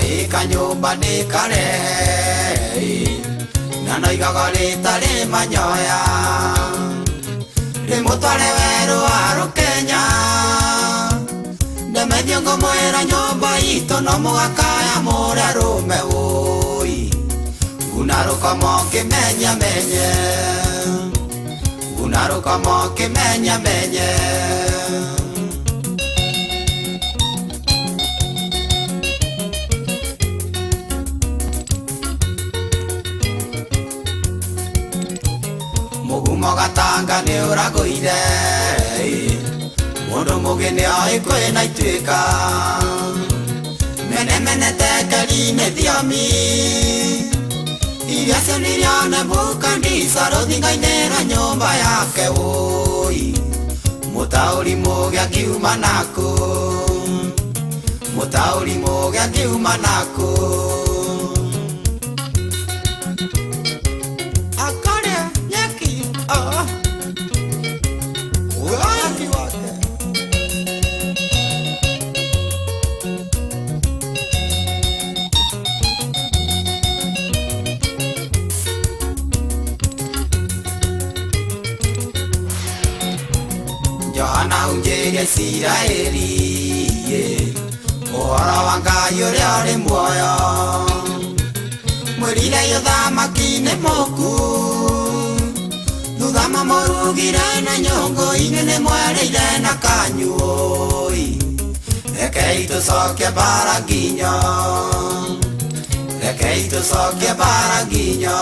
Ĩ kanyũmba nĩ karehe na noigaga rĩtarĩ manyoya rĩmũtware werũ wa rũkenya ndemethio ngũmwĩra nyũmba itũ no mũgakaya mũrĩa rũme wũi nguna rũkomo kĩmenya menye nguna rũkomo kĩmenya menye. Mũgumo gatanga nĩ ũragũire mũndũ mũgĩ nĩ oĩ kwĩna ituĩka mene tekeri nĩ thiomi iria cionirio Nebukadneza rũthingo-inĩ rwa nyũmba yake wũi mũtaũri mũgĩ akiuma nakũ mũtaũri mũgĩ akiuma nakũ akarĩa nyeki ah. Waki wake. Johana hunjĩrie Isiraeli ũhoro wa Ngai ũrĩa ũrĩ muoyo mwĩrire ũthamaki nĩ mũku thutha mamũrugire na nyũngũ inyuĩ nĩ mwerĩire na kanyuoi rekei tũcoke mbara nginyo rekei tũcoke mbara nginyo.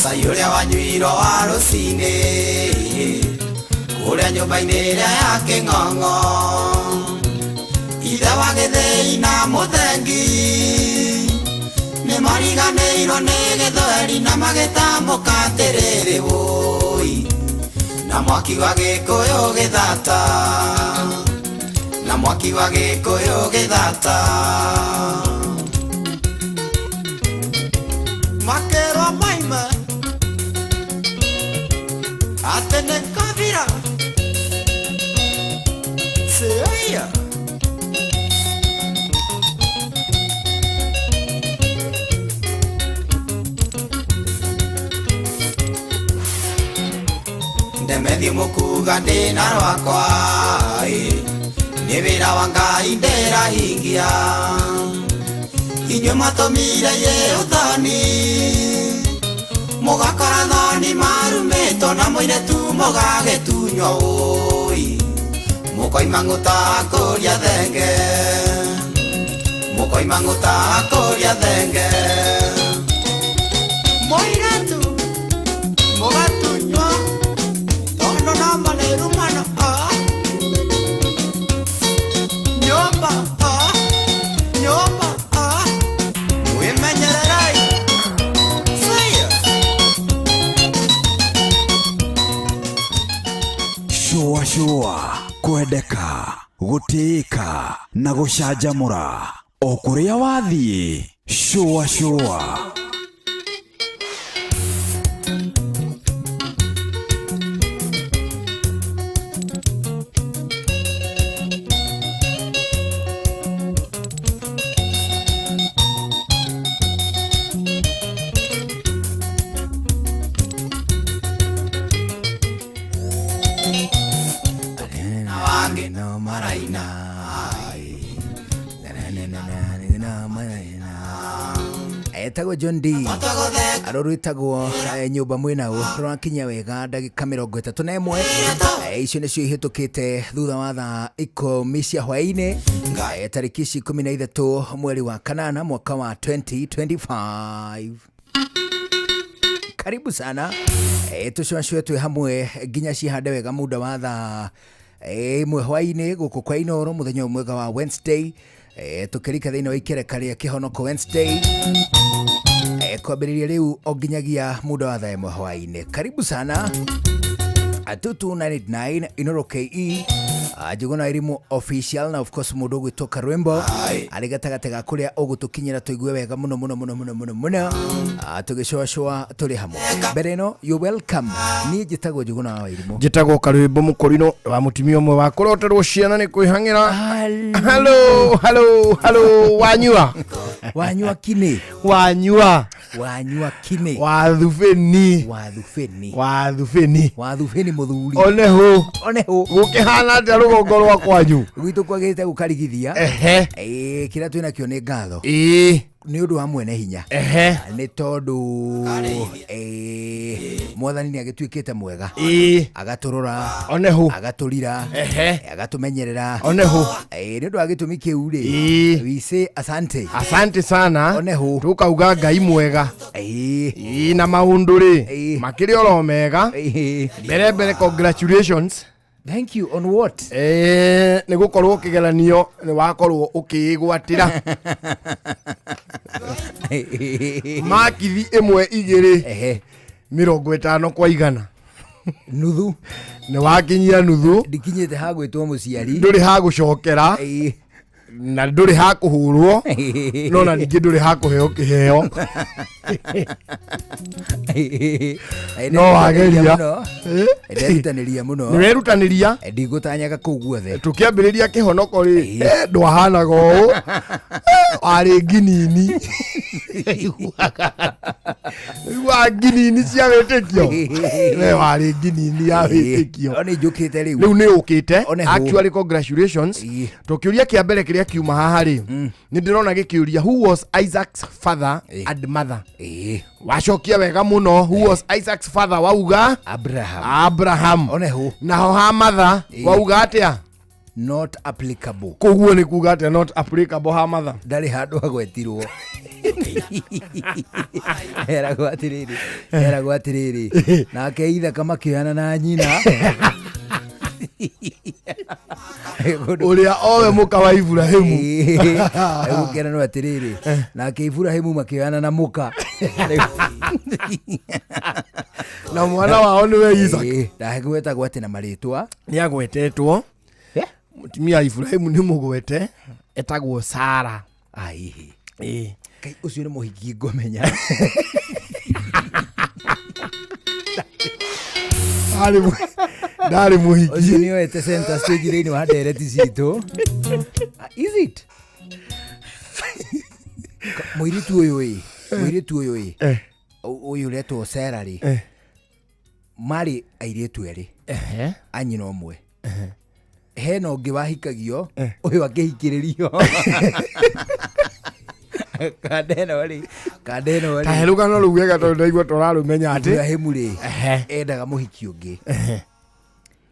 Cai ũrĩa wanyuirwo wa rũcinĩ kũrĩa nyũmba-inĩ ĩrĩa ya kĩng'ong'o ithe wa gĩthĩi na mũthengi nĩ mariganĩirwo nĩ gĩthweri na magĩtamũka atĩrĩrĩ wũi na mwaki wa gĩkũyũ gĩthata na mwaki wa gĩkũyũ gĩthata makerwo maima atĩ nĩ kabira Seia. Ndemethi mũkuga ndĩna rwakwa ĩ, nĩ wĩra wa Ngai ndĩrahingia inyuĩ matũmire ye ũthoni mũgakora thoni marumĩtwo na mũirĩtu mũgagĩtunywo ũi mũkoima ng'ũta kũria thenge mũkoima ng'ũta kũria thenge mũirĩtu mũgatunywo tondũ no marĩrumana ah. Nyũmba ah. Nyũmba ah. Mwĩmenyererei. Say. Shũa shũa kwendeka gũtĩĩka na gũcanjamũra o kũrĩa wathiĩ shũa shũa. Na wangĩ no maraina. Etagwo John D arå rwĩtagwo nyũmba mwĩnau rwakinya wega ndagĩka 31. Icio nĩcio ihĩtũkĩte thutha wa thaa 10 cia hwaĩ-inĩ, tarĩki ici 13 mweri wa kanana mwaka wa 2025. Karibu sana, tũcwacwe twĩ hamwe nginya cihande wega muda wa thaa 1 hwaĩ-inĩ gũkũ kwa Inoro mũthenya ũyũ mwega wa Wednesday, tũkĩrika thĩinĩ wa ikereka rĩa kĩhonoko Wednesday, kwambĩrĩria rĩu o nginyagia muda wa thaa 1 hwaĩ-inĩ. Karibu sana. 22989 Inoro KE, Njuguna Irimu official, na of course mundu gwitwo Karwimbo ari gatagate ga kuria ugutukinyira tuigue wega muno muno muno muno muno muno, tugicocwa turi hamwe. Mbere ino, you welcome. Ni njitagwo Njuguna wa Irimu. Njĩtagwo Karwĩmbo Mũkũrinũ wa mũtumia ũmwe wa kũroterwo ciana nĩ kwĩhang'ĩra. Hello, hello, hello, wanyua. Wanyua kini. Wanyua. Wanyua kini. Wathubĩni. Wathubĩni. Wathubĩni. Wathubĩni mũthuri. Onehu. Onehu. Gũkĩhana atĩa rũgongo rwa kwanyu? Gwitũ kwagĩrĩte gũkarigithia. Ehe. Kĩrĩa twĩ nakĩo nĩ ngatho. Ĩĩ. Nĩ ũndũ wa mwene hinya. Ehe. Nĩ tondũ mwathani nĩ agĩtuĩkĩte mwega. Ĩĩ. Agatũrora. Onehu. Agatũrira. Ehe. Agatũmenyerera. Onehu. Nĩ ũndũ wa gĩtũmi kĩu rĩ. Ĩĩ. We say asante. Asante sana. Onehu. Tũkauga Ngai mwega. Ĩĩ. Ĩĩ, na maũndũ rĩ Ĩĩ. makĩrĩ oro mega. Ĩĩ. Mbere mbere, congratulations. Thank you. On what? Nĩ gũkorwo kĩgeranio nĩ wakorwo ũkĩĩgwatĩra makithi ĩmwe igĩrĩ Ehe. 50 kwa 100. Nuthu. Nĩ wakinyia nuthu. Ndikinyĩte ha gwĩtwo mũciari. Ndũrĩ ha gũcokera. Ĩĩ. Na ndũrĩ ha kũhũrwo, no na ningĩ ndũrĩ ha kũheo kĩheo. No wageria. Nderutanĩria mũno. Nĩ werutanĩria. Ndigũtanyaga kũu guothe. Tũkĩambĩrĩria kĩhonoko rĩ, ndwahanaga ũũ. Warĩ nginini, iguaga nginini cia wĩtĩkio, we warĩ nginini ya wĩtĩkio. O nĩ njũkĩte rĩu. Rĩu nĩ ũkĩte. One hũ. Actually, congratulations. Ĩĩ. Tũkĩũria kĩa mbere kĩrĩa kiuma haha rĩ, nĩ ndĩrona gĩkĩũria, "Who was Isaac's father Ĩĩ. and mother?" Ĩĩ. Wacokia wega mũno. "Who was Isaac's father?" Wauga Abraham. Abraham. One hũ. Naho ha mother Ĩĩ. wauga atĩa? Not applicable. Koguo nĩ kuga atĩa, not applicable ha mother? Ndarĩ handũ agwetirwo. Eragwo atĩrĩrĩ, eragwo atĩrĩrĩ, nake ithaka makĩoyana na nyina. Ũrĩa owe mũka wa Iburahĩmu. Gũkĩranwo atĩrĩrĩ, nake Iburahĩmu makĩoyana na mũka. Na mwana wao nĩwe Isaac. Ndagwetagwo atĩ na marĩtwa. Nĩ agwetetwo. Mũtumia wa Iburahĩmu nĩ mũgwete, etagwo Sara. Aihi. Ĩĩ. Kai ũcio nĩ mũhiki ngũmenya. Ndarĩ mũhiki. Ũcio nĩ oete center stage thĩinĩ wa ndereti citũ. Ah, is it mũirĩtu ũyũ ĩ, mũirĩtu ũyũ ĩ, ũyũ ũretwo Sera rĩ, marĩ airĩtu erĩ a nyina ũmwe, hena ũngĩ wahikagio, ũyũ akĩhikĩrĩrio kanda ĩno rĩ, kanda ĩno rĩ. Tahe rũgano rũu wega tondũ ndaigua tũrarũmenya atĩ Ibrahimu rĩ, endaga mũhiki ũngĩ.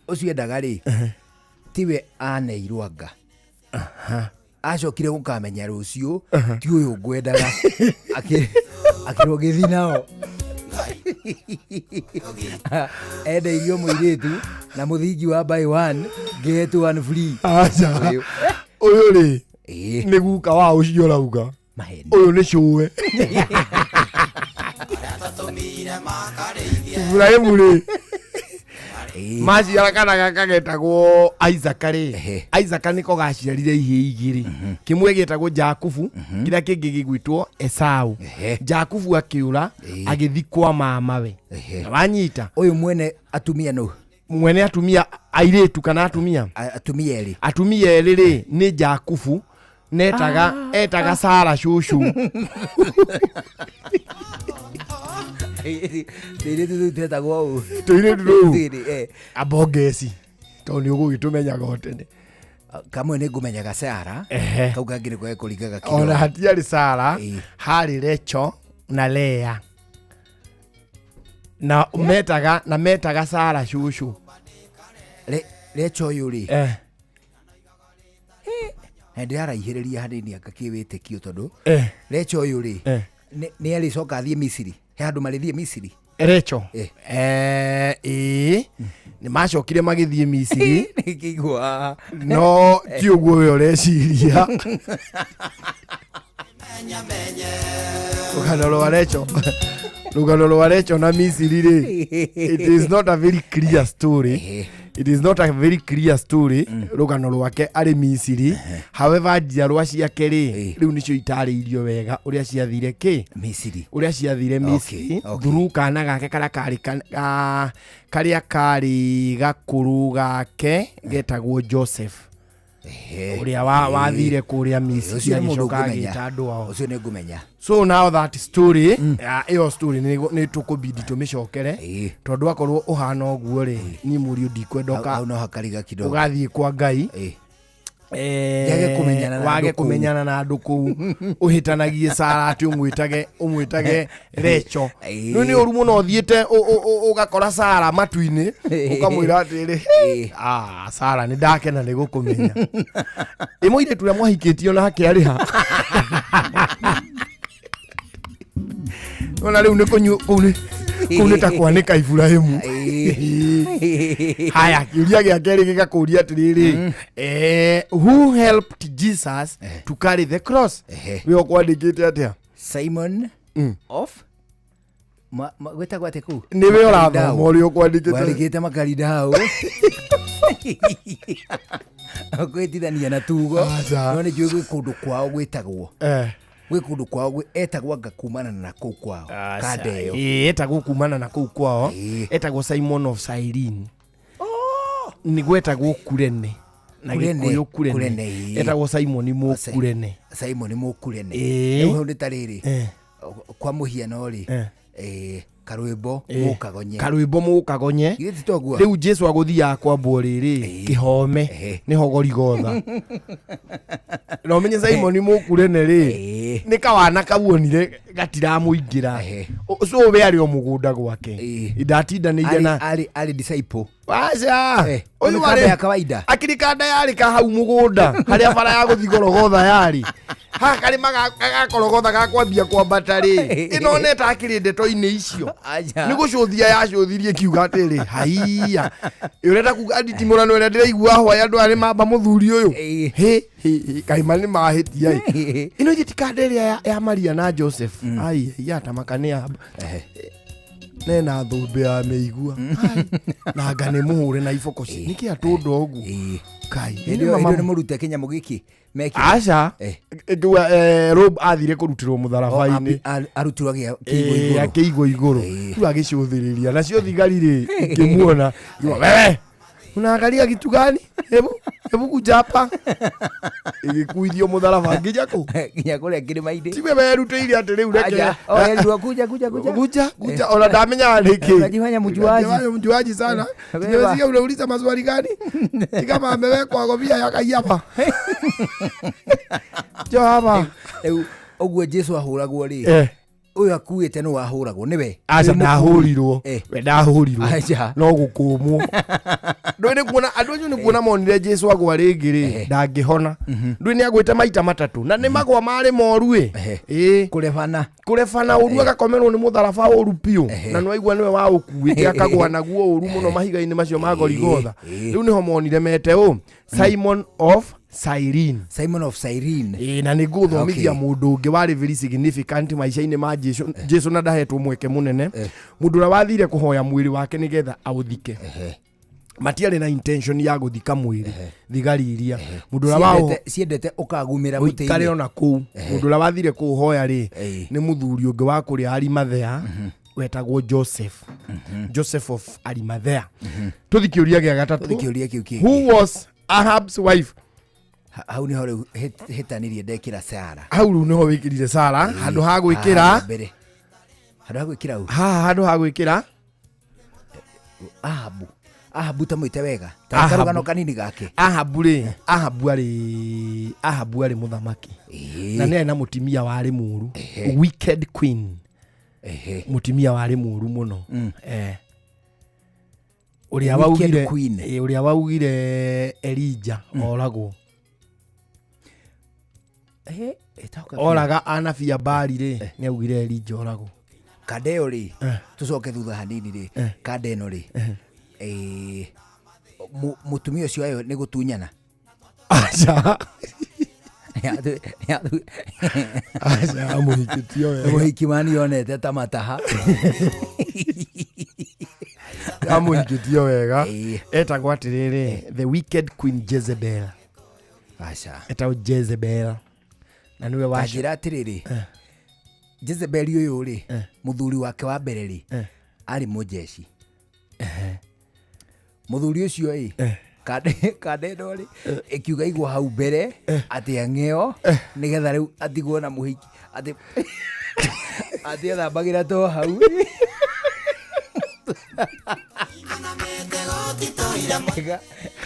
Ũcio endaga rĩ, tiwe aneirwo, anga acokire gũkamenya rũciũ ti ũyũ ngwendaga. Akĩrwo gĩthi nao endeirio mũirĩtu na mũthingi wa buy one get one free. Aca. Ũyũ. Ũyũ rĩ, Ĩĩ. nĩ guka wa ũcio ũrauga. Maheni. Ũyũ nĩ cũwe. Iburahĩmu rĩ, maciara kana gaka getagwo Isaka rĩ, Isaka nĩko gaciarire ihĩĩ igĩrĩ, kĩmwe gĩtagwo Jakubu, kĩrĩa kĩngĩ gĩgwĩtwo Esau. Jakubu akĩũra, agĩthi kwa mamawe. Wanyita? Ũyũ mwene atumia nũ? Mwene atumia airĩtu kana atumia? Atumia erĩ. Atumia erĩ rĩ, nĩ Jakubu netaga, etaga Sara cũcũ. Tũirĩtu tũu twetagwo ũũ. Tũirĩtu tũu? Tũirĩ, eh. Ambongeci tondũ nĩ ũgũgĩtũmenyaga o tene. Kamwe nĩ ngũmenyaga Sara. Kau kangĩ nĩ kwage kũringaga Ona kĩrore. hatiarĩ Sara. Ĩĩ. Harĩ Recho na Lea, na metaga Sara cũcũ. Recho ũyũ rĩ, na ndĩraraihĩrĩria hanini anga kĩwĩtĩkio tondũ Recho ũyũ rĩ, nĩ arĩcoka athiĩ Misiri, he handũ marĩthiĩ Misiri? Recho? Eh. Ĩĩ, nĩ macokire magĩthiĩ Misiri. Nĩkĩigua. No ti ũguo we ũreciria. Rũgano rwa Recho Rũgano rwa Recho na Misiri rĩ, it is not a very clear story. It is not a very clear story, rũgano rwake arĩ Misiri. However, njiarwa ciake rĩ, rĩu nĩcio itarĩirio wega ũrĩa ciathire kĩ Misiri. Ũrĩa ciathire Misiri. Through kana gake karĩa karĩ karĩa karĩ gakũrũ gake getagwo Joseph, ũrĩa wathire kũrĩa Misiri. Ũcio nĩ mũndũ Agĩcoka ngũmenya. agĩta andũ ao. Ũcio nĩ ngũmenya. So now that story, ĩyo story nĩ tũkũbidi tũmĩcokere, tondũ akorwo ũhana ũguo rĩ, niĩ mũriũ ndikwenda Hau no hakariga kidogo. Ũgathiĩ kwa Ngai, Njage kũmenyana na wage andũ kũu. Kũmenyana na andũ kũu, ũhĩtanagie Sara atĩ ũmwĩtage Recho. Rĩu nĩ ũru mũno ũthiĩte ũgakora Sara matu-inĩ, ũkamwĩra atĩrĩ, "Ah, Sara, nĩ ndakena nĩ gũkũmenya." Ĩ mũirĩtu ũrĩa mwahikĩtio nake arĩ ha? Ona rĩu nĩ kũnyu kũu nĩ ta kwanĩka Iburahĩmu. Haya, kĩũria gĩa kerĩ gĩgakũria atĩrĩrĩ, who helped Jesus to carry the cross? We ũkwandĩkĩte atĩa? Simon of gwĩtagwo atĩ kũu? Nĩwe ũrathoma ũrĩa ũkwandĩkĩte. Wandĩkĩte makarindau kwĩtithania na tugo. Aca. No nĩ njũĩ gwĩ kũndũ kwao gwĩtagwo, gwĩ kũndũ kwao etagwo anga kumana na kũu kwao kanda ĩyo. Ĩĩ, etagwo kumana na kũu kwao. Etagwo Simon of Cyrene. Nĩ gwetagwo Kurene na Kurene, Gĩkũyũ. Kurene, Kurene. Etagwo Simon Mũkurene. Simon Mũkurene. Rĩu hau nĩ ta rĩrĩ, kwa mũhiano rĩ, karwĩmbo mũkagonye. Karwĩmbo mũkagonye. Githĩ ti toguo? Rĩu Jesu agũthiaga kwambwo rĩrĩ, kĩhome, nĩho Gorigotha, na ũmenye Simon Mũkurene rĩ, nĩ kawana kauonire gatiramũingĩra. So we arĩ o mũgũnda gwake. Ndatindanĩire na Arĩ disciple. Aca. Ũyũ Nĩ kanda ya kawaida. Akĩrĩ kanda yarĩ ka hau mũgũnda harĩa bara ya gũthiĩ Gorogotha yarĩ, haha karĩma gakorogotha gakwambia kwambata rĩ, ĩno neta akĩrĩ ndeto-inĩ icio. Aca. Nĩ gũcũthia yacũthirie kiuga atĩrĩ, haiya, ĩ ũrenda kuga nditimũrano ĩrĩa ndĩraigua hwaĩ andũ aya nĩ mamba mũthuri ũyũ. Hĩ hĩ hĩ, kaima nĩ mahĩtia ĩ. Ĩno ithe ti kanda ĩrĩa ya Maria na Joseph? Ai ya tamaka nĩ amba nena thũmbĩ ya mĩigua. Ai, na anga nĩ mũhũre na iboko ci nĩkĩ atũnda ũguo? Kai. Hĩndĩ ĩyo nĩ mũrute kĩnyamũ gĩkĩ mekĩra. Aca. Ngiuga, robe athire kũrutĩrwo mũtharaba-inĩ. Arutirwo kĩigwo igũrũ. Akĩigwo igũrũ. Rĩu agĩcũthĩrĩria nacio thigari rĩ, ikĩmuona, ikiuga, "Wewe unaangalia kitu gani? Hebu hebu kuja hapa." Ĩgĩkuithio mũtharaba nginya kũ? Nginya kũrĩa kĩrĩma-inĩ. Tiwe werutĩire atĩ rĩu reke. Aja, oh, erirwo kuja kuja kuja. Kuja kuja, ona ndamenyaga nĩkĩ. Unajifanya mjuaji. Unajifanya mjuaji sana. Beba. Nimesikia unauliza maswali gani? Ni kama amewekwa kofia ya Kaiafa. Jo hapa. Rĩu ũguo Jesu ahũragwo rĩ, ũyũ akuĩte nĩ wahũragwo nĩwe? Aca. Wĩ mũkui. Ndahũrirwo. We ndahũrirwo. Aca. No gũkũmwo. Ndũĩ nĩ kuona andũ acio nĩ kuona monire Jesu agwa rĩngĩ rĩ, ndangĩhona. Ndũĩ nĩ agwĩte maita matatũ na nĩ magwa marĩ moru ĩ. Ĩĩ. Kũrebana. Kũrebana ũru, agakomerwo nĩ mũtharaba ũru biũ, na nĩwaigua nĩwe waũkuĩte, akagwa naguo ũru mũno mahiga-inĩ macio ma Gorigotha. Rĩu nĩho monire mete ũ Simon of Cyrene. Simon of Cyrene. Ĩĩ, na nĩ ngũthomithia mũndũ ũngĩ warĩ very significant maica-inĩ ma Jesu, Jesu na ndahetwo mweke mũnene, mũndũ ũrĩa wathire kũhoya mwĩrĩ wake nĩgetha aũthike. Matiarĩ na intention ya gũthika mwĩrĩ, thigari iria, mũndũ ũrĩa wa Ciendete ũkagumĩra ũikare mũtĩ-inĩ. Ona kũu mũndũ ũrĩa wathire kũũhoya rĩ, nĩ mũthuri ũngĩ wa kũrĩa Arimathea wetagwo Joseph, Joseph of Arimathea. Tũthi kĩũria gĩa gatatũ. Tũthi kĩũria kĩu kĩngĩ. Who was Ahab's wife? Hau nĩho rĩu hĩtanirie ndekĩra Sara. Hau rĩu nĩho wĩkĩrire Sara handũ ha gwĩkĩra Haha mbere handũ ha gwĩkĩra u? Haha handũ ha gwĩkĩra Ahabu. Ahabu tamwĩte wega ta Ahabu. karũgano kanini gake. Ahabu rĩ, Ahabu arĩ mũthamaki na nĩ arĩ na mũtimia warĩ mũru, wicked queen. Mũtimia warĩ mũru mũno. Ũrĩa Wicked waugire queen. Ũrĩa waugire Elija oragwo. Ĩtaũka biũ. Oraga anabi a Baali rĩ, nĩ augire Elija oragwo. Kanda ĩyo rĩ, tũcoke thutha hanini rĩ, kanda ĩno rĩ, mũtumia ũcio ayo nĩ gũtunyana. Aca. Aca amũhikĩtio wega. Mũhiki mani onete ta mataha. Amũhikĩtio wega. Ĩĩ. Etagwo atĩrĩrĩ, the wicked queen Jezebel. Aca. Etagwo Jezebel na nĩwe wa Tanjĩra atĩrĩrĩ, Jezebeli ũyũ rĩ, mũthuri wake wa mbere rĩ, arĩ mũjeshi. Mũthuri ũcio ĩ, kanda ĩno rĩ, ĩkiuga igwo hau mbere atĩ ang'eo nĩgetha rĩu atigwo na mũhiki atĩ atĩ ethambagĩra to hau.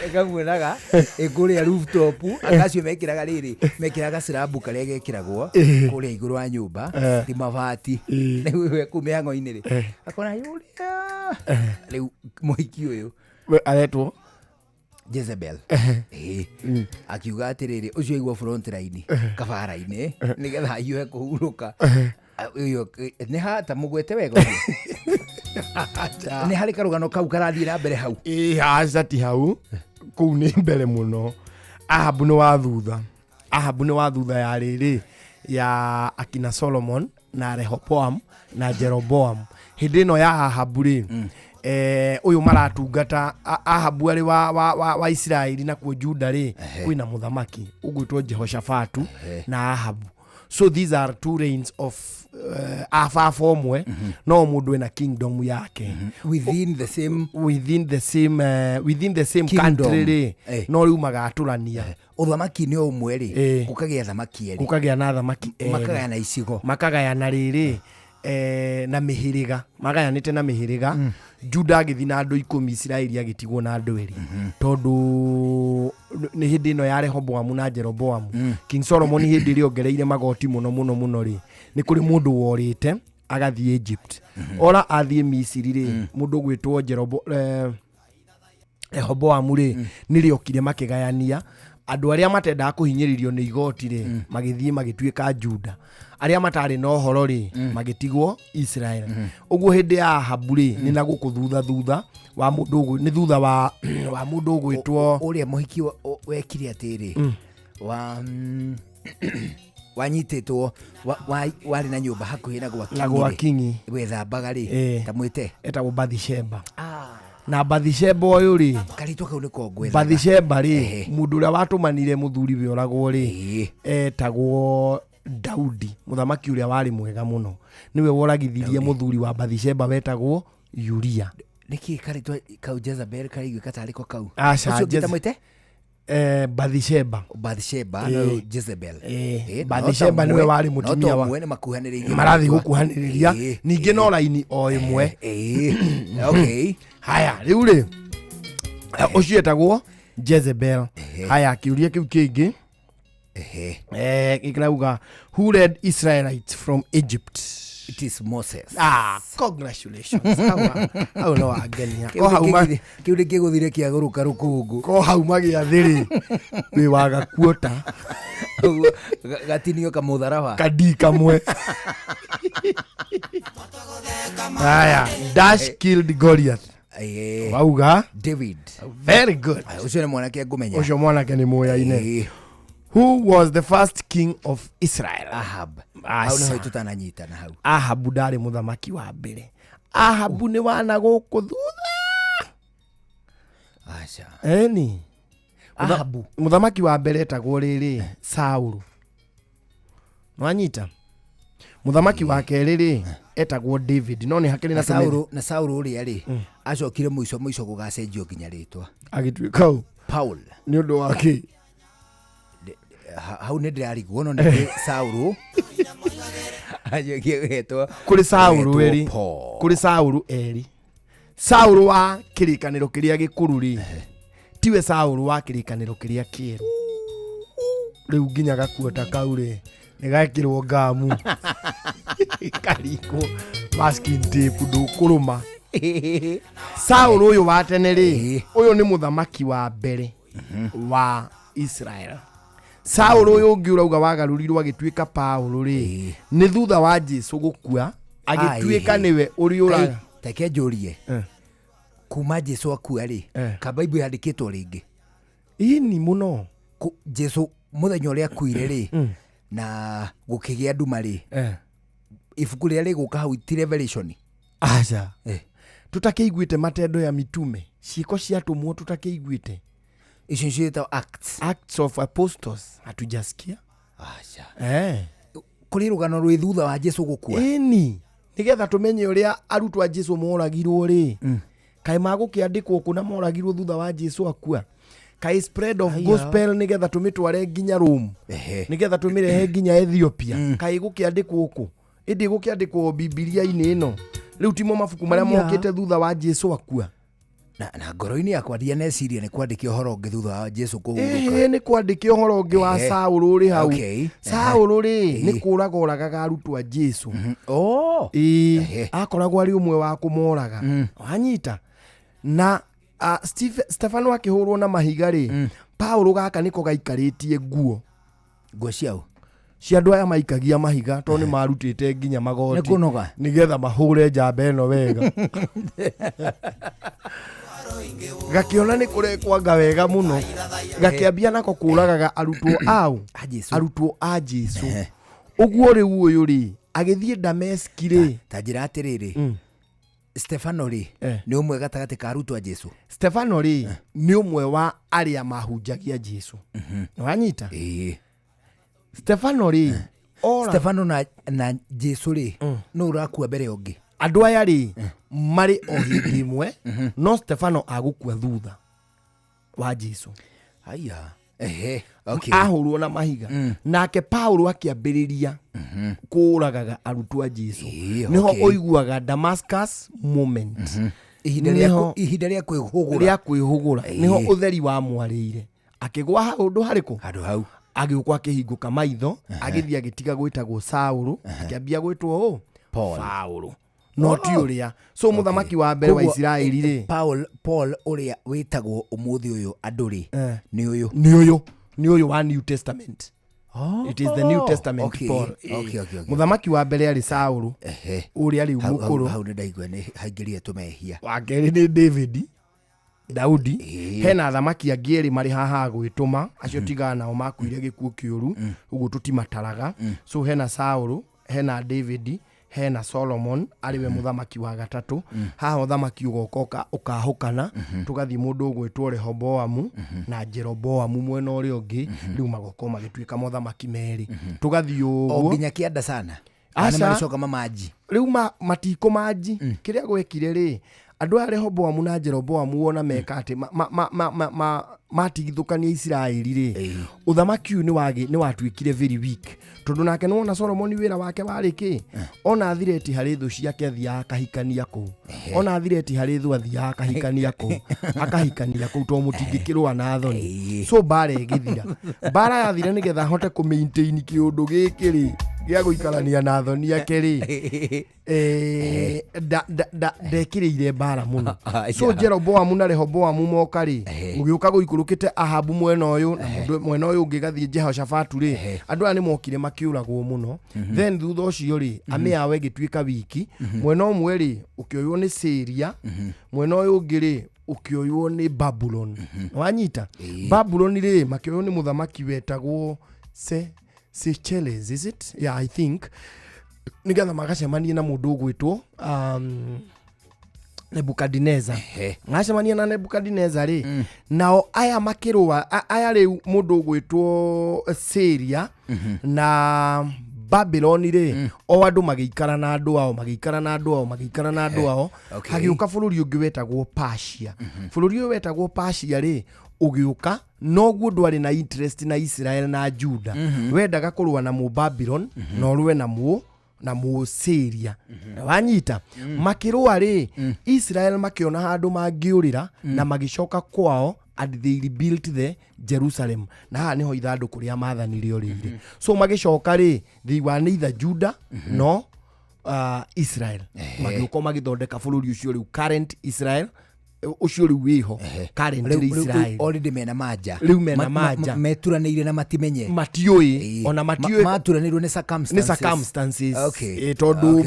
Ĩkamuonaga ĩkũrĩa rooftop, akacio mekĩraga rĩrĩ, mekĩraga gacirabu karĩa gekĩragwo kũrĩa igũrũ wa nyũmba, ti mabati, rĩu we kũu mĩhang'o-inĩ rĩ, akona yũrĩa rĩu mũhiki ũyũ We aretwo Jezebel. Ĩĩ. Akiuga atĩrĩrĩ, ũcio aigwo front line kabara-inĩ nĩgetha ahiũhe kũhurũka. Ũyũ, nĩ hata mũgwete wega ũguo? Nĩ harĩ karũgano kau karathiĩ na mbere hau. Ĩ aca, ti hau, kũu nĩ mbere mũno. Ahabu nĩ wa thutha, Ahabu nĩ wa thutha ya rĩrĩ ya akina Solomon na Rehoboam na Jeroboam. Hĩndĩ ĩno ya Ahabu rĩ, ũyũ maratungata Ahabu arĩ wa Isiraeli, nakuo Juda rĩ kwĩna mũthamaki ũgwĩtwo Jehoshafatu na Ahabu. So these are two reigns of ababa ũmwe, no mũndũ ena kingdom yake. Within the same Within the same kingdom. Country rĩ, no rĩu magatũrania. Ũthamaki-inĩ o ũmwe rĩ, gũkagĩa thamaki erĩ. Gũkagĩa na thamaki erĩ. Makagayana icigo. Makagayana rĩrĩ, na mĩhĩrĩga, magayanĩte na mĩhĩrĩga. Juda agĩthiĩ na andũ 10, Isiraeli agĩtigwo na andũ 2, tondũ nĩ hĩndĩ ĩno ya Rehoboamu na Jeroboamu. King Solomon hĩndĩ ĩrĩa ongereire magoti mũno mũno mũno rĩ, nĩ kũrĩ mũndũ worĩte agathiĩ Egypt, ora athiĩ Misiri rĩ, mũndũ ũgwĩtwo Rehoboamu rĩ, nĩrĩokire makĩgayania andũ arĩa matendaga kũhinyĩrĩrio nĩ igoti rĩ, magĩthiĩ magĩtuĩka Juda, arĩa matarĩ na ũhoro rĩ, magĩtigwo Israel. Ũguo hĩndĩ ya Ahabu rĩ, nĩ na gũkũ thutha, thutha wa mũndũ nĩ thutha wa mũndũ ũgwĩtwo Ũrĩa mũhiki wekire atĩrĩ wa wanyitĩtwo warĩ na nyũmba hakuhĩ na gwa na gwa Kingi rĩ, Kingi. wethambaga rĩ, ta mwĩte. Etagwo Bathisheba. Na Bathisheba ũyũ rĩ, Karĩtwa kau nĩko ngwethaga. Bathisheba rĩ, mũndũ ũrĩa watũmanire mũthuri we oragwo rĩ, etagwo Daudi, mũthamaki ũrĩa warĩ mwega mũno, nĩwe woragithirie mũthuri wa Bathisheba wetagwo Uria. Nĩkĩ karĩtwa kau Jezebel karaiguĩka tarĩ ko kau? Aca, Ũcio ũngĩ ta mwĩte? Bathisheba. Bathsheba no Jezebel. Bathsheba no ta nĩwe ũmwe- warĩ no ta mũtumia ũmwe nĩ makuhanĩrĩirie. Marathiĩ gũkuhanĩrĩria. Ningĩ no raini o ĩmwe. Okay. Haya, rĩu rĩ, ũcio etagwo Jezebel. Haya, kĩũria kĩu kĩngĩ gĩkĩrauga, who led Israelites from Egypt? It is Moses. Ah, congratulations. Hau no wangenia. Kĩu Ko hau kĩu nĩ kĩgũthire kĩagũrũka rũkũngũ. Ko hau magĩathĩ rĩ, wĩ waga kuota. Ũguo, gatinio kamũtharaba. Kadii kamwe. Haya, dash killed Goliath. Wauga David. Very good. Ah, ũcio nĩ mwanake ngũmenya. Ũcio mwanake nĩ mũyaine. Who was the first king of Israel? Ahab. Aca. Hau nĩho tũtananyitana hau. Ahabu ndarĩ mũthamaki wa mbere. Ahabu nĩ wana gũkũ thutha. Aca. Eni. Ahabu. Mũthamaki wa mbere etagwo rĩrĩ, Saulu. Nwanyita? Mũthamaki wa kerĩ rĩ, etagwo David, no nĩ hakĩrĩ na Na tũmĩthĩ. Saulu, na Saulu ũrĩa rĩ, acokire mũico mũico gũgacenjio nginya rĩtwa. Agĩtuĩka ũ? Paul. Nĩ ũndũ wa kĩ? Hau nĩ ndĩrarigwo, no nĩ Saulu acokie gwetwo Kũrĩ Saulu gwetwo eri. Paul. Kũrĩ Saulu eri. Saulu wa kĩrĩkanĩro kĩrĩa gĩkũrũ rĩ, tiwe Saulu wa kĩrĩkanĩro kĩrĩa kĩerũ. Rĩu nginya gakuota kau rĩ, nĩ gekĩrwo ngamu, karingwo masking tape, ndũkũrũma. Saulu ũyũ wa tene rĩ, ũyũ nĩ mũthamaki wa mbere wa Israel. Saulu ũyũ ũngĩ ũrauga wagarũrirwo agĩtuĩka Paulo rĩ, nĩ thutha wa Jesu gũkua agĩtuĩka nĩwe ũrĩ ũra Kai, reke njũrie, kuma Jesu akua rĩ, ka Bible yandĩkĩtwo rĩngĩ? Ini mũno. Jesu Mũthenya ũrĩa akuire rĩ, na gũkĩgĩa nduma rĩ, ibuku rĩrĩa rĩgũka hau ti Revelation? Aca. Tũtakĩiguĩte Matendo ya Mitume, Ciĩko cia Atũmwo, tũtakĩiguĩte? Icio ciĩtagwo Acts. Acts of Apostles, hatujasikia? Aca. Eh. Kũrĩ rũgano rwĩ thutha wa Jesu gũkua? Ĩni, nĩgetha tũmenye ũrĩa arutwo a Jesu moragirwo rĩ, kaĩ magũkĩandĩkwo kũ na moragirwo thutha wa Jesu akua? Kaĩ spread of gospel, nĩgetha tũmĩtware nginya Rome, nĩgetha tũmĩrehe nginya Ethiopia, kaĩ gũkĩandĩkwo kũ? Ĩndĩ gũkĩandĩkwo Bibilia-inĩ ĩno rĩu, timo mabuku marĩa Aya. mokĩte thutha wa Jesu akua. Na ngoro-inĩ yakwa ndianeciria nĩ kwandĩke ũhoro ũngĩ thutha wa Jesu kũhurũka. Ĩhĩ, nĩ kwandĩke ũhoro ũngĩ wa Saũlũ ũrĩ hau. Saũlũ rĩ, nĩ kũraga oragaga arutwo a Jesu. Oh. Ĩĩ, akoragwo arĩ ũmwe wa kũmoraga, wanyita? Na Stefano akĩhũrwo na mahiga rĩ, Paulo gaka nĩko gaikarĩtie nguo. Nguo ciao. Cia andũ aya maikagia mahiga, tondũ nĩ marutĩte nginya Nĩ magoti kũnoga. Nĩgetha mahũre njamba ĩno wega. Gakĩona nĩ kũrekwanga wega mũno, gakĩambia nako kũragaga arutwo ao. A Jesu. Arutwo a Jesu. Ũguo rĩu ũyũ rĩ, agĩthiĩ Dameski rĩ. Ta njĩra atĩrĩrĩ, Stefano rĩ, nĩ ũmwe gatagatĩ ka arutwo a Jesu? Stefano rĩ, nĩ ũmwe wa arĩa mahunjagia Jesu, nĩwanyita? Ĩĩ. Stefano rĩ, ora Stefano na Jesu rĩ, nũ ũrakua mbere ya ũngĩ? Andũ aya rĩ, marĩ o hĩndĩ ĩmwe, no Stefano agũkua thutha wa Jesu. Aya, ehe, okay. Ahũrwo na mahiga, nake Paulo akĩambĩrĩria kũragaga arutwo a Jesu. Nĩho ũiguaga Damascus moment. Ihinda rĩa ihinda rĩa kwĩhũgũra. Rĩa kwĩhũgũra. Nĩho ũtheri wamwarĩire, akĩgwa handũ harĩkũ? Handũ hau. Agĩũka akĩhingũka maitho, agĩthiĩ agĩtiga gwĩtagwo Saũlũ, akĩambia gwĩtwo ũ? Paul. Paũlũ, no ti ũrĩa. So mũthamaki wa mbere wa Koguo, Isiraeli rĩ, Paul ũrĩa wĩtagwo ũmũthĩ ũyũ andũ rĩ, nĩ ũyũ? Nĩ ũyũ wa New Testament. It is the New Testament. Paul. Mũthamaki wa mbere arĩ Saũlũ, ũrĩa rĩu mũkũrũ. Hau nĩ ndaigua nĩ haingĩrire tũmehia. Wa kerĩ nĩ David, Daudi. Hena athamaki angĩ erĩ marĩ haha gwĩtũma, acio tigana nao, makuire gĩkuũ kĩũru, ũguo tũtimataraga. So hena Saũlũ, hena David, hena Solomon arĩ we mũthamaki wa gatatũ. Haha ũthamaki ũgoka ũkahũkana, tũgathiĩ mũndũ ũgwĩtwo Rehoboamu na Jeroboamu mwena ũrĩa ũngĩ, rĩu magoka magĩtuĩka mothamaki merĩ, tũgathiĩ O ũguo. nginya kĩanda sana. Aca. Nĩ marĩcoka mamanji. Rĩu matikũ manji kĩrĩa gwekire rĩ, andũ aya Rehoboamu na Jeroboamu, wona meka atĩ matigithũkania Isiraeli rĩ, ũthamaki ũyũ nĩ watuĩkire very weak, tondũ nake nĩwona Solomoni wĩra wake warĩ kĩ? Ona thireti harĩ thũ ciake, athiaga akahikania kũu. Ona thireti harĩ thũ, athiaga akahikania kũu, akahikania kũu, tondũ mũtingĩkĩrũa na thoni. So mbara ĩgĩthira, mbara yathira, nĩgetha ahote kũ maintain kĩũndũ gĩkĩ rĩ gĩa gũikarania na thoni ake rĩ, ndekĩrĩire mbara mũno. So Jeroboamu na Rehoboamu moka rĩ, gũgĩũka gũikũrũkĩte Ahabu mwena ũyũ, na mũndũ mwena ũyũ ũngĩ gathiĩ Jehoshafatu rĩ, andũ aya nĩ mokire makĩũragwo mũno. Then thutha ũcio rĩ, amĩ yao ĩgĩtuĩka wiki. Mwena ũmwe rĩ, ũkĩoywo nĩ Syria, mwena ũyũ ũngĩ rĩ, ũkĩoywo nĩ Babulon. Wanyita? Babulon rĩ, makĩoywo nĩ mũthamaki wetagwo Seychelles, is it? Yeah, I think nigetha magacemanie na mũndũ ũgwĩtwo Nebukadineza. Macemania na Nebukadineza rĩ, nao aya makĩrũa, aya rĩu mũndũ ũgwĩtwo Syria na Babylon rĩ, o andũ magĩikara na andũ ao, magĩikara na andũ ao, magĩikara na andũ ao. Hagĩũka bũrũri ũngĩ wetagwo Persia. Bũrũri ũyũ wetagwo Persia rĩ, ũgĩũka noguo ndwarĩ na interest na Israel na Juda. Wendaga kũrũa na mũ Babylon na ũrũe na mũ Syria, wanyita? Makĩrũa rĩ, Israel makĩona handũ mangĩũrĩra na magĩcoka kwao, and they rebuilt the Jerusalem, na haha nĩho ithandũkũ rĩa maathani rĩorĩire. So magĩcoka rĩ, they were neither Judah no Israel. Magĩũka magĩthondeka bũrũri ũcio rĩu current Israel, ũcio rĩu wĩho currently Israel. Already mena manja. Rĩu mena manja. Meturanĩire na matimenye. Matiũĩ. Ona matiũĩ. Maturanĩirwo nĩ Nĩ circumstances. Circumstances. Tondũ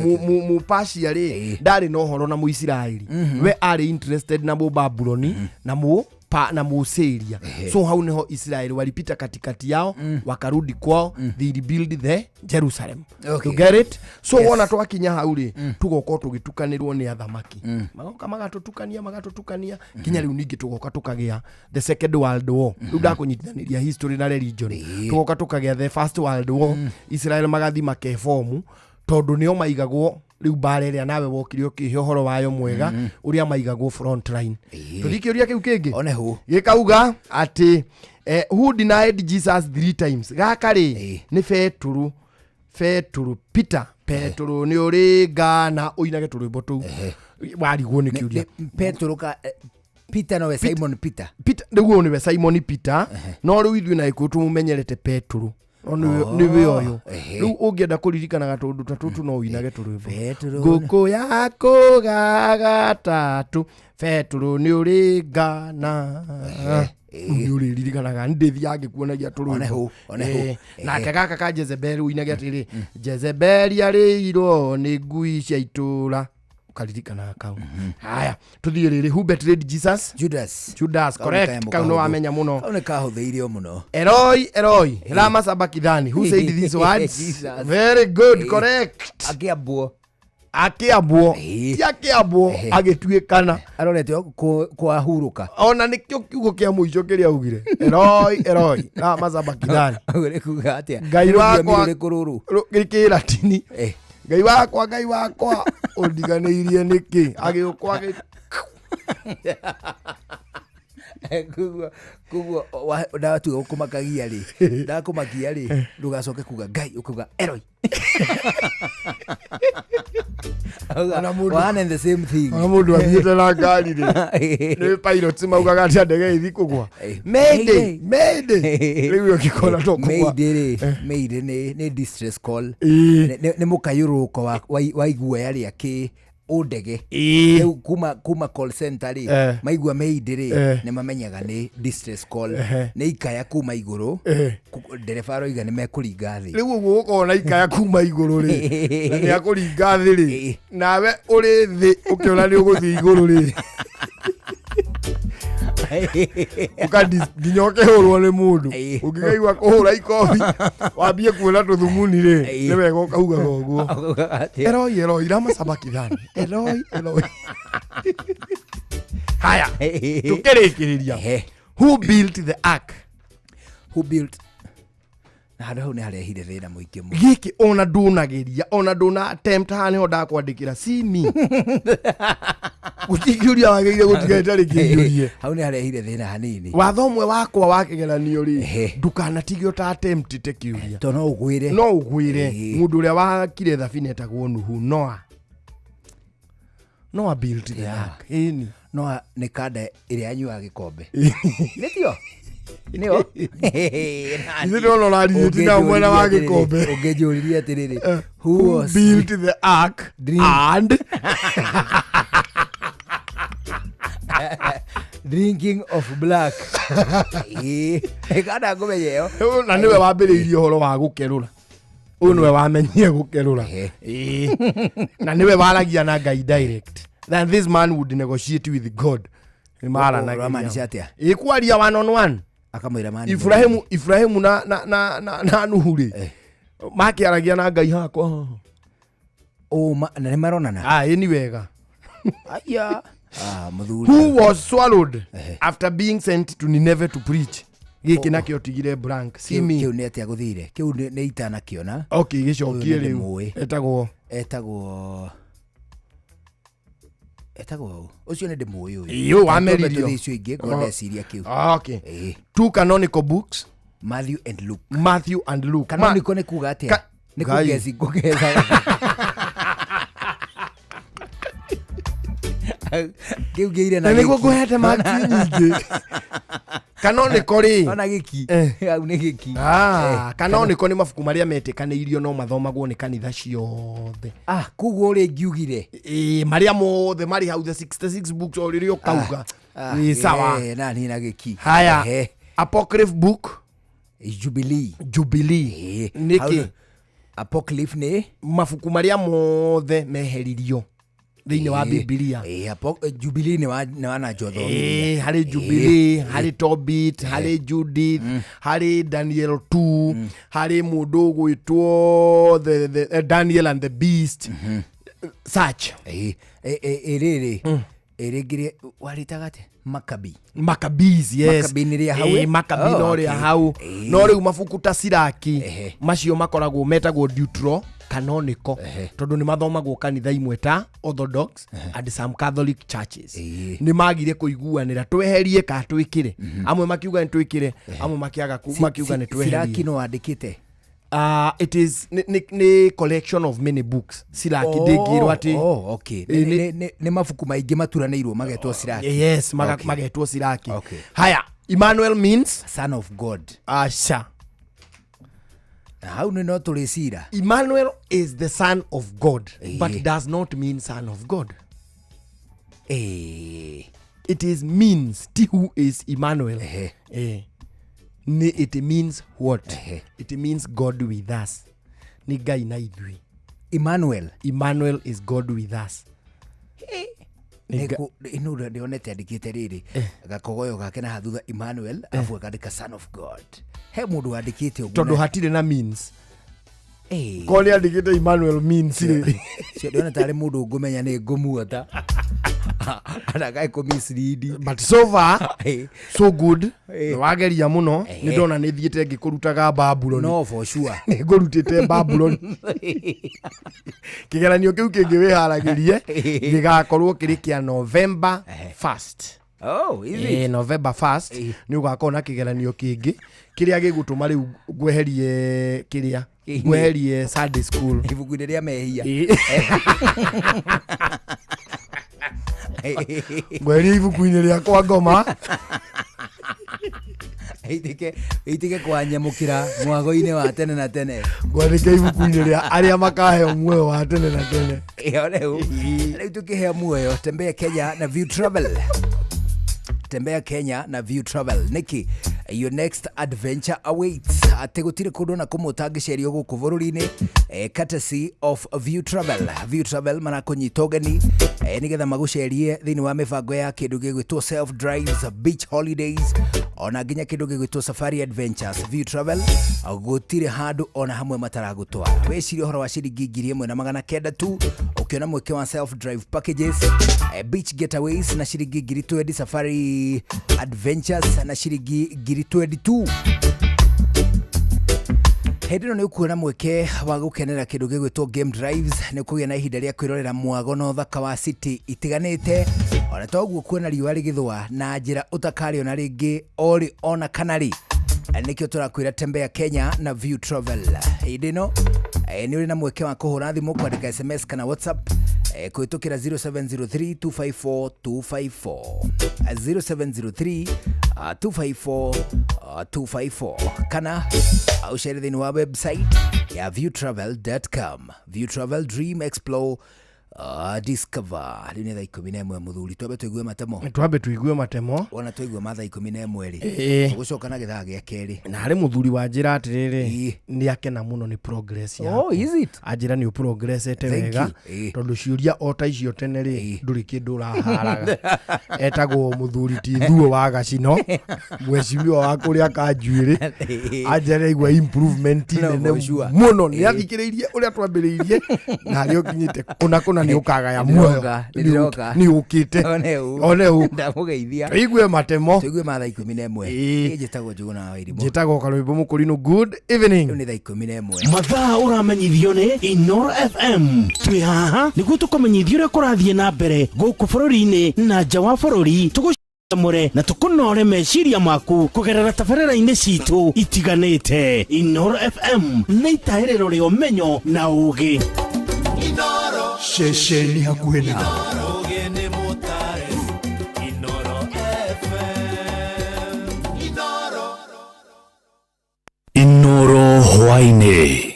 Mũpacia rĩ, ndarĩ na ũhoro na Mũisiraeli, we arĩ interested na Mũbabuloni na mũ na Mũsyria. So hau niho Israel walipita katikati yao, wakarudi kwao, they rebuild the Jerusalem. Okay. You get it? So Yes. wona twakinya hau rĩ, tugoka tũgĩtukanĩrwo nĩ athamaki, magoka magatũtukania, magatũtukania nginya rĩu ningĩ tũgoka tũkagĩa the Second World War. Rĩu ndakũnyitithanĩria history na religion. Tũgoka tũkagĩa the First World War, Israel magathi makefomu tondũ nĩo maigagwo rĩu mbara ĩrĩa nawe wokire ũkĩhe ũhoro wayo mwega, ũrĩa maigagwo front line. Tũthiĩ kĩũria kĩu kĩngĩ. One hu. Gĩkauga atĩ who denied Jesus three times? Gaka rĩ, nĩ Betũrũ, Betũrũ, Peter, Petũrũ nĩ ũrĩ ngana, ũinage tũrwĩmbo tũu warigwo nĩ kĩũria. Petro ka Peter, nowe Simon Peter. Peter rĩu ũyũ nĩwe Simon Peter, no rĩu ithuĩ na Gĩkũyũ tũmũmenyerete Petũrũ, no nĩwe ũyũ. Rĩu ũngĩenda kũririkanaga tũndũ ta tũtũ, no ũinage tũrwĩmbo. Petũrũ. Ngũkũ yakũga gatatũ, Petũrũ nĩ ũrĩ ngana, nĩ ũrĩririkanaga ndĩthiaga ngĩkuonagia One tũrwĩmbo. hu, one hu. Nake gaka ka Jezebeli ũinage atĩrĩ, Jezebeli arĩirwo nĩ ngui cia itũra, ũkaririkanaga kau. Haya, tũthiĩ rĩrĩ, who betrayed Jesus? Judas. Judas. Kau nĩ Correct. kanyamũ Kau nĩ kahũthũ. wamenya mũno. Kau nĩ kahũthĩirio mũno. Eloi, Eloi, lama sabakithani, who said these words? Jesus. Very good. Correct. Akĩambwo. Akĩambwo. Ti akĩambwo, agĩtuĩkana. Arorete kwahurũka. Ona nĩkĩo kiugo kĩa mũico kĩrĩa augire, Eloi, Eloi, lama sabakithani. Ũguo kuga atĩa? Ngai Nĩ rũthiomi wakwa. rũrĩkũ rũrũ? Kĩratini. Ngai wakwa, Ngai wakwa, ũndiganĩirie nĩkĩ? Agĩũkwo agĩ Koguo ndatua gũkũmakagia rĩ, ndakũmakia rĩ, ndũgacoke kuga Ngai, ũkauga Eloi. Ona mũndũ- One and the same thing. Ona mũndũ athiĩte na ngari rĩ, nĩ pilots maugaga atĩ ndege ĩthi kũgwa, Mayday, Mayday, rĩu ũngĩkona to kũgwa. Mayday rĩ, Mayday nĩ distress call. Nĩ mũkayũrũrũko wa iguoya rĩa kĩ ũndege. Rĩu kuma call center rĩ, maigua Mayday rĩ, nĩ mamenyaga nĩ distress call, nĩ ikaya kuma igũrũ. Ndereba aroiga nĩ mekũringa thĩ. Rĩu ũguo gũkorwo na ikaya kuma igũrũ rĩ, na nĩ akũringa thĩ rĩ, nawe ũrĩ thĩ ũkĩona nĩ ũgũthiĩ igũrũ rĩ, nginya ũkĩhũrwo nĩ mũndũ, ũngĩkaigua kũhũra ikobi wambie kuona tũthumuni rĩ, nĩ wega ũkaugaga ũguo, Eloi, Eloi, lama sabakithani, Eloi, Eloi. Haya, tũkĩrĩkĩrĩria, who built the ark? Who built, na handũ hau nĩ harehire thĩna mũingĩ mũno. Gĩkĩ ona ndũnageria, ona ndũna attempt, haha nĩho ndakwandĩkĩra simi, gũtingĩũria wagĩrĩire gũtiga ĩtarĩ kĩiyũrie. Hau nĩ harehire thĩna hanini. Watho ũmwe wakwa wa kĩgeranio rĩ, ndũkanatige ũta attempt te kĩũria. To no ũgwĩre. No ũgwĩre. Mũndũ ũrĩa wakire thabina etagwo Nuhu, Noa. Noa built the ark, ĩni. No nĩ kanda ĩrĩa yanyuaga gĩkombe, nĩtio nĩo. Ithuĩ ndĩrona ũrarithĩtie na mwena wa gĩkombe. Ũngĩnjũririe atĩrĩrĩ, who who was built the ark and drinking of black? Ĩĩ, kanda ngũmenya ĩyo. Na nĩwe wambĩrĩirie ũhoro wa gũkerũra, ũyũ nĩwe wamenyire gũkerũra. Ĩĩ. Na nĩwe waragia na Ngai direct, then this man would negotiate with God. Nĩ Ũramaanisha atĩa? Ĩ, kwaria one on one. Akamwĩra mani. Ibrahimu na Nuhu rĩ, makĩaragia na Ngai hakwa. Na nĩ maronana. Ah, ĩ, ni wega. Aya. Ah, mũthuri. Who was swallowed after being sent to Nineveh to preach? Gĩkĩ nakĩo tigire blank. See Kĩu me. kĩu nĩ atĩa gũthire kĩu nĩ itanakĩona. Okay, gĩcokie. Ũyũ nĩ Rĩu ndĩmũĩ. etagwo Etagwo ũ? Ũcio nĩ ndĩmũĩ ũyũ. Ĩĩ, ũyũ wameririo. Twambe tũthiĩ icio ingĩ ngorwo ndeciria kĩu. Ah, okay. Two canonical books. Matthew and Luke. Matthew and Luke. Canonical nĩ kuga atĩa? Nĩ Ngai. kũgeci kũgetha kĩu ngĩire Na na nĩguo gĩki. ngũhete maki nyingĩ. Canonical rĩ, Ona gĩki. Hau nĩ gĩki. Ah, canonical nĩ mabuku marĩa metĩkanĩirio no mathomagwo nĩ kanitha ciothe. Ah, koguo ũrĩa ingiugire. Ĩĩ, marĩa mothe marĩ hau, the 66 books, o rĩrĩa ũkauga Ah, wĩ sawa. Na niĩ na gĩki. Haya, apocryph book. Jubilee. Jubilee. Nĩkĩ? Apocryph nĩ Mabuku marĩa mothe meheririo Thĩinĩ wa Bibilia. Jubilee nĩ wananjothomithia. Harĩ Jubilee, harĩ Tobit, harĩ Judith, harĩ Daniel 2, harĩ mũndũ ũgwĩtwo Daniel and the Beast, such. Ĩrĩrĩ ĩrĩngĩ warĩtaga atĩa? Makabi. Maccabees, yes. Maccabee nĩ rĩa hau, Eh, eh? Maccabee Oh, no rĩa okay. hau. No rĩu mabuku ta Siraki, macio makoragwo metagwo Deutero canonical, tondũ nĩ mathomagwo kanitha imwe ta Orthodox and some Catholic churches. Nĩ magire kũiguanĩra tweherie ka twĩkĩre. Amwe makiuga nĩ twĩkĩre, amwe makiaga makiuga nĩ Siraki tweherie. no wandĩkĩte? It is nĩ collection of many books. Siraki ndĩngĩrwo atĩ Oh, okay. Nĩ mabuku maingĩ maturanĩirwo magetwo Siraki. Yes, magetwo Siraki. Haya, Emmanuel means son of God. Asha. Na hau nĩ no tũrĩcira. Emmanuel is the son of God, but does not mean son of God. It is means ti who is Emmanuel. Ni it means what? It means God with us. Ni Ngai na ithuĩ. Emmanuel. Emmanuel is God with us. Nĩ Ĩno ndĩonete andĩkĩte rĩrĩ gakogoyo gake na hathutha Emmanuel, afu akandĩka son of God. He mũndũ wandĩkĩte ũguo. Tondũ hatirĩ na means. Korwo nĩ andĩkĩte Emmanuel means rĩ. Cio ndĩrona tarĩ mũndũ ngũmenya nĩ ngũmuota anagae kũ mislead. But so far so good. Nĩ wageria mũno. Nĩ ndona nĩ thiĩte ngĩkũrutaga Babuloni. No, for sure. Nĩ ngũrutĩte Babuloni. Kĩgeranio kĩu kĩngĩ wĩharagĩrie gĩgakorwo kĩrĩ kĩa November 1st. Oh, is it? November 1st nĩ ũgakorwo na kĩgeranio kĩngĩ kĩrĩa gĩgũtũma rĩu ngweherie kĩrĩa ngweherie Sunday school. Ibuku-inĩ rĩa mehia. Ngweherie ibuku-inĩ rĩa kwa ngoma. Itike kwanyamũkĩra mwago-inĩ wa tene na tene. Ngwandĩke ibuku-inĩ rĩa arĩa makaheo muoyo wa tene na tene. Ĩyo rĩu tũkĩheo muoyo. Tembea Kenya na View Travel. Tembea Kenya na View Travel. Nĩkĩ? Your next adventure awaits. Atĩ gũtirĩ kũndũ na kũmwe ũtangĩcerio gũkũ bũrũri-inĩ, courtesy of View Travel. View Travel marakũnyita ũgeni, nĩgetha magũcerie thĩinĩ wa mĩbango ya kĩndũ gĩgwĩtwo self drives, beach holidays, ona nginya kĩndũ gĩgwĩtwo safari adventures. View Travel gũtirĩ handũ ona hamwe mataragũtwara. Wĩcirie ũhoro wa ciringi 1900 tu ũkĩona mweke wa self drive packages, beach getaways na ciringi ngiri twendi, safari adventures na ciringi ngiri 22. Hĩndĩ ĩno nĩ ũkuona mweke wa gũkenera kĩndũ gĩgwĩtwo game drives, nĩ ũkũgĩa na ihinda rĩa kwĩrorera mwago na ũthaka wa city itiganĩte, ona toguo kuona riũa rĩgĩthũa na njĩra ũtakarĩona rĩngĩ orĩ ona kana rĩ. Nĩkĩo tũrakwĩra tembea Kenya na View Travel. Hĩndĩ ĩno nĩ ũrĩ na mweke wa kũhũra thimũ, kwandĩka SMS kana WhatsApp, kũhĩtũkĩra 0703 254 254, 0703 254 254, kana ũcere thĩinĩ wa website ya viewtravel.com. View Travel, dream, explore, discover. Rĩu nĩ thaa 11 mũthuri, twambe tũigue matemo. Twambe tũigue matemo. Wona twaigua ma thaa 11 rĩ, tũgũcoka na gĩthaa gĩa kerĩ. Na harĩ mũthuri wa njĩra atĩrĩrĩ, nĩ akena mũno nĩ progress yaku. Oh, is it? Anjĩra nĩ ũprogressete Thank wega, you. Tondũ ciũria o ta icio tene rĩ, ndũrĩ kĩndũ ũraharaga. Etagwo mũthuri ti Thuo wa Gacino, mwecimiwa wa kũrĩa Kanjuĩrĩ. Anjĩra aigua improvement No, nene for sure. mũno. Nĩ athikĩrĩirie ũrĩa twambĩrĩirie na harĩa ũkinyĩte kũna kũna nĩ ũkagaya muoyo. Nĩndĩroka, nĩndĩroka. Nĩ ũkĩte. One ũũ. One ũũ. Ndamũgeithia. Tũigue matemo. Tũigue ma thaa 11. Niĩ njĩtagwo Njũgũna wa Wairimu. Njĩtagwo Karwĩmbo Mũkũrinũ. Good evening. Rĩu nĩ thaa 11. Mathaa ũramenyithio nĩ Inoro FM. Twĩ haha nĩguo tũkũmenyithia ũrĩa kũrathiĩ na mbere gũkũ bũrũri-inĩ na nja wa bũrũri, tũgũcamũre na tũkũnore meciria maku kũgerera tabarĩra-inĩ citũ itiganĩte. Inoro FM nĩ itaĩrĩro rĩa ũmenyo na ũũgĩ. Ceceni hakuhĩ nawe. Inoro hwaĩ-inĩ.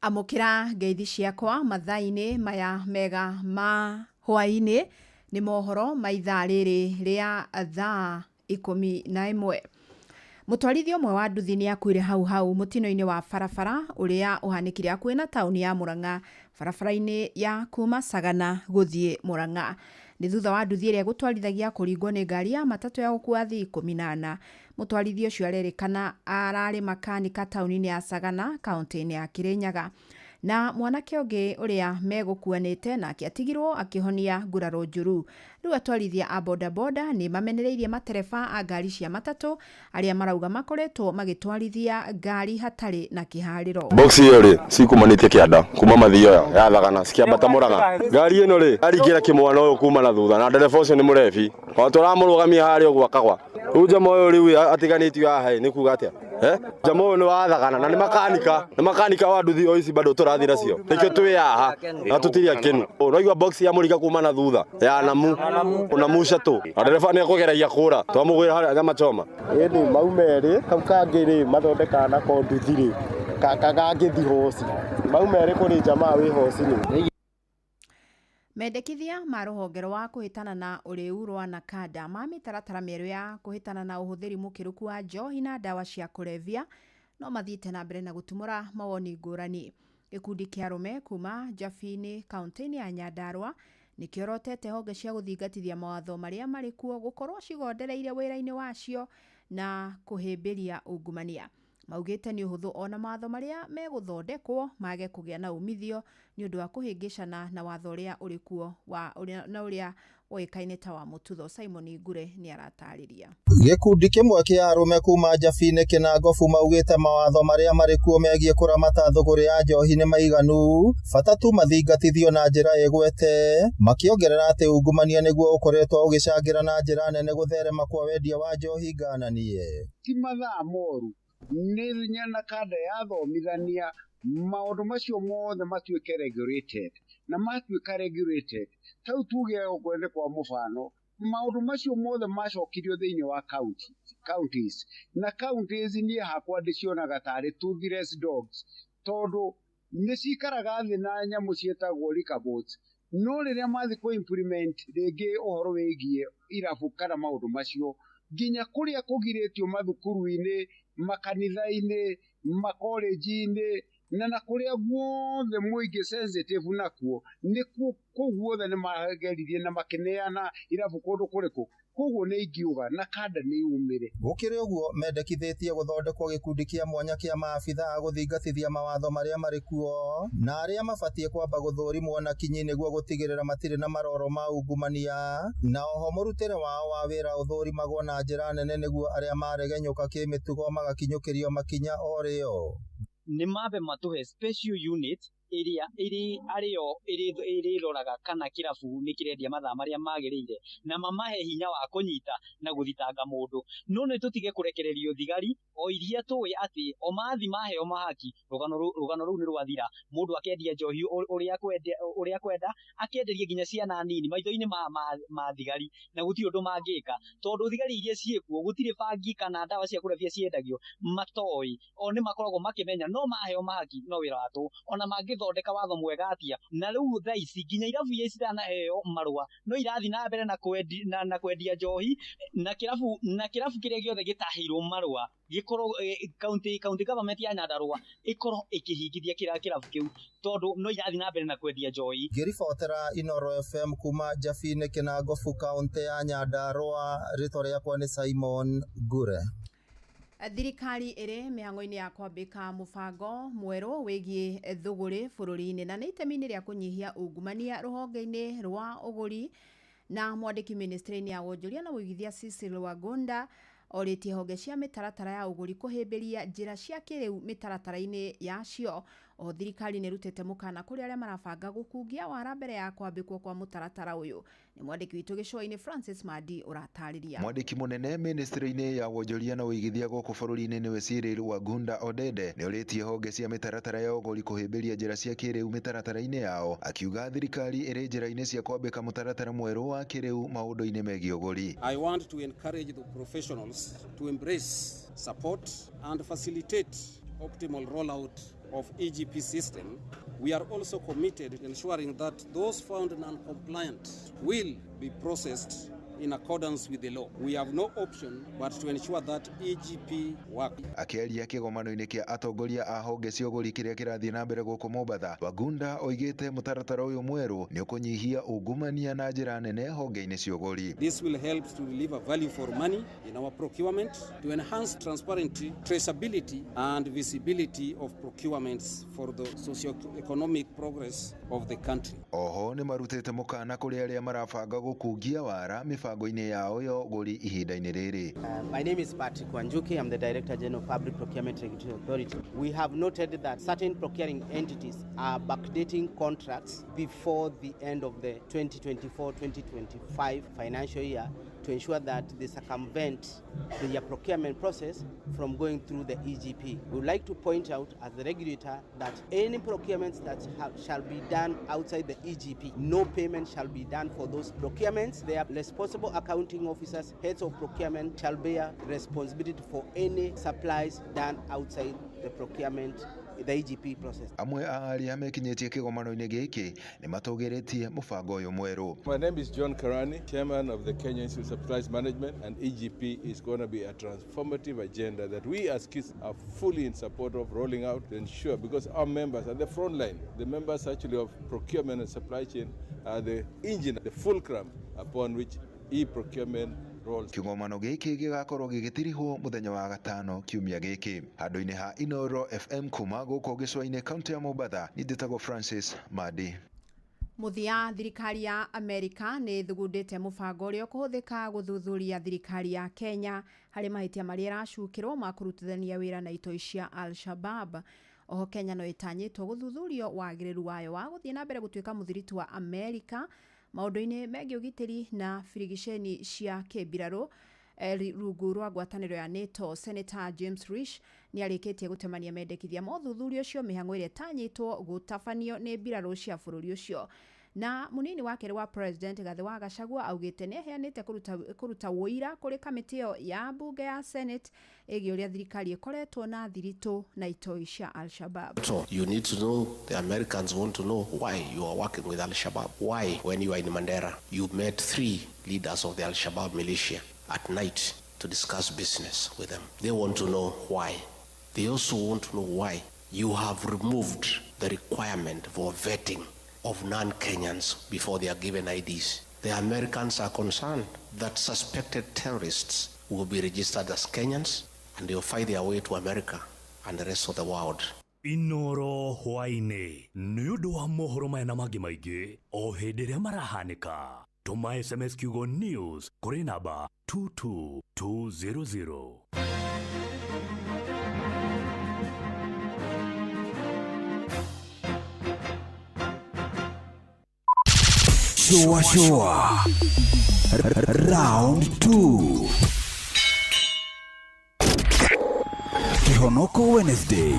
Amũkĩra ngeithi ciakwa mathaa-inĩ maya mega ma hwaĩ-inĩ. Nĩ mohoro ma ithaa rĩrĩ rĩa thaa 11. Mũtwarithia ũmwe wa nduthi nĩ akuire hau hau mũtino-inĩ wa barabara ũrĩa ũhanĩkire hakuhĩ na taũni ya Murang'a barabara-inĩ ya kuma Sagana gũthiĩ Murang'a. Nĩ thutha wa nduthi ĩrĩa ĩgũtwarithagia kũringwo nĩ ngari ya matatũ ya gũkua athii 14. Mũtwarithia ũcio arerĩkana ararĩ makanika taũni-inĩ ya Sagana kaũntĩ-inĩ ya Kirinyaga. Na mwanake ũngĩ ũrĩa megũkuanĩte nake atigirwo akĩhonia nguraro njũru. Rĩu atwarithia a bodaboda nĩ mamenereirie matereba a ngari cia matatũ arĩa marauga makoretwo magĩtwarithia ngari hatarĩ na kĩharĩro. Box ĩyo rĩ cikumanĩtie kĩanda kuma mathioya ya Thagana cikĩambata Mũrang'a. Ngari ĩno rĩ aringĩra kĩmwana ũyũ kuma na thutha na ndereba ũcio nĩ mũrebi. O tũramũrũgamia harĩa ũguo akagwa. Rĩu njama ũyũ rĩu atiganĩtio haha nĩ kuga atĩa? Njama ũyũ nĩ wa Thagana na nĩ makanika, nĩ makanika wa nduthi o ici bado tũrathiĩ nacio. Nĩkĩo twĩ haha na tũtirĩ akenu. Ũraigua box ya mũringa kuma na thutha ya Namu na Mushatũ. Na ndereba nĩ ekũgeragia kũra twamũgwĩra harĩa nyama choma. Ĩni mau merĩ kau kangĩ rĩ mathondekaga nako nduthi rĩ kangĩthi hoci mau merĩ kũrĩ jamaa wĩ hoci-inĩ. Mendekithia ma rũhonge rwa kũhĩtana na ũrĩu rwa NACADA ma mĩtaratara mĩerũ ya kũhĩtana na ũhũthĩri mũkĩrũku wa njohi na ndawa cia kũrebia no mathiĩte na mbere na gũtumũra mawoni ngũrani. Gĩkundi kĩa arũme kuma Njabini kaũntĩ-inĩ ya Nyandarua nĩkĩorotete honge cia gũthingatithia mawatho marĩa marĩ kuo gũkorwo cigondereire wĩra-inĩ wacio na kũhĩmbĩria ungumania. Maugĩte nĩ ũhũthũ ona mawatho marĩa megũthondekwo mage kũgĩa na umithio nĩ ũndũ wa kũhĩngĩcana na watho ũrĩa ũrĩ kuo wa na ũrĩa ũĩkaine ta wa mũtutho. Simon Ngure nĩ aratarĩria. Gĩkundi kĩmwe kĩa arũme kuma Njabini Kĩnangobu maugĩte mawatho marĩa marĩ kuo megiĩ kũramata thũgũrĩ ya njohi nĩ maiganu, bata tu mathingatithio na njĩra ĩgwete, makĩongerera atĩ ungumania nĩguo ũkoretwo ũgĩcangĩra na njĩra nene gũtherema kwa wendia wa njohi ngananie. Ti mathaa moru nĩ NACADA yathomithania maũndũ macio mothe matuĩke regulated na matuĩka regulated tau tuge okorwo nĩ kwa mũbano maũndũ macio mothe macokirio thĩinĩ wa counties na counties niĩ hakwa ndĩcionaga tarĩ toothless dogs tondũ nĩ cikaraga thĩ na nyamũ ciĩtagwo liquor boards no rĩrĩa mathiĩ kũ implement rĩngĩ ũhoro wĩgiĩ irabu kana maũndũ macio nginya kũrĩa kũgirĩtio mathukuru-inĩ makanitha-inĩ makolenji-inĩ na kũrĩa guothe mũingĩ sensitive nakuo nĩkuo kũu guothe nĩ mageririe na makĩneana irabu kũndũ kũrĩkũ. Koguo nĩ ingiuga NACADA nĩ yumĩre. Gũkĩrĩ ũguo mendekithĩtie gũthondekwo gĩkundi kĩa mwanya kĩa maabitha a gũthingatithia mawatho marĩa marĩ kuo na arĩa mabatiĩ kwamba gũthũrimwo na kinyi nĩguo gũtigĩrĩra matirĩ na maroro ma ungumania na oho mũrutĩre wao wa wĩra ũthũrimagwo na njĩra nene nĩguo arĩa maregenyũka kĩmĩtugo magakinyũkĩrio makinya o rĩo. Nĩ mambe matũhe special unit ĩrĩa ĩrĩ arĩo ĩrĩroraga kana kĩrabu nĩ kĩrendia mathaa marĩa magĩrĩire na mamahe hinya wa kũnyita na gũthitanga mũndũ. No nĩ tũtige kũrekererio thigari o iria tũĩ atĩ o mathi maheo mahaki rũgano rũu nĩ rwathira. Mũndũ akendia njohi ũrĩa kwenda akenderia nginya ciana nini maitho-inĩ ma thigari na gũtirĩ ũndũ mangĩka tondũ thigari iria ciĩkuo gũtirĩ bangi kana ndawa cia kũrebia ciendagio matoĩ o nĩ makoragwo makĩmenya no maheo mahaki no wĩra wa tũhũ ona mangĩthondeka watho mwega atĩa. Na rĩu thaa ici nginya irabu iria citanaheo marũa no irathiĩ na mbere na kwendia njohi na kĩrabu kĩrĩa gĩothe gĩtaheirwo marũa gĩkorwo county government ya Nyandarua ĩkorwo ĩkĩhingithia kĩrabu kĩu tondũ no irathiĩ na mbere na kwendia njohi. Ngĩribotera Inooro FM kuma Njabini Kĩnangobu kaũntĩ ya Nyandarua, rĩtwa rĩakwa nĩ Simon Ngure. Thirikari ĩrĩ mĩhang'o-inĩ ya kwambĩka mũbango mwerũ wĩgiĩ thũgũrĩ bũrũri-inĩ na nĩ itemi-inĩ rĩa kũnyihia ungumania rũhonge-inĩ rwa ũgũri na mwandĩki ministry-inĩ ya wonjoria na ũigithia Cecil Wagunda orĩtie honge cia mĩtaratara ya ũgũri kũhĩmbĩria njĩra cia kĩrĩu mĩtaratara-inĩ yacio. O thirikari nĩ ĩrutĩte mũkana kũrĩ arĩa marabanga gũkungia wara mbere ya kwambĩkwo kwa mũtaratara ũyũ. Nĩ mwandĩki witũ gĩcũa-inĩ Francis Mandi ũratarĩria. Mwandĩki mũnene ministry-inĩ ya wonjoria na ũigithia gũkũ bũrũri-inĩ nĩwe Cyril Wagunda Odede nĩ orĩtie honge cia mĩtaratara ya ũgũri kũhĩmbĩria njĩra cia kĩrĩu mĩtaratara-inĩ yao, akiuga thirikari ĩrĩ njĩra-inĩ cia kwambĩka mũtaratara mwerũ wa kĩrĩu maũndũ-inĩ megiĩ ũgũri. I want to encourage the professionals to embrace, support and facilitate optimal rollout of EGP system. We are also committed to ensuring that those found non-compliant will be processed in accordance with the law. We have no option but to ensure that EGP work. Akĩaria kĩgomano-inĩ kĩa atongoria a honge cia ũgũri kĩrĩa kĩrathiĩ na mbere gũkũ Mombatha, Wagunda oigĩte mũtaratara ũyũ mwerũ nĩ ũkũnyihia ungumania na njĩra nene honge-inĩ cia ũgũri. This will help to deliver value for money in our procurement, to enhance transparency, traceability and visibility of procurements for the socio-economic progress of the country. Oho nĩ marutĩte mũkana kũrĩ arĩa marabanga gũkungia wara mĩbango-inĩ yao ya ũgũri ihinda-inĩ rĩrĩ. My name is Patrick Wanjuki. I'm the Director General of Public Procurement Regulatory Authority. We have noted that certain procuring entities are backdating contracts before the end of the 2024-2025 financial year to ensure that they circumvent the procurement process from going through the EGP. We would like to point out as the regulator that any procurements that shall be done outside the EGP, no payment shall be done for those procurements. The responsible accounting officers, heads of procurement, shall bear responsibility for any supplies done outside the procurement, the EGP process. Amwe a arĩa mekinyĩtie kĩgomano-inĩ gĩkĩ nĩ matũgĩrĩtie mũbango ũyũ mwerũ. My name is John Karani, chairman of the Kenya Institute of Supplies Management, and EGP is going to be a transformative agenda that we as KISS are fully in support of rolling out to ensure, because our members are the front line. The members actually of procurement and supply chain are the engine, the fulcrum upon which e-procurement rolls. Kĩgomano gĩkĩ gĩgakorwo gĩgĩtirihwo mũthenya wa gatano kiumia gĩkĩ handũ-inĩ ha Inoro FM kuma gũkũ gĩcũa-inĩ kaunti ya Mombatha. Niĩ ndĩtagwo Francis Madi. Mũthia, thirikari ya Amerika nĩ ĩthugundĩte mũbango ũrĩa ũkũhũthĩka gũthuthuria thirikari ya Kenya harĩ mahĩtia marĩa ĩracukĩrwo ma kũrutithania wĩra na itoi cia Al-Shabaab. Oho Kenya no ĩtanyĩtwo gũthuthurio wagĩrĩru wayo wa gũthiĩ na mbere gũtuĩka mũthiritu wa Amerika maũndũ-inĩ megiĩ ũgitĩri na birigiceni cia kĩmbirarũ rungu rwa ngwatanĩro ya NATO. Senator James Risch nĩ arĩkĩtie gũtemania mendekithia ma ũthuthuria ũcio mĩhang'o ĩrĩa ĩtanyĩtwo gũtabanio nĩ mbirarũ cia bũrũri ũcio. Na munini wa kerĩ wa President Gathĩ wa Gachagua augĩte nĩ aheanĩte kũruta ũira kũrĩ kamĩtĩ ĩyo ya mbunge ya Senate ĩgiĩ ũrĩa thirikari ĩkoretwo na thiritũ na itoi cia Al-Shabaab. So you need to know, the Americans want to know why you are working with Al-Shabaab. Why, when you are in Mandera, you met 3 leaders of the Al-Shabaab militia at night to discuss business with them. They want to know why. They also want to know why you have removed the requirement for vetting of non-Kenyans before they are given IDs. The Americans are concerned that suspected terrorists will be registered as Kenyans and they will find their way to America and the rest of the world. Inoro hwaĩ-inĩ nĩ ũndũ wa mohoro maya na mangĩ maingĩ o hĩndĩ ĩrĩa marahanĩka. Tũma SMS kiugo news kũrĩ namba 22200. Shua Shua Round 2 Kihonoko Wednesday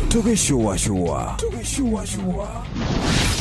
Tugishua Shua Tugishua Shua.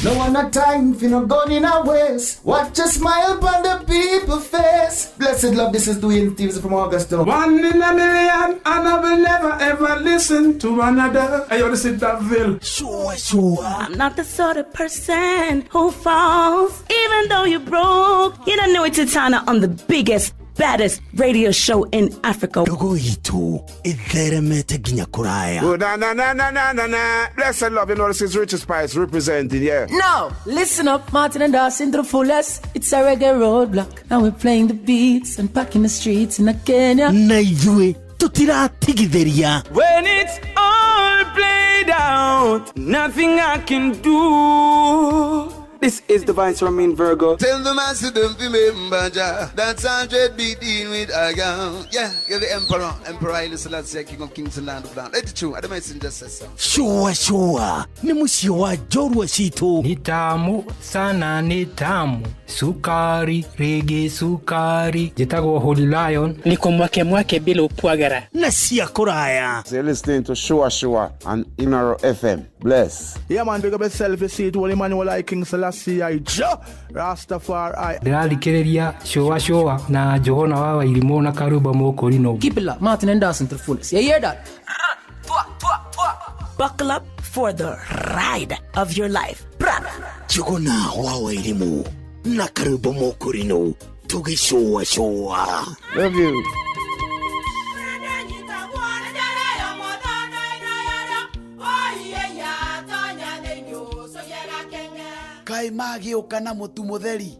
No one a time for no gun in a waist. Watch a smile upon the people face. Blessed love, this is Dwayne Stevens from Augusta. 1 in a million, and I will never ever listen to another. I want to sit that bill. Sure, sure. I'm not the sort of person who falls, even though you're broke. You don't know it's Titana on the biggest, baddest radio show in Africa. Dogo itu itheremete nginya kuraya. Oh, na na na na na na na. Blessed love, you know this is Richard Spice representing, yeah. Now, listen up, Martin and Dawson to the fullest. It's a reggae roadblock, and we're playing the beats and packing the streets in Kenya. Na ithuĩ tutiratigithĩria. When it's all played out, nothing I can do. This is Divine Ramin Virgo. Tell the master don't remember Jah. That's 100 beat in with a gun. Yeah, you're the emperor. Emperor Haile Selassie, King of Kings and Land of Land. Let it true. I don't messenger says so. Sure, sure. Ni mũciĩ wa njorua citũ. Ni tamu sana, ni tamu. Sukari, rege sukari. Njĩtagwo Holy Lion. Niko mwake mwake bila upwagara. Na cia kũraya. So you're listening to Shua Shua on Inoro FM. Bless. Yeah, man, big up yourself. You see it, Holy Emmanuel I King Selassie I Jah Rastafari. Ndĩrathikĩrĩria Shua Shua na Johana wa Wairimũ na Karuba Mũkũrinũ. Keep it locked, Martin and Dawson to the fullest. You hear that? Buckle up for the ride of your life. Jogona wa Wairimũ na Karuba Mũkũrinũ Tũgĩcũacũa. Love you. Kaĩ magĩũka na mũtu mũtheri?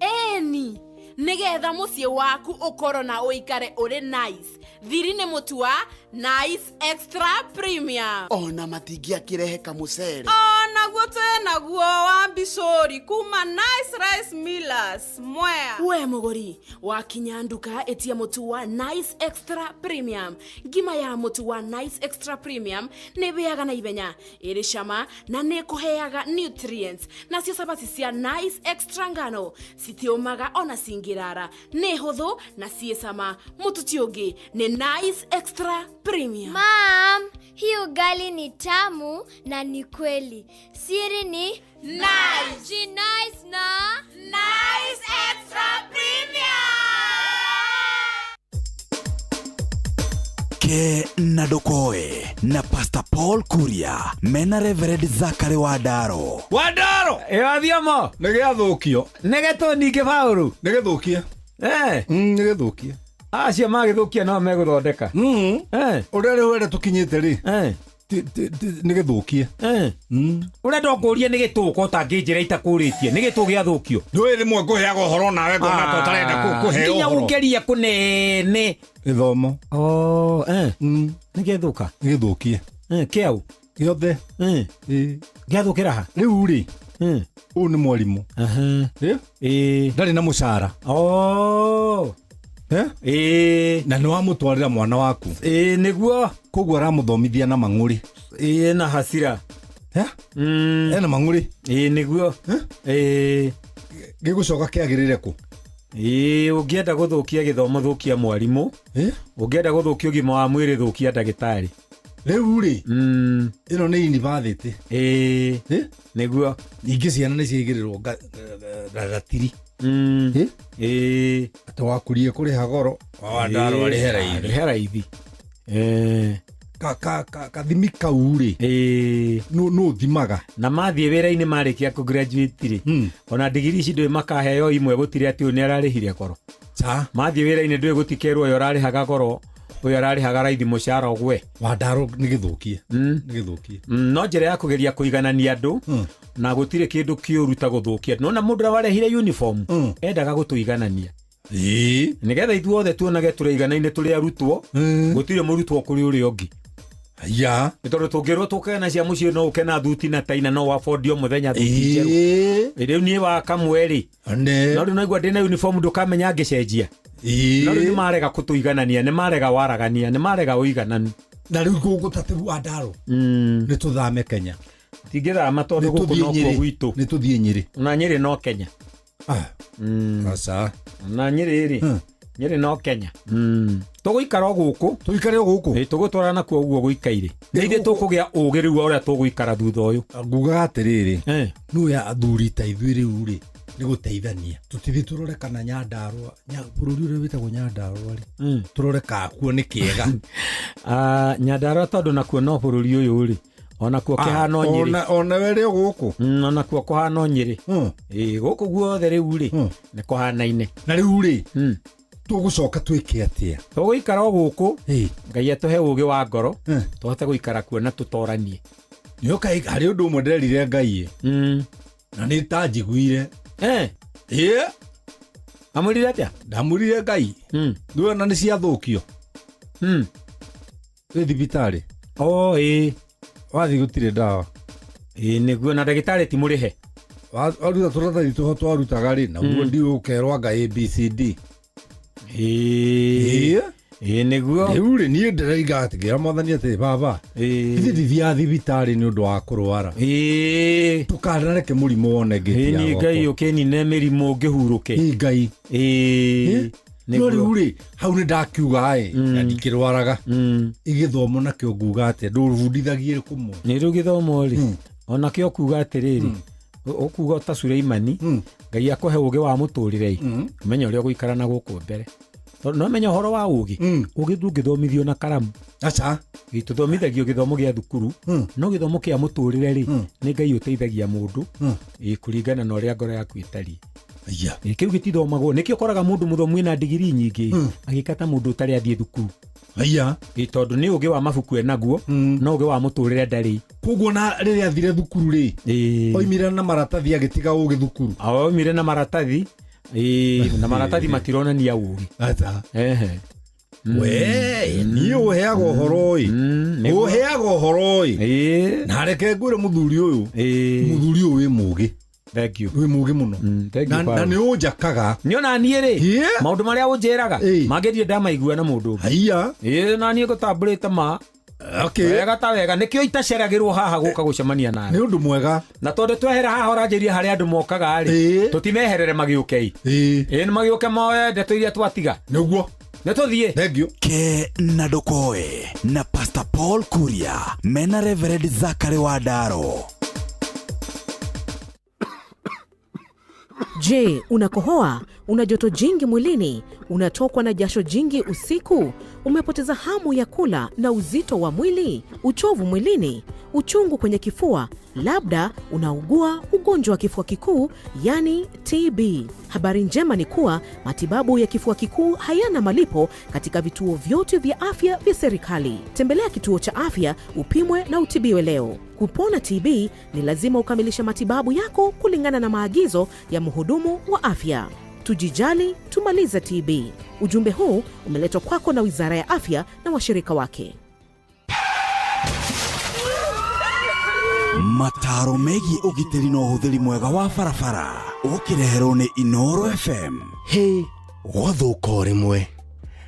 Ĩni, nĩgetha mũciĩ waku ũkorwo na ũikare ũrĩ nice. Thiri nĩ mũtu wa Nice Extra Premium. Ona matingĩakĩrehe kamũcere. Onaguo twĩ naguo wa mbicũri kuma Nice Rice Millers Mwea. We mũgũri wakinya nduka ĩtia mũtu wa Nice Extra Premium. Ngima ya mũtu wa Nice Extra Premium nĩ ĩhĩaga na ihenya, ĩrĩ cama na nĩ ĩkũheaga nutrients. Nacio cabaci cia Nice Extra ngano citiũmaga ona cingĩrara, nĩ hũthũ na ciĩ cama. Mũtu ti ũngĩ nĩ Nice Extra Premium. Mom, hii ugali ni tamu na ni kweli. Siri ni Nice. Ji nice na Nice Extra Premium. Ke na Ndokoe na Pastor Paul Kuria mena Reverend Zakari Wandaro. Wandaro! Ĩ Athiamo! Nĩ gĩathũkio. Nĩ gĩtũ ningĩ Paũlũ. Nĩ gĩthũkie. Nĩ gĩthũkie. Acio magĩthũkia no megũthondeka. Ũrĩa rĩu ere tũkinyĩte rĩ. Nĩ gĩthũkie. Ũrenda ũkũrie nĩ gĩtũ ko ũtangĩnjĩra itakũrĩtie. Nĩ gĩtũ gĩathũkio. Ndũĩ rĩmwe ngũheaga ũhoro nawe ngona ta ũtarenda kũheo Nginya ũhoro. ũngerie kũnene. Gĩthomo. Oh, Nĩ gĩathũka? Nĩ gĩthũkie. Kĩau? Gĩothe. Gĩathũkĩra ha? Rĩu rĩ. Ũyũ nĩ mwarimũ. Ndarĩ na mũcara. Oh. Na nĩ wamũtwarĩra mwana waku. Nĩguo. Koguo aramũthomithia na mang'ũrĩ. Na hasira. Ena mang'ũrĩ. Nĩguo. Gĩgũcoka kĩagĩrĩre kũ? Ũngĩenda gũthũkia gĩthomo thũkia mwarimũ. Ũngĩenda gũthũkia ũgima wa mwĩrĩ thũkia ndagĩtarĩ. Rĩu rĩ, ĩno nĩ university. Nĩguo. Ningĩ ciana nĩ ciaigĩrĩrwo ratiri. Atĩ wakurie kũrĩha goro, Wandaro arĩhe raithi. Arĩhe raithi. Kathimi kau rĩ, nũ ũthimaga? Na mathiĩ wĩra-inĩ marĩkia kũ graduate rĩ, ona ndigiri ici ndũĩ makaheo imwe gũtirĩ atĩ ũyũ nĩ ararĩhire goro. Mathiĩ wĩra-inĩ ndũĩ gũtikerwo ũyũ ũrarĩhaga goro, ũyũ ararĩhaga raithi mũcara ũgwe. Wandaro nĩ gĩthũkie. Nĩ gĩthũkie. No njĩra ya kũgeria kũiganania andũ na gũtirĩ kĩndũ kĩũru ta gũthũkia. Nona mũndũ ũrĩa warehire uniform endaga gũtũiganania. Nĩgetha ithuothe tuonage tũrĩiganaine tũrĩ arutwo, gũtirĩ mũrutwo kũrĩ ũrĩa ũngĩ. Ya. Nĩ tondũ tũngĩrwo tũkena cia mũciĩ no ũke na thuti na taina no wabondi o mũthenya thuti njerũ. Rĩu niĩ wa kamwe rĩ. No rĩu naigua ndĩna uniform ndũkamenya ngĩcenjia. No rĩu nĩ marega kũtũiganania, nĩ marega waragania, nĩ marega ũigananu. Na rĩu gũgũtatĩru Wandaro. Nĩ tũthame Kenya. Tingĩthama tondũ Nĩ gũkũ tũthiĩ nokuo Nyĩrĩ. gwitũ. Nĩ tũthiĩ Nyĩrĩ. Na Nyĩrĩ no Kenya. Aca. Na Nyĩrĩ rĩ. Nyĩrĩ no Kenya. Tũgũikara o gũkũ. Tũikare o gũkũ. Tũgũtwarana nakuo ũguo gũikaire. Nĩ ithuĩ tũkũgĩa ũgĩ rĩu wa ũrĩa tũgũikara thutha ũyũ. Ngugaga atĩrĩrĩ, nũ ya athuri ta ithuĩ rĩu rĩ, nĩ gũteithania. Tũtithiĩ tũrore kana Nyandarũa, bũrũri ũrĩa wĩtagwo Nyandarũa rĩ, tũrore kana kuo nĩ kĩega. Nyandarũa tondũ nakuo no bũrũri ũyũ rĩ, onakuo kĩhano Nyĩrĩ. Ona we rĩ o gũkũ? Onakuo kũhana Nyĩrĩ. Gũkũ guothe rĩu rĩ, nĩ kũhanaine. Na rĩu rĩ, tũgũcoka twĩke atĩa? Tũgũikara o gũkũ, Ngai atũhe ũgĩ wa ngoro, tũhote gũikara kuo na tũtoranie. Nĩũka harĩ ũndũ ũmwe ndĩrerire Ngai ĩ. Na nĩ ta njiguire. Amwĩrire atĩa? Ndamwĩrire Ngai. Nĩwona nĩ ciathũkio. Wĩ thibitarĩ. Oh, ĩĩ. Wathiĩ gũtirĩ ndawa. Ĩĩ, nĩguo, na ndagĩtarĩ ti mũrĩhe. Waruta tũratathi tũho twarutaga rĩ, naguo ndiũĩ ũkerwo anga ABCD. Ĩĩ, nĩguo. Rĩu rĩ, niĩ ndĩraiga atĩ ngĩra mwathani atĩ baba, ithuĩ ndithiaga thibitarĩ nĩ ũndũ wa kũrwara. Ndũkanareke mũrimũ wone ngĩti ya Niĩ gwakwa. Ngai ũkĩnine mĩrimũ ngĩhurũke. Ĩĩ, Ngai. No rĩu rĩ, hau nĩ ndakiuga ĩ, na ndikĩrwaraga. Igĩthomo nakĩo nguga atĩa, ndũbundithagie kũmwe. Nĩ rĩu gĩthomo rĩ, onakĩo kuga atĩrĩrĩ, ũkuga ta Suleimani, Ngai akũhe ũgĩ wa mũtũrĩre ĩ, ũmenye ũrĩa ũgũikara na gũkũ mbere. Tondũ no menya ũhoro wa ũgĩ, ũgĩ ndũngĩthomithio na karamu. Aca. Tũthomithagio gĩthomo gĩa thukuru, no gĩthomo kĩa mũtũrĩre rĩ, nĩ Ngai ũteithagia mũndũ, kũringana na ũrĩa ngoro yaku ĩtariĩ. Ĩ, kĩu gĩtithomagwo nĩkĩo ũkoraga mũndũ mũthomu ena ndigiri nyingĩ agĩka ta mũndũ ũtarĩ athiĩ thukuru. Aya. Ĩ, tondũ nĩ ũgĩ wa mabuku enaguo, no ũgĩ wa mũtũrĩre ndarĩ. Koguo na rĩrĩa athire thukuru rĩ, oimire na maratathi agĩtiga ũgĩ thukuru. Oimire na maratathi, ĩ, na maratathi matironania ũgĩ. Ata. Ehe. We, niĩ ũheaga ũhoro ĩ, ũheaga ũhoro ĩ, na reke ngwĩre mũthuri ũyũ, mũthuri ũyũ wĩ mũgĩ. Thank you. Wĩ mũgĩ mũno. Thank you, Na Paul. nĩ ũnjakaga. Nĩ ona niĩ rĩ, maũndũ marĩa ũnjĩraga mangĩthiĩ ndamaigua na mũndũ ũngĩ. Haiya. Ĩ, na niĩ ngũtambũrĩte ma. Okay. Wega ta wega nĩkĩo itaceragĩrwo haha gũka gũcemania nawe. Nĩ ũndũ mwega. Na tondũ twehera haha ũranjĩria harĩa andũ mokaga rĩ, tũtimeherere magĩũkei. Ĩ, nĩ magĩũke moe ndeto iria twatiga. Nĩguo. Nĩ tũthiĩ. Thank you. Ke na ndũkoe na Pastor Paul Kuria mena Reverend Zachary Wandaro. Je, unakohoa? Una joto jingi mwilini? Unatokwa na jasho jingi usiku? Umepoteza hamu ya kula na uzito wa mwili? Uchovu mwilini? Uchungu kwenye kifua? Labda unaugua ugonjwa wa kifua kikuu, yani TB. Habari njema ni kuwa matibabu ya kifua kikuu hayana malipo katika vituo vyote vya afya vya serikali. Tembelea kituo cha afya upimwe na utibiwe leo. Kupona TB ni lazima ukamilishe matibabu yako kulingana na maagizo ya mhudumu wa afya. Tujijali, tumalize TB. Ujumbe huu umeletwa kwako na Wizara ya Afya na washirika wake. Mataro megiĩ ũgitĩri na ũhũthĩri mwega wa barabara ũkĩreherwo nĩ Inoro FM. Hĩ, gwathũka o rĩmwe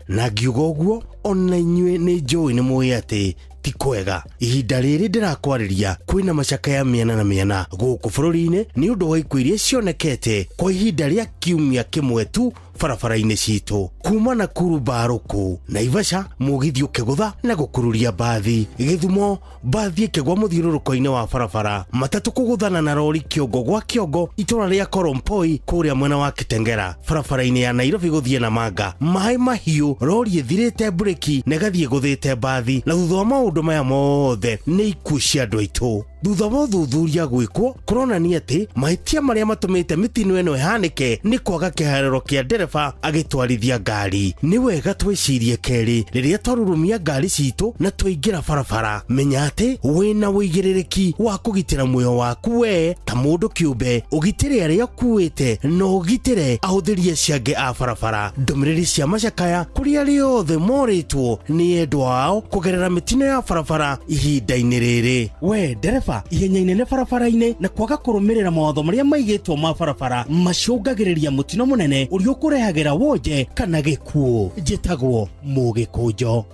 na ngiuga ũguo ona inyuĩ nĩ njũĩ nĩ mũĩ atĩ ti kwega. Ihinda rĩrĩ ndĩrakwarĩria kwĩna macakaya mĩena na mĩena gũkũ bũrũri-inĩ nĩ ũndũ wa ikuũ iria cionekete kwa ihinda rĩa kiumia kĩmwe tu barabara-inĩ citũ, kuma Nakuru Mbarũkũ, Naivasha mũgithi ũkĩgũtha na gũkururia mbathi, Gĩthumo mbathi ĩkĩgwa mũthiũrũrũko-inĩ wa barabara, matatũ kũgũthana na rori kĩongo gwa kĩongo itũra rĩa Korompoi kũrĩa mwena wa Kitengera, barabara-inĩ ya Nairobi gũthiĩ Namanga, maĩ mahiũ rori ĩthirĩte mburĩki na ĩgathiĩ ĩgũthĩte mbathi. Na thutha wa maũndũ maya mothe nĩ ikuũ cia andũ aitũ. Thutha wa ũthuthuria gwĩkwo kũronania atĩ mahĩtia marĩa matũmĩte mĩtino ĩno ĩhanĩke nĩ kwaga kĩharĩro kĩa ndereba agĩtwarithia ngari. Nĩ wega twĩcirie kerĩ rĩrĩa twarurumia ngari citũ na twaingĩra barabara. Menya atĩ wĩna ũigĩrĩrĩki wa kũgitĩra muoyo waku we ta mũndũ kĩũmbe, ũgitĩre arĩa ũkuĩte na ũgitĩre ahũthĩri acio angĩ a barabara. Ndũmĩrĩri cia macakaya kũrĩ arĩa othe morĩtwo nĩ endwa ao kũgerera mĩtino ya barabara ihinda-inĩ rĩrĩ. We ndereba, ihenya inene barabara-inĩ na kwaga kũrũmĩrĩra mawatho marĩa maigĩtwo ma barabara macũngagĩrĩria mũtino mũnene ũrĩa ũkũrehagĩra wonje kana gĩkuũ. Njĩtagwo Mũgĩkũnjo.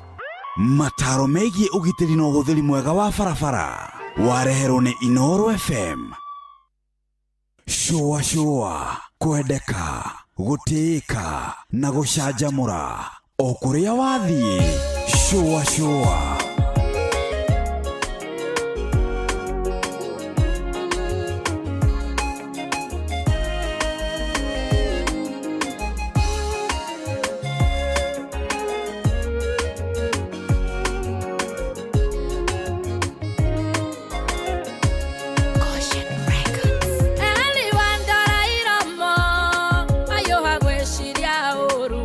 Mataro megiĩ ũgitĩri na ũhũthĩri mwega wa barabara wareherwo nĩ Inoro FM. Shũa shũa, kwendeka, gũtĩĩka na gũcanjamũra o kũrĩa wathiĩ. Shũa shũa. Eliwandora iromo mayũha gwĩciria ũru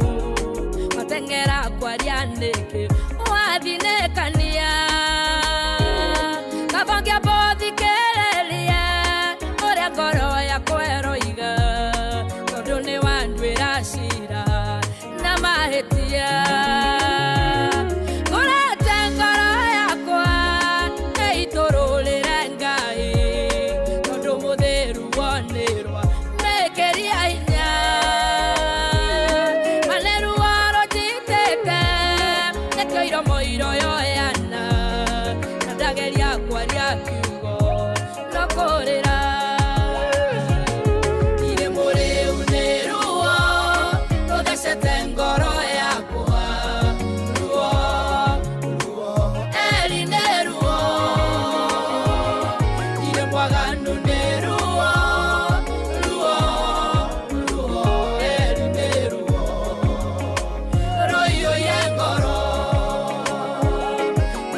mateng'era kwaria nĩkĩ wathinĩkania kabongia bothikĩrĩrie ũrĩa ngoro yakwa ĩroiga tondũ nĩ wanduĩra cira na mahĩtia ngũrete ngoro yakwa ĩitũrũrĩre Ngai tondũ mũthĩru wonĩrwa mĩkĩria hinya maneruo rũnjitĩte nĩkĩo iromo iroyoyana na ndageria kwaria kiugo no kũrĩra irĩ mũrĩu nĩ ruo rũthecete ngoro yakwa ruo ruo eri nĩ ruo irĩ mwaganu nĩ ruo ruo ruo eri nĩ ruo rũiyũire ngoro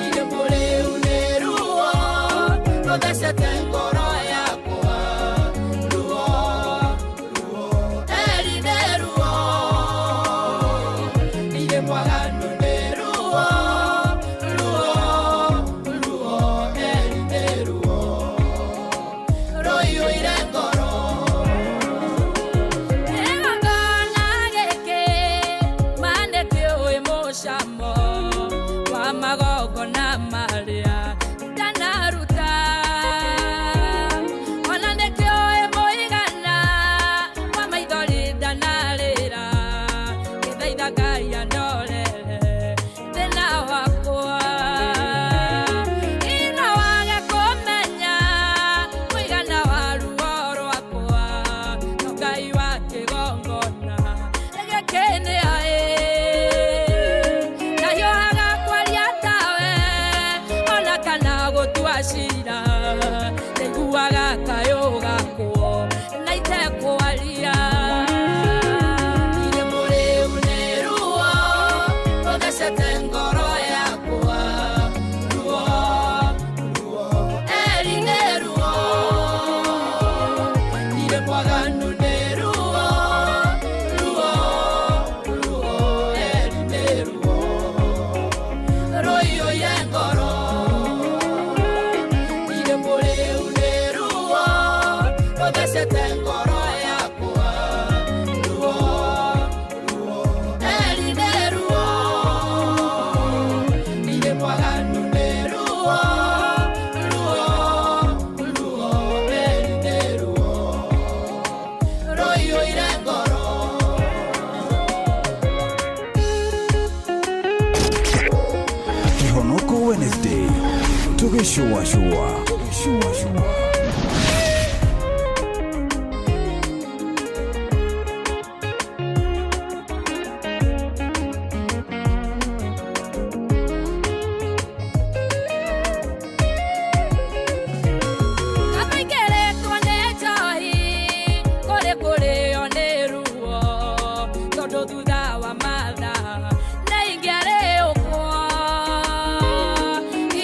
irĩ mũrĩu nĩ ruo cira ndaiguaga kayũ gakwo na itekwaria irĩ mũrĩu nĩ ruo rũthecete ngoro yakwa ruo ruo eri nĩ ruo irĩ mwaganu nĩ ruo ruo ruo eri nĩ ruo rũiyũire ngoro irĩ mũrĩu nĩ ruo rũthecete ngoro yakwa ruo ruo eri nĩ ruo irĩ mwaganu nĩ ruo ruo ruo eri nĩ ruo rũiyũire ngoro. Kihonoko Wednesday tugĩcũacũa. Kamaingĩrĩtwo nĩ njohi kũrĩ kũrĩo nĩ ruo tondũ thutha wa mathaa nĩ ingĩarĩũkwo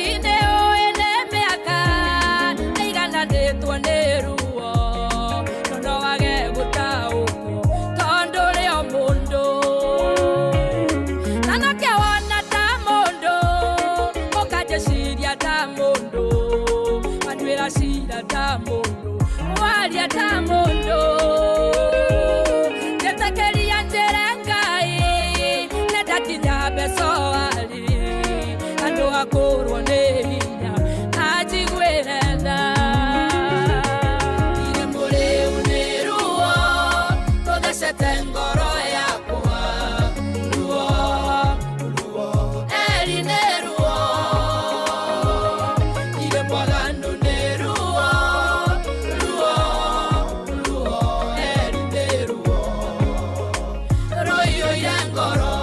inĩ ũĩ nĩ mĩaka ĩigananĩtwo nĩ ruo no no wage gũtaũkwo tondũ rĩ o mũndũ na nokĩo wona ta mũndũ ũkanjĩciria ta mũndũ watuĩra cira ta mũndũ waria ta mũndũ njĩtĩkĩria njĩre Ngai nĩndakinya mbecoari andũ akũrwo nĩ hinya anjiguĩre tha irĩ mũrĩu nĩ ruo rũthecete ngoro yakwa ruo ruo eri nĩ ruo irĩ mwaganu nĩ ruo ruo ruo eri nĩ ruo rũiyũire ngoro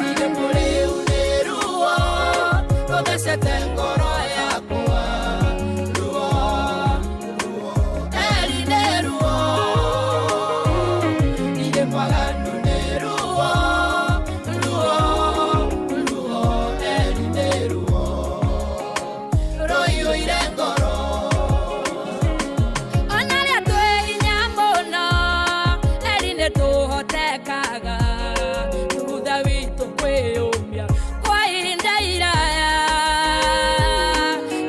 irĩ mũrĩu nĩ ruo rũthecete ngoro yakwa ruo ruo eri nĩ ruo irĩ mwaganu nĩ ruo ruo ruo eri nĩ ruo rũiyũire ngoro ona rĩa twĩ hinya mũno eri nĩ tũhotekaga thutha witũ kwĩyũmia kwa ihinda iraya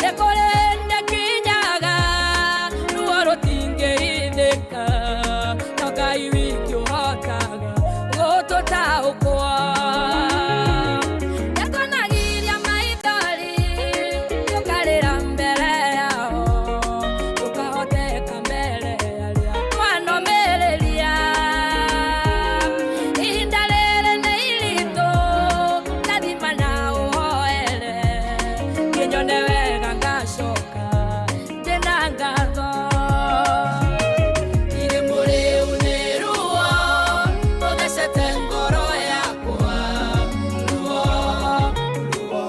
nĩ kũrĩ nĩkinyaga ruo rũtingĩhithĩka no Ngai wiki ũhotaga gũtũtaũkwo nĩtwonagiria maithori tũkarĩra mbere yao tũkahoteka mbere arĩa twanomĩrĩria ihinda rĩrĩ nĩ iritũ ndathima na ũhoere kĩnyone wega ngacoka ndĩna ngatho irĩ mũrĩu nĩ ruo rũthecete ngoro yakwa ruo ruo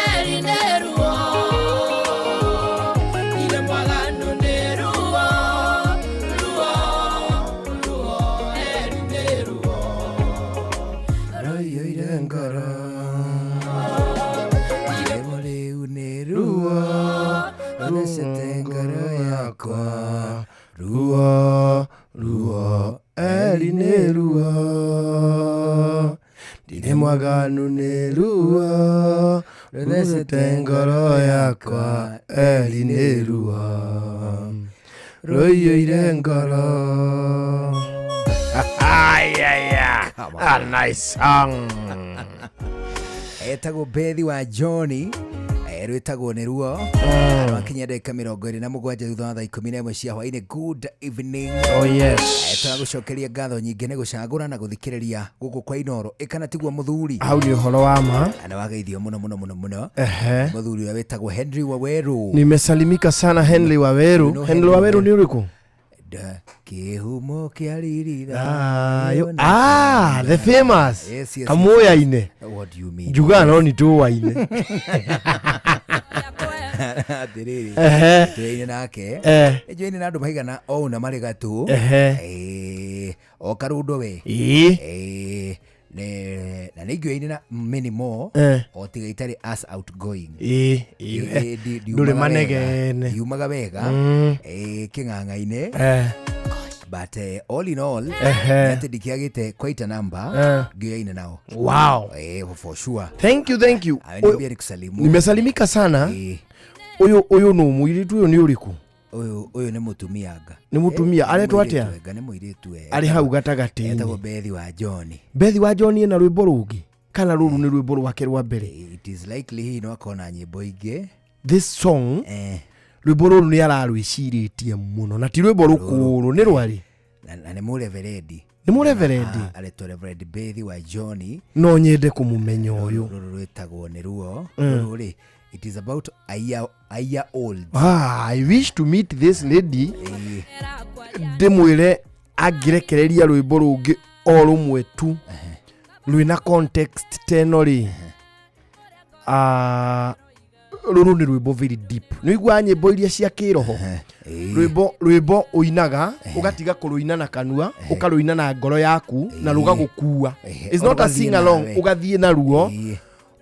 eri nĩ ruo irĩ mwaganu nĩ ruo ruo ruo eri nĩ ruo rũiyũire ngoro irĩ mũrĩu nĩ ruo rũthecete ngoro yakwa ruo ruo eri nĩ ruo ndirĩ mwaganu nĩ ruo rũthecete ngoro yakwa eri nĩ ruo rũiyũire ngoro. Yeah. A nice song. Etagwo Bethi wa Johnny rwĩtagwo nĩ ruo rwakinya ndagĩka 27 thutha wa thaa 11 cia hwainĩ. Good evening. Oh, yes. Tũragũcokeria ngatho nyingĩ nĩ gũcagũra na gũthikĩrĩria gũkũ kwa Inoro ĩkana tiguo mũthuri. Hau nĩ ũhoro wa ma. Na wageithio mũno mũno mũno mũno. Ehe. Mũthuri ũrĩa wĩtagwo Henry Waweru. Nimesalimika sana Henry Waweru. You know Henry Waweru nĩ ũrĩkũ? Da kĩhumo kĩa riri Thayo. Ah, the famous. Yes, yes, Kamuya-inĩ. What do you mean? Njugaga no nĩ tũwaine. Atĩrĩrĩ, Ehe. tũyaine nake. Eh. Nĩnjũyaine na andũ maigana o ũna marĩ gatũ. Ehe. Eh, o karundo we. Ĩĩ. Eh, na nĩ ingĩoyaine na many more Eh. o tiga itarĩ as outgoing. Ĩĩ, Ĩĩ, ĩĩ. ndiumaga Ndũrĩ wega. manegene. Ndiumaga wega. Mm. Eh, kĩng'ang'a-inĩ. Eh. But all in all, Ehe. nĩ atĩ ndikĩagĩte quite a number Eh. ngĩoyaine nao. Wow. Eh, for sure. Thank you, thank you. Ah, niambie nikusalimu. Nimesalimika sana. Ũyũ ũyũ nũ mũirĩtu ũyũ nĩ ũrĩkũ? Ũyũ ũyũ nĩ mũtumia anga. Nĩ mũtumia Eh, aretwo nĩ atĩa? mũirĩtu anga, nĩ mũirĩtu eh. Arĩ hau gatagatĩ-inĩ. Etagwo Bethi wa John. Bethi wa John ena rwĩmbo rũngĩ kana rũrũ nĩ rwĩmbo rwake rwa mbere? It is likely hihi no akorwo na nyĩmbo ingĩ. This song rwĩmbo rũrũ nĩ ararwĩcirĩtie mũno na ti rwĩmbo rũkũrũ nĩ rwarĩ Na nĩ mũreverendi. Nĩ mũreverendi? Ah, aretwo Reverend Bethi wa John. No nyende kũmũmenya ũyũ. Rũrũ rwĩtagwo nĩ ruo. Mm. Rũrũ rĩ, it is about a year old. Ah, I wish to meet this lady ndĩmwĩre angĩrekereria rwĩmbo rũngĩ o rũmwe tu rwĩna context ta ĩno rĩ ah, rũrũ nĩ rwĩmbo very deep nĩ ũiguaga nyĩmbo iria cia kĩroho rwĩmbo rwĩmbo ũinaga ũgatiga kũrũina na kanua ũkarũina na ngoro yaku na rũgagũkua. It's not a Ũgathiĩ sing along. nawe. Ũgathiĩ naruo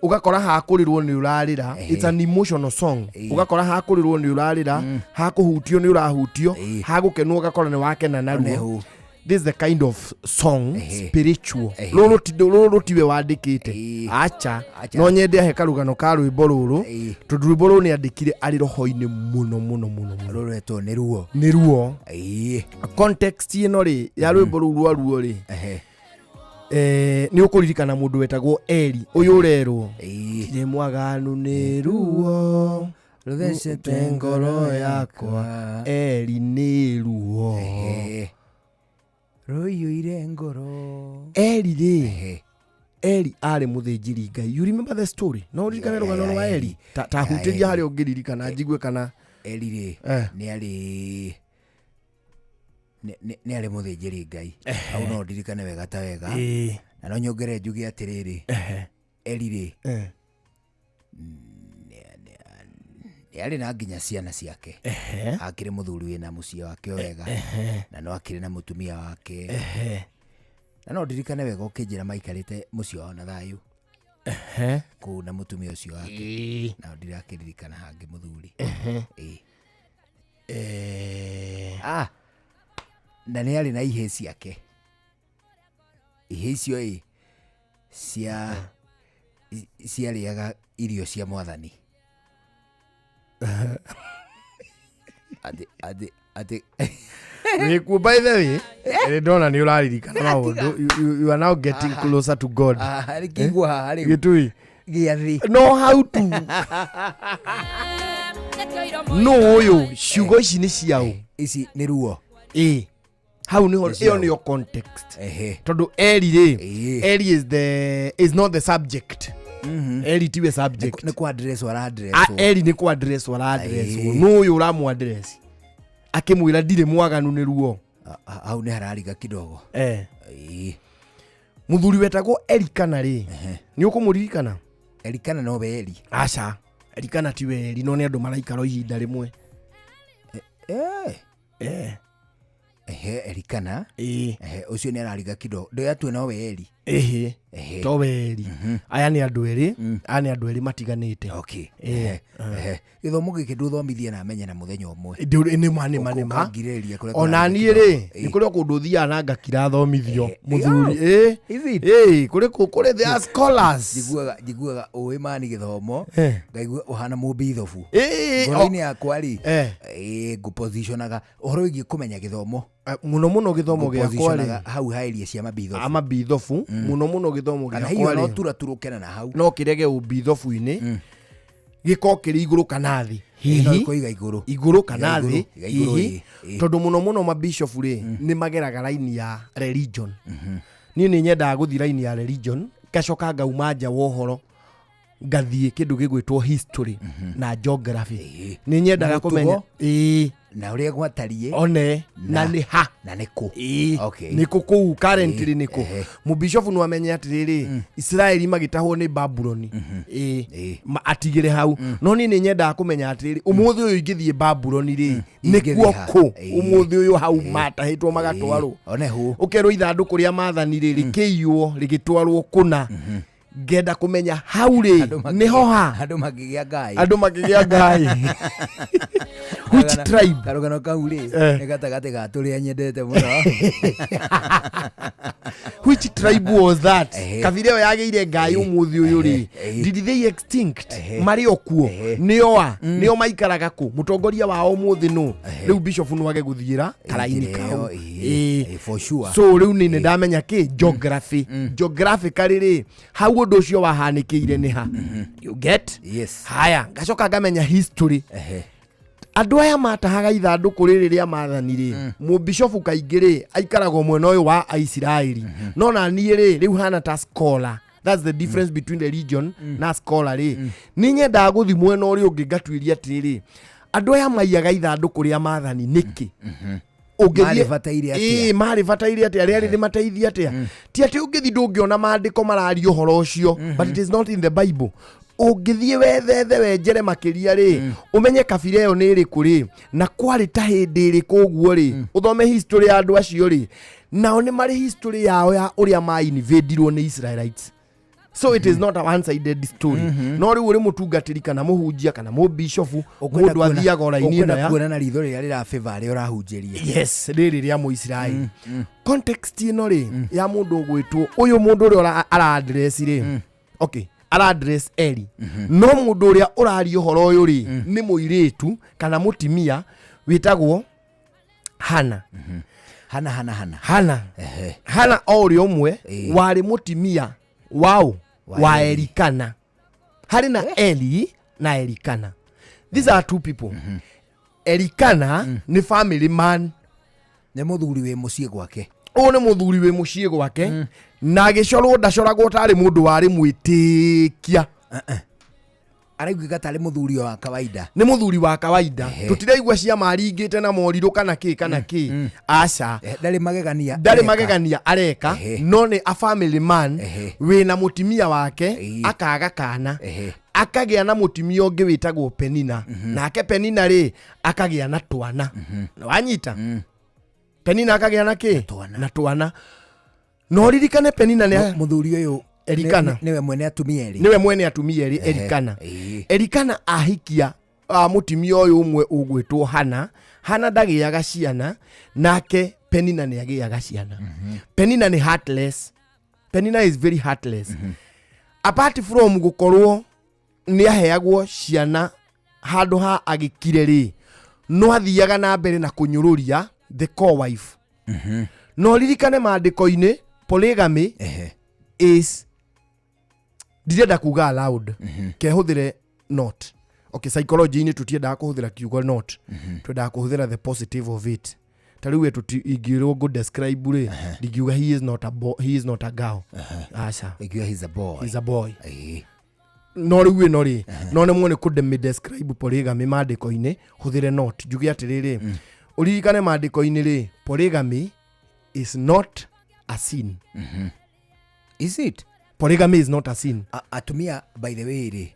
ũgakora hakũrĩrwo nĩ ũrarĩra. It's an emotional song. Ũgakora hakũrĩrwo nĩ ũrarĩra, hakũhutio nĩ ũrahutio, hagũkenwo ũgakora nĩ wakena naruo. This is the kind of song, spiritual. Rũrũ rũrũ tiwe wandĩkĩte, acha. No nyende ahe karũgano ka rwĩmbo rũrũ tondũ rwĩmbo rũrũ nĩ andĩkire arĩ roho-inĩ mũno mũno mũno mũno. Rũrũ rwetwo nĩ ruo. Nĩ ruo. Context ĩno rĩ ya rwĩmbo rũu rwa ruo rĩ, nĩ ũkũririkana mũndũ wetagwo Eri ũyũ ũrerwo ndirĩ mwaganu nĩ ruo rũthecete ngoro yakwa. Eri nĩ ruo rũiyũire ngoro. Eri rĩ, Eri arĩ mũthĩnjĩri Ngai. You remember the story? No ũririkane rũgano rwa Eri? Ta hutĩria harĩa ũngĩririkana njigue kana Eri rĩ, nĩ arĩ nĩ arĩ mũthĩnjĩri Ngai. Hau no ndirikane wega ta wega. Ĩĩ. Na no nyongere njuge atĩrĩrĩ, Eri rĩ, nĩ arĩ na nginya ciana ciake. Akĩrĩ mũthuri wĩna mũciĩ wake o wega. Na no akĩrĩ na mũtumia wake. Na no ndirikane wega ũkĩnjĩra maikarĩte mũciĩ wao na thayũ kũu na mũtumia ũcio wake. Na ndirakĩririkana hangĩ mũthuri. Ĩĩ. Ah, na nĩ arĩ na ihĩĩ ciake. Ihĩĩ icio ĩ cia ciarĩaga irio cia mwathani. Atĩ atĩ atĩ wĩkuo. By the way, nĩ ndona nĩ ũraririkana maũndũ. You are now getting closer to God. Rĩkĩigua haha rĩu. Gĩtui gĩathĩ no hau tu no ũyũ ciugo ici nĩ ciaũ? Ici nĩ ruo. Ĩ hau nĩho. Nĩ ciaũ. Ĩyo nĩyo context tondũ Eri rĩ, Eri is not the subject. Eri tiwe subject. Nĩ kwa address ara address. Ah, Eri nĩ kwa address ara address. Nũ ũyũ ũramũ address akĩmwĩra ndirĩ mwaganu nĩ ruo? Hau nĩ harariga kidogo. Eh. Ĩĩ. Mũthuri wetagwo Erikana rĩ, nĩ ũkũmũririkana? Erikana no we Eri? Aca, Erikana tiwe Eri, no nĩ andũ maraikara o ihinda rĩmwe. Eh. Eh. Ehe, Erikana. Ĩĩ. Ehe, ũcio nĩ arariga kidogo ndĩratue no we Eri. Ĩhĩ. Ehe. To we Eri. Aya nĩ andũ erĩ, aya nĩ andũ erĩ matiganĩte. Okay. Ĩĩ. Ehe, ehe. Gĩthomo gĩkĩ ndũthomithie na menye na mũthenya ũmwe. Nĩma nĩma nĩma. Ũkangirĩrĩria kũrĩa Ona kũrariga niĩ kidogo. rĩ, nĩ kũrĩ o kũndũ thiaga na ngakira thomithio mũthuri. Ĩ ĩ kũrĩ kũrĩ there are scholars. Njiguaga ũĩ mani gĩthomo Eh. ngaigua ũhana mũmbithobu Ĩ, ngoro-inĩ yakwa rĩ, Eh. ĩ, ngũpositionaga ũhoro wĩgiĩ kũmenya gĩthomo. Mũno mũno gĩthomo gĩakwa rĩ, Ngũpositionaga hau hairia cia mabithobu. Amabithobu mũno mũno gĩthomo Kana hihi gĩakwa no rĩ turaturũkena na hau. No kĩrege ũmbithobu-inĩ gĩkorwo kĩrĩ igũrũ kana thĩ. Ĩ, no Hihi ĩkoiga igũrũ. Igũrũ kana Iga igũrũ, thĩ. iga igũrũ, Hihi ĩ, ĩ. tondũ mũno mũno mabishopu rĩ nĩ mageraga raini ya religion. Niĩ nĩ nyendaga gũthiĩ raini ya religion, ngacoka ngauma nja wa ũhoro ngathiĩ kĩndũ gĩgwĩtwo history na geography. Nĩ nyendaga Mũtugo. kũmenya ĩĩ. Na ũrĩa gwatariĩ. One na nĩ ha. Na nĩ kũ. Ĩĩ. Okay. Nĩ kũ kũu currently Ĩĩ, nĩ kũ. Ehe. Mũbishofu no amenye atĩrĩrĩ, Isiraeli magĩtahwo nĩ Babuloni. Ĩĩ. Atigĩre hau. No niĩ nĩ nyendaga kũmenya atĩrĩrĩ, ũmũthĩ ũyũ ingĩthiĩ Babuloni rĩ, nĩkuo Ingĩthiĩ ha? kũ Ĩĩ. ũmũthĩ ũyũ hau matahĩtwo magatwarwo. One hũ. Ũkerwo ithandũkũ rĩa maathani rĩ rĩkĩiywo rĩgĩtwarwo kũna. Ngenda kũmenya hau rĩ nĩho ha. Andũ makĩgĩa ngai. Andũ makĩgĩa ngai. Which tribe? Karũgano kau rĩ Eh. nĩ gatagatĩ ga tũrĩa nyendete mũno. Which tribe was that? Ehe. Kabira ĩyo yagĩire ngai ũmũthĩ ũyũ rĩ, did they extinct? Marĩ o kuo? Nĩo a? Nĩo maikaraga kũ? Mũtongoria wao ũmũthĩ nũ? Rĩu bishop no age gũthiĩra karaini Njĩra kau. ĩyo, ĩĩ, Ĩĩ. for sure. So rĩu nĩ ndamenya kĩ geography. Geographically rĩ, hau ũndũ ũcio wahanĩkĩire nĩ ha? You get? Yes. Haya, ngacoka ngamenya history. Andũ aya matahaga ithandũkũ rĩrĩ rĩa maathani rĩ, mũbishofu kaingĩ rĩ aikaragwo mwena ũyũ wa Aisiraeli. No na niĩ rĩ, rĩu hana ta scholar. That's the difference between religion na scholar rĩ. Nĩ nyendaga gũthiĩ mwena ũrĩa ũngĩ ngatuĩria atĩrĩrĩ, andũ aya maiyaga ithandũkũ rĩa maathani nĩkĩ? Marĩ bataire atĩa? Ĩĩ, marĩ bataire atĩa? Rĩarĩ rĩmateithie atĩa? Ti atĩ ũngĩthiĩ ndũngĩona maandĩko mararia ũhoro ũcio, but it is not in the Bible. Ũngĩthiĩ wethethe wenjere makĩria rĩ, ũmenye kabira ĩyo nĩ ĩrĩkũ rĩ, na kwarĩ ta hĩndĩ ĩrĩkũ ũguo rĩ, ũthome history ya andũ acio rĩ, nao nĩ marĩ history yao ya ũrĩa ma-invadirwo nĩ Israelites. So it is not a one-sided story. No rĩu ũrĩ mũtungatĩri kana mũhunjia kana mũbishofu, Ũkwenda mũndũ athiaga o raini ĩno ũkwenda ya kuona na ritho rĩrĩa rĩrabĩba arĩa ũrahunjĩria. Yes, rĩrĩ rĩa Mũisiraeli. Context ĩno rĩ, ya mũndũ ũgwĩtwo ũyũ, mũndũ ũrĩa ara address rĩ, okay, ara address Eli, no mũndũ ũrĩa ũraria ũhoro ũyũ rĩ nĩ mũirĩtu kana mũtimia wĩtagwo Hana. Hana, Hana, Hana. Hana. Hana o ũrĩa ũmwe warĩ mũtimia waũ? Wa Elikana. Harĩ na Eli na Elikana. These are two people. Elikana nĩ family man. Nĩ mũthuri wĩ mũciĩ gwake. Ũyũ nĩ mũthuri wĩ mũciĩ gwake, na agĩcorwo ndacoragwo tarĩ mũndũ warĩ mwĩtĩkia. Araiguĩka tarĩ mũthuri wa kawaida. Nĩ mũthuri wa kawaida. Tũtiraigua cia maringĩte na morirũ kana kĩ kana kĩ, aca. Ndarĩ magegania ndarĩ areka. Magegania areka, no nĩ a family man wĩna mũtimia wake, akaga kana, akagĩa na mũtimia ũngĩ wĩtagwo Penina. Nake Penina rĩ akagĩa na twana. Wanyita? Penina akagĩa na kĩ? Na twana. No ririkane Penina nĩ Mũthuri ũyũ Elikana. Nĩwe mwene atumia erĩ. Nĩwe mwene atumia erĩ. Elikana. Elikana ahikia mũtimia ũyũ ũmwe ũgwĩtwo Hana. Hana ndagĩaga ciana, nake Penina nĩ agĩaga ciana. Penina nĩ heartless. Penina is very heartless. Apart from gũkorwo nĩ aheagwo ciana handũ ha agĩkire rĩ, no athiaga na mbere na kũnyũrũria the co-wife. No ririkane maandĩko-inĩ polygamy is, ndirenda kuga allowed, kehũthĩre not. Okay, psychology-inĩ tũtiendaga kũhũthĩra kiugo not, twendaga kũhũthĩra the positive of it. Ta rĩu we ingĩrwo ngũ describe rĩ, ndingiuga he is not a boy, he is not a girl, aca. Ingiuga he's a boy. He's a boy. No rĩu ĩno rĩ, no nĩ mwone kũ describe polygamy maandĩko-inĩ hũthĩre not, njuge atĩrĩrĩ, ũririkane maandĩko-inĩ rĩ, polygamy is not a sin. Is it? Polygamy is not a sin. Atumia, by the way rĩ,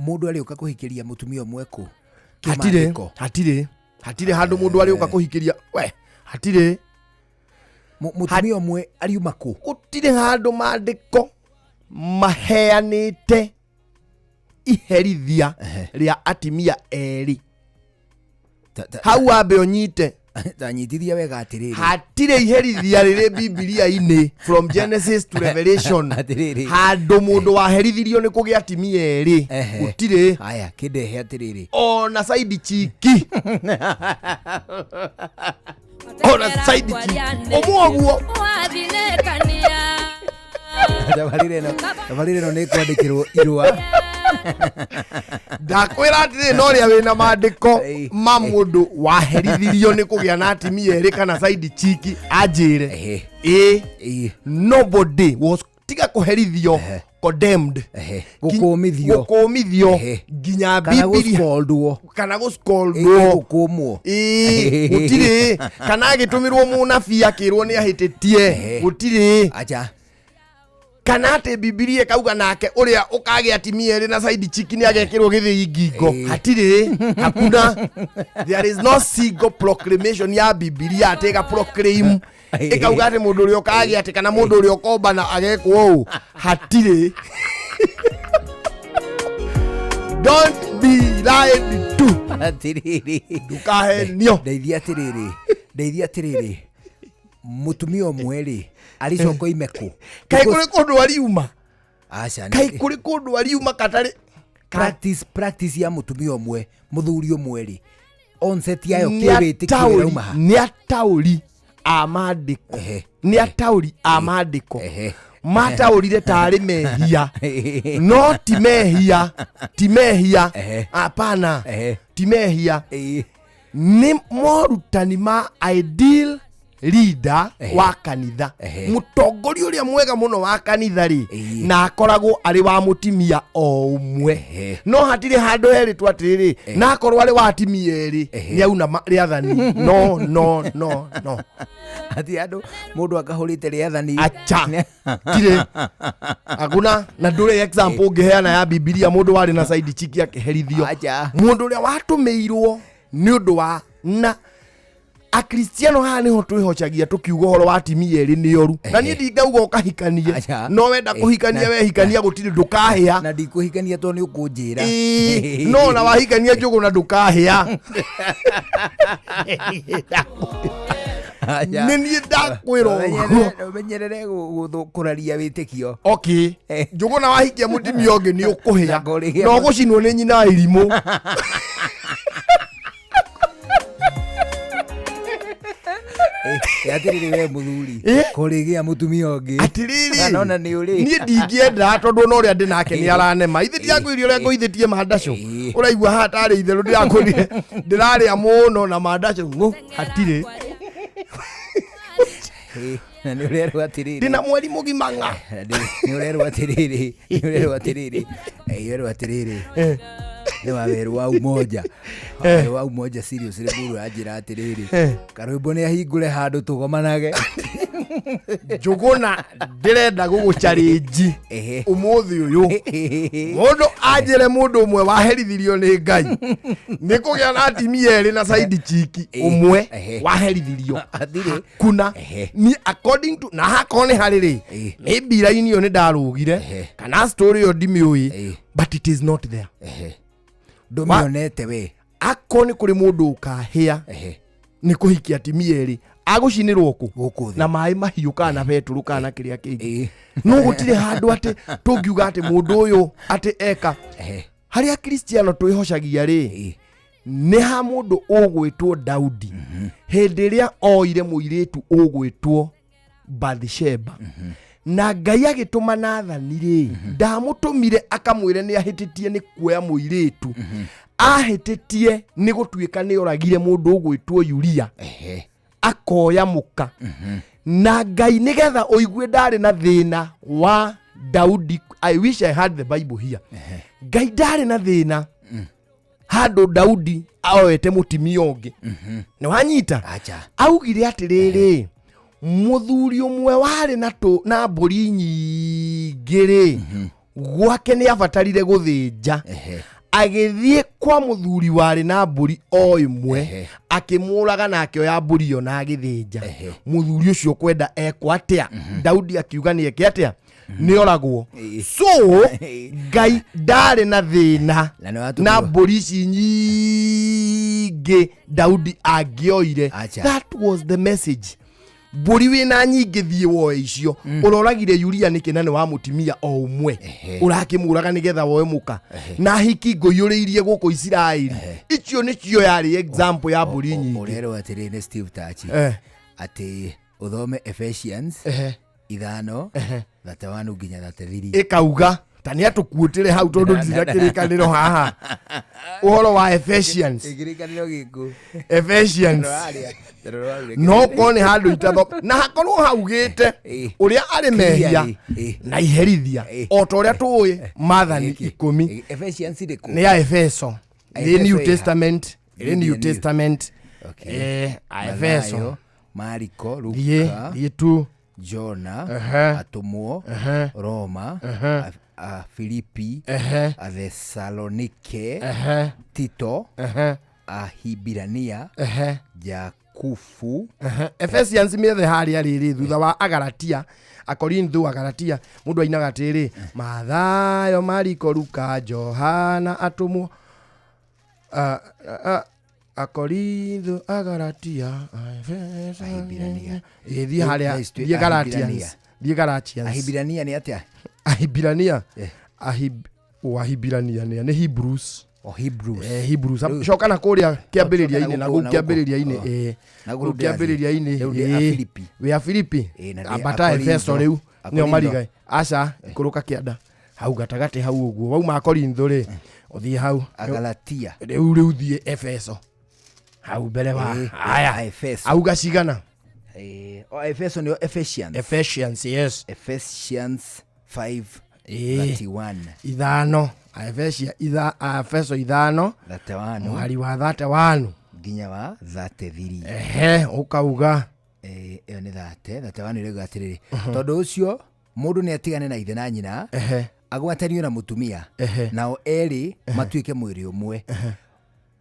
mũndũ arĩũka kũhikĩria mũtumia ũmwe kũ? Hatirĩ. Kĩmaandĩko. Hatirĩ handũ mũndũ arĩũka kũhikĩria we, hatirĩ. Mũtumia ũmwe ariuma kũ? Gũtirĩ handũ maandĩko maheanĩte iherithia rĩa atimia erĩ. Hau wambe ũnyite. Tanyitithia wega atĩrĩrĩ. Hatirĩ iherithia rĩrĩ Bibilia-inĩ from Genesis to Revelation Atĩrĩrĩ. handũ mũndũ waherithirio nĩ kũgĩa atimia erĩ. Gũtirĩ. Haya, kĩndehe atĩrĩrĩ. Ona side chick, ona side chick ũmwe ũguo. Wathinĩkania. Tabarĩra ĩno nĩ kwandĩkĩrwo irũa. Ndakwĩra atĩrĩ, no rĩa wĩna maandĩko ma mũndũ waherithirio nĩ kũgĩa na atimia erĩ kana side chick anjĩre. Ĩ, nobody was, tiga kũherithio, Condemned. Gũkũmithio. Gũkũmithio nginya Kana Bibilia- gũscoldwo. Kana gũscoldwo. Gũkũmwo. Ĩĩ, gũtirĩ kana agĩtũmĩrwo mũnabii akĩrwo nĩ ahĩtĩtie, gũtirĩ. Acha. Kana atĩ Bibilia ĩkauga nake ũrĩa ũkagĩa atimia erĩ na side chick nĩ agekĩrwo gĩthĩi ngingo, hatirĩ, hakuna. There is no single proclamation ya Bibilia atĩ ĩga proclaim ĩkauga atĩ mũndũ ũrĩa ũkagĩa atĩ kana mũndũ ũrĩa ũkombana agekwo ũũ, hatirĩ. Don't be lied to. Atirĩrĩ. Ndũkahenio. Ndeithia atĩrĩrĩ, ndeithia atĩrĩrĩ, mũtumia ũmwe rĩ arĩcoka oime kũ? Kaĩ kũrĩ kũndũ ariuma? Aca. Kaĩ kũrĩ kũndũ ariuma katarĩ? Practice ya mũtumia ũmwe, mũthuri ũmwe rĩ, onset yayo Nĩ kĩwĩtĩkio ataũri- ĩrauma ha? Nĩ ataũri a mandĩko, nĩ ataũri a mandĩko mataũrire tarĩ mehia, no ti mehia, ti mehia, hapana, ti mehia. Nĩ morutani ma ideal leader wa kanitha, mũtongoria ũrĩa mwega mũno wa kanitha rĩ, na akoragwo arĩ wa mũtimia o ũmwe, no hatirĩ handũ herĩtwo atĩrĩrĩ, na akorwo arĩ wa atimia erĩ nĩ auna rĩathani. No, no, no, no. Ati andũ mũndũ akahũrĩte rĩathani. Acha, tirĩ, hakuna. Na ndũrĩ example ũngĩheana ya Bibilia mũndũ warĩ na side chick akĩherithio, mũndũ ũrĩa watũmĩirwo nĩ ũndũ wa na Akristiano. Haha nĩho twĩhocagia tũkiuga ũhoro wa atimia erĩ nĩ oru, na niĩ ndingauga ũkahikanie, no wenda kũhikania, wehikania, gũtirĩ, ndũkahĩa. Na ndikũhikania tondũ nĩ ũkũnjĩra. Ĩĩ, no na wahikania njũgũ na ndũkahĩa. Nĩ niĩ ndakwĩra ũguo. Ũmenyerere kũraria wĩtĩkio. Okay, njũgũ na wahikia mũtimia ũngĩ nĩ ũkũhĩa na ũgũcinwo nĩ nyina wa irimũ. Atirĩrĩ, we mũthuri, kũrĩgĩa mũtumia ũngĩ. Atirĩrĩ, Kana ona nĩ ũrĩ. Niĩ ndingĩenda tondũ ona ũrĩa ndĩ nake nĩ aranema. Ithe ndiakwĩria ũrĩa ngũithĩtie mandacũ, ũraigua haha tarĩ itherũ, ndĩrakwĩrire ndĩrarĩa mũno na mandacũ ng'ũ hatirĩ. Na nĩ ũrerwo atĩrĩrĩ, ndĩna mweri mũgima ng'a. Nĩ ũrerwo atĩrĩrĩ, nĩ ũrerwo atĩrĩrĩ, ũrerwo atĩrĩrĩ, nĩ wawerũ wa umoja, wawerũ wa umoja. Serious, rĩ mũndũ anjĩra atĩrĩrĩ, karwĩmbo nĩ ahingũre handũ tũgomanage. Njũgũna, ndĩrenda gũgũcarĩnji ũmũthĩ ũyũ, mũndũ anjĩre mũndũ ũmwe waherithirio nĩ Ngai nĩ kũgĩa na atimia erĩ na side chick ũmwe waherithirio, hakuna. Ni according to na hakorwo nĩ harĩ rĩ, nĩ mbira-inĩ ĩyo nĩ ndarũgire kana story ĩyo ndimĩũĩ, but it is not there. Ndũmĩonete we. Akorwo nĩ kũrĩ mũndũ ũkahĩa nĩ kũhikia atimia erĩ, agũcinĩrwo kũ na maĩ mahiũ kana na betũrũ kana kĩrĩa kĩngĩ, no gũtirĩ handũ atĩ tũngiuga atĩ mũndũ ũyũ atĩ eka. Harĩa Kristiano twĩhocagia rĩ, nĩ ha mũndũ ũgwĩtwo Daudi hĩndĩ ĩrĩa oire mũirĩtu ũgwĩtwo Bathsheba, na Ngai agĩtũma Nathani rĩ, ndamũtũmire akamwĩre nĩ ahĩtĩtie nĩ kuoya mũirĩtu, ahĩtĩtie nĩ gũtuĩka nĩ oragire mũndũ ũgwĩtwo Uria akoya mũka. Na Ngai nĩgetha ũigue ndarĩ na thĩna wa Daudi. I wish I had the Bible here. Ngai ndarĩ na thĩna handũ Daudi aoete mũtimia ũngĩ, nĩ wanyita? Augire atĩrĩrĩ, mũthuri ũmwe warĩ na na mbũri nyingĩ rĩ, gwake nĩ abatarire gũthĩnja, agĩthiĩ kwa mũthuri warĩ na mbũri o ĩmwe, akĩmũraga na akĩoya mbũri ĩyo na agĩthĩnja. Mũthuri ũcio kwenda ekwo atĩa? Daudi akiuga nĩ eke atĩa? Nĩ oragwo. So Ngai ndarĩ na thĩna Na nĩ na mbũri ici nyingĩ Daudi angĩoire. That was the message. Mbũri wĩna nyingĩ, thiĩ woe icio. Ũroragire Yuria nĩkĩ na nĩ wa mũtimia o ũmwe ũrakĩmũraga nĩgetha woe mũka na hiki ngũiyũrĩirie gũkũ Isiraeli? Icio nĩcio yarĩ example ya mbũri nyingĩ. Ũrerwo atĩrĩrĩ nĩ Steve Tachi atĩ ũthome Ephesians 5:31 nginya 33. Ĩkauga Ta nĩ atũkuĩtĩre hau tondũ ndirĩ na kĩrĩkanĩro haha ũhoro wa Ephesians. Kĩrĩkanĩro gĩkũ? Ephesians. No korwo nĩ handũ itatho na hakorwo haugĩte ũrĩa arĩ mehia na iherithia o ta ũrĩa tũĩ maathani 10. Ephesians ĩrĩkũ? Nĩ ya Efeso, nĩ Efeso New ĩha? Testament, ĩrĩ New New. Testament. Okay. A Efeso. Mathayo, Mariko, Thiĩ Luka, thiĩ tu. Jona, Ehe. Atũmwo, Ehe. Roma, Ehe. Afilipi, Ehe. Athesalonike, Ehe. Tito, Ehe. Ahibirania, Ehe. Jakubu. Ehe. Ephesians mĩethe harĩa rĩrĩ thutha wa Agalatia, Akorintho, Agalatia, mũndũ ainaga atĩrĩ Mathayo, Mariko, Luka, Johana, Atũmwo, Akorintho, Agalatia, Efeso. Ahibirania. Ĩ, thiĩ harĩa. Nice to- Thiĩ Galatians. Ahibirania. Thiĩ Galatians. Ahibirania nĩ atĩa? Ahibirania. O Ahibirania nĩ Hebrews. O Hebrews. Hebrews. Rĩu- Coka na kũrĩa kĩambĩrĩria-inĩ, na Coka kũu na gũkũ, kĩambĩrĩria-inĩ. Oh. Na Kũu gũkũ ndĩrathiĩ. kĩambĩrĩria-inĩ. Rĩu ndĩ Afilipi. Wĩ Afilipi. Na ndĩ Ambata Akorintho. Efeso rĩu nĩo Akorintho. mariga aca ikũrũka kĩanda hau gatagatĩ hau ũguo wauma Akorintho rĩ, ũthiĩ hau. Agalatia. Rĩu thiĩ Efeso hau mbere wa aya. Aefeso. Auga cigana? O Efeso nĩo Ephesians. Ephesians, yes. Ephesians 5 31. 5, Aefesia Aefeso 5 31. Mũhari wa 31 nginya wa 33. Ehe, ũkauga. Ĩyo nĩ 31 ĩrauga atĩrĩrĩ, tondũ ũcio mũndũ nĩ atigane na ithe na nyina, agwatanio na mũtumia, nao erĩ matuĩke mwĩrĩ ũmwe.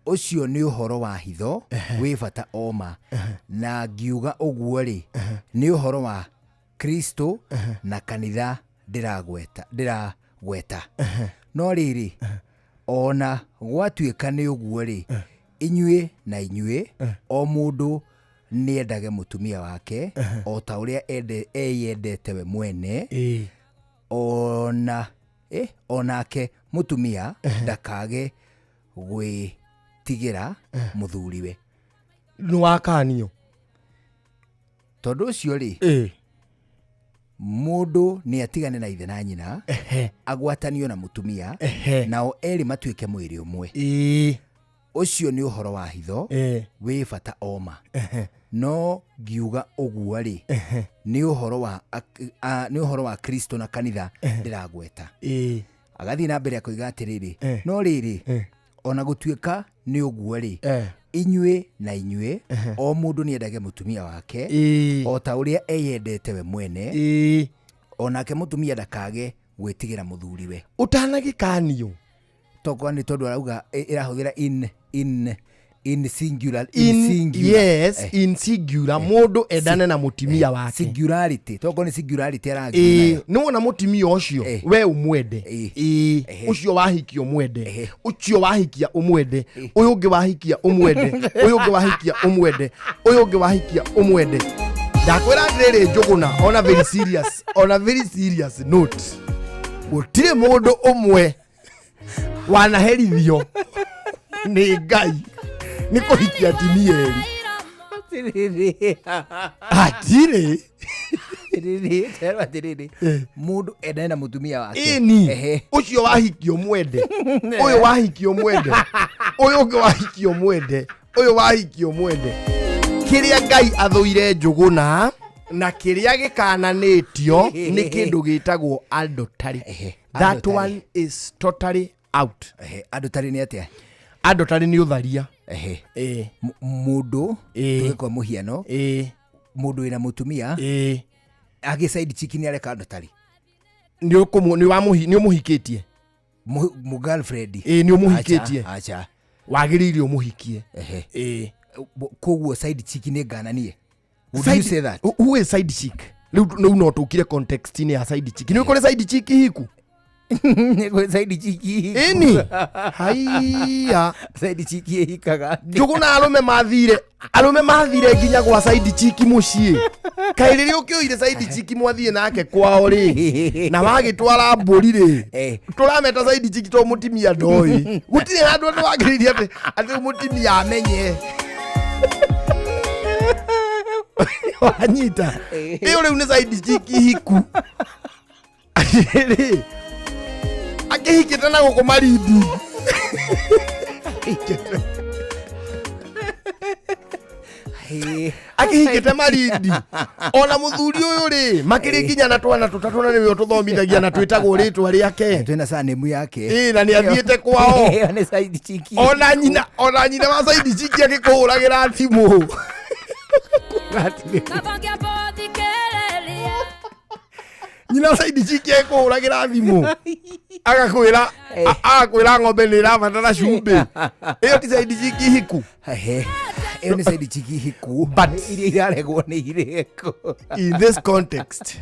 Ũcio nĩ ũhoro wa hitho wĩ bata oma, na ngiuga ũguo rĩ, nĩ ũhoro wa Kristo na kanitha ndĩragweta. No rĩrĩ, ona gwatuĩka nĩ ũguo rĩ, inyuĩ na inyuĩ o mũndũ nĩendage mũtumia wake o ta ũrĩa eyendete we mwene, ona onake mũtumia ndakage gwĩtigĩra mũthuriwe. Nĩ wakanio. Tondũ ũcio rĩ, mũndũ nĩ atigane na ithe na nyina, agwatanio na mũtumia, nao erĩ matuĩke mwĩrĩ ũmwe. Ũcio nĩ ũhoro wa hitho wĩ bata oma, no ngiuga ũguo rĩ, nĩ ũhoro wa nĩ ũhoro wa Kristo na kanitha ndĩragweta. Agathiĩ na mbere akoiga atĩrĩrĩ, no rĩrĩ, ona gũtuĩka nĩ ũguo rĩ, inyuĩ na inyuĩ o mũndũ nĩendage mũtumia wake o ta ũrĩa eyendete we mwene, onake mũtumia ndakage gwĩtigĩra mũthuriwe. Ũtanagĩkanio. Tokorwo nĩ tondũ arauga ĩrahũthĩra in singular, in singular. Yes, in singular, mũndũ endane na mũtumia wake. Singularity, tokorwo nĩ singularity aragia nayo. Nĩ wona mũtumia ũcio we ũmwende, ũcio wahikia ũmwende, ũcio wahikia ũmwende, ũyũ ũngĩ wahikia ũmwende, ũyũ ũngĩ wahikia ũmwende, ũyũ ũngĩ wahikia ũmwende. Ndakwĩra atĩrĩrĩ Njũgũna, on a very serious, on a very serious note, gũtirĩ mũndũ ũmwe wanaherithio nĩ Ngai nĩ kũhikia atumia erĩ. Hatirĩ. Atĩrĩrĩ, atĩrĩrĩ, mũndũ endane na mũtumia wake. Ĩni, ũcio wahikio mwende, ũyũ wahikio mwende, ũyũ ũngĩ wahikio mwende, ũyũ wahikio mwende. Kĩrĩa Ngai athũire Njũgũna na kĩrĩa gĩkananĩtio nĩ kĩndũ gĩtagwo adultery. That one is totally out. Adultery nĩ atĩa? Adultery nĩ ũtharia. Mũndũ, tuge kwa mũhiano, mũndũ wĩna mũtumia, agĩ side chick nĩ areka adultery. Nĩ ũmũhikĩtie. Mũ girlfriend. Nĩ ũmũhikĩtie. Acha. Wagĩrĩire ũmũhikie. Koguo side chick nĩ ngananie. Would you say that? Who is side chick? Rĩu no tũkire context-inĩ ya side chick. Nĩ ũkũrĩ side chick hiku? Nĩ side chick hiku. Ĩni. Haiya. Side chick ĩhikaga. Njũgũna arũme mathire. Arũme mathire nginya gwa side chick mũciĩ. Kaĩ rĩrĩa ũkĩoire side chick mwathiĩ nake kwao rĩ, na wagĩtwara mbũri rĩ, tũrameta side chick tondũ mũtumia ndoĩ. Gũtirĩ handũ andũ wagĩrĩire atĩ mũtumia amenye. Wanyita. Ĩyo rĩu nĩ side chick hiku. Rĩ. Akĩhikĩte na gũkũ Malindi. Akĩhikĩte Malindi. Ona mũthuri ũyũ rĩ, makĩrĩ nginya na twana tũtatũ na nĩwe ũtũthomithagia na twĩtagwo rĩtwa rĩake. Twĩna surname yake. Ĩĩ na nĩ athiĩte kwao. Ĩyo nĩ side chick. Ona nyina wa side chick agĩkũhũragĩra thimũ. Nyina side chick agĩkũhũragĩra thimũ. Agakwĩra agakwĩra ng'ombe nĩ ĩrabatara cumbĩ. Ĩyo ti side chick hiku. Ĩyo nĩ side chick hiku. But iria iraregwo nĩ irĩkũ. In this context.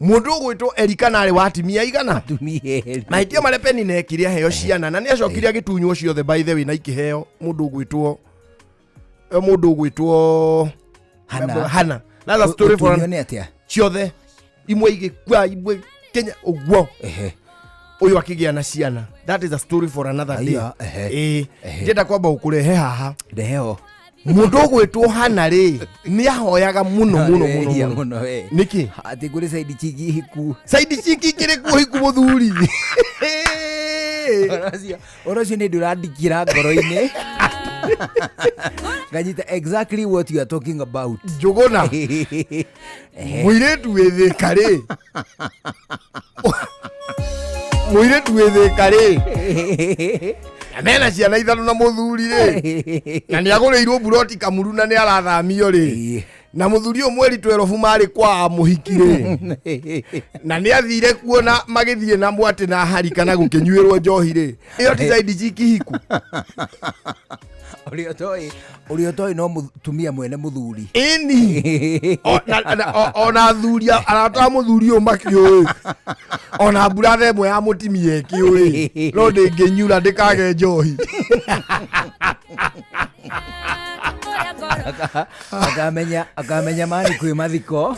Mũndũ ũgwĩtwo Erika na arĩ wa atumia igana. Atumia erĩ. Mahĩtia marĩa Penina ekire aheo ciana na nĩ acokire agĩtunywo ciothe by the way na ikĩheo mũndũ ũgwĩtwo Hana. Hana. That's a story for Gũtunywo nĩ atĩa? Ciothe. Imwe igĩkua, imwe Kenya ũguo. Ũyũ akĩgĩa na ciana. That is a story for another day. Aiya, ehe. Ĩĩ. Ndĩrenda kwamba gũkũrehe haha. Ndeho. Mũndũ ũgwĩtwo Hana rĩ, nĩ ahoyaga mũno mũno mũno Wehia mũno. mũno we. Nĩkĩ? Atĩ kũrĩ side chick hiku. Side chick ikĩrĩ kuo hiku mũthuri. Ũhoro ũcio nĩ ndũrandikĩra ngoro-inĩ. Nganyita exactly what you are talking about. Njũgũna. Mũirĩtu wĩ Thĩka rĩ. Mũirĩtu wĩ Thĩka rĩ. Na mena ciana ithatũ na mũthuri rĩ. Na nĩ agũrĩirwo buroti Kamuru na nĩ arathamio rĩ. Na mũthuri ũyũ mweri 12 marĩ kwa mũhiki rĩ. Na nĩ athire kuo na magĩthiĩ na mwatĩ na harika na gũkĩnyuĩrwo njohi rĩ. Ĩyo ti side chick hiku. Ũrĩa ũtoĩ no mũtumia mwene mũthuri. Ĩni. Ona athuri arata a mũthuri ũyũ makĩũĩ. Ona mburatha ĩmwe ya mũtimia ĩkĩũĩ. No ndĩngĩnyura ndĩkage njohi. Akamenya mani kwĩ mathiko.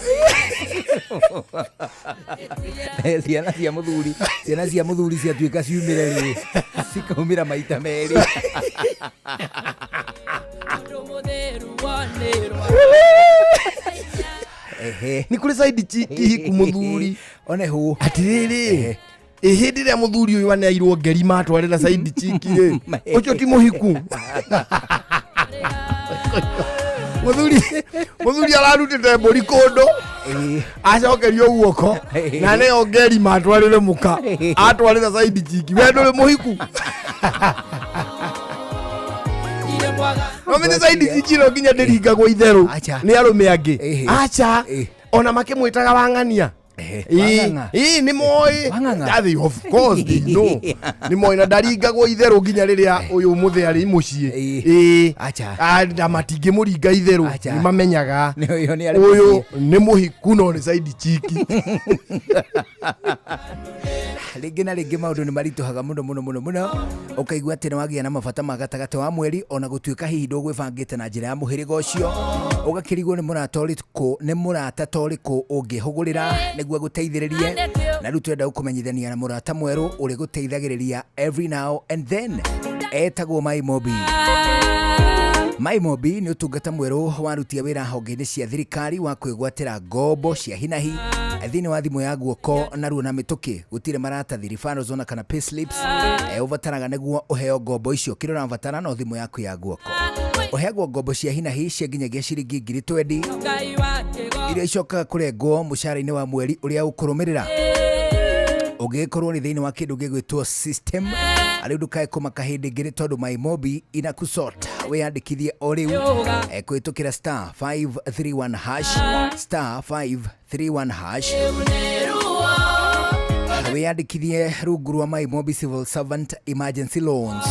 Ciana cia mũthuri, ciana cia mũthuri ciatuĩka ciumĩre rĩ, cikaumĩra maita merĩ. Nĩ kũrĩ side chick hiku mũthuri. One hũ. Atĩrĩrĩ. Ĩ hĩndĩ ĩrĩa mũthuri ũyũ aneirwo ngeri matwarĩra side chick rĩ, ũcio ti mũhiku. Mũthuri ararutĩte mbũri kũndũ, acokerio guoko, na neo ngeri matwarĩre mũka, atwarĩra side chick. We ndũrĩ mũhiku. No menye side chick ĩno nginya ndĩringagwo itherũ nĩ arũme angĩ. Acha. Ona makĩmwĩtaga wang'ania. Wang'ang'a. Ĩĩ, nĩ moĩ. Wang'ang'a. That of course they know. Nĩ moĩ na ndaringagwo itherũ nginya rĩrĩa ũyũ mũthee arĩ mũciĩ. Ĩĩ. Acha. Na matingĩmũringa itherũ. Acha. Nĩ mamenyaga. Nĩ ũyũ nĩ arĩ Ũyũ mũciĩ. nĩ mũhiku no nĩ side chick. Rĩngĩ na rĩngĩ maũndũ nĩ maritũhaga mũno mũno mũno mũno, ũkaigua atĩ nĩ wagĩa na mabata ma gatagatĩ wa mweri, ona gũtuĩka hihi ndũgwĩbangĩte na njĩra ya mũhĩrĩga ũcio, ũgakĩrigwo nĩ mũrata ũrĩkũ, nĩ mũrata ta ũrĩkũ ũngĩhũgũrĩra nĩguo agũteithĩrĩrie. Na rĩu twenda gũkũmenyithania na mũrata mwerũ ũrĩgũteithagĩrĩria every now and then, etagwo Maimobi. Maimobi nĩ ũtungata mwerũ warutia wĩra honge-inĩ cia thirikari wa kwĩgwatĩra ngombo cia hinahi thĩinĩ wa thimũ ya guoko narua na mĩtũkĩ. Gũtirĩ maratathi, referrals ona kana payslips ũbataraga nĩguo ũheo ngombo icio. Kĩrĩa ũrabatara no thimũ yaku ya guoko. Ũheagwo ngombo cia hinahi cia nginyagia ciringi ngiri twendi iria icokaga kũrengwo mũcara-inĩ wa mweri ũrĩa ũkũrũmĩrĩra. Ũngĩgĩkorwo nĩ thĩinĩ wa kĩndũ gĩgwĩtwo system, rĩu ndũkae kũmaka hĩndĩ ĩngĩ nĩ tondũ Maimobi inakusort. Wĩyandĩkithie o rĩu kũhĩtũkĩra star 531 hash, star 531 hash. Wĩyandĩkithie rungu rwa Maimobi Civil Servant Emergency Loans.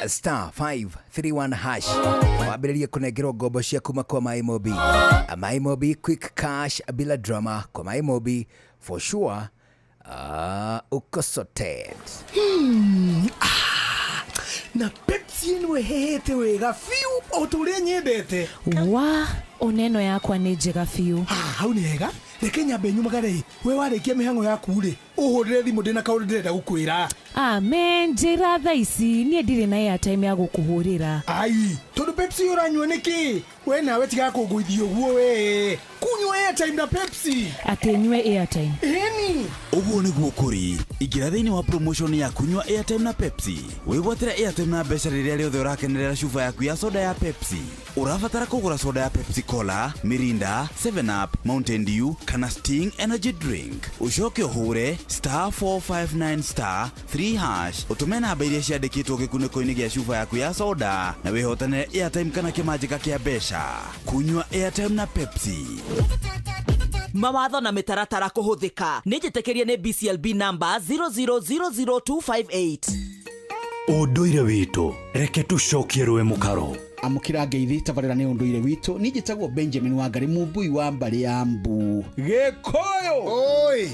Star 531 hash. Wambĩrĩrie kũnengerwo ngombo cia kuma kwa Maimobi. Maimobi quick cash bila drama kwa Maimobi for sure. Uko sorted. Na Pepsi ĩno ĩhĩhĩte wega biũ o ta ũrĩa nyendete. Wa, oneno yakwa nĩ njega biũ. Hau nĩ hega. Reke nyambe nyumagare. We warĩkia mĩhang'o yaku rĩ, ũhũrĩre thimũ ndĩna kaũndũ ndĩrenda gũkwĩra. Amen, njĩra thaa ici, niĩ ndirĩ na airtime ya gũkũhũrĩra. Ai, tondũ Pepsi ũranyua nĩkĩ? We nawe tiga kũngũithia ũguo we. Kunyua Airtime na Pepsi. Atĩ nyue airtime. Ĩni. Ũguo nĩguo kũrĩ. Ingĩra thĩinĩ wa promotion ya kunyua airtime na Pepsi. Wĩgwatĩre airtime na mbeca rĩrĩa rĩothe ũrakenerera cuba yaku ya soda ya Pepsi. Ũrabatara kũgũra soda ya Pepsi Cola, Mirinda, 7 Up, Mountain Dew kana Sting Energy Drink. Ũcoke ũhũre star 459 star 3 hash ũtũme namba iria ciandĩkĩtwo gĩkunĩko-inĩ gĩa cuba yaku ya soda na wĩhotanĩre airtime kana kĩmanjĩka kĩa mbeca. Kunyua airtime na Pepsi. Mawatho na mĩtaratara kũhũthĩka. Nĩ njĩtĩkĩrie nĩ BCLB number 0000258. Ũndũire witũ, reke tũcokie rũĩ mũkaro. Amũkĩra ngeithi, tabarĩra nĩ ũndũire witũ. Niĩ njĩtagwo Benjamin Wangari, Mũmbui wa mbarĩ ya Mbu Gĩkũyũ. Oi.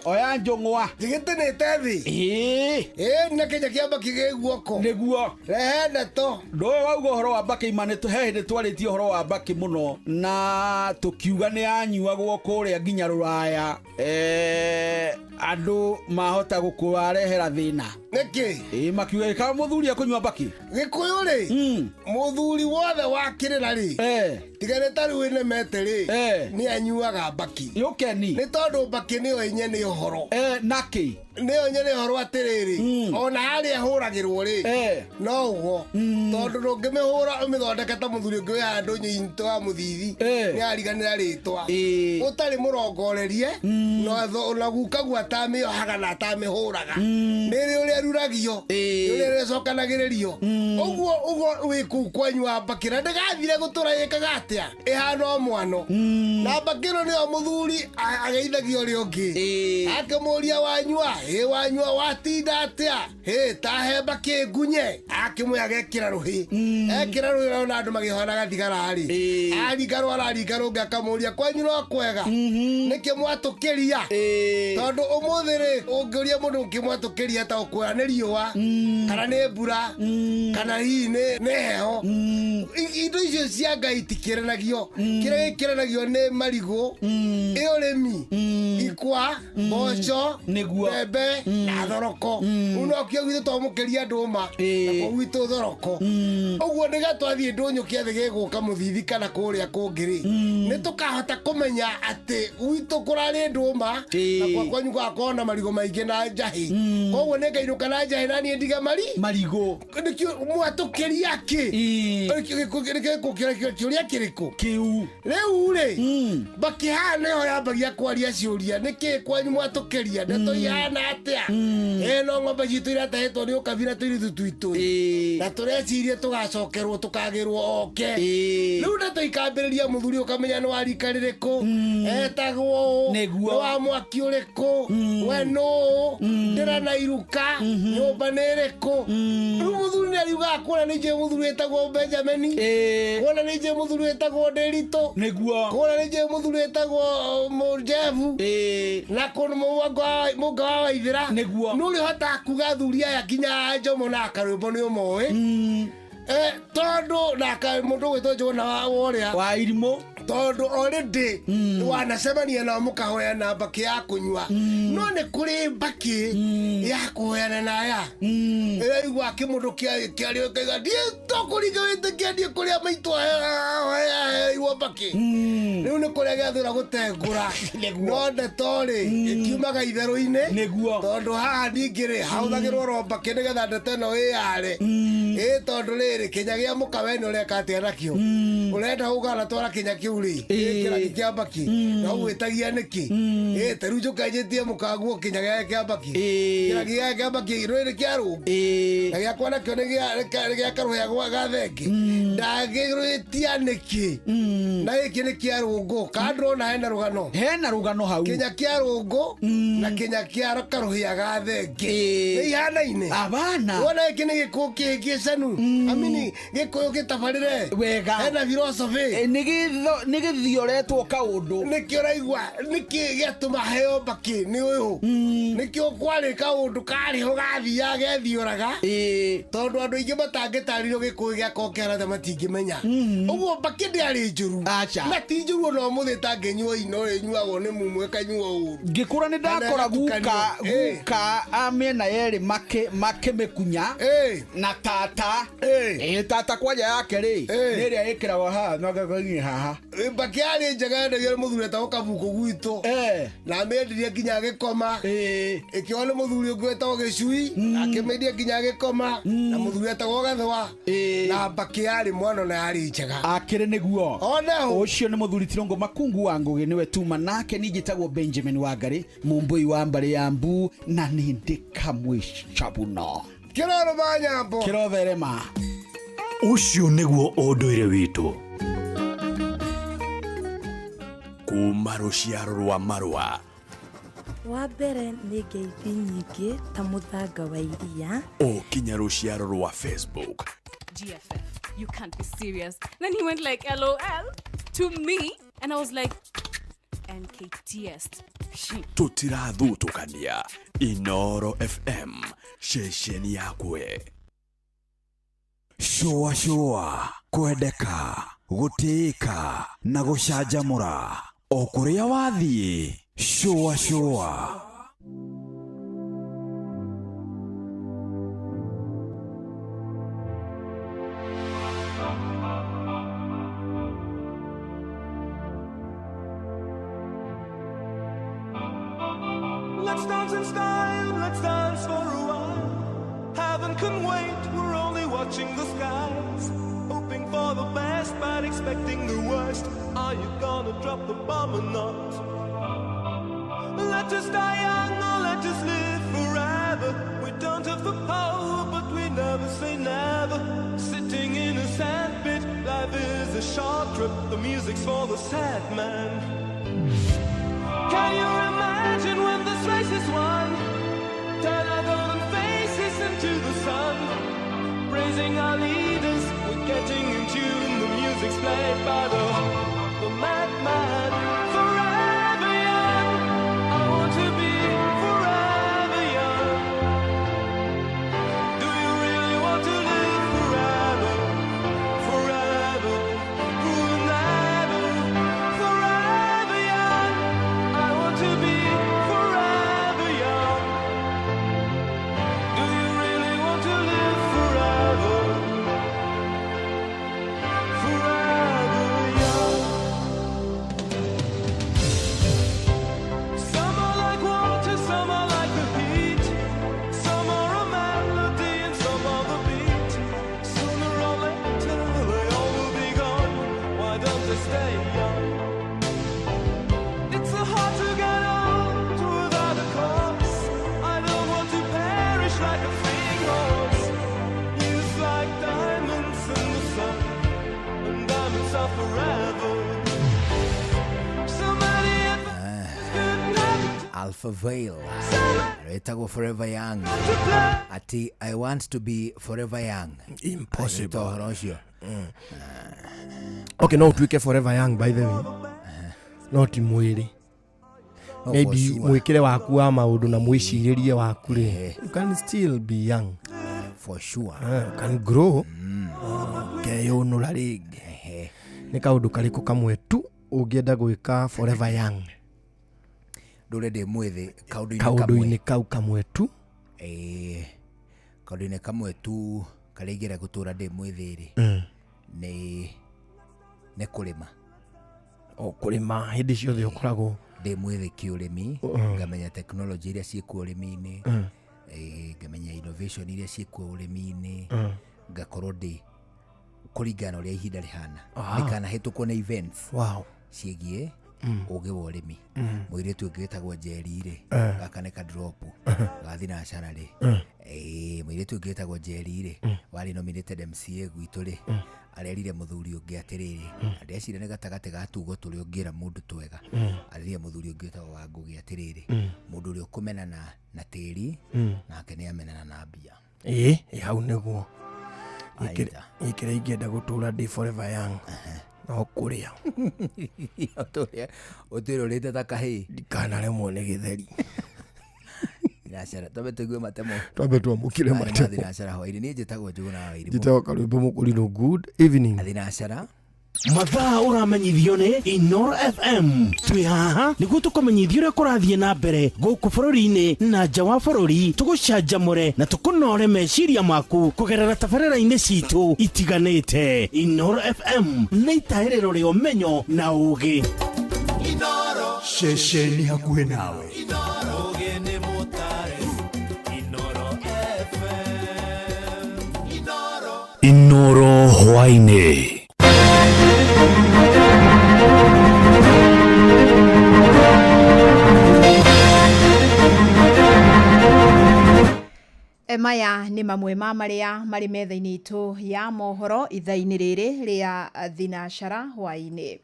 Oya njũng'wa. Njigĩtĩnĩte thĩ. Ĩĩ. Ĩĩ, na kĩnya kĩa mbakĩ gĩ guoko. Nĩguo. Rehe ndeto. Ndũĩ wauga ũhoro wa mbakĩ ima nĩ he hĩndĩ twarĩtie ũhoro wa mbakĩ mũno na tũkiuga nĩ yanyuagwo kũrĩa nginya rũraya. Andũ mahota gũkũwarehera thĩna. Nĩkĩ? Ĩĩ, makiuga gĩkawa mũthuri akũnyua mbakĩ. Gĩkũyũ rĩ, mũthuri wothe wa kĩrĩra rĩ, tiga nĩ ta rĩu ĩnemete rĩ, nĩ anyuaga mbakĩ. Yũkeni. Nĩ tondũ mbakĩ nĩyo nyene ũhoro. Nakĩ? Nĩyo nyene ũhoro atĩrĩrĩ, ona harĩa hũragĩrwo rĩ, no ũguo. Tondũ ndũngĩmĩhũra ũmĩthondeke ta mũthuri ũngĩ wĩ handũ nyitũ wa mũthithi, nĩ ariganĩra rĩtwa. Ũtarĩ mũrongorerie, na gukaguo atamĩohaga na atamĩhũraga. Nĩ rĩ ũrĩa ruragio, nĩ ũrĩa rĩcokanagĩrĩrio. Ũguo ũguo wĩ kũu kwanyu wa mbakĩ na ndĩgathire gũtũra ĩkaga atĩa, ĩhana o mwano. Na mbakĩ ĩno nĩyo mũthuri ageithagia ũrĩa ũngĩ. Akĩmũria wanyua, ĩ wanyua watinda atĩa, ĩ tahe mbakĩ ngunye. Akĩmwĩra agekĩra rũhĩ. Ekĩra rũhĩ ona andũ makĩhonaga thigara rĩ. Aringa rũ araringa rũngĩ akamũria kwanyu no kwega. Nĩkĩ mwatũkĩria? Tondũ ũmũthĩ rĩ, ũngĩũria mũndũ ũngĩmwatũkĩria ta ũkwĩra nĩ riũa, kana nĩ mbura, kana hihi nĩ heho. Indo icio cia Ngai itikĩranagio. Kĩrĩa gĩkĩranagio nĩ marigũ, ĩ ũrĩmi, ikwa, mboco, mbembe na thoroko. Rĩu no kĩo gwitũ twamũkĩria ndũma, na kũu gwitũ thoroko. Ũguo nĩgetha twathiĩ ndũnyũ kĩathĩ gĩgũka mũthithi kana kũrĩa kũngĩ rĩ, nĩ tũkahota kũmenya atĩ gwitũ kũrarĩ ndũma, na kwa kwanyu gũgakorwo na marigũ maingĩ na njahĩ. Koguo nĩ ngainũka na njahĩ na niĩ ndige marigũ. Nĩkĩo mwatũkĩria kĩ? Kĩũria kĩrĩkũ? Kĩu. Rĩu rĩ, mbakĩ haha nĩho yambagia kwaria ciũria, nĩkĩ kwanyu mwatũkĩria? Ndeto ihana atĩa? Ĩ no ng'ombe citũ iratahĩtwo nĩ ũkabira tũirĩtu twitũ. Na tũreciria tũgacokerwo tũkagĩrwo oke. Rĩu ndeto ikambĩrĩria mũthuri ũkamenya nĩ wa rika rĩrĩkũ, etagwo ũũ, Nĩguo. nĩ wa mwaki ũrĩkũ, we nũũ, ndĩra na iruka, nyũmba nĩ ĩrĩkũ. Rĩu mũthuri nĩ ariugaga kuona nĩ njũĩ mũthuri wĩtagwo Benjamin, kuona nĩ njũĩ mũthuri wĩtagwo Ndĩritũ, Nĩguo. kuona nĩ njũĩ mũthuri wĩtagwo Mũnjebu, na kũndũ mũnga wa Waithĩra. Nĩguo. Nĩ ũrĩhotaga kuga athuri aya nginya Njomo na Karwĩmbo nĩ ũmoĩ. Tondũ na mũndũ ũgwĩtwo Njũgũna wa ũrĩa wa irimũ, tondũ already wanacemania nao mũkahoyana mbakĩ ya kũnyua. No nĩ kũrĩ mbakĩ ya kũhoyana na aya. Ĩraigua kĩmũndũ kĩario kaiga ndiĩ tũkũringa wĩtĩkia ndiĩ kũrĩa maitũ aheirwo mbakĩ. Rĩu nĩ kũrĩa gĩathũra gũtengũra. No ndeto rĩ, ĩkiumaga itherũ-inĩ. Nĩguo. Tondũ haha ningĩ rĩ, hahũthagĩrwo ro mbakĩ nĩgetha ndeto ĩno ĩyare. Ĩ tondũ rĩrĩ, kĩnya gĩa mũka we nĩ ũreka atĩa nakĩo? Ũrenda gũkana twara kĩnya kĩu rĩ, kĩragi kĩa mbakĩ. Na ũgwĩtagia nĩkĩ? Ĩ ta rĩu njũke njĩtie mũka nguo kĩnya gĩake kĩa mbakĩ. Kĩragi gĩake kĩa mbakĩ rĩrĩ kĩa rũngũ. Na gĩakwa nakĩo nĩ gĩa karũhĩa ga thenge. Ndangĩrwĩtia nĩkĩ? Na gĩkĩ nĩ kĩa rũngũ. Kana ndũrona hena rũgano? Hena rũgano hau. Kĩnya kĩa rũngũ na kĩnya kĩa karũhĩa ga thenge. Nĩ ihanaine. Abana. Wona gĩkĩ nĩ gĩkũyũ kĩcanu. Amini gĩkũyũ gĩtabarĩre. Wega. Hena philosophy. Nĩ gĩthioretwo kaũndũ. Nĩkĩo ũraigua, nĩkĩ gĩatũma heo mbakĩ nĩ ũyũ. Nĩkĩo kwarĩ kaũndũ karĩho gathiaga gethioraga. Tondũ andũ aingĩ matangĩtarĩrio gĩkũyũ gĩakorwo kĩhana atĩa matingĩmenya. Ũguo mbakĩ ndĩarĩ njũru. Aca. Na ti njũru ona ũmũthĩ ĩtangĩnyuo ino ĩnyuagwo nĩ mumu ĩkanyuo ũru. Ngĩkũra nĩ ndakora Kana ĩgatukanio. guka a mĩena yerĩ makĩmĩkunya na tata. Tata kwanja yake rĩ, nĩ ĩrĩa ĩkĩragwo haha na gakainĩ haha. Mbakĩ yarĩ njega yendagio nĩ mũthuri etagwo Kabuku gwitũ na amĩendirie nginya agĩkoma ĩkĩoywo nĩ mũthuri ũngĩ wetagwo Gĩcui akĩmĩendia nginya agĩkoma na mũthuri etagwo Gathwa na mbakĩ yarĩ mwana na yarĩ njega akĩrĩ nĩguo Oneho. Ũcio nĩ mũthuri Tirũngũ Makungu wa Ngũgĩ nĩwe tuma nake niĩ njĩtagwo Benjamin Wangari mũmbũi wa mbarĩ ya mbu na nĩ ndĩ kamwe cabuno kĩroro ma nyambo kĩrotherema. Ũcio nĩguo ũndũire witũ kuma rũciaro rwa marũa. Wa mbere nĩ ngeithi nyingĩ ta mũthanga wa iria. O kinya rũciaro rwa Facebook. GFF, you can't be serious. Then he went like, LOL to me. And I was like, NKTS. Tũtirathutũkania. Inoro FM, ceceni yakwe. Shũa shũa, kwendeka, gũtĩĩka na gũcanjamũra o kũrĩa wathiĩ. Shũa shũa. Let's dance in style, let's dance for a while. Heaven can wait, we're only watching the skies. Hoping for the best, but expecting the worst. Are you gonna drop the bomb or not? Let us die young or let us live forever. We don't have the power, but we never say never. Sitting in a sandpit, life is a short trip. The music's for the sad man. Can you imagine when this race is won? Turn our golden faces into the sun. Praising our leaders, we're getting in tune. The music's played by the madman. Forever young, I want to be forever young. Do you really want to live forever? Forever, forever, forever young. I want to be forever young. Do you really want to live forever? Forever young. Some are like water, some are like the heat. Some are a melody and some are the beat. Sooner or later they all will be gone. Why don't they stay young? It's so hard to get old without a cause. I don't want to perish like a fleeing horse. Used like diamonds in the sun, and diamonds are forever. So many Alpha Vale wetagwo Forever Young, ati I want to be forever young. Impossible. Ũhoro ũcio. Okay, no ũtuĩke forever young by the way, no ti mwĩrĩ. No, Maybe for sure. mwĩkĩre waku wa maũndũ na mwĩcirĩrie waku rĩ, you can still be young. For sure. You can grow, keyũnũra rĩngĩ. Nĩ kaũndũ karĩkũ kamwe tu ũngĩenda gwĩka forever young? Ndũre ndĩ mwĩthĩ kaũndũ-inĩ kamwe. Kaũndũ-inĩ kau kamwe tu. Ĩĩ, kaũndũ-inĩ kamwe tu karĩa ingĩenda gũtũra ndĩ mwĩthĩ rĩ, nĩ kũrĩma. O kũrĩma hĩndĩ ciothe ũkoragwo ndĩ mwĩthĩ kĩũrĩmi, ngamenya tekinoronjĩ iria ciĩkuo ũrĩmi-inĩ, ngamenya innovation iria ciĩkuo ũrĩmi-inĩ, ngakorwo ndĩ kũringana na ũrĩa ihinda rĩhana, ndikanahĩtũkwo nĩ events ciĩgiĩ ũgĩ wa ũrĩmi. Mũirĩtu ũngĩ wĩtagwo Njeri rĩ, gaka nĩ ka drop ga thinacara rĩ. Mũirĩtu ũngĩ wĩtagwo Njeri rĩ, warĩ nominated MCA gwitũ rĩ, arerire mũthuri ũngĩ atĩrĩrĩ, na ndeciria nĩ gatagatĩ ga tugo tũrĩa ũngĩra mũndũ twega, arerire mũthuri ũngĩ wĩtagwo Wangũgĩ atĩrĩrĩ, mũndũ ũrĩa ũkũmenana na tĩri, nake nĩ amenana na mbia. Ĩĩ, ĩ hau nĩguo. Aita. Ikĩrĩa ingĩenda gũtũra ndĩ forever young no kũrĩa. Ũtũre ũrĩte ta kahĩĩ. Ndikanaremwo nĩ gĩtheri. Thinacara twambe tũigue matemo. Twambe twamũkĩre Maya nĩ ma matemo. thinacara hwainĩ. Niĩ njĩtagwo Njũgũna wa Wairimũ. Njĩtagwo Karwĩmbo Mũkũrinũ. Good evening. Thinacara. Mathaa ũramenyithio nĩ Inoro FM. Twĩ haha nĩguo tũkũmenyithie ũrĩa kũrathiĩ na mbere gũkũ bũrũri-inĩ na nja wa bũrũri, tũgũcanjamũre na tũkũnore meciria maku kũgerera tabarĩra-inĩ citũ itiganĩte. Inoro FM nĩ itahĩrĩro rĩa ũmenyo na ũũgĩ. Ceceni hakuhĩ nawe. Inoro hwaĩ-inĩ. Maya nĩ mamwe ma marĩa marĩ metha-inĩ itũ ya mohoro ithaa-inĩ rĩrĩ rĩa thinacara hwaĩ-inĩ.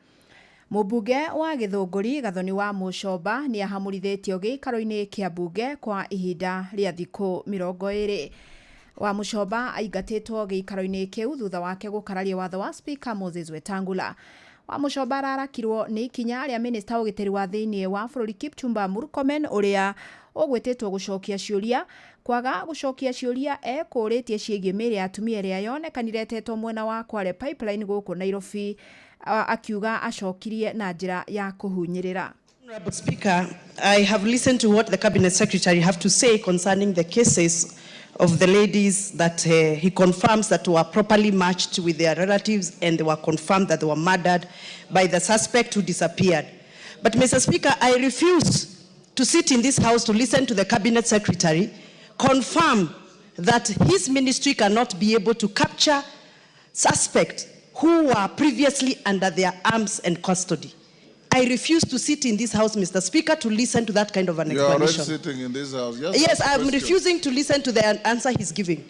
Mũmbunge wa Gĩthũngũri Gathoni wa Mũcomba nĩ ahamũrithĩtio gĩikaro-inĩ kĩa mbunge kwa ihinda rĩa thikũ 20. Wa Mũcomba aingatĩtwo gĩikaro-inĩ kĩu thutha wake gũkararia watho wa Speaker Moses Wetangula. Wa Mũcomba ararakirwo nĩ ikinya rĩa minista wa ũgitĩri wa thĩinĩ wa bũrũri Kipchumba Murkomen ũrĩa ũgwĩtĩtwo gũcokia ciũria kwaga gũcokia ciũria ekũrĩtie ciĩgiĩ mĩĩrĩ ya atumia ĩrĩa yonekanire ĩtetwo mwena wa Kwale Pipeline gũkũ Nairobi, akiuga acokirie na njĩra ya kũhunyĩrĩra. Honorable Speaker, I have listened to what the Cabinet Secretary have to say concerning the cases of the ladies that he confirms that were properly matched with their relatives and they were confirmed that they were murdered by the suspect who disappeared. But Mr. Speaker, I refuse to sit in this house to listen to the Cabinet Secretary confirm that his ministry cannot be able to capture suspects who were previously under their arms and custody. I refuse to sit in this house, Mr. Speaker, to listen to that kind of an You are already explanation. sitting in this house. Just Yes, ask I'm question. refusing to listen to the answer he's giving.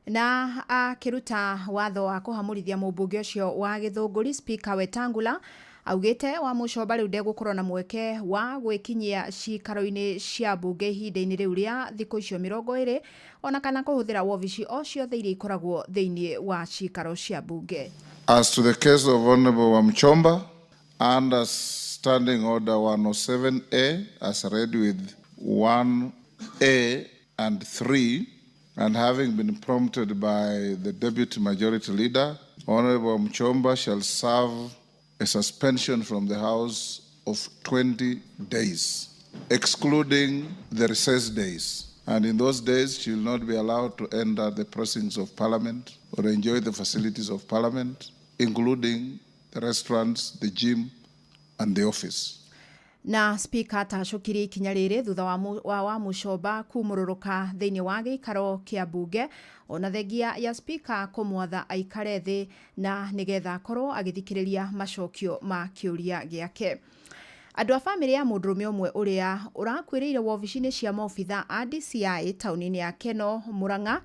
Na akĩruta watho wa kũhamũrithia mũmbunge ũcio wa Gĩthũngũri, Speaker Wetangula augĩte wa Mũcomba rĩu ndegũkorwo na mweke wa gwĩkinyia cikaro-inĩ cia mbunge ihinda-inĩ rĩu rĩa thikũ icio 20 ona kana kũhũthĩra wobici o ciothe iria ikoragwo thĩinĩ wa cikaro cia mbunge. As to the case of Honorable Wamchomba, under Standing Order 107A, as read with 1A and 3, and having been prompted by the Deputy Majority Leader, Honorable Wamchomba shall serve a suspension from the House of 20 days, excluding the recess days. And in those days, she will not be allowed to enter the precincts of Parliament or enjoy the facilities of Parliament, including the restaurants, the gym, and the office. Na Speaker atacũkirie ikinya rĩrĩ thutha wa Mũcomba kumũrũrũka thĩinĩ wa gĩikaro kĩa mbunge ona thengia ya Speaker kũmwatha aikare thĩ na nĩgetha akorwo agĩthikĩrĩria macokio ma kĩũria gĩake. Andũ a bamĩrĩ ya mũndũrũme ũmwe ũrĩa ũrakuĩrĩire wobici-inĩ cia maobitha a DCI taũni-inĩ ya Keno Murang'a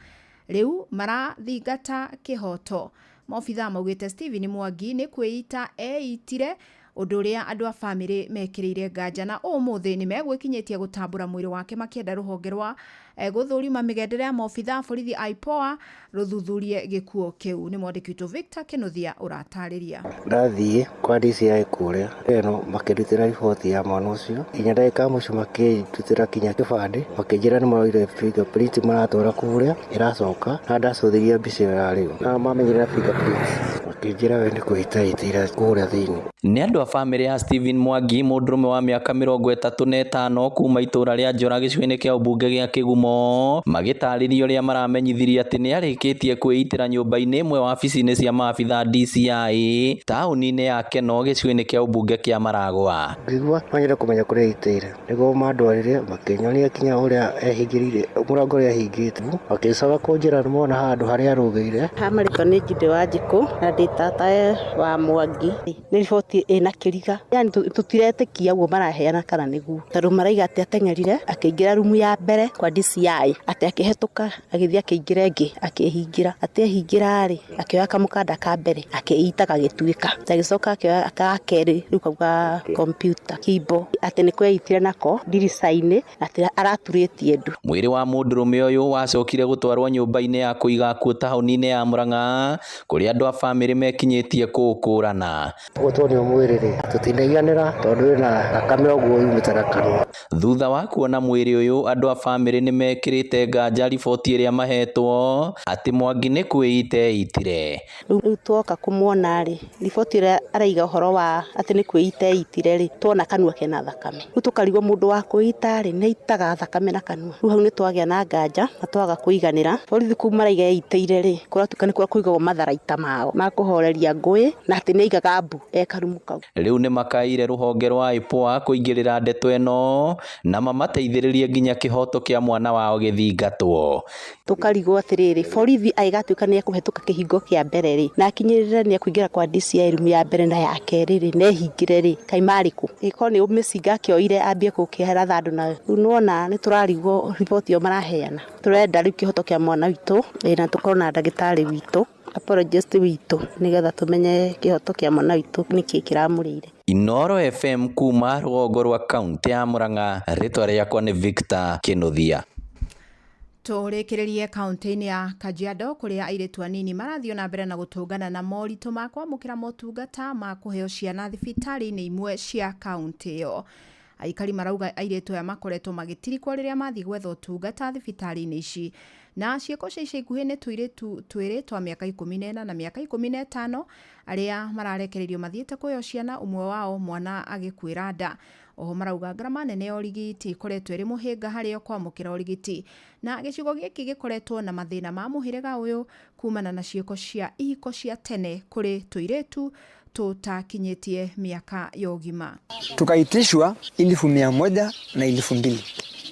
rĩu marathingata kĩhoto. Maobitha maugĩte Stephen Mwangi nĩ kwĩita eitire ũndũ ũrĩa andũ a bamĩrĩ mekĩrĩire nganja na ũmũthĩ nĩ megwĩkinyĩtie gũtambũra mwĩrĩ wake makĩenda rũhonge rwa gũthũrima mĩgendere ya maobitha a borithi IPOA rũthuthurie gĩkuũ kĩu. Nĩ mwandĩki witũ Victor Kĩnuthia ũratarĩria. Ndathiĩ kwa DCI kũrĩa ĩno makĩndutĩra riboti ya mwana ũcio nginya ndagĩka ya mũico makĩndutĩra kinya kĩbandĩ makĩnjĩra nĩ maroire fingerprint maratwara kũrĩa ĩracoka na ndacũthĩria mbica ĩyo yarĩo na mamenyerera fingerprint makĩnjĩra we nĩ kwĩhĩtahĩtĩra kũrĩa thĩinĩ. Nĩ andũ a bamĩrĩ ya Stephen Mwangi mũndũrũme wa mĩaka 35 kuma itũra rĩa Njora gĩcigo-inĩ kĩa ũmbunge gĩa Kĩgumo magĩtarĩria ũrĩa maramenyithirie atĩ nĩ arĩkĩtie kwĩitĩra nyũmba-inĩ ĩmwe wabici-inĩ cia maabitha DCI taũni-inĩ ya Keno gĩcigo-inĩ kĩa ũmbunge kĩa Maragwa. Ngĩigua no nyende kũmenya kũrĩa eitĩire nĩguo mandwarire makĩnyonia kinya ũrĩa ehingĩrĩire mũrango ũrĩa ehingĩte makĩcoka kũnjĩra nĩ mona handũ harĩa arũgĩire. Hamarĩtwa nĩ Judy Wanjikũ na ndĩ tata wa Mwangi. Nĩ riboti ĩna kĩriga yani tũtiretĩkia ũguo maraheana kana nĩguo tondũ maraiga atĩ ateng'erire akĩingĩra rumu ya mbere kwa DCI atĩ akĩhetũka agĩthiĩ akĩingĩra ĩngĩ akĩhingĩra atĩ ehingĩra rĩ akĩoya kamũkanda ka mbere akĩita gagĩtuĩka agĩcoka akĩoya ka kerĩ rĩu kau ga kompiuta keyboard atĩ nĩ kweitire nako ndirica-inĩ atĩ araturĩtie ndu. Mwĩrĩ wa mũndũrũme ũyũ wacokire gũtwarwo nyũmba-inĩ ya kũiga akuũ taũni-inĩ ya Murang'a kũrĩa andũ a bamĩrĩ mekinyĩtie kũũkũrana. Ũguo tuonio Twakinywo mwĩrĩ rĩ, tũtinaiganĩra tondũ wĩna thakame ũguo yumĩte na kanua. Thutha wa kuona mwĩrĩ ũyũ, andũ a bamĩrĩ nĩ mekĩrĩte nganja riboti ĩrĩa mahetwo atĩ Mwangi nĩ kwĩita eitire. Rĩu twoka kũmuona rĩ, riboti ĩrĩa araiga ũhoro wa atĩ nĩ kwĩita eitire rĩ, tuona kanua kena thakame. Rĩu tũkarigwo mũndũ wa kwĩita rĩ, nĩ aitaga thakame na kanua. Rĩu hau nĩ twagĩa na nganja na twaga kũiganĩra. Borithi kũu maraiga eitĩire rĩ, kũratuĩka nĩ kũrĩa kũigagwo matharaita mao ma kũhoreria ngũĩ na atĩ nĩ aigaga mbu e karumu kau. Rĩu nĩ makaĩire rũhonge rwa IPOA kũingĩrĩra ndeto ĩno na mamateithĩrĩrie nginya kĩhoto kĩa mwana wao gĩthingatwo. Tũkarigwo atĩrĩrĩ, borithi agĩgatuĩka nĩ ekũhetũka kĩhingo kĩa mbere rĩ, na akinyĩrĩre nĩ ekũingĩra kwa DCI rumu ya mbere na ya kerĩ rĩ, na ehingĩre rĩ, kaĩ marĩ kũ? Ĩkorwo nĩ mĩcinga akĩoire ambie gũkĩratha andũ nayo. Rĩu nĩwona nĩ tũrarigwo riboti ĩyo maraheana. Tũrenda rĩu kĩhoto kĩa mwana witũ, na tũkorwo na ndagĩtarĩ witũ, apologist witũ, nĩgetha tũmenye kĩhoto kĩa mwana witũ nĩkĩ kĩramũrĩire. Inooro FM kuma rũgongo rwa kaunti ya Murang'a, rĩtwa rĩakwa nĩ Victor Kinuthia. Tũrĩkĩrĩrie kaunti-inĩ ya Kajiado kũrĩa airĩtu anini marathiĩ na mbere na gũtũngana na moritũ ma kwamũkĩra motungata ma kũheo ciana thibitarĩ-inĩ imwe cia kaunti ĩyo. Aikari marauga airĩtu aya makoretwo magĩtirikwo rĩrĩa mathiĩ gwetha ũtungata thibitarĩ-inĩ ici. Na ciĩko cia ica ikuhĩ nĩ tũirĩtu twĩrĩ twa mĩaka 14 na mĩaka 15 arĩa mararekereirio mathiĩte kũheo ciana, ũmwe wao mwana agĩkuĩra nda. Oho marauga ngarama nene ya ũrigiti ĩkoretwo ĩrĩ mũhĩnga harĩ o kwamũkĩra ũrigiti. Na gĩcigo gĩkĩ gĩkoretwo na mathĩna ma mũhĩrĩga ũyũ kumana na ciĩko cia ihiko cia tene kũrĩ tũirĩtu tũtakinyĩtie mĩaka ya ũgima. Tukaitishwa 100,000 na 2,000.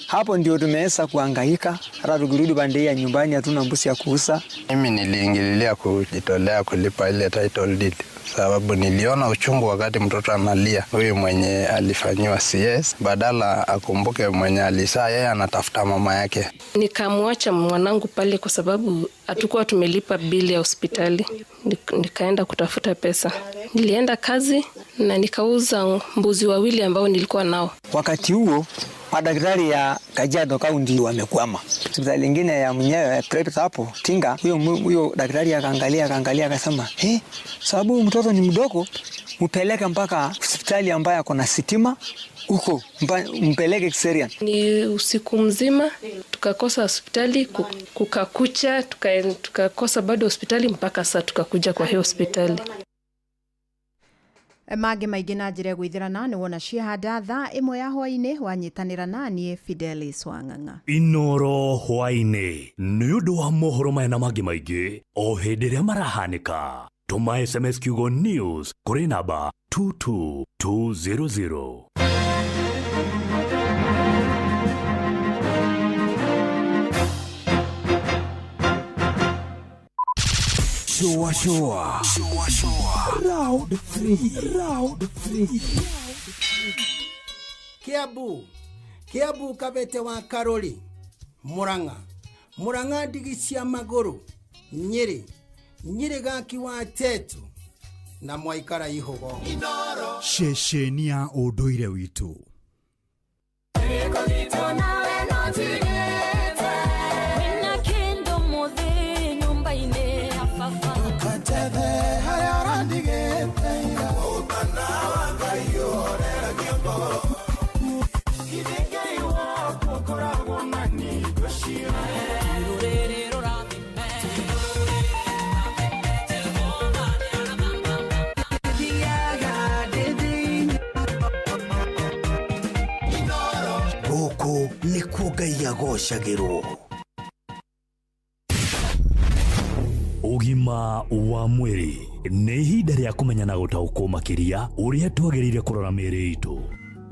Hapo ndio tumeweza kuhangaika, hata tukirudi pande ya nyumbani hatuna mbuzi ya kuuza. Mimi niliingililia kujitolea kulipa ile title deed sababu niliona uchungu wakati mtoto analia, huyu mwenye alifanyiwa CS, badala akumbuke mwenye alisaa, yeye anatafuta mama yake. Nikamwacha mwanangu pale kwa sababu hatukuwa tumelipa bili ya hospitali. Nikaenda kutafuta pesa. Nilienda kazi na nikauza mbuzi wawili ambao nilikuwa nao. Wakati huo madaktari ya Kajiado County wamekwama. Hospitali nyingine ya mwenyewe private hapo Tinga, huyo daktari akaangalia akasema, sababu mtoto ni mdogo, mpeleke mpaka hospitali ambayo kuna sitima huko, mpeleke Kiserian. Ni usiku mzima tukakosa hospitali, kukakucha, tukakosa bado hospitali mpaka saa tukakuja kwa hiyo hospitali. Mangĩ maingĩ na njĩra ĩgũithĩrana nĩ wona ciahanda thaa ĩmwe ya hwaĩ-inĩ wanyitanĩra naniĩ Fidelis Wang'ang'a. Inooro hwaĩ-inĩ nĩ ũndũ wa mohoro maya na mangĩ maingĩ o hĩndĩ ĩrĩa marahanĩka. Tũma SMS kiugo news kũrĩ namba 22200. Shua shua. Shua shua. Round 3. Round 3. Kiambu. Kiambu Kabete wa Karori. Murang'a. Murang'a ndigi cia magũrũ. Nyĩrĩ. Nyĩrĩ gaki wa Tetu. Na mwaikara ihugo. Ceceni ya ũndũire witũ. Gũkũ nĩkuo Ngai agocagĩrwo. Ũgima wa mwĩrĩ nĩ ihinda rĩa kũmenya na gũtaũkwo makĩria ũrĩa twagĩrĩire kũrora mĩĩrĩ itũ.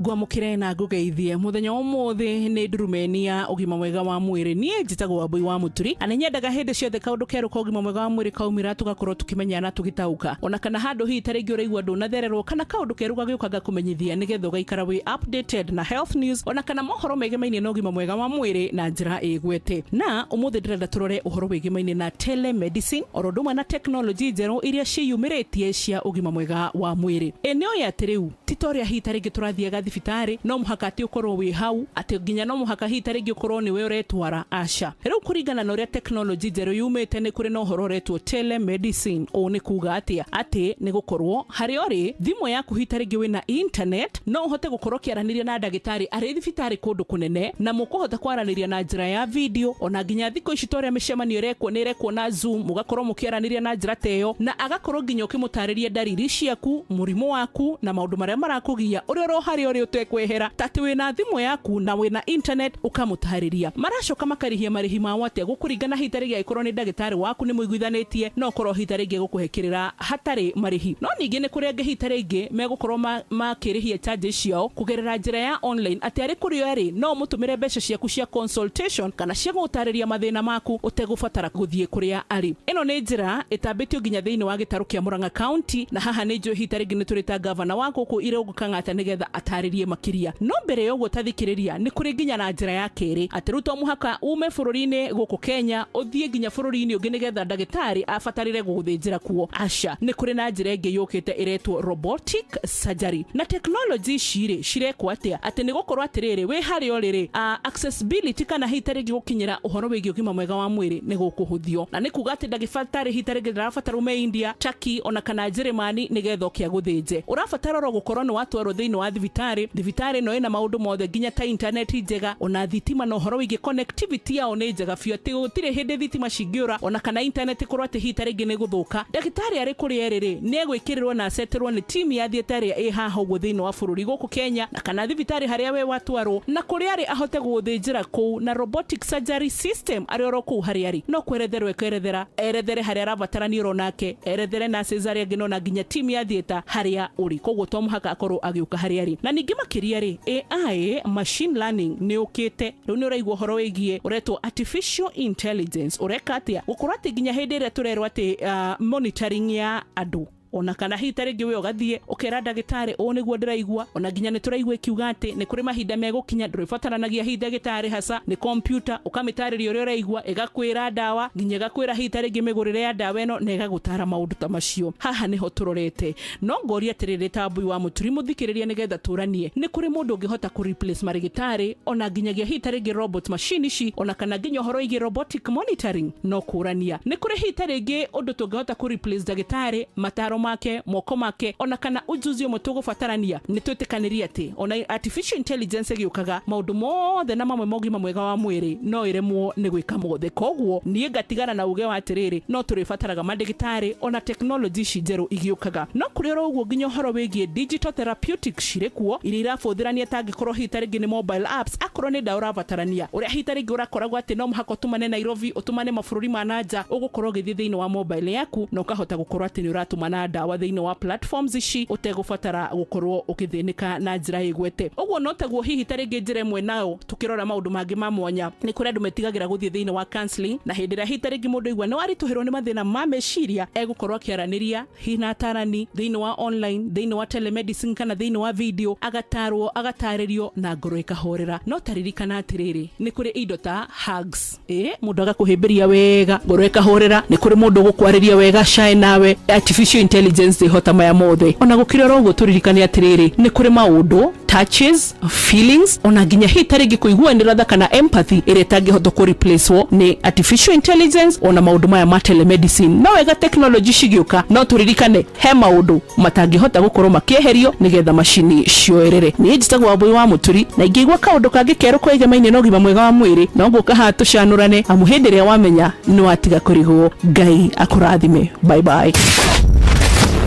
Ngwamũkĩre na ngũgeithie mũthenya wa ũmũthĩ nĩ ndurumeni ya ũgima mwega wa mwĩrĩ. Niĩ njĩtagwo Wambui wa Mũturi na nĩnyendaga hĩndĩ ciothe kaũndũ kerũ ka ũgima mwega wa mwĩrĩ kaumĩra tũgakorwo tũkĩmenya na tũgĩtaũka, ona kana handũ hihi ta rĩngĩ ũraigua ndũnathererwo kana kaũndũ kerũ gagĩũka gakũmenyithia nĩgetha ũgaikara wĩ updated na health news ona kana mohoro megemainie na ũgima mwega wa mwĩrĩ na njĩra ĩgwete. Na ũmũthĩ ndĩrenda tũrore ũhoro wĩgemainie na telemedicine oro ũndũ ũmwe na teknolojĩ njerũ iria ciĩyumĩrĩtie cia ũgima mwega wa mwĩrĩ. Ĩ nĩ ũĩ atĩ rĩu ti Ti ta ũrĩa hihi ta rĩngĩ tũrathiaga thibitarĩ, no mũhaka atĩ ũkorwo wĩ hau, atĩ nginya no mũhaka hihi ta rĩngĩ ũkorwo nĩwe ũretwara, aca. Rĩu kũringana na ũrĩa tekinoronjĩ njerũ yumĩte nĩ kũrĩ na ũhoro ũretwo telemedicine. Ũũ nĩ kuga atĩa? Atĩ nĩ gũkorwo harĩa ũrĩ, thimũ yaku hihi ta rĩngĩ wĩna internet, no ũhote gũkorwo ũkĩaranĩria na ndagĩtarĩ arĩ thibitarĩ kũndũ kũnene, na mũkũhota kwaranĩria na njĩra ya video, ona nginya thikũ ici ta ũrĩa mĩcemanio ĩrekwo nĩ ĩrekwo na Zoom, mũgakorwo mũkĩaranĩria na njĩra ta ĩyo, na agakorwo nginya ũkĩmũtarĩria ndariri ciaku, mũrimũ waku, na maũndũ marĩa marakũgia, ũrĩ oro harĩa ũrĩ ũtekwehera, ta atĩ wĩna thimũ yaku na wĩna internet ũkamũtarĩria. Maracoka makarĩhia marĩhi mao atĩa? Gũkũringana hihi ta rĩngĩ angĩkorwo nĩ ndagĩtarĩ waku nĩ mũiguithanĩtie, no ũkorwo hihi ta rĩngĩ egũkũhe kĩrĩra hatarĩ marĩhi. No ningĩ nĩ kũrĩ angĩ hihi ta rĩngĩ megũkorwo makĩrĩhia charges ciao kũgerera njĩra ya online, atĩ arĩ kũrĩa arĩ no ũmũtũmĩre mbeca ciaku cia consultation kana cia gũgũtarĩria mathĩna maku ũtegũbatara gũthiĩ kũrĩa arĩ. Ĩno nĩ njĩra ĩtambĩtio nginya thĩinĩ wa gĩtarũ kĩa Murang'a County, na haha nĩ njũĩ hihi ta rĩngĩ nĩ tũrĩta ngavana wa gũkũ Irũngũ Kang'ata nĩgetha atarĩrie makĩria. No mbere ya ũguo ta thikĩrĩria, nĩ kũrĩ nginya na njĩra ya kerĩ, atĩ rĩu to mũhaka ume bũrũri-inĩ gũkũ Kenya ũthiĩ nginya bũrũri-inĩ ũngĩ nĩgetha ndagĩtarĩ abatarĩre gũgũthĩnjĩra kuo. Aca, nĩ kũrĩ na njĩra ĩngĩ yũkĩte ĩretwo robotic surgery. Na tekinoronjĩ ici rĩ, cirekwo atĩa? Atĩ nĩ gũkorwo atĩrĩrĩ, wĩ harĩa ũrĩ rĩ, accessibility kana hihi ta rĩngĩ gũkinyĩra ũhoro wĩgiĩ ũgima mwega wa mwĩrĩ nĩ gũkũhũthio. Na nĩ kuga atĩ ndagĩtarĩ hihi ta rĩngĩ ndarabatara ume India, Turkey ona kana Njĩrĩmani nĩgetha oke agũthĩnje. Ũrabatara oro gũkorwo nĩ watwarwo thĩinĩ wa thibitarĩ. Thibitarĩ ĩno ĩna maũndũ mothe nginya ta internet njega, ona thitima na ũhoro wĩgiĩ connectivity yao nĩ njega biũ atĩ gũtirĩ hĩndĩ thitima cingĩũra ona kana internet ĩkorwo atĩ hihi ta rĩngĩ nĩ gũthũka. Ndagĩtarĩ arĩ kũrĩa arĩ rĩ, nĩ egwĩkĩrĩrwo na aceterwo nĩ team ya theatre ĩrĩa ĩ haha ũguo thĩinĩ wa bũrũri gũkũ Kenya na kana thibitarĩ harĩa we watwarwo, na kũrĩa arĩ ahote gũgũthĩnjĩra kũu na robotic surgery system arĩ oro kũu harĩa arĩ. No kweretherwo ekwerethera, erethere harĩa arabatarania oro nake, erethere nurses arĩa angĩ na ona nginya team ya theatre harĩa ũrĩ. Koguo to mũhaka akorwo agĩũka harĩa arĩ. Na ningĩ makĩria rĩ, AI, machine learning, nĩ yũkĩte. Rĩu nĩ ũraigua ũhoro wĩgiĩ ũretwo artificial intelligence. Ũreka atĩa? Gũkorwo atĩ nginya hĩndĩ ĩrĩa tũrerwo atĩ monitoring ya andũ, ona kana hihi ta rĩngĩ we ũgathiĩ ũkera ndagĩtarĩ ũũ nĩguo ndĩraigua, ona nginya nĩ tũraigua ĩkiuga atĩ nĩ kũrĩ mahinda megũkinya ndũrĩbataranagia hihi ndagĩtarĩ haca, nĩ kompiuta ũkamĩtarĩria ũrĩa ũraigua, ĩgakwĩra ndawa, nginya ĩgakwĩra hihi ta rĩngĩ mĩgũrĩre ya ndawa ĩno, na ĩgagũtara maũndũ ta macio. Haha nĩho tũrorete. No ngoria atĩrĩrĩ ta Mbui wa Mũturi mũthikĩrĩria nĩgetha tũranie, nĩ kũrĩ mũndũ ũngĩhota kũ replace marĩgĩtarĩ, ona nginyagia hihi ta rĩngĩ robot machine ici, ona kana nginya ũhoro wĩgiĩ robotic monitoring? No kũrania. Nĩ kũrĩ hihi ta rĩngĩ ũndũ tũngĩhota kũ replace ndagĩtarĩ, mataro make, moko make, ona kana ujuzi ũmwe tũgũbatarania? Nĩ twĩtĩkanĩrie atĩ ona artificial intelligence ĩgĩũkaga, maũndũ mothe na mamwe ma ũgima mwega wa mwĩrĩ no ĩremwo nĩ gwĩka mothe. Koguo niĩ ngatigana na uge wa atĩrĩrĩ, no tũrĩbataraga mandĩgĩtarĩ ona tekinoronjĩ ici njerũ igĩũkaga. No kũrĩ oro ũguo nginya ũhoro wĩgiĩ digital therapeutics cirĩ kuo, iria irabũthĩrania ta angĩkorwo hihi ta rĩngĩ nĩ mobile apps, akorwo nĩ ndawa ũrabatarania, ũrĩa hihi ta rĩngĩ ũrakoragwo atĩ no mũhaka ũtũmane Nairobi, ũtũmane mabũrũri ma na nja, ũgũkorwo ũgĩthiĩ thĩinĩ wa mobile yaku na ũkahota gũkorwo atĩ nĩ ũratũmana ndawa thĩinĩ wa platforms ici ũtegũbatara gũkorwo ũgĩthĩnĩka na njĩra ĩgwete. Ũguo no taguo hihi ta rĩngĩ njĩra ĩmwe nayo tũkĩrora maũndũ mangĩ ma mwanya, nĩ kũrĩ andũ metigagĩra gũthiĩ thĩinĩ wa counseling, na hĩndĩ ĩrĩa hihi ta rĩngĩ mũndũ aigua nĩ waritũhĩrwo nĩ mathĩna ma meciria, egũkorwo akĩaranĩria hihi na atarani thĩinĩ wa online, thĩinĩ wa telemedicine kana thĩinĩ wa video, agatarwo, agatarĩrio na ngoro ĩkahorera. No ta ririkana atĩrĩrĩ, nĩ kũrĩ indo ta hugs, ĩ mũndũ agakũhĩmbĩria wega, ngoro ĩkahorera, nĩ kũrĩ mũndũ ũgũkwarĩria wega cae nawe. Artificial intelligence ndĩhota maya mothe. Ona gũkĩrĩ oro ũguo tũririkane atĩrĩrĩ, nĩ kũrĩ maũndũ, touches, feelings, ona nginya hihi ta rĩngĩ kũiguanĩra tha kana empathy ĩrĩa ĩtangĩhota kũ replacewo nĩ artificial intelligence ona maũndũ maya ma telemedicine. No wega technology cigĩũka, no tũririkane he maũndũ matangĩhota gũkorwo makĩeherio nĩgetha macini cioerere. Niĩ njĩtagwo Wambũi wa Mũturi, na ingĩigua kaũndũ kangĩ kerũ kwĩgemaine na ũgima mwega wa mwĩrĩ, no ngũka haha tũcanũrane, amu hĩndĩ ĩrĩa wamenya nĩ watiga kũrigwo. Ngai akũrathime. Bye bye.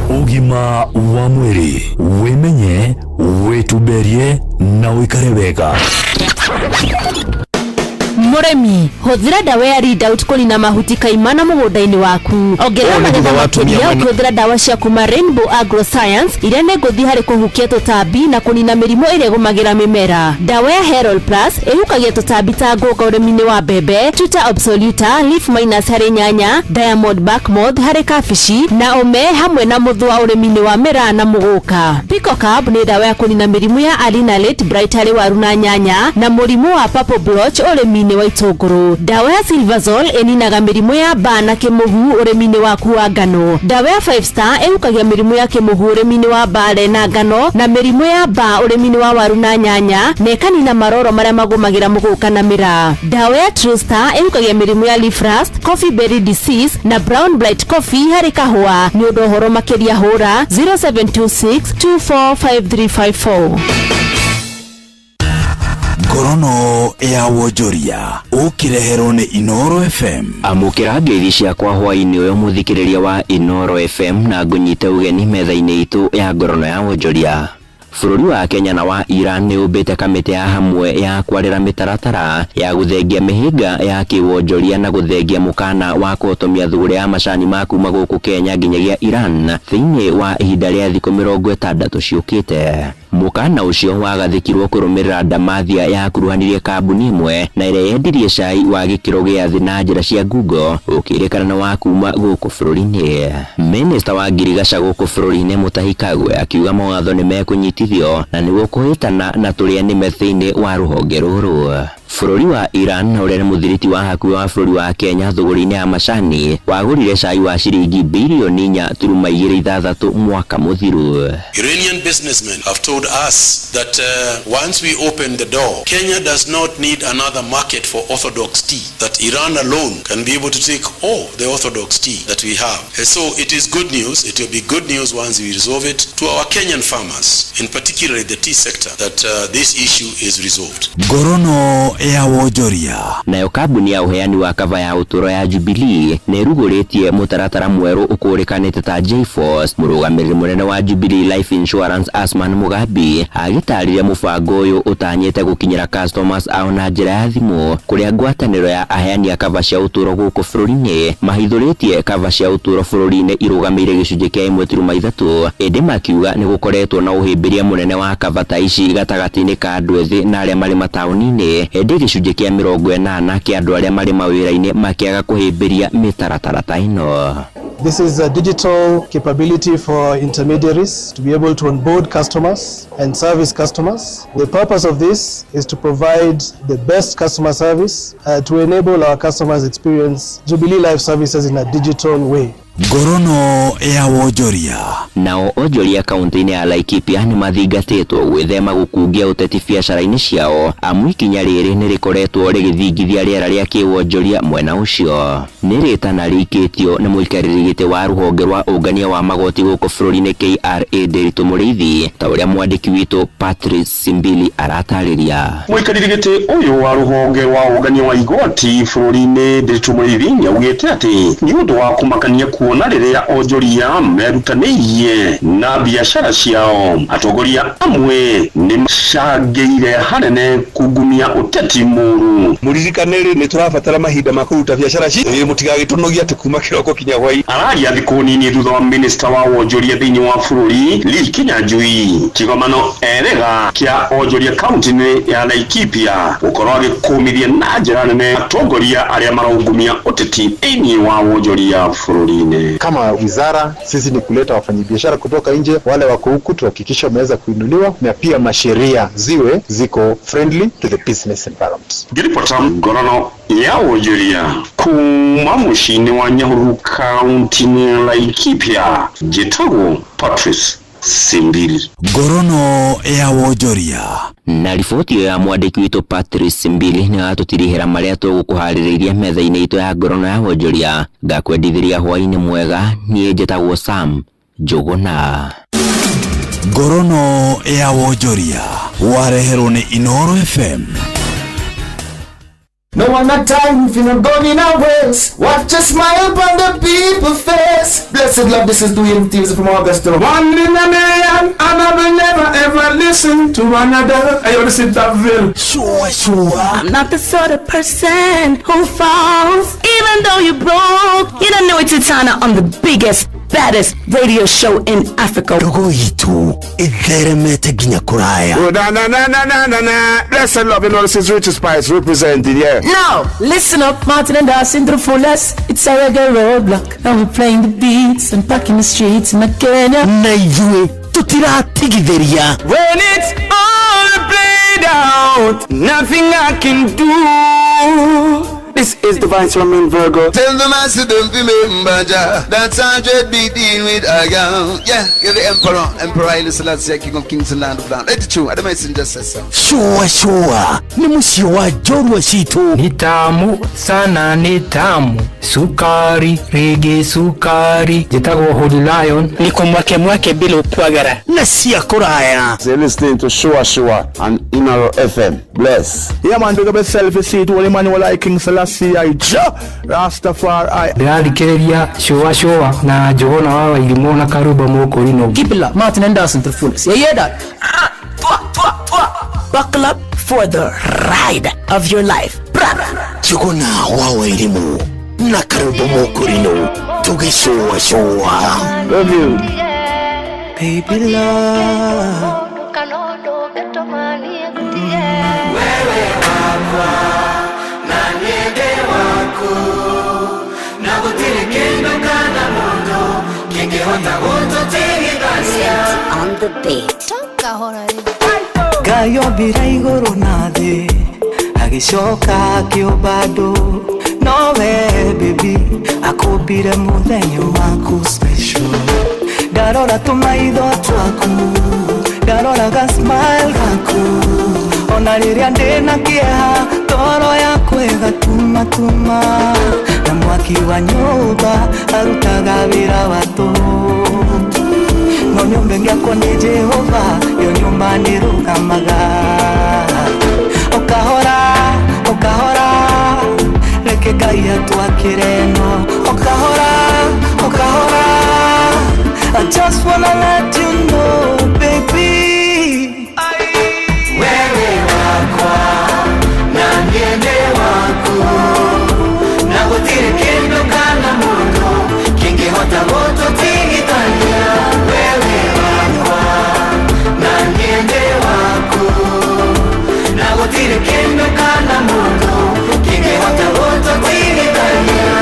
Ũgima wa mwĩrĩ, wĩmenye, wĩtumberie na ũikare wega. Mũrĩmi, hũthĩra ndawa ya Readout kũnina mahuti kaimana mũgũnda-inĩ waku. Ongerera Ũũ nĩ magetha thutha wa atumia makĩria mwena- ũkĩhũthĩra ndawa cia kuma Rainbow Agroscience iria nĩ ngũthi harĩ kũhukia tũtambi na kũnina mĩrimũ ĩrĩa ĩgũmagĩra mĩmera. Ndawa ya Herald Plus ĩhukagia tũtambi ta ngũnga ũrĩmi-inĩ wa mbembe, Tuta absoluta, leaf minus harĩ nyanya, Diamond bark moth harĩ kabici na ũme hamwe na mũthũa ũrĩmi-inĩ wa mĩraa na mũgũka. Pico Carb nĩ ndawa ya kũnina mĩrimũ ya Alina Late Bright harĩ waru na nyanya na mũrimũ wa Purple Blotch ũrĩmi-inĩ wa itũngũrũ. Ndawa ya Silvazol ĩninaga mĩrimũ ya mbaa na kĩmũhu ũrĩmi-inĩ waku wa ngano. Ndawa ya Five Star ĩhukagia mĩrimũ ya kĩmũhu ũrĩmi-inĩ wa mbare na ngano na mĩrimũ ya mbaa ũrĩmi-inĩ wa waru na nyanya na ĩkanina maroro marĩa magũmagĩra mũgũka na mĩraa. Ndawa ya True Star ĩhukagia mĩrimũ ya leaf rust, coffee berry disease na brown blight coffee harĩ kahũa. Nĩ ũndũ ũhoro makĩria hũra 0726 245354. Ngorono ya wonjoria ũkĩreherwo nĩ Inoro FM. Amũkĩra ngeithi ciakwa hwaĩ-inĩ ũyũ mũthikĩrĩria wa Inoro FM na ngũnyite ũgeni metha-inĩ itũ ya ngorono ya wonjoria. Bũrũri wa Kenya na wa Iran nĩ ũmbĩte kamĩtĩ ya hamwe ya kwarĩra mĩtaratara ya gũthengia mĩhĩnga ya kĩwonjoria na gũthengia mũkana wa kũhotomia thũgũrĩ ya macani ma kuma gũkũ Kenya nginyagia Iran thĩinĩ wa ihinda rĩa thikũ 60 ciũkĩte. Mũkana ũcio wagathĩkirwo kũrũmĩrĩra ndamathia yakuruhanirie kambuni ĩmwe na ĩrĩa yendirie cai wa gĩkĩro gĩa thĩ na njĩra cia ngungo ũkĩrĩkana na wa kuma gũkũ bũrũri-inĩ. Minista wa ngirigaca gũkũ bũrũri-inĩ Mutahi Kagwe akiuga mawatho nĩ mekũnyitithio na nĩguo kũhĩtana na tũrĩa nĩme thĩinĩ wa rũhonge rũrũ. Bũrũri wa Iran ũrĩa nĩ mũthiriti wa hakuhĩ wa bũrũri wa Kenya thũgũrĩ-inĩ ya macani wagũrire cai wa ciringi bilioni 4.26 mwaka mũthiru. Iranian businessmen have told us that once we open the door, Kenya does not need another market for orthodox tea, that Iran alone can be able to take all the orthodox tea that we have. And so it is good news. It will be good news once we resolve it to our Kenyan farmers, in particular the tea sector, that this issue is resolved. Ngorono ya wonjoria. Nayo kambuni ya ũheani wa kava ya ũtũũro ya Jubilee nĩ ĩrugũrĩtie mũtaratara mwerũ ũkũrĩkanĩte ta J-Force. Mũrũgamĩrĩri mũnene wa Jubilee Life Insurance Asman Mugambi agĩtarĩria mũbango ũyũ ũtanyĩte gũkinyĩra customers ao na njĩra ya thimũ kũrĩa ngwatanĩro ya aheani a kava cia ũtũũro gũkũ bũrũri-inĩ mahithũrĩtie kava cia ũtũũro bũrũri-inĩ irũgamĩire gĩcunjĩ kĩa 1.3, ĩndĩ makiuga nĩ gũkoretwo na ũhĩmbĩria mũnene wa kava ta ici gatagatĩ-inĩ ka andũ ethĩ na arĩa marĩ mataũni-inĩ, ĩndĩ gĩcunjĩ kĩa 80 kĩa andũ arĩa marĩ mawĩra-inĩ makĩaga kũhĩmbĩria mĩtaratara ta ĩno. This is a digital capability for intermediaries to be able to onboard customers and service customers. The purpose of this is to provide the best customer service to enable our customers experience Jubilee Life services in a digital way. Ngorono ya wonjoria. Nao onjoria kaunti-inĩ ya Laikipia nĩ mathingatĩtwo gwĩthema gũkungia ũteti biacara-inĩ ciao amu ikinya rĩrĩ nĩ rĩkoretwo rĩgĩthingithia rĩera rĩa kĩwonjoria mwena ũcio. Nĩ rĩtana rĩikĩtio nĩ mũikarĩri gĩtĩ wa rũhonge rwa ũngania wa magoti gũkũ bũrũri-inĩ KRA Nderitu Mũrĩithi ta ũrĩa mwandĩki witũ Patrice Simbili aratarĩria. Mũikarĩri gĩtĩ ũyũ wa rũhonge rwa ũngania wa igoti bũrũri-inĩ Nderitu Mũrĩithi nĩaugĩte atĩ nĩ ũndũ wa kũmakania kuona rĩrĩa onjoria merutanĩirie na biacara ciao atongoria amwe nĩ macangĩire hanene kungumia ũteti mũru. Mũririkane rĩ nĩ tũrabatara mahinda ma kũruta biacara citũ, mũtigagĩtũnogie atĩ kuma kĩroko kinya hwaĩ. Araria thikũ nini thutha wa minista wa wonjoria thĩinĩ wa bũrũri Lee Kinyanjui kĩgomano erega kĩa onjoria kaunti-inĩ ya Laikipia gũkorwo agĩkũmithia na njĩra nene atongoria arĩa maraungumia ũteti thĩinĩ wa wonjoria bũrũri-inĩ. Kama wizara sisi ni kuleta wafanyabiashara kutoka nje, wale wako huku tuhakikisha wameweza kuinuliwa na pia masheria ziwe ziko friendly to the business environment. Ngiripota Ngorono ya wonjoria kuma mũciĩ-inĩ wa Nyahururu kaunti-inĩ ya Laikipia, njĩtagwo Patrice Simbili. Ngorono ya wonjoria. Na riboti ĩyo ya mwandĩki witũ Patrice Simbili nĩ yatũtirihĩra marĩa tũgũkũharĩrĩirie metha-inĩ itũ ya Ngorono ya wonjoria. Ngakwendithĩria hwaĩ-inĩ mwega, niĩ njĩtagwo Sam Njũgũna. Ngorono ya wonjoria wareherwo nĩ Inoro FM. No one not time if you're not going in our ways. Watch a smile upon the people's face. Blessed love, this is Dwayne Thieves from Augusta. One in a million, and I will never ever listen to another. I want to sit that bill. Sure, sure. I'm not the sort of person who falls, even though you broke. You don't know it's Titana on the biggest, baddest radio show in Africa. Ndogo itu itheremete nginya kuraya. Oh, na na na na na na na. Blessed love, you know this is Richard Spice representing, yeah. Now, listen up, Martin and Dawson to the fullest. It's a reggae roadblock, and we're playing the beats and packing the streets in Kenya. Na ithuĩ tũtiratigithĩria. When it's all played out, nothing I can do. This is Divine Swamin Virgo. Tell the master don't remember Jah. That's how dread be dealing with I am. Yeah, you're the emperor. Emperor Haile Selassie, King of Kings and Land of Land. It's true. I the messenger says so. Shua shua ni muciĩ wa njorua citũ. Ni tamu sana, ni tamu sukari rigi sukari njĩtagwo Holy Lion. Niko mwake mwake bila upwagara na cia kũraya. You're listening to Shua Shua on Inaro FM. Bless. Yeah, man, big up yourself. You see it, Holy Emmanuel I, King Selassie I, Jah Rastafari. Ndĩrathikĩrĩria Shua Shua na Njũgũna wa Wairimũ na Karumba Mũkũrinũ. Keep it locked. Martin and Dawson to the fullest. You hear that? Ah, twa, twa, twa. Buckle up for the ride of your life. Njũgũna wa Wairimũ na Karumba Mũkũrinũ tũgĩcũacũa. Love you. Baby love. Wewe wakwa na niende waku na gũtirĩ kĩndũ kana mũndũ kĩngĩhota gũtũtigithania. On the beat. Ngai ombire igũrũ na thĩ agĩcoka akĩũmba andũ nowe baby akũmbire mũthenya waku special ndarora tũmaitho twaku ndarora ga smile gaku ona rĩrĩa ndĩna kĩeha toro yaku ĩgatumatuma na mwaki wa nyũmba arutaga wĩra wa tũhũ no nyũmba ĩngĩakwo nĩ Jehova yo nyũmba nĩrũgamaga ũkahora ũkahora reke Ngai atwakĩre no ũkahora ũkahora I just wanna let you know baby Wewe wakwa na niende waku na gũtirĩ kĩndũ kana mũndũ kĩngĩhota gũtũtigithania. Wewe wakwa na niende waku na gũtirĩ kĩndũ kana mũndũ kĩngĩhota gũtũtigithania.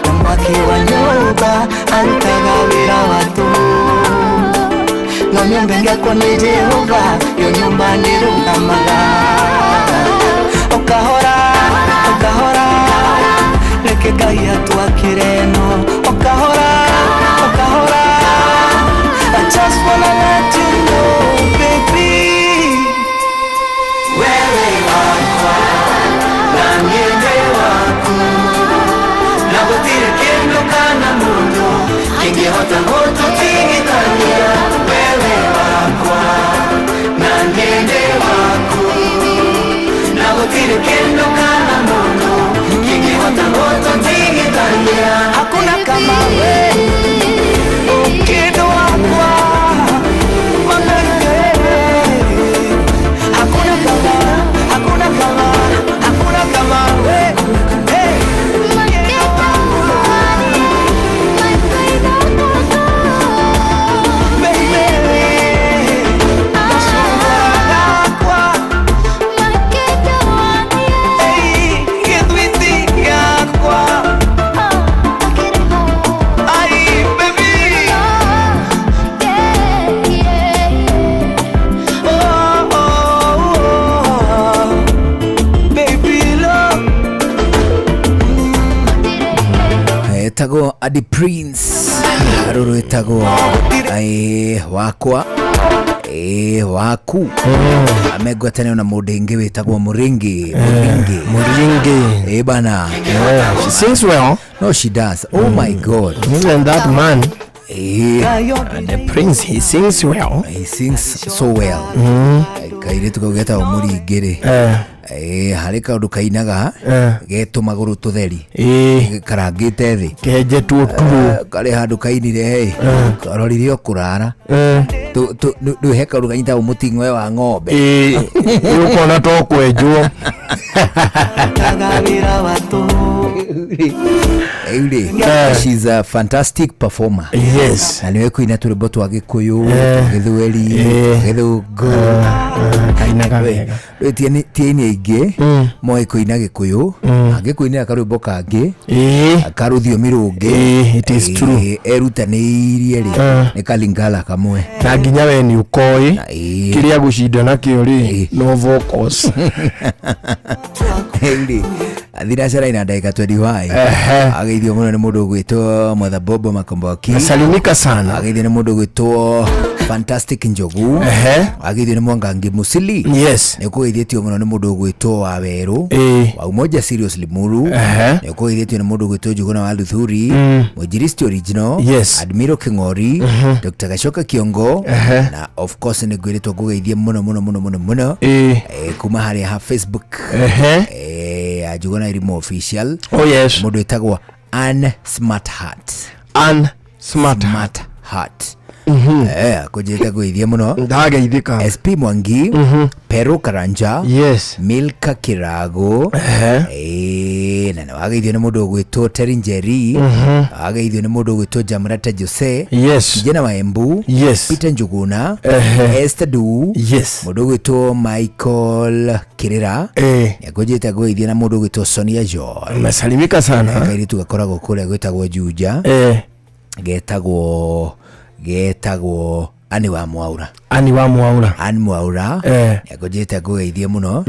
Na mwaki wa nyũmba arutaga wĩra wa tũhũ no nyũmba ĩngĩakwo nĩ Jehova yo nyũmba nĩrũgamaga ũkahora ũkahora reke Ngai atwakĩre no ũkahora ũkahora I just wanna let you know baby Wewe wakwa na niende waku na gũtirĩ kĩndũ kana mũndũ kĩngĩhota gũtũtigithania. Wewe wakwa na niende waku na gũtirĩ kĩndũ kana mũndũ kĩngĩhota gũtũtigithania. Hakuna kama we Kĩndũ wakwa my baby. Hakuna kama, hakuna kama, hakuna kama we hey. Etagwo Adi Prince rũrũ ĩtagwo wakwa waku amengwatanĩro na mũndũ ĩngĩ wĩtagwo Mũringi Mũringi Mũringi bana. Yeah, she sings well. No, she does. Oh my God. And that man And the prince, he sings well. He sings so well. Kairĩtu kau getagwo Mũringi rĩ. Eh, harĩ kaũndũ kainaga Eh. getũ magũrũ tũtheri Ĩĩ. karangĩte thĩ Kenjetwo turũ. Eh, karĩ handũ kainire ĩ karorire o kũrara Eh. Rĩu he kaũndũ kanyitagwo mũting'oe wa ng'ombe. Ĩĩ, ũkona to kwenjwo. Arutaga wĩra wa tũhũ. Rĩu rĩ, Eh. she's a fantastic performer. Yes. Na nĩwe kũina tũrwĩmbo twa gĩkũyũ, Eh. twa gĩthweri, Eh. twa gĩthũngũ. Kainaga wega. Rĩu ti aini aingĩ moĩ kũina gĩkũyũ, angĩkũinĩra karwĩmbo kangĩ ka rũthiomi rũngĩ. Ĩĩ, it is true. Erutanĩirie rĩ, Eh. nĩ kalingala kamwe. Na nginya we nĩ ũkoĩ kĩrĩa gũcinda nakĩo rĩ, no vocals. Rĩu rĩ, thinacara ina ndagĩka 25. Ehe. Ageithio mũno nĩ mũndũ ũgwĩtwo Mother Bobo Makomboki. Nasalimika sana. Ageithio nĩ mũndũ ũgwĩtwo Fantastic Njogu. Ehe. Ageithio nĩ Mwangangi Musili. Yes. Nĩ ũkũgeithĩtio mũno nĩ mũndũ ũgwĩtwo Wawerũ Ĩĩ. wa Umoja Serious Limuru. Ehe. Nĩ ũkũgeithĩtio nĩ mũndũ ũgwĩtwo Njuguna wa Luthuri. Mwinjilisti Original. Yes. Admiro King'ori. Dr. Gachoka Kiongo. Ehe. Na of course nĩ ngwĩrĩtwo ngũgeithie mũno mũno mũno mũno mũno. Ĩĩ. Eh, kuma harĩa ha Facebook. Ehe. Eh, Njuguna Irimo Official. Oh, yes. Mũndũ wĩtagwo Ann Smart Heart. Ann Smart Smart Heart. Eh, kũnjĩte ngũgeithie mũno. Ndageithĩka. SP Mwangi. Pero Karanja. Yes. Milka Kirago. Ehe. Eh, na nĩ wageithio nĩ mũndũ ũgwĩtwo Terry Njeri. Wageithio nĩ mũndũ ũgwĩtwo Jamrata Jose. Yes. Kijana wa Embu. Yes. Peter Njuguna. Ehe. Esther Du. Yes. Mũndũ ũgwĩtwo Michael Kirira. Eh. Nĩngũnjĩte ngũgeithie na mũndũ ũgwĩtwo Sonia Joy. Nasalimika sana. Kairĩtu gakoragwo kũrĩa gwĩtagwo Juja. Eh. Getagwo Ani wa Mwaura. Ani wa Mwaura. Ani Mwaura. Eh. Nĩngũnjĩte ngũgeithie mũno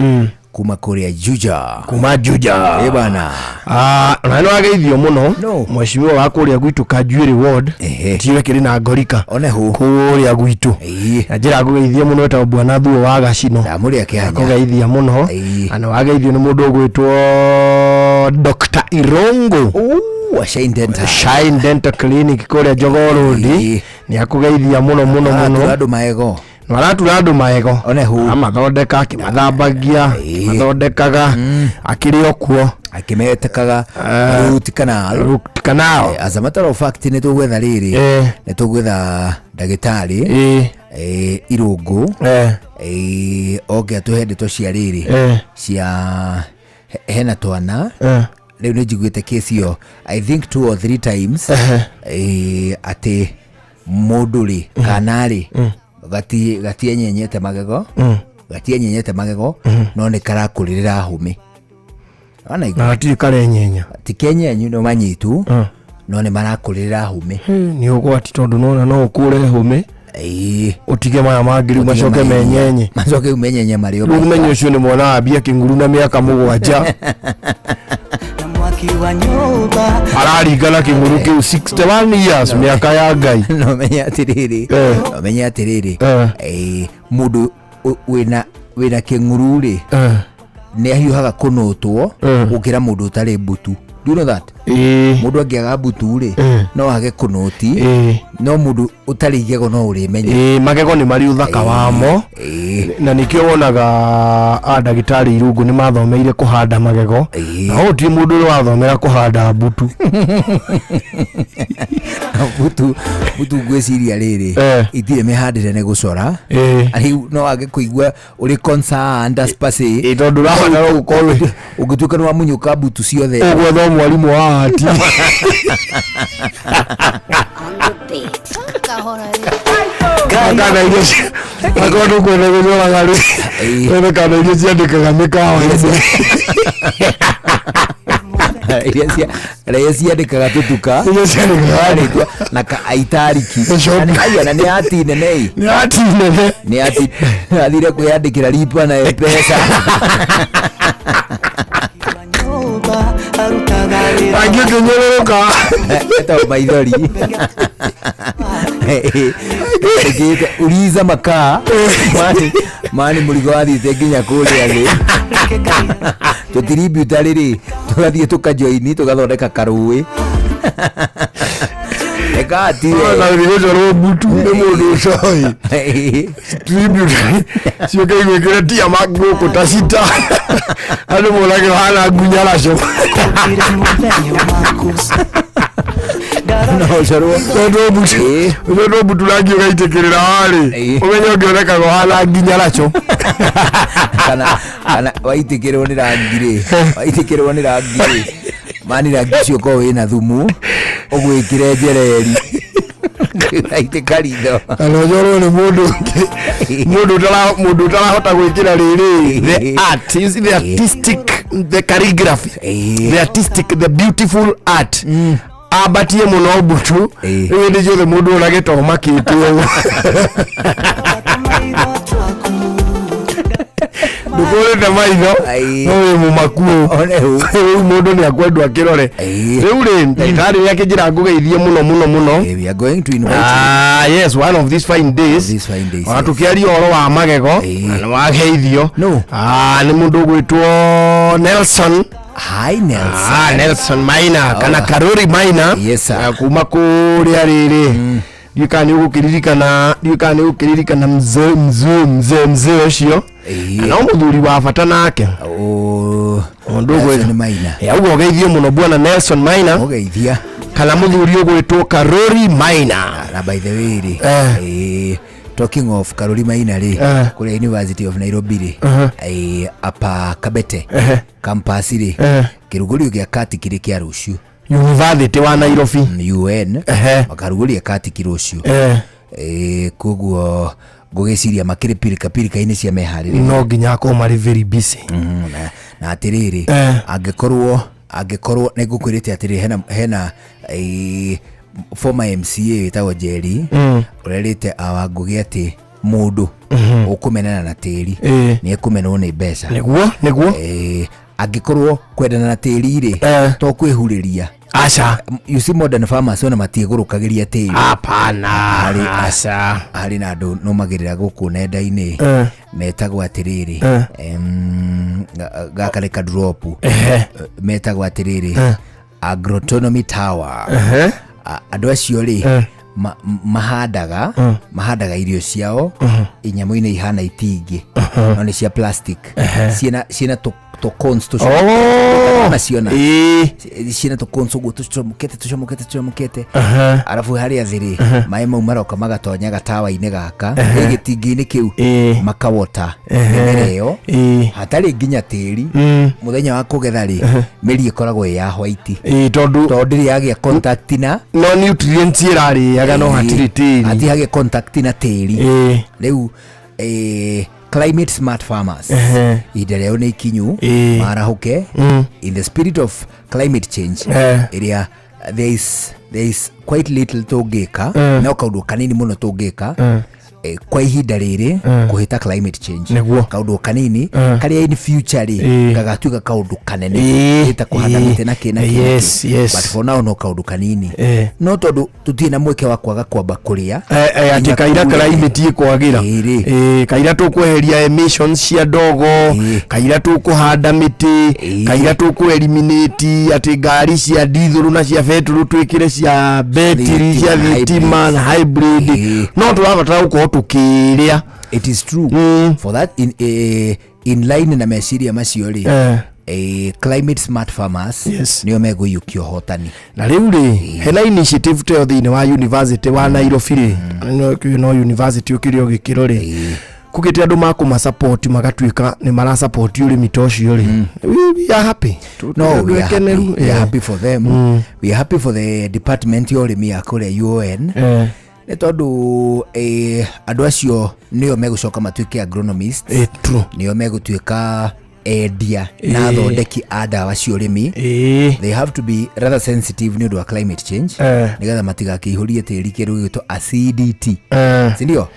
kuma kũrĩa Juja. Kuma Juja. Ĩ bana. Ah, na nĩ wageithio mũno mheshimiwa wa kũrĩa gwitũ Kanjuĩrĩ ward tiwe kĩrĩ na ngorika one hu kũrĩa gwitũ na njĩra ngũgeithie mũno etagwo bwana Thuo wa Gacino ndamũrĩa kĩhanya kũgeithia mũno na nĩ wageithio nĩ mũndũ ũgwĩtwo Dr. Irongo Shine Dental. Shine Dental Clinic kũrĩa Jogoo Road nĩ akũgeithia mũno mũno mũno Aratura andũ maego. Na aratura andũ maego one hu amathondeka akĩmathambagia akĩmathondekaga akĩrĩ o kuo akĩmetekaga root canal. Root canal. As a matter of fact nĩ tũgwetha rĩrĩ, nĩ tũgwetha ndagĩtarĩ Irũngũ oke atũhe ndeto cia rĩrĩ cia hena twana. Rĩu nĩ njiguĩte kesi ĩyo I think two or three times, atĩ mũndũ rĩ kana rĩ gatienyenyete magego, gatienyenyete magego no nĩ karakũrĩrĩra hũmĩ. Na gatirĩ karenyenya. Ti kenyenyu no manyitu no nĩ marakũrĩrĩra hũmĩ. Nĩ ũgwati tondũ nona no ũkũre hũmĩ ũtige maya mangĩ rĩu macoke menyenye. Macoke rĩu menyenye marĩ o Rĩu menye ũcio nĩ mwana wambia kĩng'uru na mĩaka 7. Mwaki wa nyũmba. Araringana kĩng'uru kĩu 61 years, mĩaka ya Ngai. No menye atĩrĩrĩ, no menye atĩrĩrĩ, mũndũ wĩna kĩng'uru rĩ nĩ ahiũhaga kũnũtwo gũkĩra mũndũ ũtarĩ mbutu. Do you know that? Mũndũ angĩaga mbutu rĩ no age kũnũti, no mũndũ ũtarĩ igego no ũrĩmenya. Ĩĩ, magego nĩ marĩ ũthaka wamo na nĩkĩo wonaga a ndagĩtarĩ Irũngũ nĩ mathomeire kũhanda magego, na gũtirĩ mũndũ ũrĩa wathomera kũhanda mbutu. Mbutu ngwĩciria rĩrĩ itirĩ mĩhandĩre nĩ gũcora. Rĩu no age kũigua ũrĩ concerned as per se. Tondũ ũrabatara gũkorwo ũngĩtuĩka nĩ wamunyũka mbutu ciothe ũgwetha mwarimũ wa ati. Kana iria akorwo ndũkwenda gũcoraga rĩ, wethe kana iria ciandĩkaga mĩkawa-inĩ. Iria ciandĩkaga tũtuka. Iria ciandĩkaga na ka aitariki. Aya, na nĩ ati nene ĩ. Nĩ ati nene. Nĩ ati athire kwĩyandĩkĩra lipa na M-Pesa. Angĩ ũkĩnyũrũrũka. Etagwo maithori. Ĩkĩte uliza makaa mani mũrigo wathiĩte nginya kũrĩa thĩ tũtiributarĩ rĩ tũgathiĩ tũkajoini tũgathondeka karũĩ. Nĩ kati we. Na ũgĩcorwo mbutu nĩ mũndũ ũcoĩ tributary ciũke igwĩkĩre tia gũkũ ta cita andũ monage hana ngunyaraco. No ũcorwo. Tondũ mbutu ũcorwo mbutu rangi ũgaitĩkĩrĩra warĩ ũmenye ũngĩonekaga ũhana nginyaraco. Kana waitĩkĩrwo nĩ rangi rĩ, waitĩkĩrwo nĩ rangi rĩ, mani rangi ũcio ũkorwo wĩna thumu ũgwĩkĩre njereri aitĩka ritho. Kana ũcorwo nĩ mũndũ ũngĩ, mũndũ ũtarahota gwĩkĩra rĩrĩ the art, you see, the artistic, the calligraphy, the artistic, the beautiful art ambatie mũno mbutu. Rĩu hĩndĩ ciothe mũndũ onage to makĩte ũguo ndũkũrĩte maitho no wĩ mũmaku. Rĩu mũndũ nĩ akwendwo akĩrore. Rĩu rĩ, ndagĩtarĩ nĩ akĩnjĩra ngũgeithie mũno mũno mũno. We are going to invite Ah, yes, one of these fine days. These fine days. Ona tũkĩaria ũhoro wa magego na nĩ wageithio. Ah, nĩ mũndũ ũgwĩtwo Nelson. Hi Nelson. Ah, Nelson Maina kana Karori Maina. Yes sir. Kuma kũrĩa rĩrĩ ndiũĩ kana nĩ ũgũkĩririkana, ndiũĩ kana nĩ ũgũkĩririkana mzee mzee mzee mzee ũcio. Na no mũthuri wa bata nake mũndũ Nelson Maina. Auga ũgeithio mũno bwana Nelson Maina. Ũgeithia. Kana mũthuri ũgwĩtwo Karori Maina. Na by the way rĩ, talking of Karori Maina rĩ, kũrĩa University of Nairobi rĩ, apa Kabete campus rĩ, kĩrugũrio gĩa kati kĩrĩ kĩa rũciũ. University wa Nairobi. UN makarugũria katiki rũciũ. Koguo ngũgĩciria makĩrĩ pirika pirika-inĩ cia meharĩrĩria. No nginya akorwo marĩ very busy. Na atĩrĩrĩ, angĩkorwo nĩ ngũkwĩrĩte atĩrĩrĩ, hena former MCA wĩtagwo Njeri ũrerĩte awa Ngũgĩ atĩ mũndũ ũkũmenana na tĩri nĩ ekũmenwo nĩ mbeca. Nĩguo. Angĩkorwo kwendana na tĩri rĩ, to kwĩhurĩria. Aca. You see, modern farmers ona matiĩgũrũkagĩria tĩri. Hapana. Aca. Harĩ na andũ nũmagĩrĩra gũkũ nenda-inĩ metagwo atĩrĩrĩ, gaka nĩ kadrop, metagwo atĩrĩrĩ Agrotonomy Tower. Andũ acio rĩ, mahandaga irio ciao inyamũ-inĩ ihana itingĩ no nĩ cia plastic, ciĩna tũ cones naciona ciĩna tũ cones ũguo tũcomokete tũcomokete tũcomokete, arabu harĩa thĩ rĩ, maĩ mau maroka magatonya gatawa-inĩ gaka gĩtingĩ-inĩ kĩu, makawota mĩmera ĩyo hatarĩ nginya tĩri. Mũthenya wa kũgetha rĩ, mĩri ĩkoragwo ĩ ya white. Tondũ tondũ ndĩrĩ yagĩa contact na no nutrients ĩrarĩaga no hatirĩ tĩri. Hatirĩ hagĩa contact na tĩri. Rĩu climate smart farmers, ihinda rĩao nĩ ikinyu marahũke in the spirit of climate change ĩrĩa there is quite little tũngĩka, no kaũndũ kanini mũno tũngĩka kwa ihinda rĩrĩ kũhĩta climate change. Kaũndũ kanini karĩa in future rĩ gagatuĩka kaũndũ kanene ta kũhanda mĩtĩ na kĩ na kĩ na kĩ. But for now no kaũndũ kanini, no tondũ tũtirĩ na mweke wa kwaga kwamba kũrĩa atĩ nginya kaira kure. Climate ĩkwagĩra. Kaira tũkweheria emissions cia ndogo, kaira tũkũhanda mĩtĩ, kaira tũkũ eliminate atĩ ngari cia dithũrũ na cia betũrũ twĩkĩre cia betiri Thitima cia na thitima na hybrid, no tũrabatara gũkorwo tũkĩrĩa. It is true. For that in line na meciria macio rĩ, climate smart farmers nĩo megũiyũkia ũhotani. Na rĩu rĩ, hena initiative ta ĩyo thĩinĩ wa university wa Nairobi rĩ, no university ũkĩrĩ o gĩkĩro rĩ, kũgĩte andũ makũmasupport magatuĩka nĩ marasupport ũrĩmi ta ũcio rĩ, we are happy. No, we are happy. Keneru. We are happy for them. We are happy for the department ya ũrĩmi ya kũrĩa UoN, nĩ tondũ andũ acio nĩo megũcoka matuĩke agronomists, true. Nĩo megũtuĩka endia na athondeki a ndawa cia ũrĩmi. They have to be rather sensitive nĩ ũndũ wa climate change nĩgetha matigakĩihũrie tĩri kĩndũ gĩgwĩtwo acidity, sindio?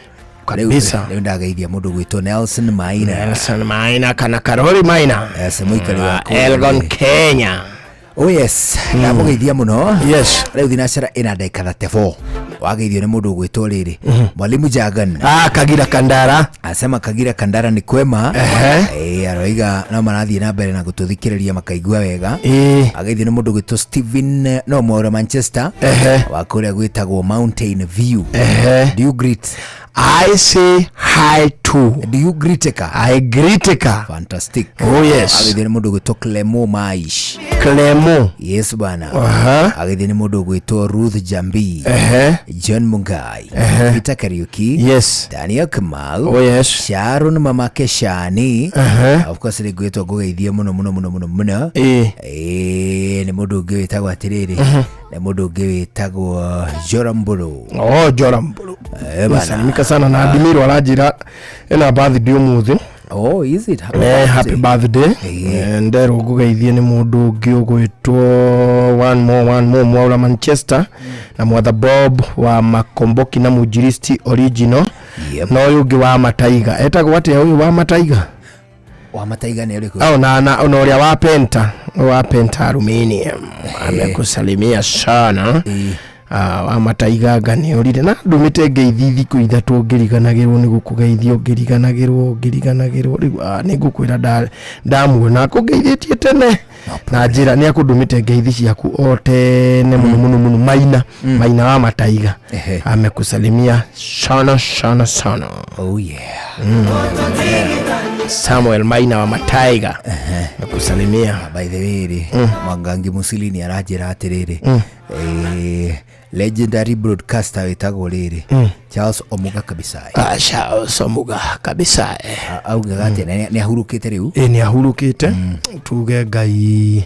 Kabisa. Rĩu ndageithia mũndũ gwĩtwo Nelson Maina. Nelson Maina kana Karori Maina. Yes, mũikari wa kũrĩa Elgon, Kenya. Oh yes, ndamũgeithia mũno. Yes. Rĩu thinacara ĩna ndagĩka 34. Wageithio nĩ mũndũ ũgwĩtwo rĩrĩ. Mwalimu Jagan. Ah, Kagira Kandara. Asema Kagira Kandara nĩ kwema. Ehe. Eh, aroiga no marathiĩ na mbere na gũtũthikĩrĩria makaigua wega. Ĩĩ. Ageithio nĩ mũndũ ũgwĩtwo Steven no Mwaura Manchester. Ehe. Wa kũrĩa gwĩtagwo Mountain View. Ehe. Do you greet? I say hi to. Do you greet her? I greet her. Fantastic. Oh, yes. Ageithio nĩ mũndũ ũgwĩtwo Clemo Maish. Clemo. Yes bana. Aha. Ageithio nĩ mũndũ ũgwĩtwo Ruth Jambi. Ehe. John Mungai. Ehe. Peter Kariuki. Yes. Daniel Kamau. Oh, yes. Sharon Mamake Shani. Ehe. Of course nĩ ngwĩtwo ngũgeithie mũno mũno mũno mũno mũno. Ĩĩ. Ĩĩ nĩ mũndũ ũngĩ wĩtagwo atĩrĩrĩ. Nĩ mũndũ ũngĩ wĩtagwo Joramburu. Oh, Joramburu. Eh, bana. Salimika sana na Adimiro aranjĩra ena birthday ũmũthĩ. Oh, is it? Happy Eh, happy birthday. birthday. Eh, nderwo ngũgeithie nĩ mũndũ ũngĩ ũgwĩtwo one more one more Mwaura Manchester na Mwatha Bob wa Makomboki na Mũnjiristi original. Yep. Na ũyũ ũngĩ wa Mataiga etagwo atĩa ũyũ wa Mataiga? Wa Mataiga nĩ ũrĩkũ? Oh, na na ũrĩa wa Penta wa Penta Aluminium amekusalimia sana. Ah, wa Mataiga nga nĩ ũrire na ndũmĩte ngeithi thikũ ithatũ ngĩriganagĩrwo nĩ gũkũgeithia ngĩriganagĩrwo ngĩriganagĩrwo rĩu ah, nĩ ngũkwĩra ndamuona akũngeithĩtie tene na njĩra nĩ akũndũmĩte ngeithi ciaku o tene mũno mũno mũno Maina Maina wa Mataiga Ehe. amekusalimia sana sana sana. Oh yeah. Samuel Maina wa Mataiga amekusalimia. By the way rĩ, Mwangangi Musili nĩ aranjĩra atĩrĩrĩ, eh, legendary broadcaster wĩtagwo rĩrĩ Charles Omuga Kabisai. Ah, Charles Omuga Kabisai. Augaga atĩ nĩ ahurũkĩte rĩu. Ĩ nĩ ahurũkĩte tuge Ngai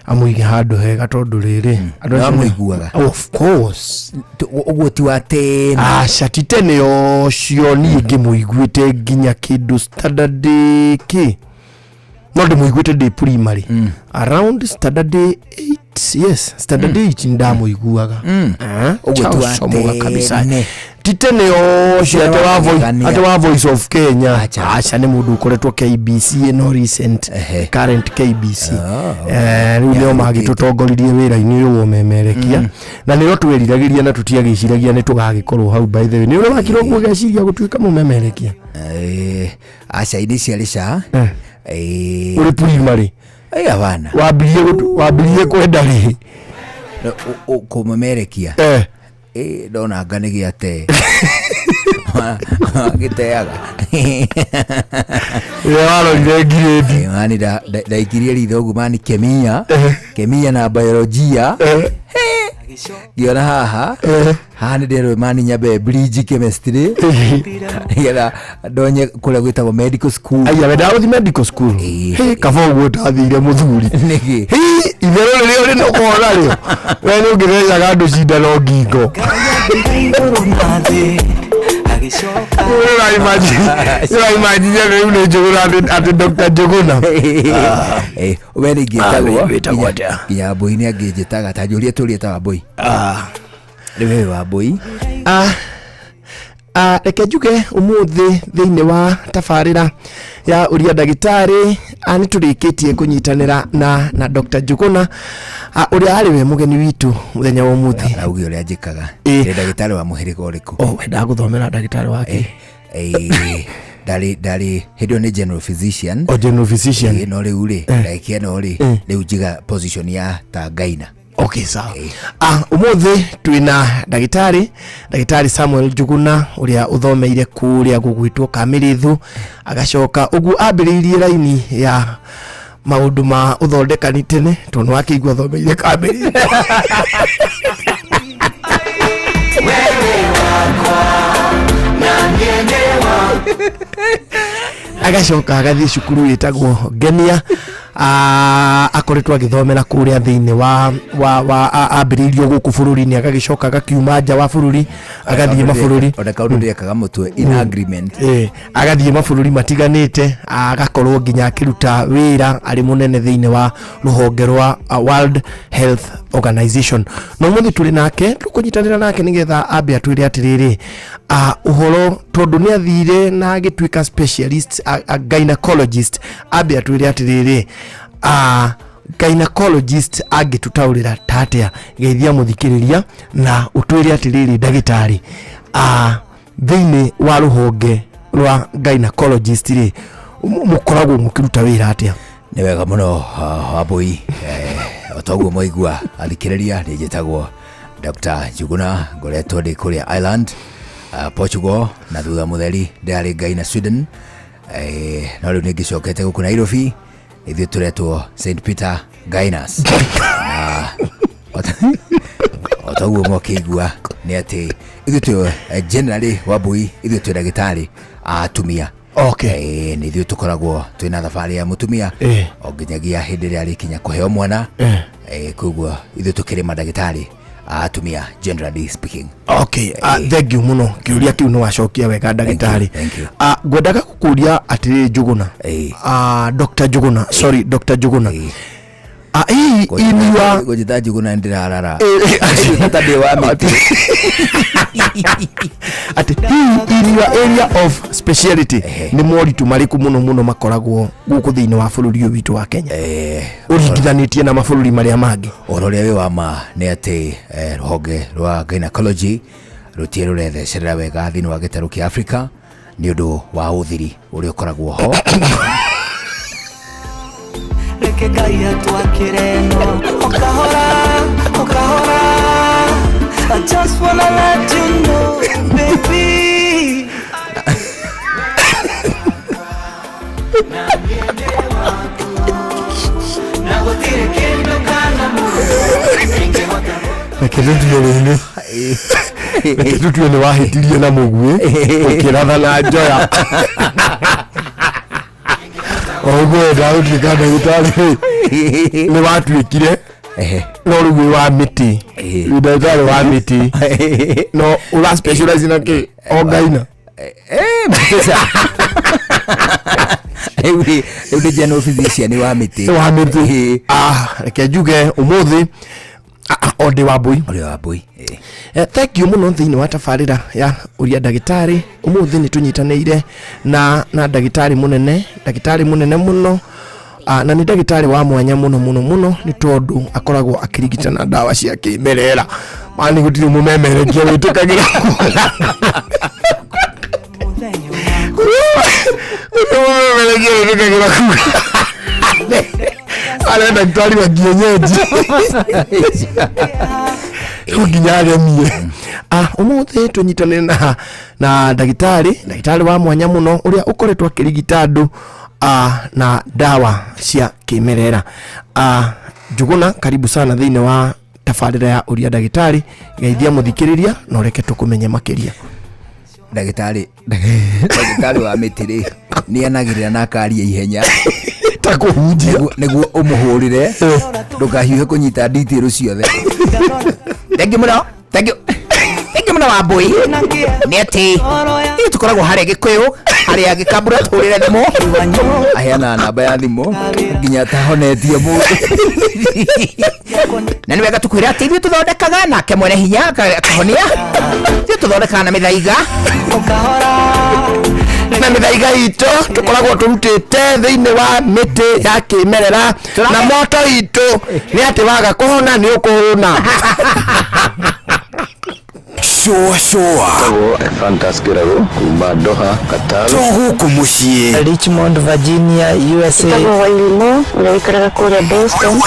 amũige handũ hega tondũ rĩrĩ andũ No acio nĩ- amũiguaga. Of course. Ũguo ti wa tene. Aca ti tene ũcio niĩ ngĩmũiguĩte nginya kĩndũ standard kĩ no ndĩmũiguĩte ndĩ primary around standard 8 yes standard 8 ndamũiguaga. Ah, Ũguo ti wa Charles Omuga Kabisai. tene. Ti tene ũcio Tene atĩ wa wa voice magegania. atĩ wa Voice of Kenya aca nĩ mũndũ ũkoretwo KBC ĩno recent current KBC. Eh, rĩu nĩo magĩtũtongoririe wĩra-inĩ ũyũ wa ũmemerekia na nĩo twĩriragĩria na tũtiagĩciragia nĩ tũgagĩkorwo hau by the way nĩ ũrĩ wakira ũguo ũgeciria gũtuĩka mũmemerekia? Eh, aca initially ca eh, ũrĩ primary Eh, hapana. Wambirie kwenda rĩ? Kũmemerekia Eh. Eh, ndona anga nĩ gĩate gĩteaga Rĩrĩa warorire ngirĩndi mani ndaikirie ritho ũguo mani kemia kemia na biolojia ngĩona haha haha nĩ nderwo mani nyambe bridge chemistry nĩgetha ndonye kũrĩa gwĩtagwo medical school. Aya wendaga gũthiĩ medical school? Hĩ, kaba ũguo ũtathire mũthuri. Nĩkĩ? Hĩ, itherũ rĩrĩa ũrĩ na ũkona rĩo we nĩ ũngĩthecaga andũ cindano ngingo. Ũraimagine rĩu nĩ Njũgũna atĩ Dr. Njũgũna. Eh, we nĩ ingĩtagwo Ah, wĩtagwo atĩa? nginya mbũi nĩ angĩnjĩtaga ta njũrie tũrie ta wambũi rĩu we wambũi. Ah, ah, reke njuge ũmũthĩ thĩinĩ wa tabarĩra ya ũria ndagĩtarĩ ah, nĩ tũrĩkĩtie kũnyitanĩra na Dr. Njũgũna ah, ũrĩa arĩ we mũgeni witũ mũthenya wa ũmũthĩ. Auge ũrĩa njĩkaga. Ĩ. Ndĩ ndagĩtarĩ wa mũhĩrĩga ũrĩkũ? Oh, wendaga gũthomera ndagĩtarĩ wake? Eh, ndarĩ hĩndĩ ĩyo nĩ general physician. O general physician. Ĩ, no rĩu rĩ Eh. ndagĩka ĩno rĩ Eh. rĩu njiga position ya ta ngaina. Okay, sawa. Ah, ũmũthĩ twĩna ndagĩtarĩ Samuel Njuguna ũrĩa ũthomeire kũrĩa gũgwĩtwo Kamĩrĩthu agacoka ũguo ambĩrĩirie raini ya maũndũ ma ũthondekani tene tondũ nĩwakĩigua athomeire Kamĩrĩthu. Agacoka agathiĩ cukuru ĩtagwo Ngenia ah, akoretwo agĩthomera kũrĩa thĩinĩ wa ambĩrĩirio gũkũ bũrũri-inĩ agagĩcoka agakiuma nja wa bũrũri agathiĩ mabũrũri ona kaũndũ ndĩrekaga mũtwe in agreement. Eh, agathiĩ mabũrũri matiganĩte agakorwo nginya akĩruta wĩra arĩ mũnene thĩinĩ wa rũhonge rwa World Health Organization na ũmũthĩ tũrĩ nake tũkũnyitanĩra nake nĩgetha ambe atwĩre atĩrĩrĩ ũhoro tondũ nĩ athire na agĩtuĩka specialist a gynecologist ambe atwĩre atĩrĩrĩ Gynecologist angĩtũtaũrĩra ta atĩa? Geithia mũthikĩrĩria na ũtwĩre atĩrĩrĩ ndagĩtarĩ, thĩinĩ wa rũhonge rwa gynecologist rĩ, mũkoragwo mũkĩruta wĩra atĩa? Nĩ wega mũno, Wambui. O toguo mwaigua athikĩrĩria, nĩ njĩtagwo Dr. Njuguna, ngoretwo ndĩ kũrĩa Ireland, Portugal, na thutha mũtheri ndĩrarĩ Ngai na Sweden. No rĩu nĩ ngĩcokete gũkũ Nairobi. Ithuĩ tũretwo St Peter Gainas, na o toguo mwakĩigua nĩ atĩ ithuĩ twĩ generally, Wambui, ithuĩ twĩ ndagĩtarĩ a atumia. Nĩ ithuĩ tũkoragwo twĩna thabarĩ ya mũtumia o nginyagia hĩndĩ ĩrĩa arĩkinya kũheo mwana. Koguo ithuĩ tũkĩrĩ mandagĩtarĩ a atumia, generally speaking. Okay, thank you mũno. Kĩũria kĩu nĩ wacokia wega, ndagĩtarĩ. Thank you. Ngwendaga gũkũria atĩrĩrĩ, Njũgũna, Dr. Njũgũna, sorry, Dr. Njũgũna, hihi in your Ngũnjĩta Njũgũna, nĩndĩrarara ta ndĩ wa mĩtĩ. Atĩ hihi in your area of speciality nĩ moritũ marĩkũ mũno mũno makoragwo gũkũ thĩinĩ wa bũrũri ũyũ witũ wa Kenya ũringithanĩtie na mabũrũri marĩa mangĩ? Ũhoro ũrĩa wĩ wa ma nĩ atĩ rũhonge rwa gynecology rũtirĩ rũrethecerera wega thĩinĩ wa gĩtarũ kĩa Africa nĩ ũndũ wa ũthiri ũrĩa ũkoragwo ho. Reke Ngai atwakĩre no o kahora, o kahora. I just wanna let you know, baby. Na gũtirĩ kĩndũ kana mũndũ kĩngĩhota. Reke tũtue rĩrĩ, reke tũtue nĩ wahĩtirie na mũguĩ ũkĩratha na njoya o ũguo wendaga gũtuĩka ndagĩtarĩ, nĩ watuĩkire, no rĩu wĩ wa mĩtĩ, wĩ ndagĩtarĩ wa mĩtĩ, no ũra specialize na kĩ o ngaina? Mbeca. Rĩu ndĩ general physician wa mĩtĩ. Wa mĩtĩ. Reke njuge ũmũthĩ o ndĩ wa mbũi. Ũrĩ wa mbũi. Thank you mũno. Thĩinĩ wa tabarĩra ya ũria ndagĩtarĩ ũmũthĩ nĩ tũnyitanĩire na ndagĩtarĩ mũnene, ndagĩtarĩ mũnene mũno. Na nĩ ndagĩtarĩ wa mwanya mũno mũno mũno, nĩ tondũ akoragwo akĩrigitana ndawa cia kĩmerera. Mani gũtirĩ mũmemerekia wĩtĩkagĩra, gũtirĩ mũmemerekia wĩtĩkagĩra kuga arĩa ndagĩtarĩ wa kienyeji no nginya agemie. Ũmũthĩ tũnyitanĩre na ndagĩtarĩ wa mwanya mũno ũrĩa ũkoretwo akĩrigita andũ na ndawa cia kĩmerera. Njũgũna, karibu sana thĩinĩ wa tabarĩra ya ũria ndagĩtarĩ. Geithia mũthikĩrĩria na ũreke tũkũmenye makĩria. Ndagĩtarĩ wa mĩtĩ rĩ, nĩ anagĩrĩra na akaria ihenya ta kũhunjia. Nĩguo ũmũhũrĩre ndũkahiũhe kũnyita detail ciothe. Thank you mũno, thank you, thank you mũno, Wambui. Nĩ atĩ ithuĩ tũkoragwo harĩa Gĩkũyũ, harĩa Gĩkambura, tũhũrĩre thimũ. Aheanaga namba ya thimũ nginya atahonetie mũndũ. Na nĩ wega tũkwĩra atĩ ithuĩ tũthondekaga nake mwene hinya akahonia. Ithuĩ tũthondekaga na mĩthaiga. Na mĩthaiga itũ tũkoragwo tũrutĩte thĩinĩ wa mĩtĩ ya kĩmerera, na moto itũ nĩ atĩ waga kũhona nĩ ũkũhũna. Shũa shũa. Tagwo Ephantus Kĩrago kuma Doha, Qatar. To gũkũ mũciĩ. Richmond, Virginia, USA. Njĩtagwo Wairimũ ũrĩa ũikaraga kũrĩa Boston.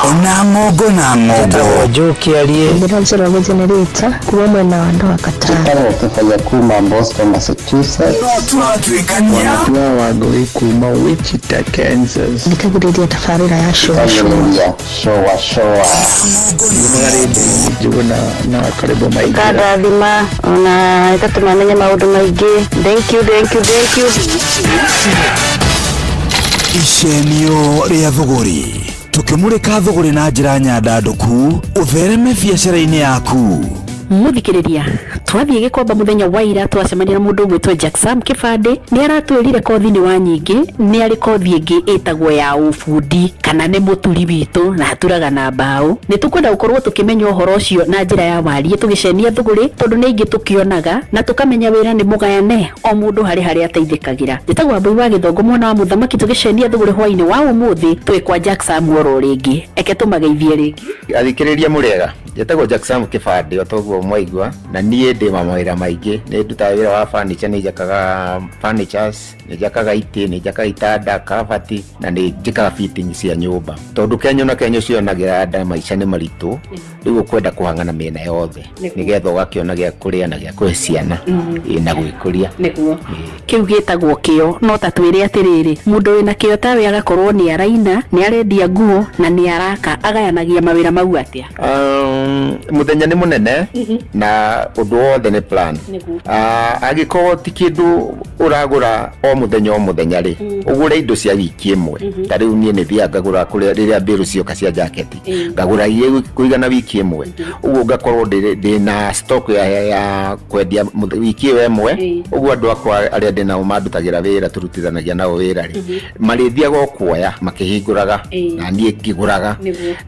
Ona ng'ongo na ng'ongo. Joe Kĩarie. Ndĩra Njoroge Generator kuma mwena wa Doha, Qatar. Njĩtagwo Kĩbaya kuma Boston, Massachusetts. No tũratuĩkania. Wanatua Wangũi kuma Wichita, Kansas. Thikagĩrĩria tabarĩra ya Shũa Shũa. Thikagĩrĩria Shoa Shoa. Njuguna na karibu maingĩ. Ĩkandathima ona ĩgatũma menye maũndũ maingĩ. Thank you, thank you, thank you. Icenio rĩa thũgũrĩ, tũkĩmũrĩka thũgũrĩ na njĩra nyandandũku ũthereme biacara-inĩ yaku. Mũthikĩrĩria. Twathiĩ Gĩkomba mũthenya wa ira twacemania na mũndũ ũgwĩtwo Jack Sam Kĩbandĩ, nĩ aratwĩrire kothi nĩ wa nyingĩ, nĩ arĩ kothi ĩngĩ ĩtagwo ya ũbundi kana nĩ mũturi witũ na aturaga na mbaũ. Nĩ tũkwenda gũkorwo tũkĩmenya ũhoro ũcio na njĩra ya wariĩ tũgĩcenia thũgũrĩ, tondũ nĩ aingĩ tũkĩonaga na tũkamenya wĩra nĩ mũgayane, o mũndũ harĩ harĩa ateithĩkagĩra. Njĩtagwo Wambui wa Gĩthongo mwana wa mũthamaki, tũgĩcenia thũgũrĩ hwainĩ wa ũmũthĩ twĩ kwa Jack Sam oro rĩngĩ. Eke tũmageithie rĩngĩ. Athikĩrĩria mũrĩega, njĩtagwo Jack Sam Kĩbandĩ o toguo mwaigua, na niĩ ndĩ ma mawĩra maingĩ. Nĩ ndutaga wĩra wa furniture, nĩ njakaga furnitures, nĩ njakaga itĩ, nĩ njakaga itanda, kabati, na nĩ njĩkaga fitting cia nyũmba. Tondũ kenyũ na kenyũ cionagĩra nda, maica nĩ maritũ, rĩu ũkwenda kũhang'ana mĩena yothe nĩgetha ũgakĩona gĩa kũrĩa na gĩa kũhe ciana, ĩ, na gwĩkũria. Nĩguo kĩu gĩtagwo kĩo. No ta twĩre atĩrĩrĩ, mũndũ wĩna kĩo tawe agakorwo nĩ araina, nĩ arendia nguo na nĩ araka, agayanagia mawĩra mau atĩa? Mũthenya nĩ mũnene na ũndũ wothe nĩ plan. Angĩkorwo ti kĩndũ ũragũra o mũthenya o mũthenya rĩ, ũgũre indo cia wiki ĩmwe. Ta rĩu niĩ nĩ thiaga ngagũra kũrĩa rĩrĩa mbĩrũ cioka cia jaketi, ngagũra iria kũigana wiki ĩmwe, ũguo ngakorwo ndĩna stock ya kwendia wiki ĩyo ĩmwe. Ũguo andũ akwa arĩa ndĩ nao mandutagĩra wĩra, tũrutithanagia nao wĩra rĩ, marĩthiaga o kuoya makĩhingũraga na niĩ ngĩgũraga.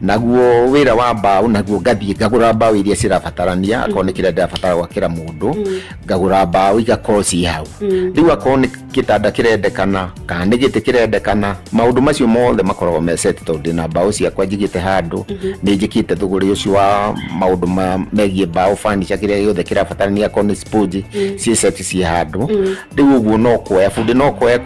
Naguo wĩra wa mbaũ naguo ngathiĩ ngagũra mbaũ iria cirabatarania, akorwo nĩ kĩrĩa ndĩrabatara gwakĩra mũndũ, ngagũra mbaũ igakorwo ciĩ hau. Rĩu akorwo nĩ gĩtanda kĩrendekana kana nĩ gĩtĩ kĩrendekana, maũndũ macio mothe makoragwo me set, tondũ ndĩna mbaũ ciakwa njigĩte handũ. Nĩ njĩkĩte thũgũrĩ ũcio wa maũndũ megiĩ mbaũ, furniture, kĩrĩa gĩothe kĩrabatarania, akorwo nĩ sponge, ciĩ set ciĩ handũ. Rĩu ũguo no kuoya bundi, no kuoya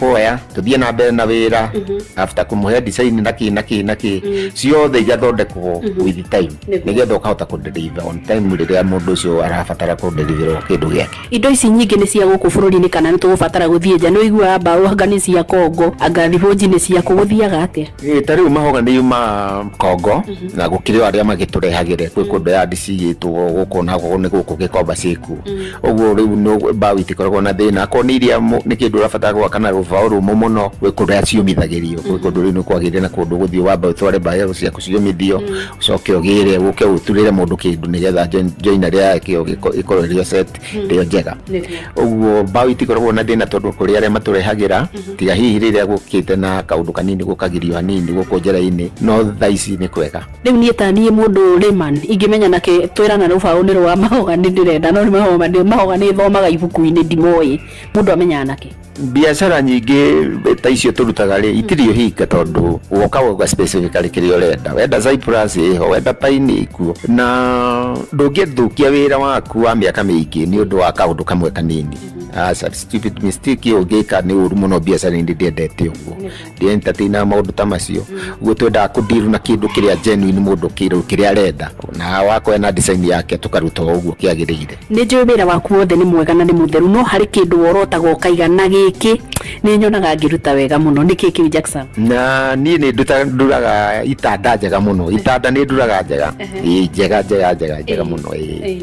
tũthiĩ na mbere na wĩra after kũmũhe design na kĩ na kĩ na kĩ, ciothe igathondekwo with time, nĩgetha ũkahota kũ deliver on time rĩrĩa mũndũ ũcio arabatara kũ deliverwo kĩndũ gĩake. Indo ici nyingĩ nĩ cia gũkũ bũrũri-inĩ kana nĩ tũgũbatara gũthiĩ nja? Nĩ ũiguaga mbaũ anga nĩ cia Kongo, anga thibũnji nĩ cia kũ, gũthiaga atĩa? Ĩ, ta rĩu mahoga nĩ yuma Kongo, na gũkĩrĩ o arĩa magĩtũrehagĩre kwĩ kũndũ yandi cigĩtwo gũkũ na gũkũ, nĩ gũkũ Gĩkomba ciĩkuo. Ũguo rĩu mbaũ itikoragwo na thĩna. Akorwo nĩ iria nĩ kĩndũ ũrabatara gwaka na rũbaũ rũmũ mũno, gwĩ kũrĩa ciũmithagĩrio, gwĩ kũndũ rĩu nĩ kwagĩrĩire na kũndũ gũthiĩ wamba ũtware mbaũ ciaku ciũmithio, ũcoke ũgĩre ũke ũturĩre mũndũ kĩndũ nĩgetha joinery yakĩo ĩkorwo ĩrĩ o set, ĩrĩ o njega. Ũguo mbaũ itikoragwo na thĩna tondũ kũrĩ arĩa matũrehagĩra, tiga hihi rĩrĩa gũkĩte na kaũndũ kanini gũkagirio hanini gũkũ njĩra-inĩ, no thaa ici nĩ kwega. Rĩu niĩ ta niĩ mũndũ layman ingĩmenya nakĩ twĩrana rũbaũ nĩ rwa mahoga nĩ ndĩrenda, no nĩ mahoga, nĩ mahoga nĩ thomaga ibuku-inĩ ndimoĩ, mũndũ amenyaga nakĩ? Biacara nyingĩ ta icio tũrutaga rĩ, itirĩ ũhinga, tondũ woka wauga specifically kĩrĩa ũrenda. Wenda cypress ĩho, wenda pine ĩkuo, na ndũngĩthũkia wĩra waku wa mĩaka mĩingĩ nĩ ũndũ wa kaũndũ kamwe kanini. Aca, stupid mistake ũngĩka nĩ ũru mũno biacara-inĩ. Ndiendete ũguo, ndientertainaga maũndũ ta macio. Ũguo twendaga kũdeal na kĩndũ kĩrĩa genuine, mũndũ kĩndũ kĩrĩa arenda, na wakorwo na design yake tũkaruta o ũguo kĩagĩrĩire. Nĩ njũĩ wĩra waku wothe nĩ mwega na nĩ mũtheru, no harĩ kĩndũ worotaga ũkaiga na gĩkĩ nĩ nyonaga ngĩruta wega mũno, nĩ kĩ kĩu, Jackson? Na niĩ nĩ nduraga itanda njega mũno, itanda nĩ nduraga njega. Ĩ, njega njega njega njega mũno, ĩ.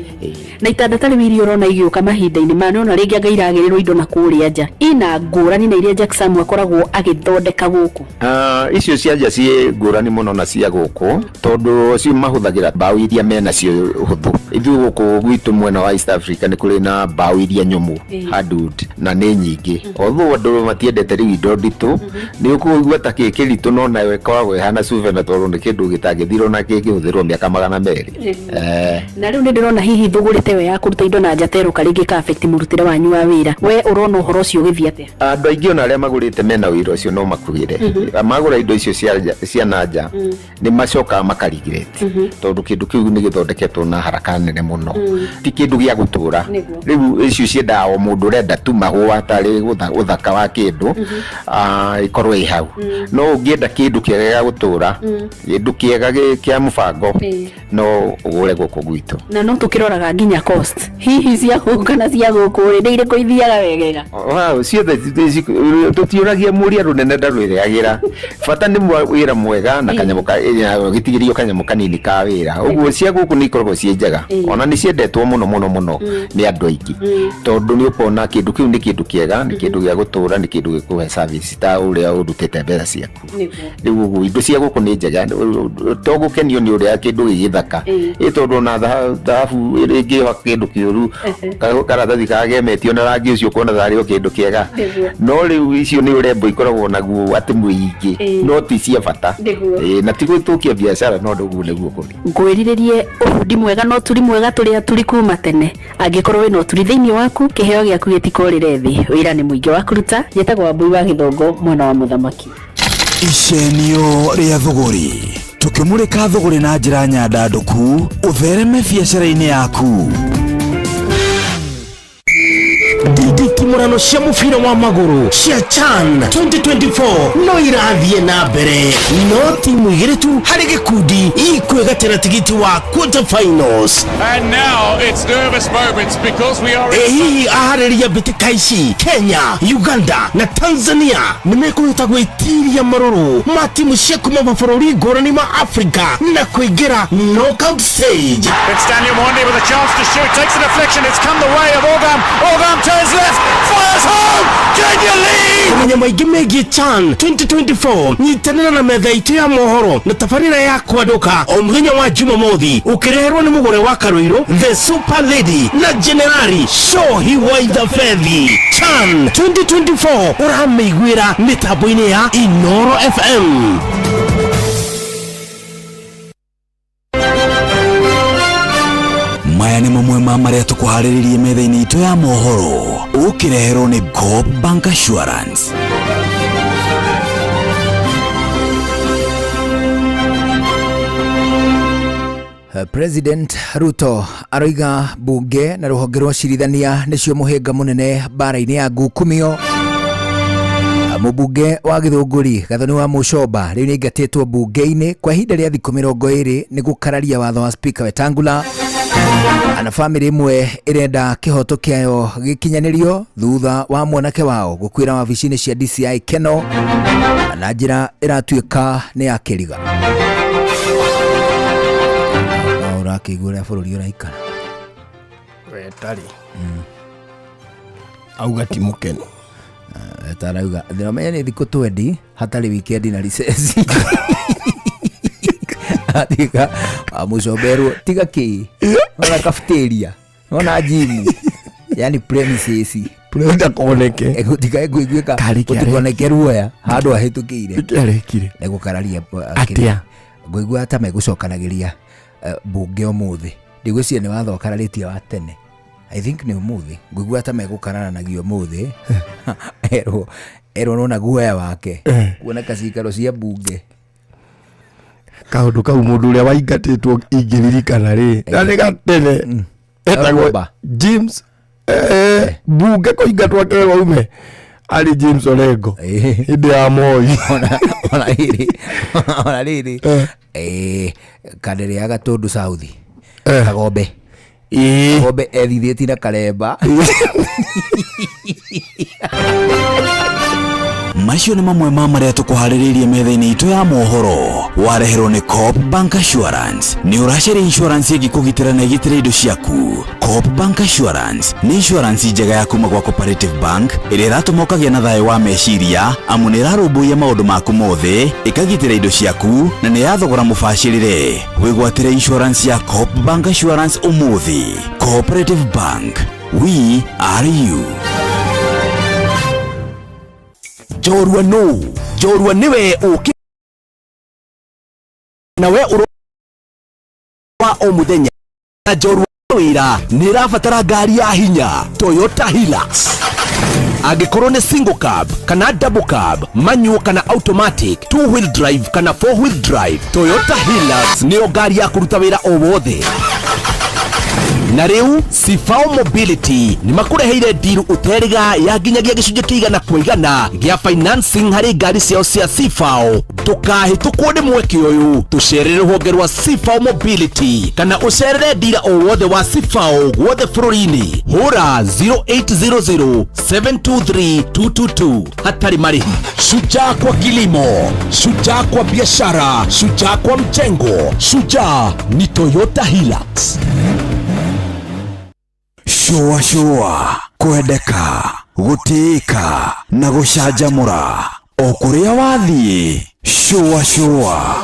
Na itanda ta rĩu iria ũrona igĩũka mahinda-inĩ maya, nĩwona rĩngĩ anga iragĩrĩrwo indo na kũrĩa nja, ina ngũrani na iria Jack Sam akoragwo agĩthondeka gũkũ? Ah, icio cia nja ciĩ ngũrani mũno na cia gũkũ, tondũ cio mahũthagĩra mbaũ iria menacio hũthũ. Ithuĩ gũkũ gwitũ mwena wa East Africa nĩ kũrĩ na mbaũ iria nyũmũ, hardwood, na nĩ nyingĩ. Although andũ matiendete rĩu indo nditũ, nĩ ũkũigua ta kĩ kĩritũ, no nayo ĩkoragwo ĩhana souvenir, tondũ nĩ kĩndũ gĩtangĩthirwo na kĩngĩhũthĩrwo mĩaka 200. Na rĩu nĩ ndĩrona hihi thũgũrĩ ta ĩyo ya kũruta indo na nja terũka rĩngĩ ka affect mũrutĩre wanyu wa wĩra. We ũrona ũhoro ũcio ũgĩthiĩ atĩa? Andũ aingĩ ona arĩa magũrĩte mena wĩra ũcio no makuĩre. Magũra indo icio cia na nja, nĩ macokaga makaregret, tondũ kĩndũ kĩu nĩ gĩthondeketwo na haraka nene mũno, ti kĩndũ gĩa gũtũra. Rĩu icio ciendaga o mũndũ ũrenda tu mahũa tarĩ ũthaka wa kĩndũ, ĩkorwo ĩ hau. No ũngĩenda kĩndũ kĩega gĩa gũtũra, kĩndũ kĩega kĩa mũbango, no ũgũre gũkũ gwitũ. Na no tũkĩroraga nginya cost, hihi cia gũkũ kana cia gũkũ rĩ, nĩ irĩkũ ithiaga wegega? Wow, ciothe tũtiũragia mũria rũnene ndarwĩrĩagĩra, bata nĩ wĩra mwega na kanyamũ gĩtigĩrio kanyamũ kanini ka wĩra. Ũguo cia gũkũ nĩ ikoragwo ciĩ njega, ona nĩ ciendetwo mũno mũno mũno nĩ andũ aingĩ, tondũ nĩ ũkona kĩndũ kĩu nĩ kĩndũ kĩega, nĩ kĩndũ gĩa gũtũra, nĩ kĩndũ gĩkũhe service ta ũrĩa ũrutĩte mbeca ciaku. Rĩu ũguo indo cia gũkũ nĩ njega, to gũkenio nĩ ũrĩa kĩndũ gĩ gĩthaka, ĩ tondũ ona Ona thahabu ĩngĩoha kĩndũ kĩũru, karatathi kagemetio na rangi ũcio, ũkona tarĩ o kĩndũ kĩega. No rĩu icio nĩ ũrembo ikoragwo naguo atĩ mũingĩ, no ti cia bata. Ĩĩ, na ti gwĩtũkia biacara, no ũguo nĩguo kũrĩ. Ngwĩrirĩrie ũbundi mwega na ũturi mwega. Tũrĩ aturi kuma tene. Angĩkorwo wĩna ũturi thĩinĩ waku, kĩheo gĩaku gĩtikorĩre thĩ. Wĩra nĩ mũingĩ wa kũruta. Njĩtagwo Wambui wa Gĩthongo, mwena wa mũthamaki. Icenio rĩa thũgũrĩ, tũkĩmũrĩka thũgũrĩ na njĩra nyandandũku ũthereme biacara-inĩ yaku. Nditimũrano cia mũbira wa magũrũ cia CHAN 2024 no irathiĩ na mbere, no timu igĩrĩ tu harĩ gĩkundi ikwĩgatĩra tigiti wa quarter finals. And now it's nervous moments because we are. Ĩ hihi aharĩria mbĩtĩka ici, Kenya, Uganda na Tanzania, nĩ mekũhota gwĩtiria marũrũ ma timu cia kuma mabũrũri ngũrani ma Afrika na kũingĩra knockout stage? It's Daniel Mwandi with a chance to shoot. Takes a deflection. It's come the way of Ogam. Ogam turns left. Fires home. Kenya lead. Kũmenya maingĩ megiĩ CHAN 2024, nyitanĩra na metha itũ ya mohoro na tabarĩra ya Kwandũka o mũthenya wa Jumamothi, ũkĩreherwo nĩ mũgũre wa Karũirũ, the Super Lady, na Generali Shohi Waithabethi. CHAN 2024 ũramĩiguĩra mĩtambo-inĩ ya Inoro FM. Maya nĩ mamwe ma marĩa tũkũharĩrĩrie metha-inĩ itũ ya mohoro, ũkĩreherwo nĩ Coop Bank Assurance. President Ruto aroiga bunge na rũhonge rwa cirithania nĩcio mũhĩnga mũnene mbara-inĩ ya ngukumio. Mũmbunge wa Gĩthũngũri Gathoni wa Mũcomba rĩu nĩaingatĩtwo bunge-inĩ kwa ihinda rĩa thikũ 20 nĩ gũkararia watho wa Speaker Wetangula. Na bamĩrĩ ĩmwe ĩrenda kĩhoto kĩayo gĩkinyanĩrio thutha wa mwanake wao gũkuĩra wabici-inĩ cia DCI Keno na njĩra ĩratuĩka nĩ ya kĩriga. No ũrakĩigua ũrĩa bũrũri ũraikara. Wetarĩ auga ti mũkenu. Tarauga ndĩramenya nĩ thikũ 20 hatarĩ weekend na recess. Atiga amũcomberwo tiga kĩ ona cafeteria ona gym, yani premises. Ndakoneke. Gũtikae kũiguĩka. Karĩ kĩarĩ. Gũtikoneke ruoya handũ ahĩtũkĩire. Kĩarekire? Nĩ gũkararia. Atĩa? Ngũigua ta megũcokanagĩria bunge ũmũthĩ. Ndigwĩciria nĩ watho ũkararĩtie wa tene. I think nĩ ũmũthĩ. Ngũigua ta megũkararanagia ũmũthĩ, erwo nona guoya wake kuona cikaro cia bunge. Kaũndũ kau, mũndũ ũrĩa waingatĩtwo ingĩririkana rĩ, na nĩ gatene, etagwo Ogoba. James bunge kũingatwo akerwo aume arĩ James Orengo hĩndĩ ya Moi. Ona rĩrĩ kandere ya Gatũndũ South, Kagombe. Kagombe ethithĩtie na Karemba. Macio nĩ mamwe ma marĩa tũkũharĩrĩirie metha-inĩ itũ ya mohoro, wareherwo nĩ Coop Bank Assurance. Nĩ ũracaria insurance ĩngĩkũgitĩra na ĩgitĩre indo ciaku? Coop Bank Assurance nĩ insurance njega ya kuma gwa Cooperative Bank ĩrĩa ĩratũma ũkagĩa na thayũ wa meciria, amu nĩ ĩrarũmbũiya maũndũ maku mothe, ĩkagitĩra indo ciaku, na nĩ ya thogora mũbacĩrĩre. Wĩgwatĩre insurance ya Coop Bank Assurance ũmũthĩ. Cooperative Bank, we are you. Njorua nũ? Njorua nĩwe ũkĩ nawe ũro wa o mũthenya, na njorua wĩra nĩ ĩrabatara ngari ya hinya, Toyota Hilux. Angĩkorwo nĩ single cab kana double cab, manual kana automatic, two wheel drive kana four wheel drive, Toyota Hilux nĩyo ngari ya kũruta wĩra o wothe. Na rĩu Sifao Mobility nĩ makũreheire ndiru ũterĩga ya nginyagia 100% gĩa financing harĩ ngari ciao cia Sifao. Ndũkahĩtũkwo nĩ mweke ũyũ. Tũcerere rũhonge rwa Sifao Mobility kana ũcerere ndira o wothe wa Sifao guothe bũrũri-inĩ. Hũra 0800 723 222 hatarĩ marĩhi. Shujaa kwa kilimo, shujaa kwa biashara, shujaa kwa mjengo, shujaa ni Toyota Hilux. Shũa shũa, kwendeka, gũtĩĩka na gũcanjamũra o kũrĩa wathiĩ. Shũa shũa.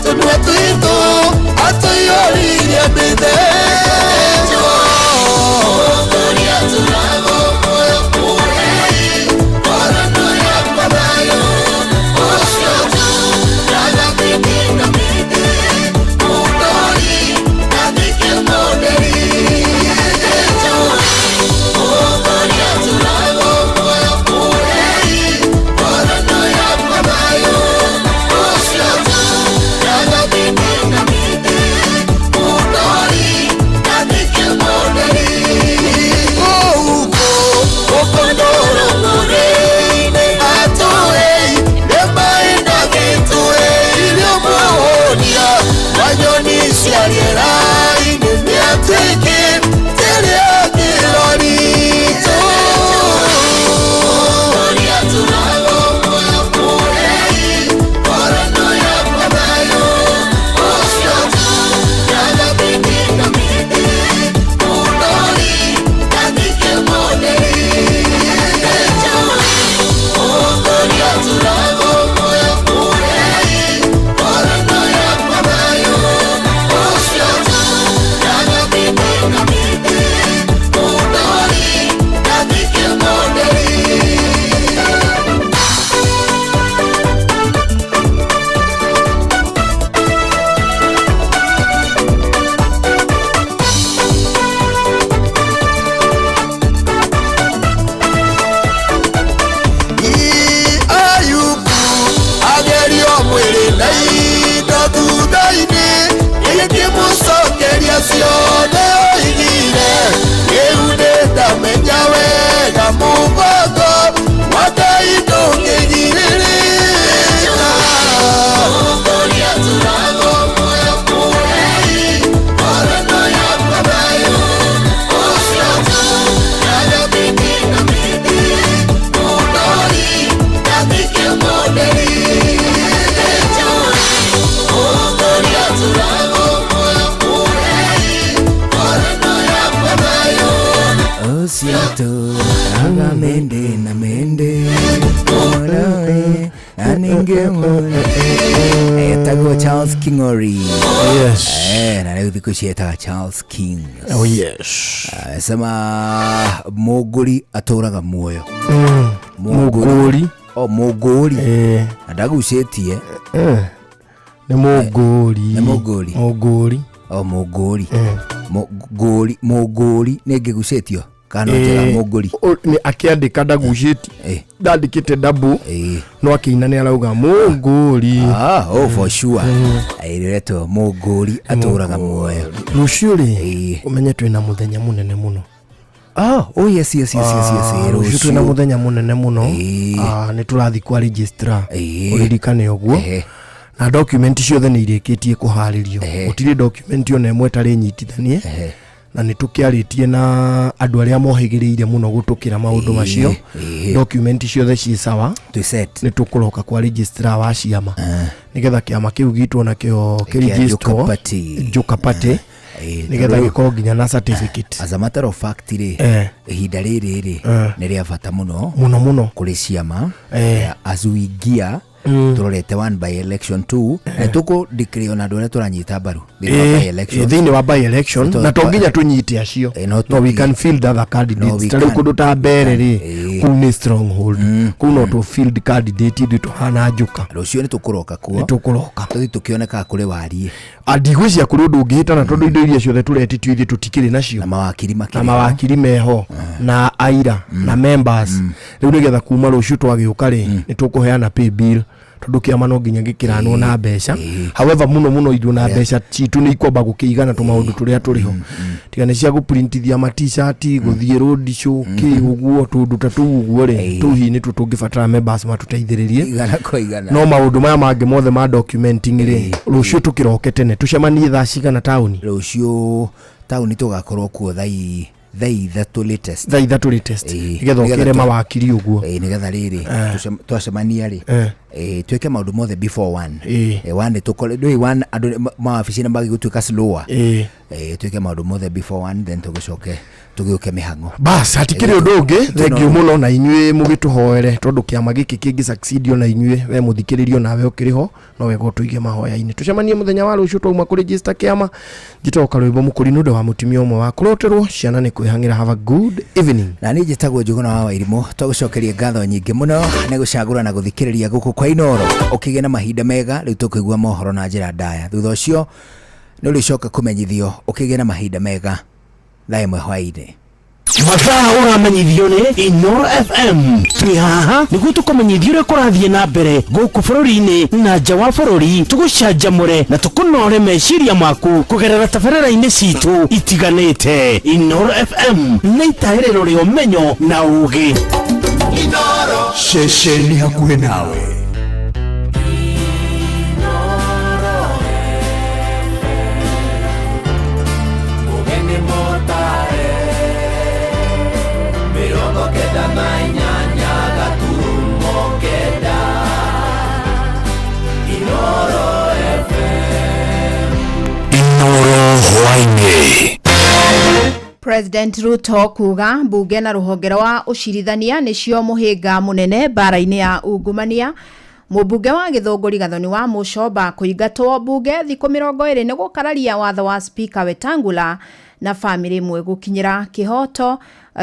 Tũnua twitũ atũiyũririe mĩthĩnjo. Ayubu agerio mwĩrĩ na indo thutha-inĩ gĩkĩmũcokeria ciothe oigire rĩu nĩ ndamenya wega mũbango wa Ngai ndũngĩgirĩrĩka. Osiato aga mende na mende Orore, na ningemwona. Etagwo Charles King'ori. Yes. Na rĩu thikũ ici etaga Charles King. Oh yes. Sema mũngũri atũraga muoyo. Mũngũri. O mũngũri. Na ndagucĩtie. Nĩ mũngũri. Nĩ mũngũri. Mũngũri. O mũngũri. Mũngũri, mũngũri nĩ ngĩgucĩtio kana no njega mũngũri. Nĩ akĩandĩka ndagucĩtie. Ndandĩkĩte double. No akĩina nĩ arauga mũngũri. Ah, oh for sure. Ĩretwo mũngũri atũraga muoyo. Rũciũ rĩ, ũmenye twĩna mũthenya mũnene mũno. Ah, oh yes yes yes yes yes. Rũciũ twĩna mũthenya mũnene mũno. Nĩ tũrathiĩ kwa registrar. Ũririkane ũguo. Na document ciothe nĩ irĩkĩtie kũharĩrio. Gũtirĩ document ona ĩmwe ĩtarĩ nyitithanie. Na nĩ tũkĩarĩtie na andũ arĩa mohĩgĩrĩire mũno gũtũkĩra maũndũ macio. Document ciothe ciĩ sawa. Nĩ tũkũroka kwa registrar wa ciama. Nĩgetha kĩama kĩu gitũ onakĩo kĩrigistwo Njuka Party. Nĩgetha gĩkorwo nginya na certificate. As a matter of fact rĩ, ihinda rĩrĩ rĩ nĩ rĩa bata mũno mũno mũno kũrĩ ciama. As we gear turorete one by election two na tũkũ declare ona andũ arĩa tũranyita mbaru thĩinĩ wa by election. Thĩinĩ wa by election na to nginya tũnyite acio. No we can field other candidates. Ta rĩu kũndũ ta Mbere rĩ, kũu nĩ stronghold. Kũu no tũ field candidate ithuĩ tũhana njuka. Rũciũ nĩ tũkũroka kuo. Nĩ tũkũroka. Tũthiĩ tũkĩone kana kũrĩ wariĩ. Ndigwĩciria kũrĩ ũndũ ũngĩhĩtana tondũ indo iria ciothe tũretĩtio ithuĩ tũtikĩrĩ nacio. Na mawakiri makĩrĩ Na mawakiri meho na aira na members. Rĩu nĩgetha kuma rũciũ twagĩũka rĩ, nĩ tũkũheana pay bill tondũ kĩama no nginya gĩkĩranwo na mbeca. However mũno mũno ithuĩ na mbeca citũ nĩ ikwamba gũkĩigana tũmaũndũ tũrĩa tũrĩ ho. Tiga nĩ cia gũprintithia ma t-shirt, gũthiĩ road show, kĩ ũguo tũndũ ta tũu ũguo rĩ, tũu hihi nĩtuo tũngĩbatara members matũteithĩrĩrie. Igana kwa igana. No maũndũ maya mangĩ mothe ma documenting rĩ, rũciũ tũkĩroke tene tũcemanie thaa cigana taũni? Rũciũ taũni tũgakorwo kuo Thaa 3 latest. Thaa 3 latest. Nĩgetha ũkĩre mawakiri ũguo. Ĩĩ, nĩgetha rĩrĩ twacemania rĩ, twĩke maũndũ mothe before 1. 1 tũkore ndũĩ 1 andũ mawabici nĩ magĩgũtuĩka slower. Twĩke maũndũ mothe before 1, then tũgĩcoke tũgĩũke mĩhang'o. Bas, hatikĩrĩ ũndũ ũngĩ. Thengiũ mũno na inyuĩ mũgĩtũhoere, tondũ kĩama gĩkĩ kĩngĩ succeed ona inyuĩ, we mũthikĩrĩrio nawe ũkĩrĩ ho, no wega ũtũige mahoya-inĩ. Tũcemanie mũthenya wa rũciũ twauma kũregister kĩama. Njĩtagwo Karwĩmbo Mũkũri nĩ ũndũ wa mũtumia ũmwe wa kũroterwo ciana nĩ kwĩhang'ĩra. Have a good evening. Na niĩ njĩtagwo Njũgũna wa Wairimũ. Twagũcokeria ngatho nyingĩ mũno nĩ gũcagũra na gũthikĩrĩria gũkũ kwa Inoro. Ũkĩgĩa na mahinda mega. Rĩu tũkũigua mohoro na njĩra ndaya, thutha ũcio nĩ ũrĩcoka kũmenyithio. Ũkĩgĩa na mahinda mega. Thaa 1 hwaĩ-inĩ. Mathaa ũramenyithio nĩ Inoro FM. Twĩ haha nĩguo tũkũmenyithia ũrĩa kũrathiĩ na mbere gũkũ bũrũri-inĩ na nja wa bũrũri, tũgũcanjamũre na tũkũnore meciria maku kũgerera tabarĩra-inĩ citũ itiganĩte. Inoro FM nĩ itahĩrĩro rĩa ũmenyo na ũgĩ. Ceceni hakuhĩ nawe. Mũgeni mũtare 98.9 Inoro FM. Inoro hwainĩ. President Ruto kuga mbunge na rũhonge rwa ũcirithania nĩcio mũhĩnga mũnene mbara-inĩ ya ungumania. Mũmbunge wa Gĩthũngũri Gathoni wa Mũcomba kũingatwo mbunge thikũ 20 nĩ gũkararia watho wa Speaker Wetangula, na bamĩrĩ ĩmwe gũkinyĩra kĩhoto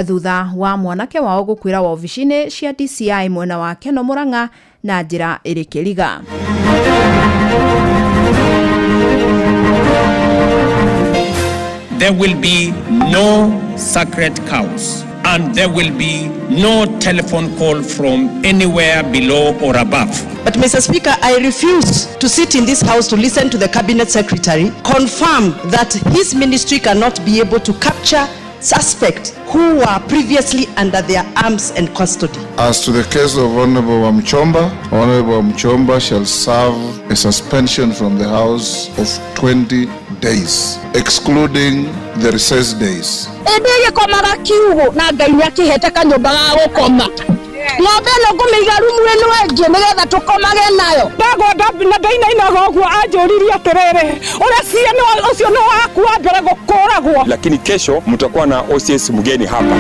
thutha wa mwanake wao gũkuĩra wabici-inĩ cia DCI mwena wa Keno Murang'a na njĩra ĩrĩ kĩriga. There will be no sacred cows, and there will be no telephone call from anywhere below or above. But, Mr. Speaker, I refuse to sit in this house to listen to the cabinet secretary confirm that his ministry cannot be able to capture suspects who were previously under their arms and custody. As to the case of Honorable Wamuchomba, Honorable Wamuchomba shall serve a suspension from the House of 20 days, excluding the recess days. Ĩndĩ ĩgĩkomaga kiugũ na Ngai nĩ akĩhete kanyũmba ga gũkoma. Ng'ombe ĩno ngũmĩiga rumu ĩno ĩngĩ nĩgetha tũkomage nayo. Ndagwa na ndainainaga ũguo, anjũririe atĩrĩrĩ, ũreciria ũcio nĩ waku wa mbere gũkũragwo? Lakini kesho mtakuwa na OCS mgeni hapa.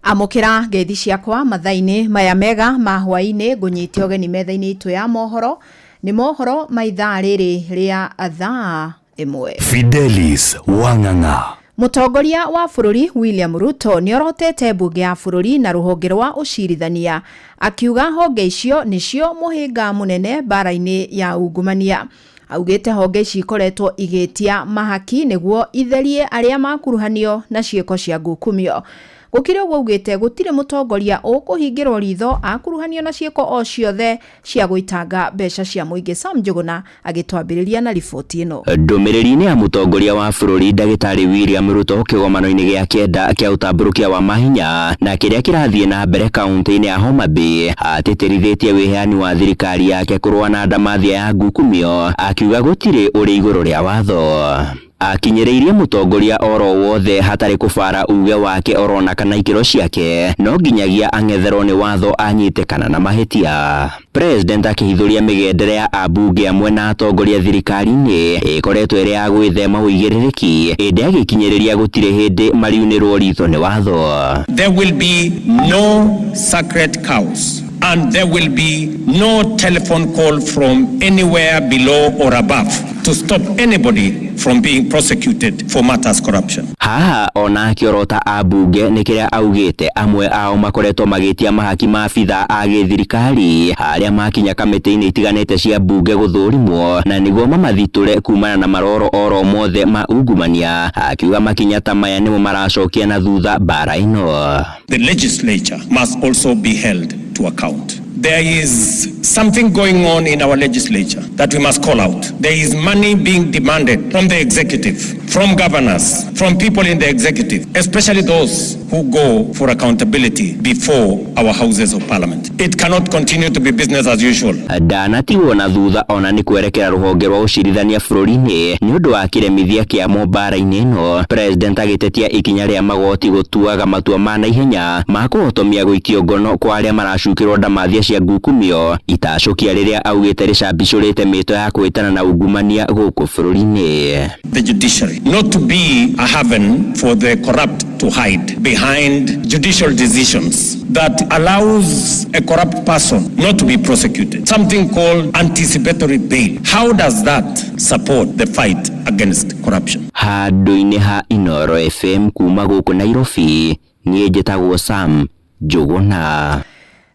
Amũkĩra ngeithi ciakwa mathaa-inĩ maya mega ma hwaĩ-inĩ. Ngũnyite ũgeni metha-inĩ itũ ya mohoro. Nĩ mohoro ma ithaa rĩrĩ rĩa thaa 1. Fidelis Wang'ang'a. Mũtongoria wa bũrũri William Ruto nĩ orotete mbunge ya bũrũri na rũhonge rwa ũcirithania, akiuga honge icio nĩcio mũhĩnga mũnene mbara-inĩ ya ungumania. Augĩte honge ici ikoretwo igĩtia mahaki nĩguo itherie arĩa makuruhanio na ciĩko cia ngukumio. Gũkĩrĩ ũguo, augĩte gũtirĩ mũtongoria ũkũhingĩrwo ritho akuruhanio na ciĩko o ciothe cia gũitanga mbeca cia mũingĩ. Sam Njũgũna agĩtwambĩrĩria na riboti ĩno. Ndũmĩrĩri-inĩ ya mũtongoria wa bũrũri ndagĩtarĩ William Ruto kĩgomano-inĩ gĩa kenda kĩa ũtambũrũkia wa mahinya na kĩrĩa kĩrathiĩ na mbere kaunti-inĩ ya Homa Bay, atĩtĩrithĩtie wĩheani wa thirikari yake kũrũa na ndamathia ya ngukumio, akiuga gũtirĩ ũrĩ igũrũ rĩa watho. Akinyĩrĩirie mũtongoria oro wothe hatarĩ kũbara uge wake orona kana ikĩro ciake, no nginyagia ang'etherwo nĩ watho anyitĩkana na mahĩtia. President akĩhithũria mĩgendere ya ambunge amwe na atongoria thirikari-inĩ ĩkoretwo ĩrĩ ya gwĩthema ũigĩrĩrĩki, ĩndĩ agĩkinyĩrĩria gũtirĩ hĩndĩ mariunĩrwo ritho nĩ watho. There will be no sacred cows, and there will be no telephone call from anywhere below or above to stop anybody from being prosecuted for matters corruption. Haha ona akĩorota ambunge nĩ kĩrĩa augĩte amwe ao makoretwo magĩtia mahaki ma abithaa a gĩthirikari arĩa makinya kamĩtĩ-inĩ itiganĩte cia mbunge gũthũrimwo na nĩguo mamathitũre kumana na maroro oro mothe ma ungumania, akiuga makinya ta maya nĩmo maracokia na thutha mbara ĩno. The legislature must also be held to account. There is something going on in our legislature that we must call out. There is money being demanded from the executive, from governors, from people in the executive, especially those who go for accountability before our houses of parliament. It cannot continue to be business as usual. Ndanatigwo na thutha ona nĩ kwerekera rũhonge rwa ũcirithania bũrũri-inĩ nĩ ũndũ wa kĩremithia kĩa mbara-inĩ ĩno. President agĩtetia ikinya rĩa magoti gũtuaga matua ma naihenya ma kũhotomia gũikio ngono kwa arĩa maracukĩrwo ndamathia cia ngukumio itacũkia rĩrĩa augĩte rĩcambicũrĩte mĩto ya kwĩtana na ungumania gũkũ bũrũri-inĩ. The judiciary not to be a haven for the corrupt to hide behind judicial decisions that allows a corrupt person not to be prosecuted. Something called anticipatory bail. How does that support the fight against corruption? Handũ-inĩ ha Inooro FM kuma gũkũ Nairobi, niĩ njĩtagwo Sam Njũgũna.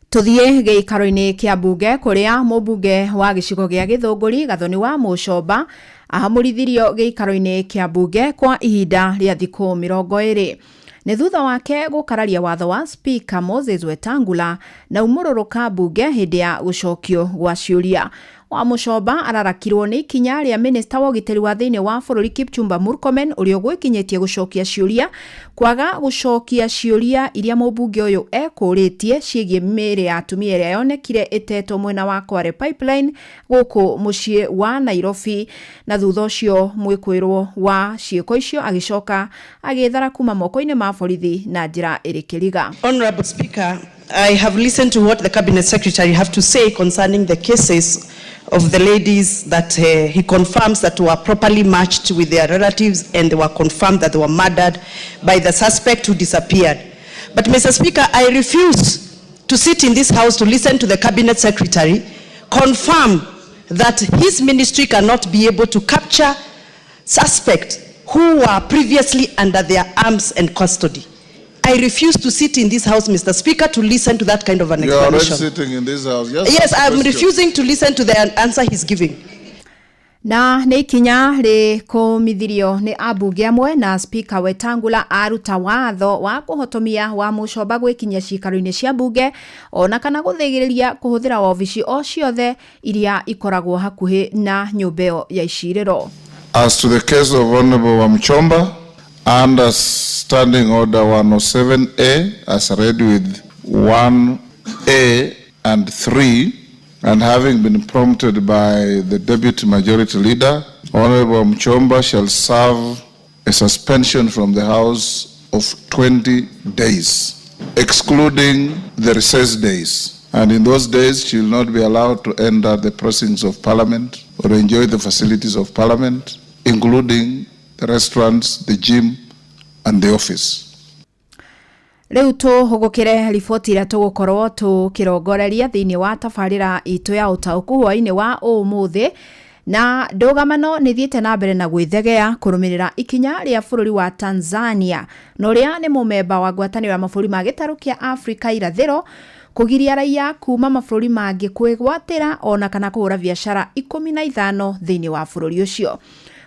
Tuthiĩ gĩikaro-inĩ kĩa mbunge kũrĩa mũmbunge wa gĩcigo gĩa Gĩthũngũri Gathoni wa Mũcomba ahamũrithirio gĩikaro-inĩ kĩa mbunge kwa ihinda rĩa thikũ 20. Nĩ thutha wake gũkararia watho wa Speaker Moses Wetangula na umũrũrũka mbunge hĩndĩ ya gũcokio gwa ciũria. Wa Mũcomba ararakirwo nĩ ikinya rĩa minista wa ũgitĩri wa thĩinĩ wa bũrũri Kipchumba Murkomen ũrĩa ũgwĩkinyĩtie gũcokia ciũria kwaga gũcokia ciũria iria mũmbunge ũyũ ekũrĩtie ciĩgiĩ mĩĩrĩ ya atumia ĩrĩa yonekire ĩtetwo mwena wa Kware Pipeline gũkũ mũciĩ wa Nairobi. Na thutha ũcio mwĩkũĩrwo wa ciĩko icio agĩcoka agĩthara kuma moko-inĩ ma borithi na njĩra ĩrĩ kĩriga. Honorable Speaker, I have listened to what the Cabinet Secretary have to say concerning the cases of the ladies that he confirms that were properly matched with their relatives and they were confirmed that they were murdered by the suspect who disappeared. But Mr. Speaker, I refuse to sit in this house to listen to the Cabinet Secretary confirm that his ministry cannot be able to capture suspects who were previously under their arms and custody. I refuse to sit in this house, Mr. Speaker, to listen to that kind of an You are already explanation. sitting in this house. Just Yes, ask I'm question. refusing to listen to the answer he's giving. Na nĩ ikinya rĩkũmithirio nĩ ambunge amwe na Speaker Wetangula aruta watho wa kũhotomia wa Mũcomba gwĩkinyia ciikaro-inĩ cia mbunge ona kana gũthĩgĩrĩria kũhũthĩra wabici o ciothe iria ikoragwo hakuhĩ na nyũmba ĩyo ya icirĩro. As to the case of Honorable Wamchomba, under Standing Order 107A, as read with 1A and 3, and having been prompted by the Deputy Majority Leader, Honorable Mchomba shall serve a suspension from the House of 20 days, excluding the recess days. And in those days, she will not be allowed to enter the precincts of Parliament or enjoy the facilities of Parliament, including the restaurants, the gym, and the office. Rĩu tũhũgũkĩre riboti ĩrĩa tũgũkorwo tũkĩrongoreria thĩinĩ wa tabarĩra itũ ya ũtaũku hwaĩ-inĩ wa ũmũthĩ. Na ndũgamano nĩ thiĩte na mbere na gwĩthegea kũrũmĩrĩra ikinya rĩa bũrũri wa Tanzania na ũrĩa nĩ mũmemba wa ngwatanĩro ya mabũrũri ma gĩtarũ kĩa Afrika irathĩro kũgiria raia kuma mabũrũri mangĩ kwĩgwatĩra ona kana kũhũra biacara 15 thĩinĩ wa bũrũri ũcio.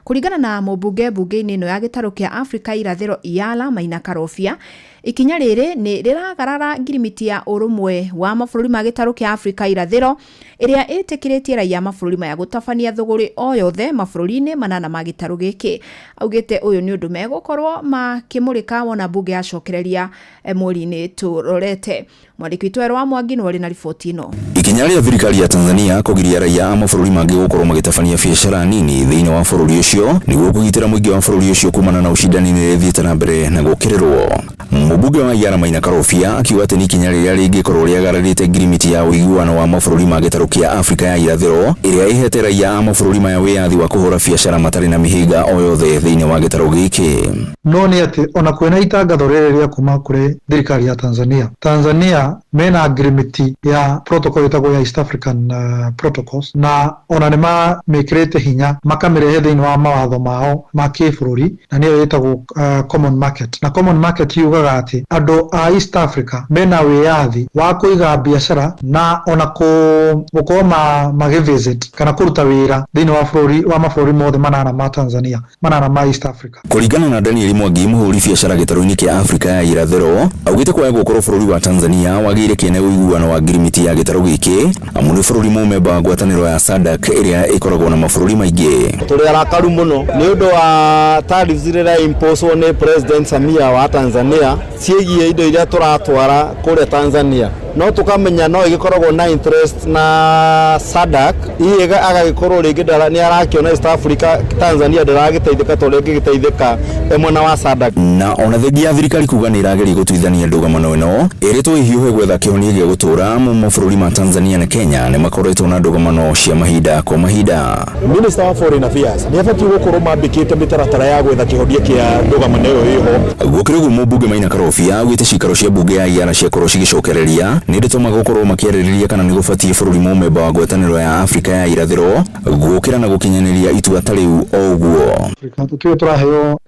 Kũringana na mũmbunge mbunge-inĩ ĩno ya gĩtarũ kĩa Afrika irathĩro Iyala Maina Karobia, ikinya rĩrĩ nĩ rĩragarara ngirimiti ya ũrũmwe wa mabũrũri ma gĩtarũ kĩa Afrika irathĩro ĩrĩa ĩtĩkĩrĩtie raia mabũrũri maya gũtabania thũgũrĩ o yothe mabũrũri-inĩ manana ma gĩtarũ gĩkĩ. Augĩte ũyũ nĩ ũndũ megũkorwo makĩmũrĩka wona mbunge yacokereria mweri-inĩ tũrorete. Mwandĩki witũ Erwa Mwangi nĩwe ũrĩ na riboti ĩno. Ikinya rĩa thirikari ya Tanzania kũgiria raia a mabũrũri mangĩ gũkorwo magĩtabania biacara nini thĩinĩ wa bũrũri ũcio nĩguo kũgitĩra mũingĩ wa bũrũri ũcio kumana na ũcindani nĩ rĩthiĩte na mbere na gũkĩrĩrwo. Mũmbunge wa Iyara Maina Karobia akiuga atĩ nĩ ikinya rĩrĩa rĩngĩkorwo rĩagararĩte ngirimiti ya ũiguano wa mabũrũri ma gĩtarũ kĩa Afrika ya irathĩro ĩrĩa ĩhete raia a mabũrũri maya wĩyathi wa kũhũra biacara matarĩ na mĩhĩnga o yothe thĩinĩ wa gĩtarũ gĩkĩ. No nĩ atĩ ona kwĩna itangatho rĩrĩ rĩa kuma kũrĩ thirikari ya Tanzania, Tanzania mena ngirimiti ya protocol ĩtagwo ya East African Protocols, na ona nĩ mamĩkĩrĩte hinya makamĩrehe thĩinĩ wa mawatho mao ma kĩbũrũri, na nĩyo ĩtagwo Common Market. Na Common Market yugaga yugaga atĩ andũ a East Africa mena wĩyathi wa kũiga biacara na ona gũkorwo magĩvisit kana kũruta wĩra thĩinĩ wa bũrũri wa mabũrũri mothe manana ma Tanzania, manana ma East Africa. Kũringana na Daniel Mwangi, mũhũri biacara gĩtarũ-inĩ kĩa Afrika ya irathĩro, augĩte kwaga gũkorwo bũrũri wa Tanzania wagĩire kĩene ũiguano wa ngirimiti ya gĩtarũ gĩkĩ, amu nĩ bũrũri mũmemba wa ngwatanĩro ya SADC ĩrĩa ĩkoragwo na mabũrũri maingĩ. Tũrĩ arakaru mũno nĩ ũndũ wa tariffs iria imposwo nĩ President Samia wa Tanzania ciĩgiĩ indo iria tũratwara kũrĩa Tanzania, no tũkamenya no ĩgĩkoragwo na interest na SADC hihi agagĩkorwo rĩngĩ nĩ arakĩona East Africa Tanzania ndĩragĩteithĩka ta ũrĩa ĩngĩgĩteithĩka mwena wa SADC. Na ona thengia ya thirikari kuga nĩ ĩrageria gũtuithania ndũgamano ĩno ĩrĩtwo ĩhiũhe gwetha kĩhonia gĩa gũtũra, amu mabũrũri ma Tanzania na Kenya nĩ makoretwo na ndũgamano cia mahinda kwa mahinda. Minister wa Foreign Affairs nĩ abatiĩ gũkorwo mambĩkĩte mĩtaratara ya gwetha kĩhonia kĩa ndũgamano ĩyo ĩho. Gũkĩrĩ ũguo, mũmbunge Maina Karobia augĩte cikaro cia mbunge ya IALA ciakorwo cigĩcokereria nĩ ndeto magũkorwo makĩarĩrĩria kana nĩ gũbatiĩ bũrũri mũmemba wa ngwatanĩro ya Afrika ya irathĩro gũkĩra na gũkinyanĩria itua ta rĩu o ũguo. Tũtirĩ tũraheo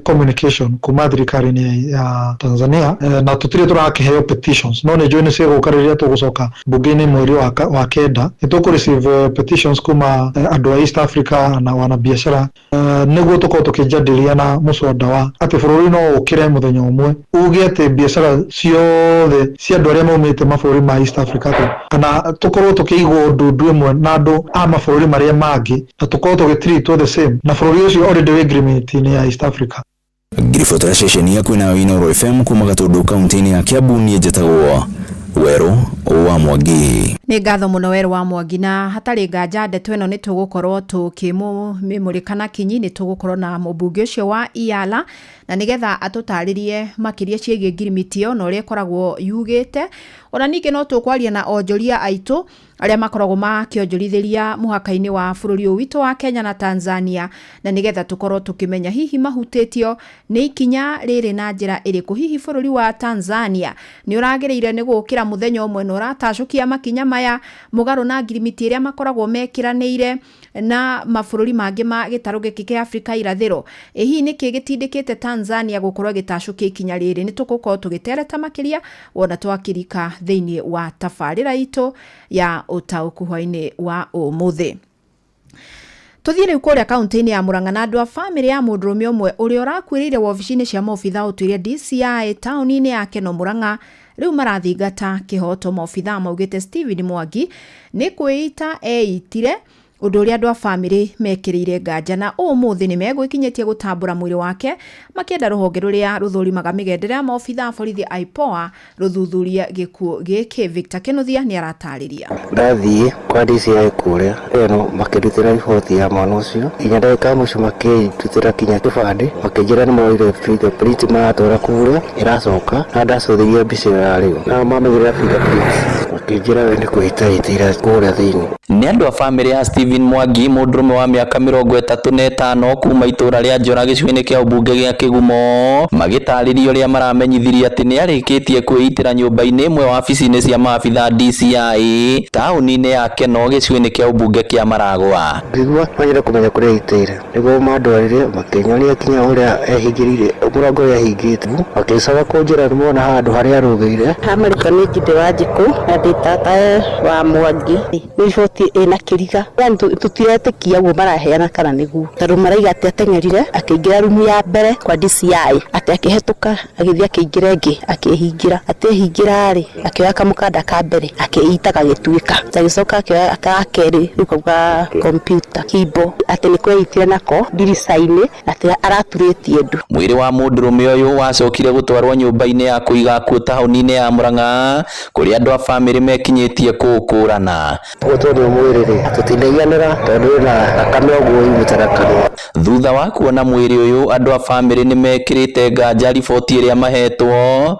communication kuma thirikari-inĩ ya Tanzania, na tũtirĩ tũrakĩheo petitions, no nĩ njũĩ nĩ cigũka rĩrĩa tũgũcoka mbunge-inĩ mweri wa kenda. Nĩ tũkũ receive petitions kuma andũ a East Africa na wanabiacara, nĩguo tũkorwo tũkĩjadilia na mũswada wa atĩ bũrũri no ũkĩre mũthenya ũmwe uge atĩ biacara ciothe cia andũ arĩa maumĩte mabũrũri ma East Africa kana tũkorwo tũkĩigwo ndundu ĩmwe na andũ a mabũrũri marĩa mangĩ na tũkorwo tũgĩtreatwo the same na bũrũri ũcio already wĩ agreement-inĩ ya East Africa. Ngiribotera ceceni yaku na Inooro FM kuma Gatũndũ kaunti-inĩ ya Kiambu, niĩ njĩtagwo Werũ wa Mwangi. Nĩ ngatho mũno Werũ wa Mwangi, na hatarĩ nganja ndeto ĩno nĩ tũgũkorwo tũkĩmĩmũrĩka na kinyi. Nĩ tũgũkorwo na mũmbunge ũcio wa IALA na nĩgetha atũtarĩrie makĩria ciĩgiĩ ngirimiti ĩyo na ũrĩa ĩkoragwo yugĩte. Ona ningĩ no tũkwaria na onjoria aitũ arĩa makoragwo makĩonjorithĩria mũhaka-inĩ wa bũrũri ũyũ witũ wa Kenya na Tanzania, na nĩgetha tũkorwo tũkĩmenya hihi mahutĩtio nĩ ikinya rĩrĩ na njĩra ĩrĩkũ. Hihi bũrũri wa Tanzania nĩ ũragĩrĩire nĩ gũkĩra mũthenya ũmwe na ũratacũkia makinya maya mũgarũ na ngirimiti ĩrĩa makoragwo mekĩranĩire na mabũrũri mangĩ ma gĩtarũ gĩkĩ kĩa Afrika irathĩro. Ĩ hihi nĩkĩ gĩtindĩkĩte Tanzania gũkorwo ĩgĩtacũkia ikinya rĩrĩ? Nĩ tũgũkorwo tũgĩtereta makĩria wona twakĩrika thĩinĩ wa tabarĩra itũ ya ũtaũku hwainĩ wa ũmũthĩ. Tũthiĩ rĩu kũrĩa kaunti-inĩ ya Murang'a na andũ a bamĩrĩ ya mũndũrũme ũmwe ũrĩa ũrakuĩrĩire wobici-inĩ cia maobitha ũtuĩria DCI taũni-inĩ ya Keno Murang'a rĩu marathingata kĩhoto. Maobitha maugĩte Stephen Mwangi nĩ kwĩita eitire, ũndũ ũrĩa andũ a bamĩrĩ mekĩrĩire nganja, na ũmũthĩ nĩ megwĩkinyĩtie gũtambũra mwĩrĩ wake makĩenda rũhonge rũrĩa rũthũrimaga mĩgendere ya maobitha a borithi IPOA rũthuthurie gĩkuũ gĩkĩ. Victor Kĩnuthia nĩ aratarĩria. Ndathiĩ kwa DCI kũrĩa ĩno makĩndutĩra riboti ya mwana ũcio nginya ndagĩka ya mũico makĩndutĩra kinya kĩbandĩ, makĩnjĩra nĩ moire fingerprint maratwara kũrĩa ĩracoka, na ndacũthĩria mbica ĩyo yarĩo na mamĩigĩrĩra fingerprint makĩnjĩra we nĩ kwĩita ĩtĩire kũrĩa thĩinĩ. Nĩ andũ a bamĩrĩ ya Stephen Mwangi, mũndũrũme wa mĩaka 35 kuma itũra rĩa Njora gĩcigo-inĩ kĩa ũmbunge gĩa Kĩgumo, magĩtarĩria ũrĩa maramenyithirie atĩ nĩ arĩkĩtie kwĩitĩra nyũmba-inĩ ĩmwe wabici-inĩ cia maabitha DCI taũni-inĩ ya Keno gĩcigo-inĩ kĩa ũmbunge kĩa Maragwa. Ngĩigua manyende kũmenya kũrĩa aitĩire nĩguo mandwarire makĩnyonia kinya ũrĩa ehingĩrĩire mũrango ũrĩa ehingĩte, makĩcoka kũnjĩra nĩ mona handũ harĩa arũgĩire. Hamarĩtwo nĩ Njinde wa Njikũ na ndĩ tata wa Mwangi. Nĩ riboti ĩna kĩriga, yani tũtiretĩkia ũguo maraheana kana nĩguo, tondũ maraiga atĩ ateng'erire akĩingĩra rumu ya mbere kwa DCI, atĩ akĩhetũka agĩthiĩ akĩingĩra ĩngĩ akĩhingĩra, atĩ ehingĩra rĩ akĩoya kamũkanda ka mbere akĩita gagĩtuĩka, agĩcoka akĩoya ka kerĩ rĩu kau ga computer keyboard, atĩ nĩ kweitire nako ndirica-inĩ atĩ araturĩtie ndu. Mwĩrĩ wa mũndũrũme ũyũ wacokire gũtwarwo nyũmba-inĩ ya kũiga akuũ taũni-inĩ ya Murang'a kũrĩa andũ a bamĩrĩ mekinyĩtie kũũkũrana. Gũtũ nĩ mwĩrĩ rĩ tũtinaiganĩra tondũ wĩna thakame ũguo yumĩte na kanua. Thutha wa kuona mwĩrĩ ũyũ, andũ a bamĩrĩ nĩ mekĩrĩte nganja riboti ĩrĩa mahetwo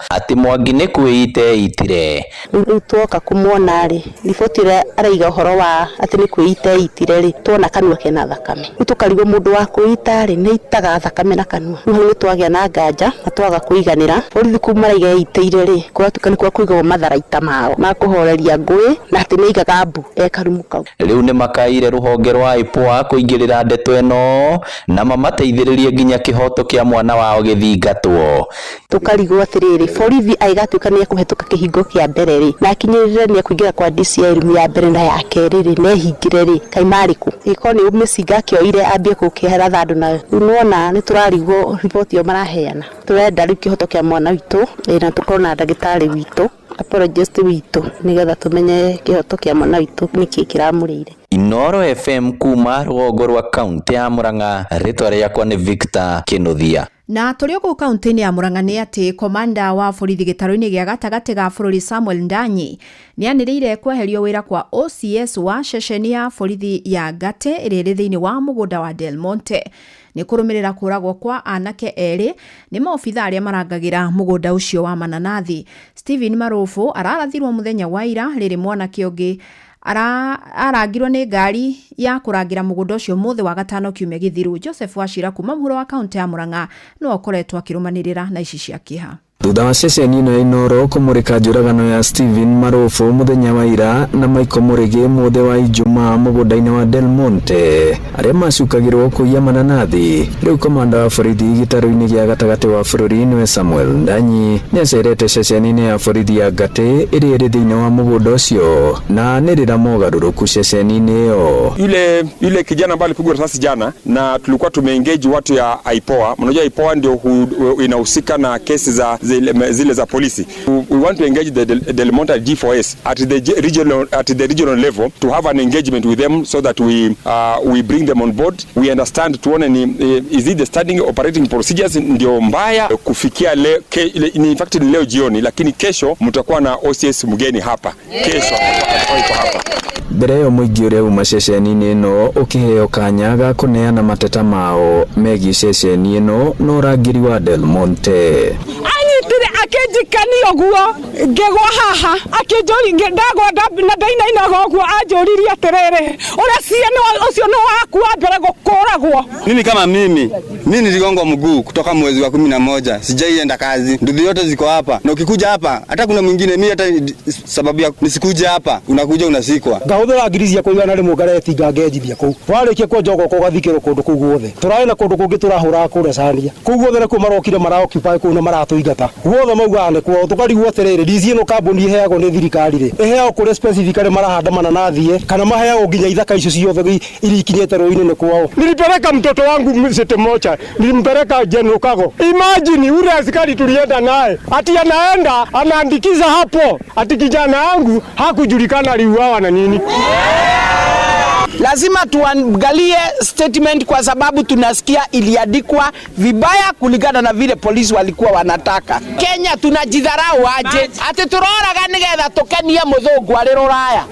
atĩ Mwangi nĩ kwĩita eitire. Rĩu twoka kũmuona rĩ, riboti ĩrĩa araiga ũhoro wa atĩ nĩ kwĩita eitire rĩ, tuona kanua kena thakame. Rĩu tũkarigwo mũndũ wa kwĩita rĩ, nĩ aitaga thakame na kanua. Rĩu hau nĩ twagĩa na nganja na twaga kũiganĩra. Borithi kũu maraiga eitĩire rĩ, kũratuĩka nĩ kwa kũigagwo matharaita mao ma kũhoreria ngũĩ, na atĩ nĩ aigaga mbu e karumu. karumu kau. Rĩu nĩ makaire rũhonge rwa IPOA kũingĩrĩra ndeto ĩno na mamateithĩrĩrie nginya kĩhoto kĩa mwana wao gĩthingatwo. Tũkarigwo atĩrĩrĩ, borithi agĩgatuĩka nĩ ekũhetũka kĩhingo kĩa mbere rĩ, na akinyĩrĩre nĩ ekũingĩra kwa DCI rumu ya mbere na ya kerĩ rĩ, na ehingĩre rĩ, kaĩ marĩ kũ? Ĩkorwo nĩ mĩcinga akĩoire ambie gũkĩratha andũ nayo. Rĩu nĩwona nĩ tũrarigwo riboti ĩyo maraheana. Tũrenda rĩu kĩhoto kĩa mwana witũ, na tũkorwo na ndagĩtarĩ witũ, apologist witũ, nĩgetha tũmenye kĩhoto kĩa mwana witũ nĩkĩ kĩramũrĩire. Inooro FM kuma rũgongo rwa kaunti ya Murang'a, rĩtwa rĩakwa nĩ Victor Kinuthia. Na tũrĩ o kũu kaunti-inĩ ya Murang'a nĩ atĩ komanda wa borithi gĩtarũ-inĩ gĩa gatagatĩ ga bũrũri Samuel Ndanyi nĩ anĩrĩire kweherio wĩra kwa OCS wa ceceni ya borithi ya Ngate ĩrĩa ĩrĩ thĩinĩ wa mũgũnda wa Del Monte. Nĩ kũrũmĩrĩra kũragwo kwa anake erĩ nĩ maobitha arĩa marangagĩra mũgũnda ũcio wa mananathi. Stephen Marufu ararathirwo mũthenya wa ira rĩrĩ mwanake ũngĩ arangirwo nĩ ngari ya kũrangĩra mũgũnda ũcio mũthĩ wa gatano kiumia gĩthiru. Joseph Wachira kuma mũhuro wa kaunti ya Murang'a no akoretwo akĩrũmanĩrĩra na ici cia kĩeha. Thutha wa ceceni ĩno ya Inooro kũmũrĩka njũragano ya Stephen Marufu mũthenya wa ira na Michael Mũrĩgĩ mũthĩ wa Ijumaa mũgũnda-inĩ wa Del Monte arĩa macukagĩrwo kũiya mananathi, rĩu komanda wa borithi gĩtarũ-inĩ gĩa gatagatĩ wa bũrũri nĩwe Samuel Ndanyi nĩacerete ceceni-inĩ ya borithi ya Ngate ĩrĩa ĩrĩ thĩinĩ wa mũgũnda ũcio na anĩrĩra mogarũrũku ceceni-inĩ ĩyo. Yule kijana ambaye alipigwa risasi jana, na tulikuwa tumeengage watu ya IPOA. Mnajua IPOA ndio inahusika na kesi za zile za polisi. We want to engage the Del Monte G4S at the regional level to have an engagement with them so that we bring them on board. We understand tuone ni is it the standing operating procedures ndio mbaya kufikia leo, in fact ni leo jioni, lakini kesho mtakuwa na OCS mgeni hapa. Kesho atakuwa hapa. Mbere ĩyo mũingĩ ũrĩa uma ceceni-inĩ ĩno ũkĩheo kanya ga kũneana mateta mao megiĩ ceceni ĩno na ũrangĩri wa Del Monte. Anyitire akĩnjikania ũguo ngĩgwa haha akĩnjũria ndagwa na ndainainaga ũguo anjũririe atĩrĩrĩ, ũrĩa ciĩ ũcio nĩ waku wa mbere gũkũragwo. Mimi kama mimi niligongwa mguu kutoka mwezi wa 11, sijaienda kazi, nduthi yote ziko hapa, na ukikuja hapa hata kuna mwingine, mimi hata sababu ya nisikuja hapa, unakuja unasikwa. Ngahũthĩra ngiri ciakwa 100 ngaretinga ngenjithia kũu, warĩkia kwenja ũgoka ũgathikĩrwo kũndũ kũu guothe. Tũrarĩ na kũndũ kũngĩ tũrahũraga kũrĩa Cania, kũu guothe nĩkuo marokire maraoccupy kũu na maratũingata guothe, maugaga nĩ kwao. Tũkarigwo atĩrĩrĩ, DC ĩno kambuni ĩheagwo nĩ thirikari rĩ, ĩheagwo kũrĩa specifically marahanda mananathi kana maheagwo nginya ithaka icio ciothe iria ikinyĩte rũĩ-inĩ nĩ kwao. Nilipeleka mtoto wangu Msete Mocha, nilimpeleka General Kago. Imagine ule askari tulienda naye, ati anaenda anaandikiza hapo ati kijana wangu hakujulikana aliuawa na nini. Lazima tuangalie statement kwa sababu tunasikia iliandikwa vibaya kulingana na vile polisi walikuwa wanataka. Kenya tunajidharau aje? Ati turoraga nigetha tukenie muthungu ari ruraya.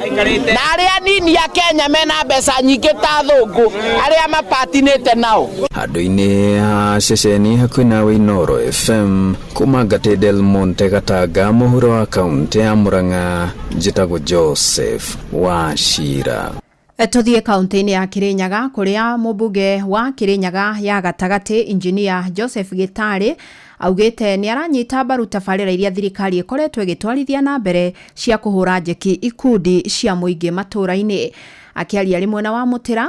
Na aria nini ya Kenya mena mbeca nyingĩ ta thungu aria mapatinĩte nao. Handũ-inĩ ha ceceni hakuhĩ nawe Inooro FM kuma Ngate Del Monte Gatanga mũhuro wa kaunti ya Murang'a, njĩtagwo Joseph Wachira. Tũthiĩ kaunti-inĩ ya Kirinyaga kũrĩa mũmbunge wa Kirinyaga ya gatagatĩ Engineer Joseph Gĩtarĩ augĩte nĩ aranyita mbaru tabarĩra iria thirikari ĩkoretwo ĩgĩtwarithia na mbere cia kũhũra njeki ikundi cia mũingĩ matũũra-inĩ. Akĩaria arĩ mwena wa Mũtĩra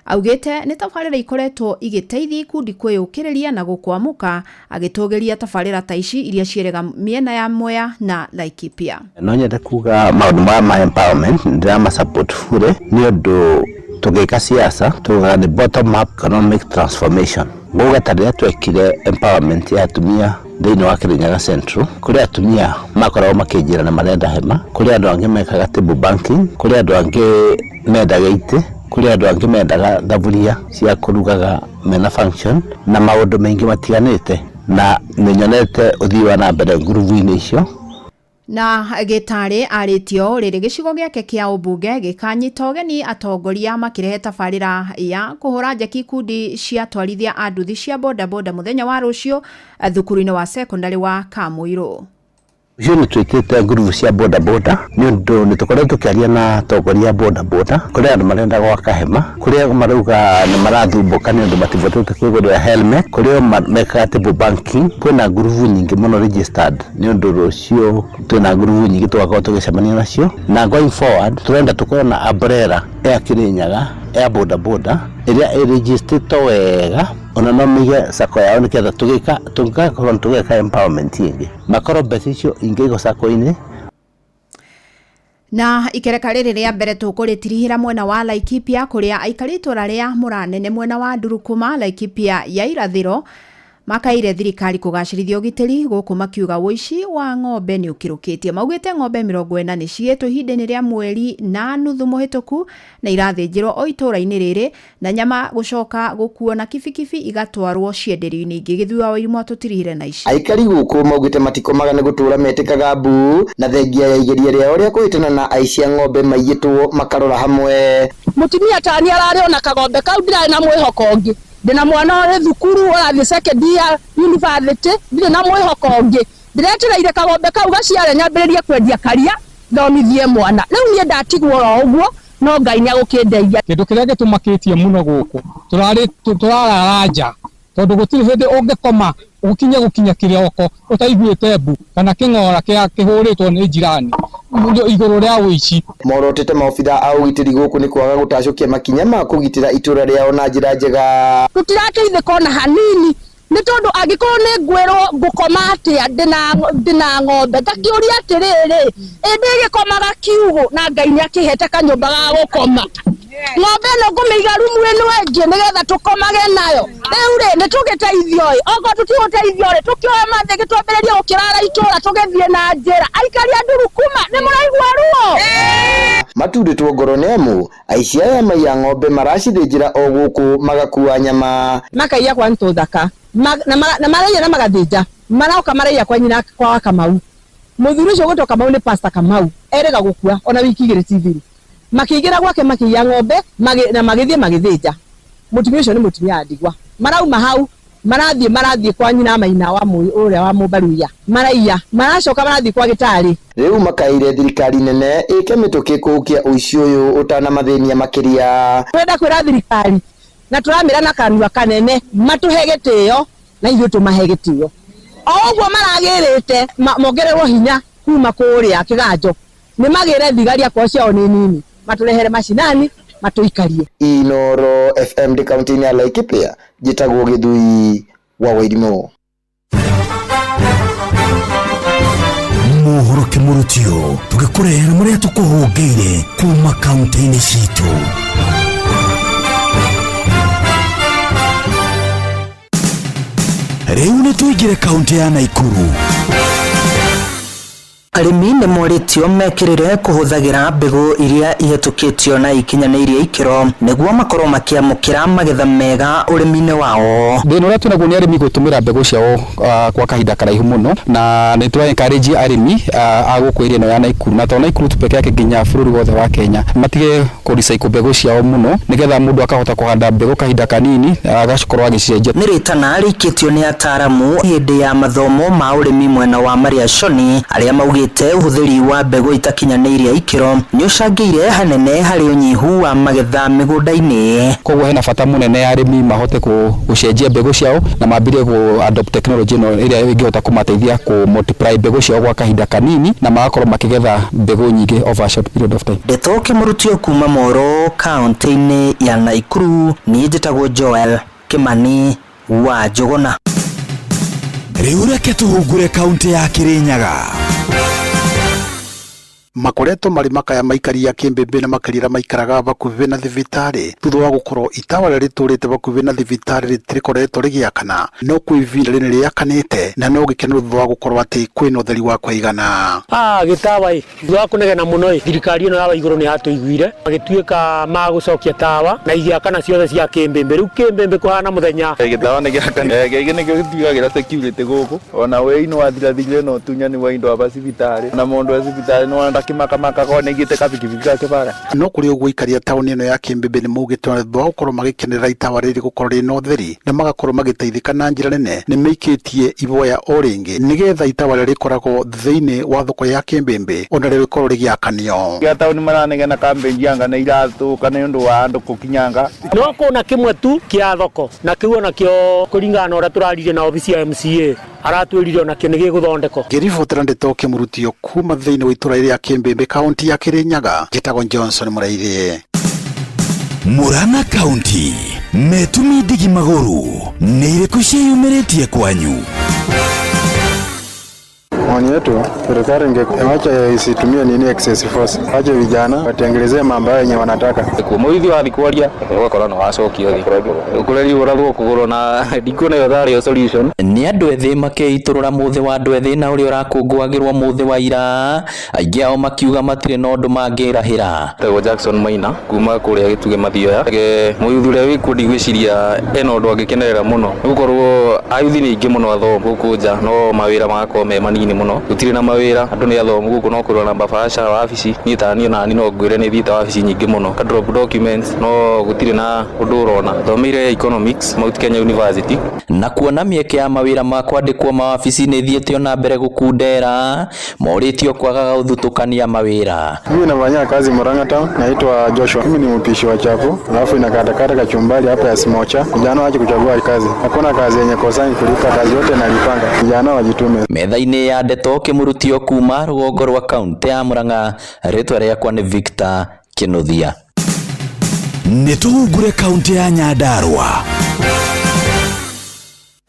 augĩte nĩ tabarĩra ikoretwo igĩteithia ikundi kwĩyũkĩrĩria na gũkwamũka, agĩtũgĩria tabarĩra ta ici iria ciĩrĩga mĩena ya Mwea na Laikipia. No nyende kuga maũndũ maya ma empowerment ndĩrama support fully nĩ ũndũ tũgĩka siasa tugaga nĩ bottom up economic transformation. Nguga ta rĩrĩa twekire empowerment ya atumia thĩinĩ wa Kirinyaga Central, kũrĩ atumia makoragwo makĩnjĩra na marenda hema, kũrĩ andũ angĩ mekaga table banking, kũrĩ andũ angĩ mendaga itĩ, kũrĩ andũ angĩ mendaga thaburia cia kũrugaga mena function na maũndũ maingĩ matiganĩte, na nĩnyonete ũthii wa na mbere ngurubu-inĩ icio. Na Gĩtarĩ arĩtio rĩrĩ gĩcigo gĩake kĩa ũmbunge gĩkanyita ũgeni atongoria makĩrehe tabarĩra ya kũhũra njeki ikundi cia atwarithia a nduthi cia bodaboda mũthenya wa rũciũ thukuru-inĩ wa sekondarĩ wa Kamũirũ. Rũciũ nĩ twĩtĩte ngurubu cia boda boda nĩ ũndũ nĩ tũkoretwo tũkĩaria na atongoria a boda boda. Kũrĩ andũ marenda gwaka hema, kũrĩ marauga nĩ marathumbũka nĩ ũndũ matibotete kwĩgũrĩra helmet, kũrĩ o mekaga table banking. Kwĩna ngurubu nyingĩ mũno registered nĩ ũndũ rũciũ twĩna ngurubu nyingĩ tũgakorwo tũgĩcemania nacio, na going forward tũrenda tũkorwo na umbrella ya Kirinyaga ya boda boda ĩrĩa ĩrĩgistĩtwo wega, ona no mĩige sacco yao nĩgetha tũgĩka tũgakorwo tũgeka empowerment ĩngĩ, makorwo mbeca icio ingĩigwo sacco-inĩ. Na ikereka rĩrĩ rĩa mbere tũkũrĩtirihĩra mwena wa Laikipia, kũrĩa aikari itũra rĩa Mũranene mwena wa Ndurukuma, Laikipia ya irathĩro, makaire thirikari kũgacĩrithia ũgitĩri gũkũ, makiuga ũici wa ng'ombe nĩ ũkĩrũkĩtie. Maugĩte ng'ombe 40 nĩ ciĩtwo ihinda-inĩ rĩa mweri na nuthu mũhĩtũku na irathĩnjĩrwo o itũra-inĩ rĩrĩ, na nyama gũcoka gũkuo na kibikibi igatwarwo cienderio-inĩ ingĩ. Gĩthui wa Wairimu atũtirihire na ici. Aikari gũkũ maugĩte matikomaga nĩ gũtũra metĩkaga mbu na thengia ya igeria rĩao rĩa kũhĩtana na aici a ng'ombe maiyĩtwo makarora hamwe. Mũtumia tani ararĩ ona kagombe kau, ndirarĩ na mwĩhoko ũngĩ. Ndĩna mwana ũrĩ thukuru ũrathiĩ second year university, ndirĩ na mwĩhoko ũngĩ. Ndĩretereire kagombe kau gaciare nyambĩrĩrie kwendia karia thomithie mwana. Rĩu niĩ ndatigwo oro ũguo, no Ngai nĩ agũkĩndeithia. Kĩndũ kĩrĩa gĩtũmakĩtie mũno gũkũ, tũrarara nja tondũ gũtirĩ hĩndĩ ũngĩkoma ũkinye gũkinya kĩroko ũtaiguĩte mbu kana kĩng'ora kĩa kĩhũrĩtwo nĩ njirani igũrũ rĩa ũici. Morotete maobitha a ũgitĩri gũkũ nĩ kwaga gũtacũkia makinya ma kũgitĩra itũra rĩao na njĩra njega. Tũtirateithĩka ona hanini, nĩ tondũ angĩkorwo nĩ ngwĩrwo ngũkoma atĩa ndĩna ng'ombe, ngakĩũria atĩrĩrĩ, ĩ ndĩgĩkomaga kiugũ na Ngai nĩ akĩhete kanyũmba ga gũkoma. Ng'ombe ĩno ngũmĩiga rumu ĩno ĩngĩ nĩgetha tũkomage nayo. Rĩu rĩ, nĩ tũgĩteithio ĩ, okorwo tũtigũteithio rĩ, tũkĩoe mathĩ gĩtwambĩrĩrie gũkĩrara itũra tũgĩthiĩ na njĩra. Aikari a Ndurukuma nĩ mũraigua ruo? Matundĩtwo ngoro nĩ amu aici aya maiya ng'ombe maracithĩnjĩra o gũkũ magakua nyama. Makaiya kwa Ntũthaka na maraiya na magathĩnja, maroka maraiya kwa nyina kwa Kamau. Mũthuri ũcio ũgwĩtwo Kamau nĩ Pastor Kamau, erĩga gũkua ona wiki igĩrĩ ti thiru. Makĩingĩra gwake makĩiya ng'ombe na magĩthiĩ magĩthĩnja. Mũtumia ũcio nĩ mũtumia wa ndigwa. Marauma hau marathiĩ kwa nyina Maina wa ũrĩa wa Mũmbaruya, maraiya, maracoka marathiĩ kwa Gĩtarĩ. Rĩu makaire thirikari nene ĩke mĩtũkĩ kũhukia ũici ũyũ ũtanamathĩnia makĩria. Twenda kwĩra thirikari na tũramĩra na kanua kanene matũhe gĩtĩo na ithuĩ tũmahe gĩtĩo. O ũguo maragĩrĩte mongererwo hinya kuma kũrĩa kĩganjo, nĩ magĩre thigari akorwo ciao nĩ nini, matũrehere macinani matũikarie. Inoro FM ndĩ kaunti-inĩ ya Laikipia, njĩtagwo Gĩthui wa Wairimu. Mohoro kĩmũrutio tũgĩkũrehera marĩa tũkũhũngĩire kuma kaunti-inĩ citũ. Rĩu nĩ tũingĩre kaunti ya Naikuru. Arĩmi nĩ morĩtio mekĩrĩre kũhũthagĩra mbegũ iria ihĩtũkĩtio na ikinyanĩirie ikĩro nĩguo makorwo makĩamũkĩra magetha mega ũrĩmi-inĩ wao. Thĩna ũrĩa twĩnaguo nĩ arĩmi gũtũmĩra mbegũ ciao kwa kahinda karaihu mũno, na nĩ tũra encourage arĩmi a gũkũ area ĩno ya Naikuru, na to Naikuru tu peke yake, nginya bũrũri wothe wa Kenya, matige kũ recycle mbegũ ciao mũno nĩgetha mũndũ akahota kũhanda mbegũ kahinda kanini agakorwo agĩcenjia. Nĩ rĩtana rĩikĩtio nĩ ataaramu hĩndĩ ya mathomo ma ũrĩmi mwena wa Mariashoni, arĩa maugĩte ũhũthĩri wa mbegũ itakinyanĩirie ikĩro nĩ ũcangĩire hanene harĩ ũnyihu wa magetha mĩgũnda-inĩ. Koguo hena bata mũnene arĩmi mahote gũcenjia mbegũ ciao na mambĩrĩrie kũ adopt technology ĩno ĩrĩa ĩngĩhota kũmateithia kũ multiply mbegũ ciao gwa kahinda kanini na magakorwo makĩgetha mbegũ nyingĩ over a short period of time. Ndeto kĩmũrutio kuma Moro kaunti-inĩ ya Naikuru, niĩ njĩtagwo Joel Kimani wa Njũgũna. Rĩu reke tũhungure kaunti ya Kirinyaga. Makoretwo marĩ makaya maikari a kĩmbĩmbĩ na makĩria maikaraga bakuhĩ na thibitarĩ thutha wa gũkorwo itawa rĩrĩa rĩtũrĩte bakuhĩ na thibitarĩ rĩtirĩkoretwo rĩgĩakana, no kwĩ ihinda rĩrĩ rĩakanĩte na no gĩkeno thutha wa gũkorwo atĩ kwĩna ũtheri wa kũigana. Gĩtawa ĩ thutha wa kũnegena mũno ĩ, thirikari ĩno ya igũrũ nĩ yatũiguire, magĩtuĩka magũcokia tawa na igĩakana ciothe cia kĩmbĩmbĩ. Rĩu kĩmbĩmbĩ kũhana mũthenya. Gĩtawa nĩ gĩakana, gĩkĩ nĩkĩo gĩtuagĩra security gũkũ, ona wĩi nĩ wathirathirire na ũtunyani wa indo aba thibitarĩ, na mũndũ e thibitarĩ nĩ wenda Ndakimakamaka kone igite kabikibiki gake bara. No kũrĩ ũguo ikaria taũni ĩno ya Kĩmbĩmbĩ nĩ maugĩte ona thutha wa gũkorwo magĩkenerera itawa rĩrĩ gũkorwo rĩna ũtheri na magakorwo magĩteithĩka na njĩra nene, nĩ meikĩtie iboya o rĩngĩ nĩgetha itawa rĩrĩa rĩkoragwo thĩinĩ wa thoko ya Kĩmbĩmbĩ ona rĩo rĩkorwo rĩgĩakanio. Ya taũni maranegena kambĩnji anga nĩ iratũka nĩ ũndũ wa andũ kũkinyanga. No kũna kĩmwe tu kĩa thoko na kĩu onakĩo kũringana na ũrĩa tũraririe na obici ya MCA aratwĩrire onakĩo nĩ gĩgũthondekwo. Ngĩribotera ndeto kĩmũrutio kuma thĩinĩ wa itũra rĩa Kĩmbĩmbĩ kaunti ya Kĩrĩnyaga, njĩtagwo Johnson Mũraithi. Murang'a County metumi ndigi magũrũ nĩ irĩkũ ciĩyumĩrĩtie kwanyu? Maoni yetu, serikali ingewacha isitumie nini excess force, wache vijana watengelezee mambo yao yenye wanataka. Mũithi wathi kwaria ũgakora nĩ wacokio thĩ ũkũreria ũrathwo kũgũrũ na ndikuona ĩyo tarĩ solution. Nĩ andũ ethĩ makĩitũrũra mũthĩ wa andũ ethĩ na ũrĩa ũrakũngũagĩrwo mũthĩ wa ira, aingĩ ao makiuga matirĩ na ũndũ mangĩrahĩra. Etagwo Jackson Maina kuma kũrĩa Gĩtugĩ Mathioya. Mũyuthi ũrĩa wĩkuo ndigwĩciria ena ũndũ angĩkenerera mũno, nĩgũkorwo ayuthi nĩ aingĩ mũno athomu gũkũ nja, no mawĩra magakorwo me manini mũno, gũtirĩ na mawĩra, andũ nĩ athomu gũkũ no kũrora mabahasha wabici. Niĩ ta niĩ onani no ngwĩre nĩ thiĩte wabici nyingĩ mũno ka drop documents, no gũtirĩ na ũndũ ũrona. Thomeire economics Mount Kenya University. Na kuona mĩeke ya mawĩra ma kwandĩkwo mawabici nĩ ĩthiĩte ona mbere gũkundera, morĩtio kwagaga gũthutũkania mawĩra. Mimi nafanya kazi Murang'a town, naitwa Joshua. Mimi ni mpishi wa chapo, alafu inakatakata kachumbari hapa ya smocha. Vijana waache kuchagua kazi, hakuna kazi yenye kosa kulipa, kazi yote nalipanga. Vijana wajitume. Metha-inĩ ya ndeto kĩmũrutio kuma rũgongo rwa kaunti ya Murang'a, rĩtwa rĩakwa nĩ Victor Kĩnuthia. Nĩ tũhungure kaunti ya Nyandarua.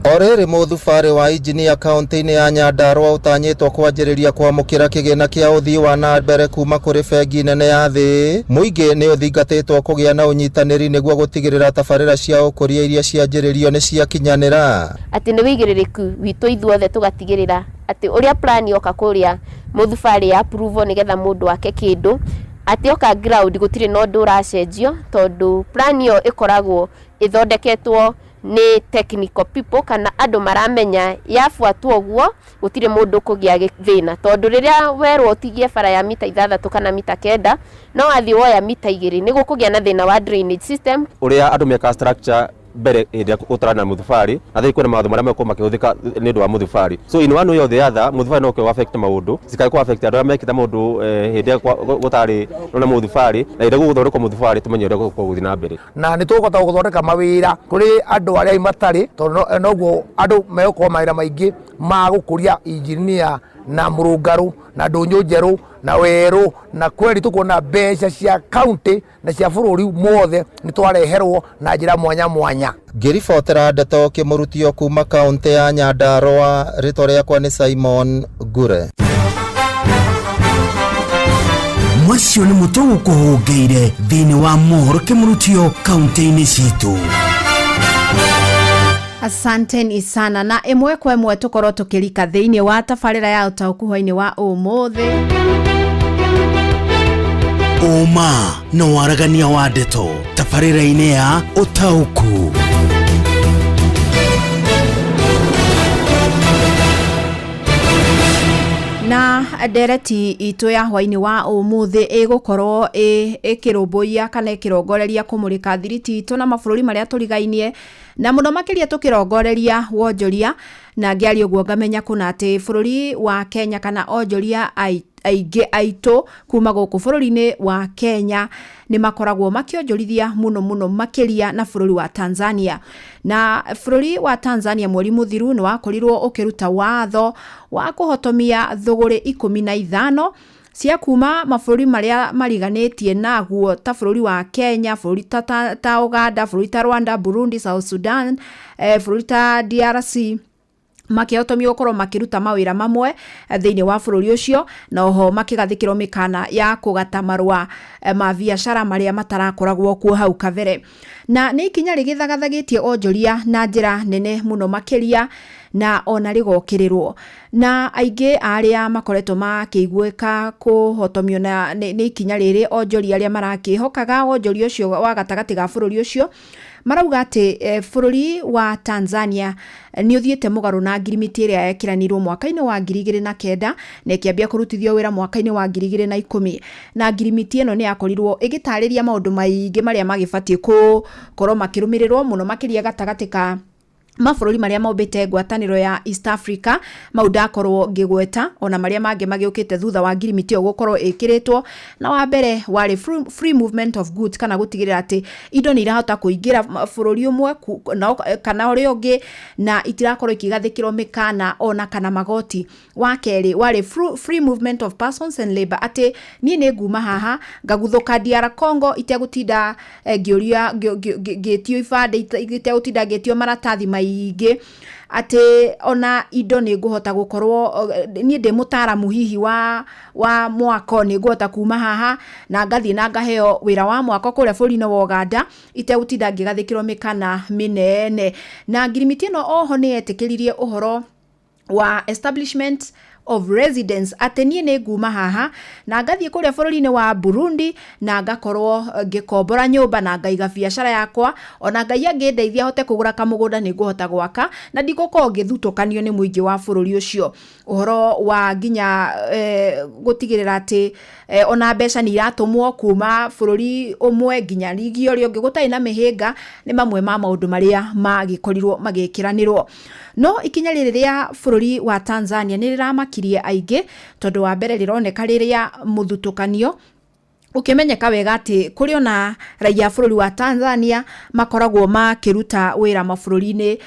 O rĩrĩ mũthubarĩ wa injinia kaunti-inĩ ya Nyandarua ũtanyĩtwo kwanjĩrĩria kwamũkĩra kĩgĩna kĩa ũthii wa na mbere kuma kũrĩ bengi nene ya thĩ, mũingĩ nĩ ũthingatĩtwo kũgĩa na ũnyitanĩri nĩguo gũtigĩrĩra tabarĩra cia ũkũria iria cianjĩrĩrio nĩ ciakinyanĩra. Atĩ nĩ wĩigĩrĩrĩku witũ ithuothe tũgatigĩrĩra atĩ ũrĩa plan yoka kũrĩa mũthubarĩ ya approval nĩgetha mũndũ ake kĩndũ, atĩ oka ground gũtirĩ na ũndũ ũracenjio, tondũ plan ĩyo ĩkoragwo ĩthondeketwo nĩ technical people kana andũ maramenya yabuatwo ũguo gũtirĩ mũndũ ũkũgĩa thĩna, tondũ rĩrĩa werwo ũtigie bara ya mita 6 kana mita 9 no wathiĩ woya mita 2 nĩ gũkũgĩa na thĩna wa drainage system. Ũrĩa andũ mekaga structure mbere ĩrĩa gũtarĩ na mũthubarĩ, na thĩĩ kwĩna mawatho marĩa megũkorwo makĩhũthĩka nĩ ũndũ wa mũthubarĩ. So in one way or the other, mũthubarĩ no ũke affect maũndũ, cikae kũ affect andũ arĩa mekĩte maũndũ hĩndĩ ĩrĩa gũtarĩ na mũthubarĩ, na hĩndĩ ĩrĩa gũgũthondekwo mũthubarĩ tũmenye ũrĩa gũgũkorwo gũgĩthiĩ na mbere. Na nĩ tũgũhota gũthondeka mawĩra kũrĩ andũ arĩa matarĩ, tondũ noguo andũ megũkorwo mawĩra maingĩ ma gũkũria injinia na mũrũngarũ na ndũnyũ njerũ na werũ, na kweri tukuona mbeca cia county na cia bũrũri mothe nĩ twareherwo na njĩra mwanya mwanya. Ngĩribotera ndeto kĩmũrutio kuma kaunti ya Nyandarua, rĩtwa rĩakwa nĩ Simon Ngure. Macio nĩ mũtũgũkũhũngĩire thĩinĩ wa mohoro kĩmũrutio kaunti-inĩ citũ. Asanteni sana, na ĩmwe kwa ĩmwe tũkorwo tũkĩrika thĩinĩ wa tabarĩra ya ũtaũku hwainĩ wa ũmũthĩ. Ũma na waragania wa ndeto tabarĩra-inĩ ya ũtaũku. Na ndereti itũ ya hwainĩ wa ũmũthĩ ĩgũkorwo ĩkĩrũmbũiya kana ĩkĩrongoreria kũmũrĩka thiriti itũ na mabũrũri marĩa tũrigainie, na mũno makĩria tũkĩrongoreria wonjoria, na ngĩaria ũguo ngamenya kũna atĩ bũrũri wa Kenya kana onjoria aingĩ aitũ kuma gũkũ bũrũri-inĩ wa Kenya nĩ makoragwo makĩonjorithia mũno mũno makĩria na bũrũri wa Tanzania. Na bũrũri wa Tanzania mweri mũthiru nĩ wakorirwo ũkĩruta watho wa kũhotomia thũgũrĩ 15 cia kuma mabũrũri marĩa mariganĩtie naguo ta bũrũri wa Kenya, bũrũri ta Uganda, bũrũri ta Rwanda, Burundi, South Sudan, bũrũri ta DRC, makĩhotomio gũkorwo makĩruta mawĩra mamwe thĩinĩ wa bũrũri ũcio, na oho makĩgathĩkĩrwo mĩkana ya kũgata marũa ma biacara marĩa matarakoragwo kuo hau kabere. Na nĩ ikinya rĩgĩthagathagĩtie onjoria na njĩra nene mũno makĩria, na ona rĩgokĩrĩrwo na aingĩ arĩa makoretwo makĩiguĩka kũhotomio na nĩ ikinya rĩrĩ, onjoria arĩa marakĩhokaga wonjoria ũcio wa gatagatĩ ga bũrũri ũcio Marauga atĩ bũrũri wa Tanzania nĩ ũthiĩte mũgarũ na ngirimiti ĩrĩa yekĩranirwo mwaka-inĩ wa 2009 na ĩkĩambia kũrutithio wĩra mwaka-inĩ wa 2010. Na ngirimiti ĩno nĩ yakorirwo ĩgĩtarĩria maũndũ maingĩ marĩa magĩbatiĩ gũkorwo makĩrũmĩrĩrwo mũno makĩria gatagatĩ ka mabũrũri marĩa mombĩte ngwatanĩro ya East Africa. Mau ndakorwo ngĩgweta, ona marĩa mangĩ magĩũkĩte thutha wa ngirimiti ĩyo gũkorwo ĩkĩrĩtwo. Na wa mbere warĩ free movement of goods, kana gũtigĩrĩra atĩ indo nĩ irahota kũingĩra bũrũri ũmwe kana ũrĩa ũngĩ na itirakorwo ikĩgathĩkĩrwo mĩkana ona kana magoti. Wa kerĩ warĩ free movement of persons and labor, atĩ niĩ nĩ nguma haha ngaguthũka DR Congo itegũtinda ngĩũria ngĩtio ibandĩ, itegũtinda ngĩtio maratathi maingĩ, atĩ ona indo nĩ ngũhota gũkorwo niĩ ndĩ mũtaaramu hihi wa mwako, nĩ ngũhota kuma haha na ngathiĩ na ngaheo wĩra wa mwako kũrĩa bũrũri-inĩ wa Uganda itegũtinda ngĩgathĩkĩrwo mĩkana mĩnene. Na ngirimiti ĩno oho nĩ yetĩkĩririe ũhoro wa establishment of residence, atĩ niĩ nĩ nguma haha na ngathiĩ kũrĩa bũrũri-inĩ wa Burundi na ngakorwo ngĩkombora nyũmba na ngaiga biacara yakwa, ona Ngai angĩndeithia hote kũgũra kamũgũnda nĩ ngũhota gwaka na ndigũkorwo ngĩthutũkanio nĩ mũingĩ wa bũrũri ũcio. Ũhoro wa nginya gũtigĩrĩra atĩ ona mbeca nĩ iratũmwo kuma bũrũri ũmwe nginya rigi ũrĩa ũngĩ gũtarĩ na mĩhĩnga nĩ mamwe ma maũndũ marĩa magĩkorirwo magĩkĩranĩrwo. No ikinya rĩrĩ rĩa bũrũri wa Tanzania nĩ rĩramakirie aingĩ, tondũ wa mbere rĩroneka rĩrĩa mũthutũkanio, ũkĩmenyeka wega atĩ kũrĩ ona raia a bũrũri wa Tanzania makoragwo makĩruta wĩra mabũrũri-inĩ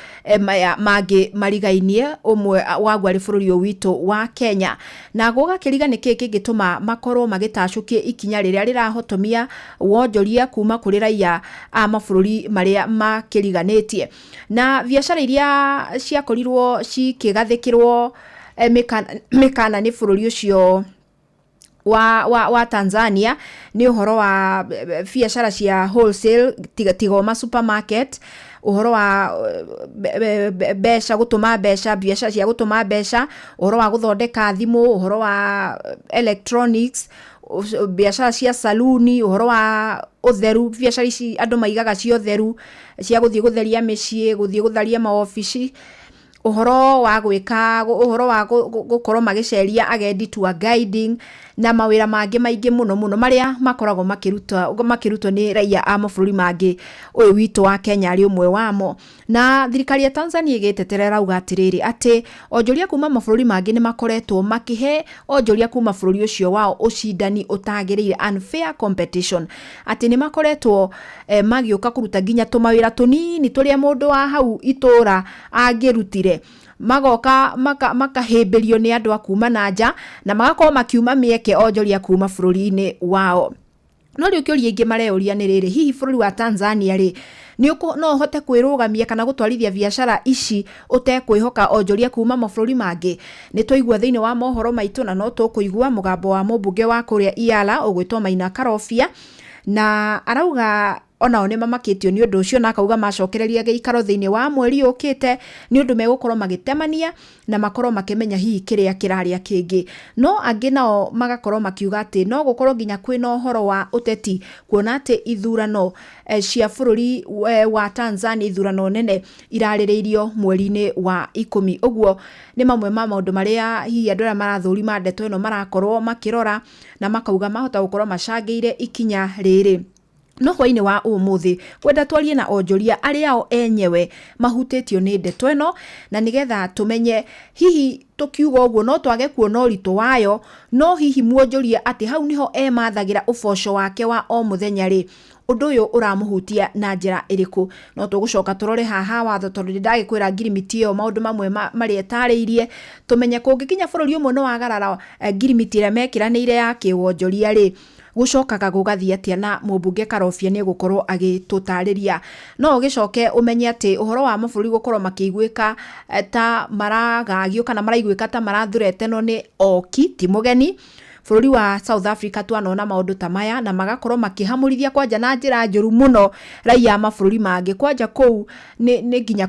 maya mangĩ marigainie, ũmwe waguo arĩ bũrũri ũyũ witũ wa Kenya. Na gũgakĩriga nĩkĩĩ kĩngĩtũma makorwo magĩtacũkia ikinya rĩrĩa rĩrahotomia wonjoria kuma kũrĩ raia a mabũrũri marĩa makĩriganĩtie. Na biacara iria ciakorirwo cikĩgathĩkĩrwo mĩkana nĩ bũrũri ũcio wa Tanzania nĩ ũhoro wa biacara cia wholesale, tiga supermarket, ũhoro wa mbeca, gũtũma mbeca, biacara cia gũtũma mbeca, ũhoro wa gũthondeka thimũ, ũhoro wa electronics, biacara cia saluni, ũhoro wa ũtheru, biacara ici andũ maigaga cia ũtheru, cia gũthiĩ gũtheria mĩciĩ, gũthiĩ gũtharia maobici, ũhoro wa gwĩka ũhoro wa gũkorwo magĩceria agendi, tour guiding, na mawĩra mangĩ maingĩ mũno mũno marĩa makoragwo makĩrutwo nĩ raia a mabũrũri mangĩ, ũyũ witũ wa Kenya arĩ ũmwe wamo. Na thirikari ya Tanzania ĩgĩtetera, ĩrauga atĩrĩrĩ, atĩ onjoria kuma mabũrũri mangĩ nĩ makoretwo makĩhe onjoria kuma bũrũri ũcio wao ũcindani ũtagĩrĩire, unfair competition, atĩ nĩ makoretwo magĩũka kũruta nginya tũmawĩra tũnini tũrĩa mũndũ wa hau itũra angĩrutire, magoka makahĩmbĩrio nĩ andũ a kuma na nja na magakorwo makiuma mĩeke onjoria kuma bũrũri-inĩ wao. No rĩu kĩũria ingĩ mareyũria nĩ rĩrĩ, hihi bũrũri wa Tanzania rĩ, no ũhote kwĩrũgamia kana gũtwarithia biacara ici ũtekwĩhoka onjoria kuma mabũrũri mangĩ? Nĩ twaigua thĩinĩ wa mohoro maitũ na no tũkũigua mũgambo wa mũmbunge wa kũrĩa Iala ũgwĩtwo Maina Karobia, na arauga onao nĩ mamakĩtio nĩ ũndũ ũcio, na akauga macokereria gĩikaro thĩinĩ wa mweri ũkĩte nĩ ũndũ megũkorwo magĩtemania na makorwo makĩmenya hihi kĩrĩa kĩrarĩa kĩngĩ. No angĩ nao magakorwo makiuga atĩ no gũkorwo nginya kwĩna ũhoro wa ũteti, kuona atĩ ithurano cia bũrũri wa Tanzania, ithurano nene irarĩrĩirio mweri-inĩ wa 10. Ũguo nĩ mamwe ma maũndũ marĩa hihi andũ arĩa marathũrima ndeto ĩno marakorwo makĩrora na makauga mahota gũkorwo macangĩire ikinya rĩrĩ. No hwainĩ wa ũmũthĩ kwenda twarie na onjoria arĩa o enyewe mahutĩtio nĩ ndeto ĩno, na nĩgetha tũmenye hihi tũkiuga ũguo no twage kuona ũritũ wayo, no hihi muonjoria atĩ hau nĩho emathagĩra ũboco wake wa o mũthenya rĩ, ũndũ ũyũ ũramũhutia na njĩra ĩrĩkũ. No tũgũcoka tũrore haha watho, tondũ ndagĩkwĩra ngirimiti ĩyo maũndũ mamwe marĩa ĩtarĩirie, tũmenye kũngĩkinya bũrũri ũmwe nĩ wagarara ngirimiti ĩrĩa mekĩranĩire ya kĩwonjoria rĩ, gũcokaga gũgathiĩ atĩa, na mũmbunge Karobia nĩ egũkorwo agĩtũtarĩria. No ũgĩcoke ũmenye atĩ ũhoro wa mabũrũri gũkorwo makĩiguĩka ta maragagio kana maraiguĩka ta marathureteno nĩ oki ti mũgeni. Bũrũri wa South Africa twanona maũndũ ta maya na magakorwo makĩhamũrithia kwanja na njĩra njũru mũno raia a mabũrũri mangĩ, kwanja kũu nĩ nginya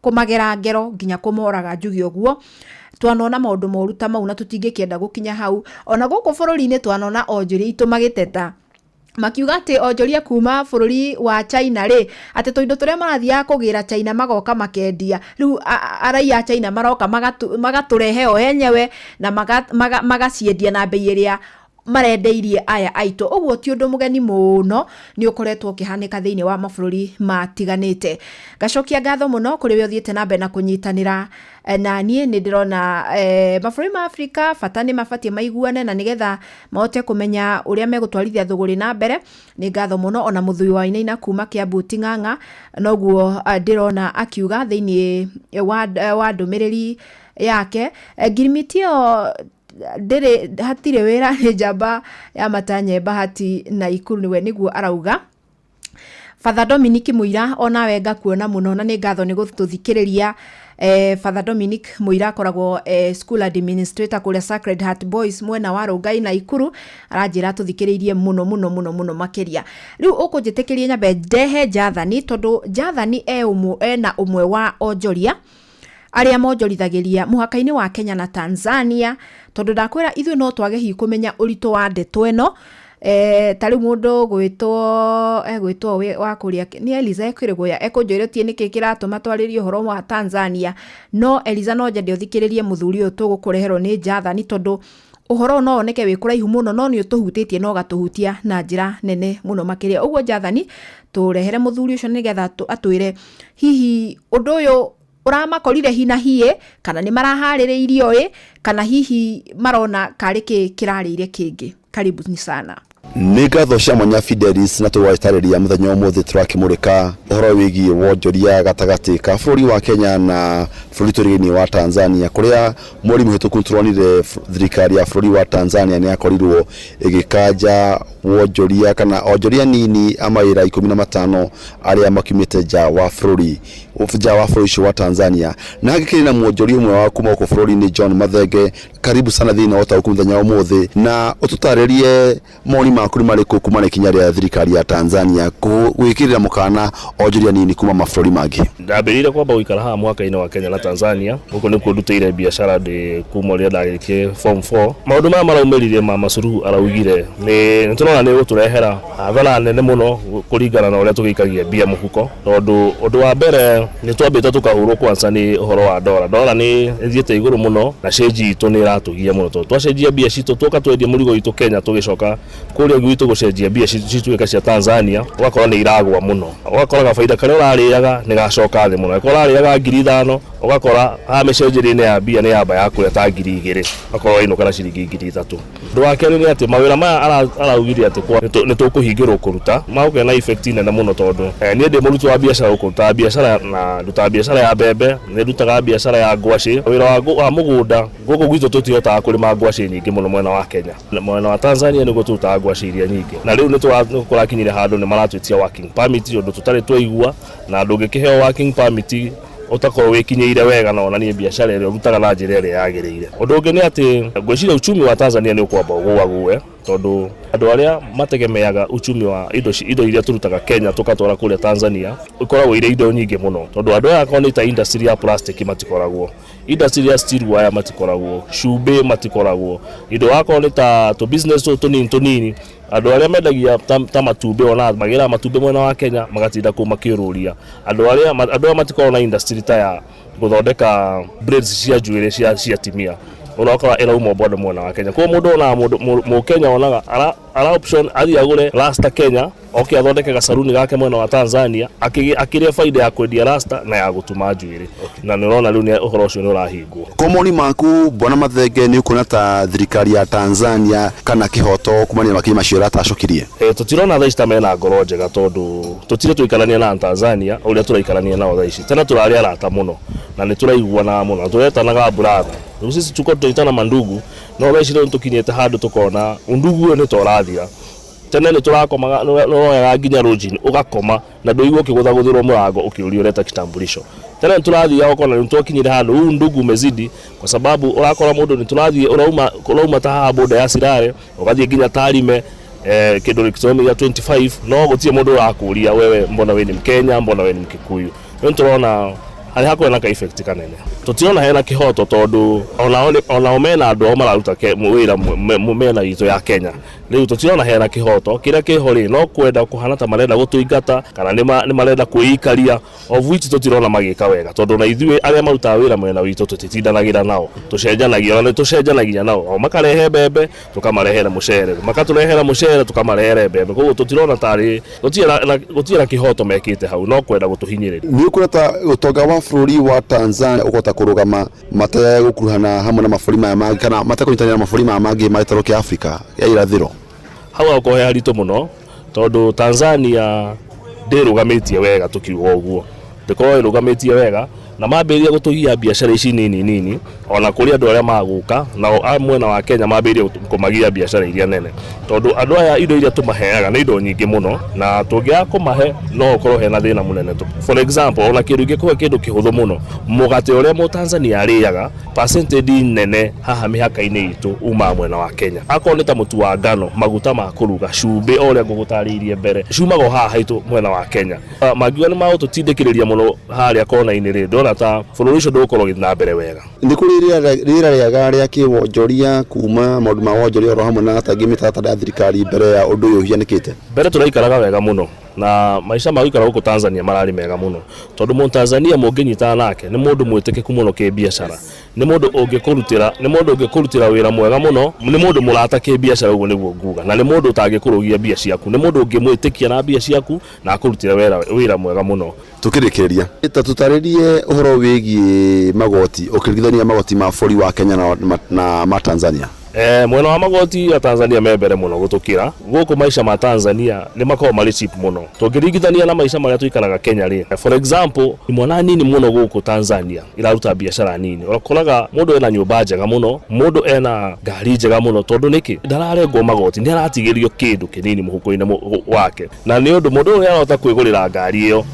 kũmagera ngero nginya kũmoraga, njuge ũguo. Twanona maũndũ moru ta mau na tũtingĩkĩenda gũkinya hau. Ona gũkũ bũrũri-inĩ twanona onjoria aitũ magĩteta Makiuga atĩ onjoria kuma bũrũri wa China rĩ, atĩ tũindo tũrĩa marathiaga kũgĩra China magoka makendia, rĩu araiya a China maroka magatũrehe o enyewe na magaciendia na mbei ĩrĩa marendeirie aya aitũ. Ũguo ti ũndũ mũgeni mũno, nĩ ũkoretwo ũkĩhanĩka thĩinĩ wa mabũrũri matiganĩte. Ngacokia ngatho mũno kũrĩ we ũthiĩte na mbere na kũnyitanĩra na niĩ. Nĩ ndĩrona mabũrũri ma Afrika bata nĩ mabatiĩ maiguane na nĩgetha mahote kũmenya ũrĩa megũtwarithia thũgũrĩ na mbere. Nĩ ngatho mũno ona Mũthui wa Wainaina kuma Kiambu Ting'ang'a, noguo ndĩrona akiuga thĩinĩ wa ndũmĩrĩri yake. Ngirimiti ĩyo ndĩrĩ hatirĩ wĩra, nĩ njamba ya matanye Bahati na Ikuru, nĩwe nĩguo arauga. Father Dominic Mũira, onawe ngakuona mũno na nĩ ngatho nĩ gũtũthikĩrĩria. Father Dominic Mũira akoragwo school administrator kũrĩa Sacred Heart Boys mwena wa Rongai na Ikuru, aranjĩra tũthikĩrĩirie mũno mũno mũno mũno makĩria. Rĩu ũkũnjĩtĩkĩria nyambe ndehe Jathani, tondũ Jathani e ũmwe, ena ũmwe wa onjoria arĩa monjorithagĩria mũhaka-inĩ wa Kenya na Tanzania, tondũ ndakwĩra ithuĩ no twage hihi kũmenya ũritũ wa ndeto ĩno. Ta rĩu mũndũ gwĩtwo egwĩtwo wa kũrĩa nĩ Eliza Ekĩrĩgũya ekũnjũrĩtie nĩkĩ kĩratũma twarĩrie ũhoro wa Tanzania, no Eliza no nyende ũthikĩrĩrie mũthuri ũyũ tũgũkũreherwo nĩ Jathani, tondũ ũhoro no woneke wĩ kũraihu mũno no nĩ ũtũhutĩtie na ũgatũhutia na njĩra nene mũno makĩria. Ũguo Jathani, tũrehere mũthuri ũcio nĩgetha atwĩre hihi ũndũ ũyũ ũramakorire hi na hiĩ, kana nĩ maraharĩrĩirio ĩ, kana hihi marona karĩ kĩ kĩrarĩire kĩngĩ. Karibu ni sana. Nĩ ngatho cia mwanya Fidelis, na tũgwatarĩria mũthenya ũmũthĩ tũrakĩmũrĩka ũhoro wĩgiĩ wonjoria gatagatĩ ka bũrũri wa Kenya na bũrũri tũrigainie wa Tanzania, kũrĩa mweri mũhĩtũku tũronire thirikari ya bũrũri wa Tanzania nĩ yakorirwo ĩgĩkanja wonjoria kana onjoria nini a mawĩra 15 arĩa makiumĩte nja wa bũrũri ũcio wa Tanzania. Na hagĩkĩrĩ na mwonjoria ũmwe wa kuma gũkũ bũrũri-inĩ, John Mathenge. Karibu sana thĩinĩ wa Ũtaũku mũthenya wa ũmũthĩ, na ũtũtarĩrie mawoni maku nĩ marĩkũ kuma na ikinya rĩa thirikari ya Tanzania gwĩkĩrĩra mũkana onjoria nini kuma mabũrũri mangĩ. Ndambĩrĩire kwamba gũikara haha mũhaka-inĩ wa Kenya na Tanzania, gũkũ nĩkuo ndutĩire biacara ndĩ kuma ũrĩa ndarĩkirie form 4. Maũndũ maya maraumĩrire Mama Suluhu araugire nĩ tũrona nĩ gũtũrehera hathara nene mũno kũringana na ũrĩa tũgĩikagia mbia mũhuko, tondũ ũndũ wa mbere nĩ twambĩte tũkahũrwo kwanza nĩ ũhoro wa ndora. Ndora nĩ ĩthiĩte igũrũ mũno na cĩnji itũ nĩ ĩratũgia mũno, tondũ twacenjia mbia citũ tuoka twendia mũrigo witũ Kenya, tũgĩcoka kũrĩa gwitũ gũcenjia mbia cituĩka cia Tanzania, ũgakora nĩ iragwa mũno, ũgakora gabaida karĩa ũrarĩaga nĩ gacoka thĩ mũno. Angĩkorwo ũrarĩaga 5,000, ũgakora haha mĩcenjerie-inĩ ya mbia nĩ yamba ya kũrĩa ta 2,000, ũgakorwo wainũka na ciringi 3,000. Ũndũ wa kerĩ nĩ atĩ mawĩra maya araugire atĩ nĩ tũkũhingĩrwo kũruta magũkĩa na effect nene mũno, tondũ niĩ ndĩ mũruti wa biacara gũkũ, ndutaga biacara na ndutaga biacara ya mbembe, nĩ ndutaga biacara ya ngwacĩ, wĩra wa mũgũnda gũkũ gwitũ tũtihotaga kũrĩma ngwacĩ nyingĩ mũno mwena wa Kenya, mwena wa Tanzania nĩguo tũrutaga ngwacĩ iria nyingĩ. Na rĩu nĩ kũrakinyire handũ nĩ maratwĩtia working permit, ũndũ tũtarĩ twaigua, na ndũngĩkĩheo working permit ũtakorwo wĩkinyĩire wega na wonanie biacara ĩrĩa ũrutaga na njĩra ĩrĩa yagĩrĩire. Ũndũ ũngĩ nĩ atĩ ngwĩciria uchumi wa Tanzania nĩ ũkwamba ũgũagũe, tondũ andũ arĩa mategemeaga uchumi wa indo iria tũrutaga Kenya tũgatwara kũrĩa Tanzania ikoragwo irĩ indo nyingĩ mũno, tondũ andũ aya akorwo nĩ ta industry ya plastic matikoragwo, industry ya steel wire matikoragwo, cumbĩ matikoragwo, indo akorwo nĩ ta tũ business tũtũ tũnini tũnini, andũ arĩa mendagia ta matumbĩ ona magĩraga matumbĩ mwena wa Kenya magatinda kũu makĩũrũria. Andũ arĩa matikoragwo na industry ta ya gũthondeka braids cia njuĩrĩ cia atimia, ũrakora ĩrauma bado mwena wa Kenya. Koguo mũndũ onaga mũndũ Mũkenya onaga ara option athiĩ agũre rasta Kenya, oke athondeke gacaruni gake mwena wa Tanzania, akĩrĩe baida ya kwendia rasta na ya gũtuma njuĩrĩ. Na nĩ ũrona rĩu ũhoro ũcio nĩ ũrahingwo. Kwa mawoni maku Bwana Mathenge, nĩ ũkuona ta thirikari ya Tanzania kana kĩhoto kumania na makinya macio ĩratacũkirie? Tũtirona thaa ici ta mena ngoro njega, tondũ tũtirĩ tũikarania na Tanzania ũrĩa tũraikarania nao thaa ici. Tene tũrarĩ arata mũno na nĩ tũraiguanaga mũno na tũretanaga brother. Rĩu sisi tuko tũitana mandugu, no thaa ici rĩu nĩtũkinyĩte handũ tũkona undugu ũyũ nĩ ta ũrathira. Tene nĩ tũrakomaga, nĩwoyaga nginya lodging ũgakoma na ndũigua ũkĩgũthagũthĩrwo mũrango ũkĩũrio ũreta kitambulisho. Tene nĩ tũrathiaga ũkona rĩu twakinyire handũ huu ndugu umezidi, kwa sababu ũrakora mũndũ nĩ tũrathiĩ ũrauma ta haha boda ya Sirare ũgathiĩ nginya Tarime, kĩndũ gĩkĩtũmia 25, no gũtirĩ mũndũ ũrakũria wewe mbona we ni Mkenya, mbona we ni Mkikuyu. Rĩu nĩtũrona Harĩ hakorwo na ka effect kanene. Tũtirona hena kĩhoto tondũ onao mena andũ ao mararuta wĩra mĩena itũ ya Kenya. Rĩu tũtirona hena kĩhoto kĩrĩa kĩho rĩ, no kwenda kũhana ta marenda gũtũingata kana nĩ marenda kwĩikaria, of which tũtirona magĩka wega, tondũ na ithuĩ arĩa marutaga wĩra mwena witũ tũtitindanagĩra nao, tũcenjanagia, ona nĩ tũcenjanagia nao, o makarehe mbembe tũkamarehera mũcere, makatũrehera mũcere tũkamarehera mbembe. Koguo tũtirona tarĩ gũtirĩ na kĩhoto mekĩte hau, no kwenda gũtũhinyĩrĩria. Nĩ ũkuona ta ũtonga wa bũrũri wa Tanzania ũkũhota kũrũgama mategũkuruhana hamwe na mabũrũri maya mangĩ kana matekũnyitanĩra na mabũrũri maya mangĩ ma gĩtarũ kĩa Afrika ya irathĩro? Hau hakorwo he haritũ mũno tondũ Tanzania ndĩrũgamĩtie wega, tũkiuga ũguo ndĩkorwo ĩrũgamĩtie wega, na mambĩrĩria gũtũgia biacara ici nini nini, ona kũrĩ andũ arĩa magũka nao a mwena wa Kenya mambĩrĩrie kũmagia biacara iria nene, tondũ andũ aya indo iria tũmaheaga nĩ indo nyingĩ mũno, na tũngĩaga kũmahe no ũkorwo hena thĩna mũnene. For example, ona kĩndũ ingĩkũhe kĩndũ kĩhũthũ mũno, mũgate ũrĩa Mũtanzania arĩaga, percentage nene haha mĩhaka-inĩ itũ umaga mwena wa Kenya. Akorwo nĩ ta mũtu wa ngano, maguta ma kũruga, cumbĩ, o ũrĩa ngũgũtarĩirie mbere, ciumaga o haha haitũ mwena wa Kenya. Mangiuga nĩ magũtũtindĩkĩrĩria mũno harĩa kona-inĩ rĩ, ndĩrona ta bũrũri ũcio ndũgũkorwo ũgĩthiĩ na mbere wega. Nĩ kũrĩ rĩera rĩega rĩa kĩwonjoria kuma maũndũ ma wonjoria oro hamwe na tangĩ mĩtaratara ya thirikari mbere ya ũndũ ũyũ ũhianĩkĩte? Mbere tũraikaraga wega mũno, na maica ma gũikara gũkũ Tanzania mararĩ mega mũno, tondũ Mũtanzania mũngĩnyitana nake nĩ mũndũ mwĩtĩkĩku mũno kĩbiacara, nĩ mũndũ ũngĩkũrutĩra, nĩ mũndũ ũngĩkũrutĩra wĩra mwega mũno, nĩ mũndũ mũrata kĩbiacara, ũguo nĩguo nguga, na nĩ mũndũ ũtangĩkũrũgia mbia ciaku, nĩ mũndũ ũngĩmwĩtĩkia na mbia ciaku na akũrutĩre wĩra mwega mũno. Tukĩrĩkĩrĩria, ta tũtarĩrie ũhoro wĩgiĩ magoti ũkĩringithania magoti ma bũrũri wa Kenya na ma Tanzania. Mwena wa magoti ya Tanzania me mbere mũno gũtũkĩra. Gũkũ maica ma Tanzania nĩ makoragwo marĩ cheap mũno tũngĩringithania na maica marĩa tũikaraga Kenya rĩ. For example, imwana nini mũno gũkũ Tanzania iraruta biacara nini, ũkoraga mũndũ ena nyũmba njega mũno, mũndũ ena ngari njega mũno, tondũ nĩkĩ ndararengwo magoti, nĩ aratigĩrio kĩndũ kĩnini mũhuko-inĩ wake, na nĩ ũndũ mũndũ ũyũ nĩarahota kwĩgũrĩra ngari ĩyo.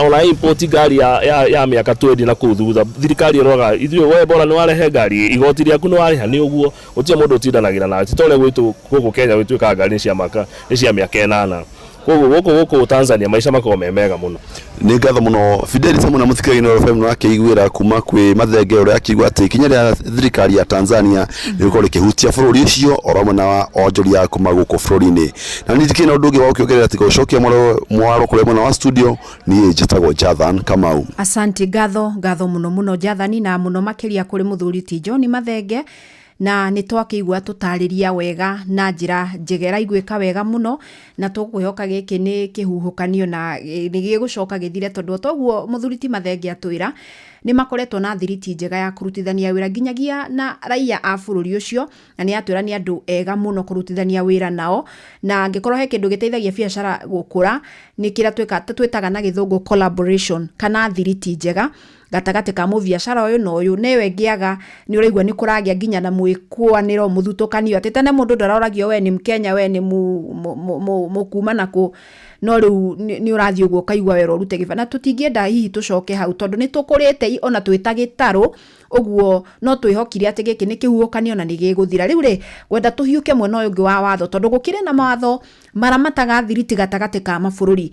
Ona import ngari ya mĩaka 20 na kũu thutha, thirikari ĩroraga ithuĩ, we bora nĩ warehe ngari, igoti rĩaku nĩ warĩha, nĩ ũguo gũtirĩ mũndũ ũtindanagĩra nawe. Ti ta ũrĩa gwitũ gũkũ Kenya gwĩtuĩkaga ngari nĩ cia mĩaka 8. Koguo gũkũ Tanzania maica makoragwo me mega mũno. Nĩ ngatho mũno Fidelis hamwe na mũthikĩrĩria wa FM akĩiguĩra kuma kwĩ Mathenge ũrĩa akiuga atĩ ikinya rĩa thirikari ya Tanzania nĩ gũkorwo rĩkĩhutia bũrũri ũcio oro hamwe na onjoria kuma gũkũ bũrũri-inĩ. Na niĩ ndikĩrĩ na ũndũ ũngĩ wa gũkĩongerera tiga gũcokia mwaro kũrĩa mwena wa studio. Niĩ njĩtagwo Jathan Kamau. Asante, ngatho mũno mũno Jathani, na mũno makĩria kũrĩ mũthuri ti John Mathenge, na nĩ twakĩigua tũtarĩria wega na njĩra njega ĩraiguĩka wega mũno, na tũkwĩhoka gĩkĩ nĩ kĩhuhũkanio na nĩ gĩgũcoka gĩthire, tondũ toguo mũthuri ti Mathenge atwĩra nĩ makoretwo na thiriti njega ya kũrutithania wĩra nginyagia na raia a bũrũri ũcio, na nĩ atwĩra nĩ andũ ega mũno kũrutithania wĩra nao, na angĩkorwo he kĩndũ gĩteithagia biacara gũkũra nĩ kĩrĩa twĩtaga na gĩthũngũ collaboration kana thiriti njega gatagatĩ ka mũbiacara ũyũ na ũyũ, na ĩyo ĩngĩaga nĩ ũraigua nĩ kũragĩa nginya na mwĩkũanĩro mũthutũkanio, atĩ tene mũndũ ndaroragio we nĩ Mkenya, we nĩ mũkuma nakũ, no rĩu nĩ ũrathiĩ ũguo ũkaigua wera ũrute gĩba, na tũtingĩenda hihi tũcoke hau tondũ nĩ tũkũrĩte ona twĩ ta gĩtarũ ũguo, no twĩhokire atĩ gĩkĩ nĩ kĩhuhũkanio na nĩ gĩgũthira. Rĩu rĩ, ngwenda tũhiũke mwena ũyũ ũngĩ wa watho, tondũ gũkĩrĩ na mawatho maramataga thiriti gatagatĩ ka mabũrũri.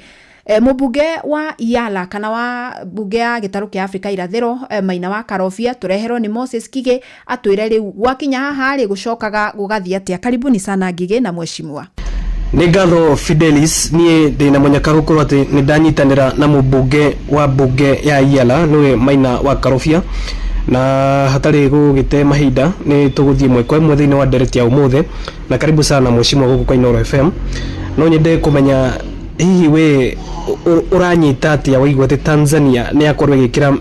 Mũmbunge wa Iala kana wa mbunge ya gĩtarũ kĩa Afrika irathĩro, Maina wa Karobia, tũreherwo nĩ Moses Kige atwĩre rĩu gwakinya haha rĩ gũcokaga gũgathiĩ atĩa. Karibuni sana Ngige na mheshimiwa. Nĩ ngatho Fidelis, niĩ ndĩna mũnyaka gũkorwo atĩ nĩ ndanyitanĩra na mũmbunge wa mbunge ya Iala nĩwe Maina wa Karobia, na hatarĩ gũgĩte mahinda nĩ tũgũthiĩ ĩmwe kwa ĩmwe thĩinĩ wa ndereti ya ũmũthĩ, na karibu sana mheshimiwa gũkũ kwa Inooro FM. No nyende kũmenya hihi we ũranyita atĩa waigua atĩ Tanzania nĩ yakorwo ĩgĩkĩra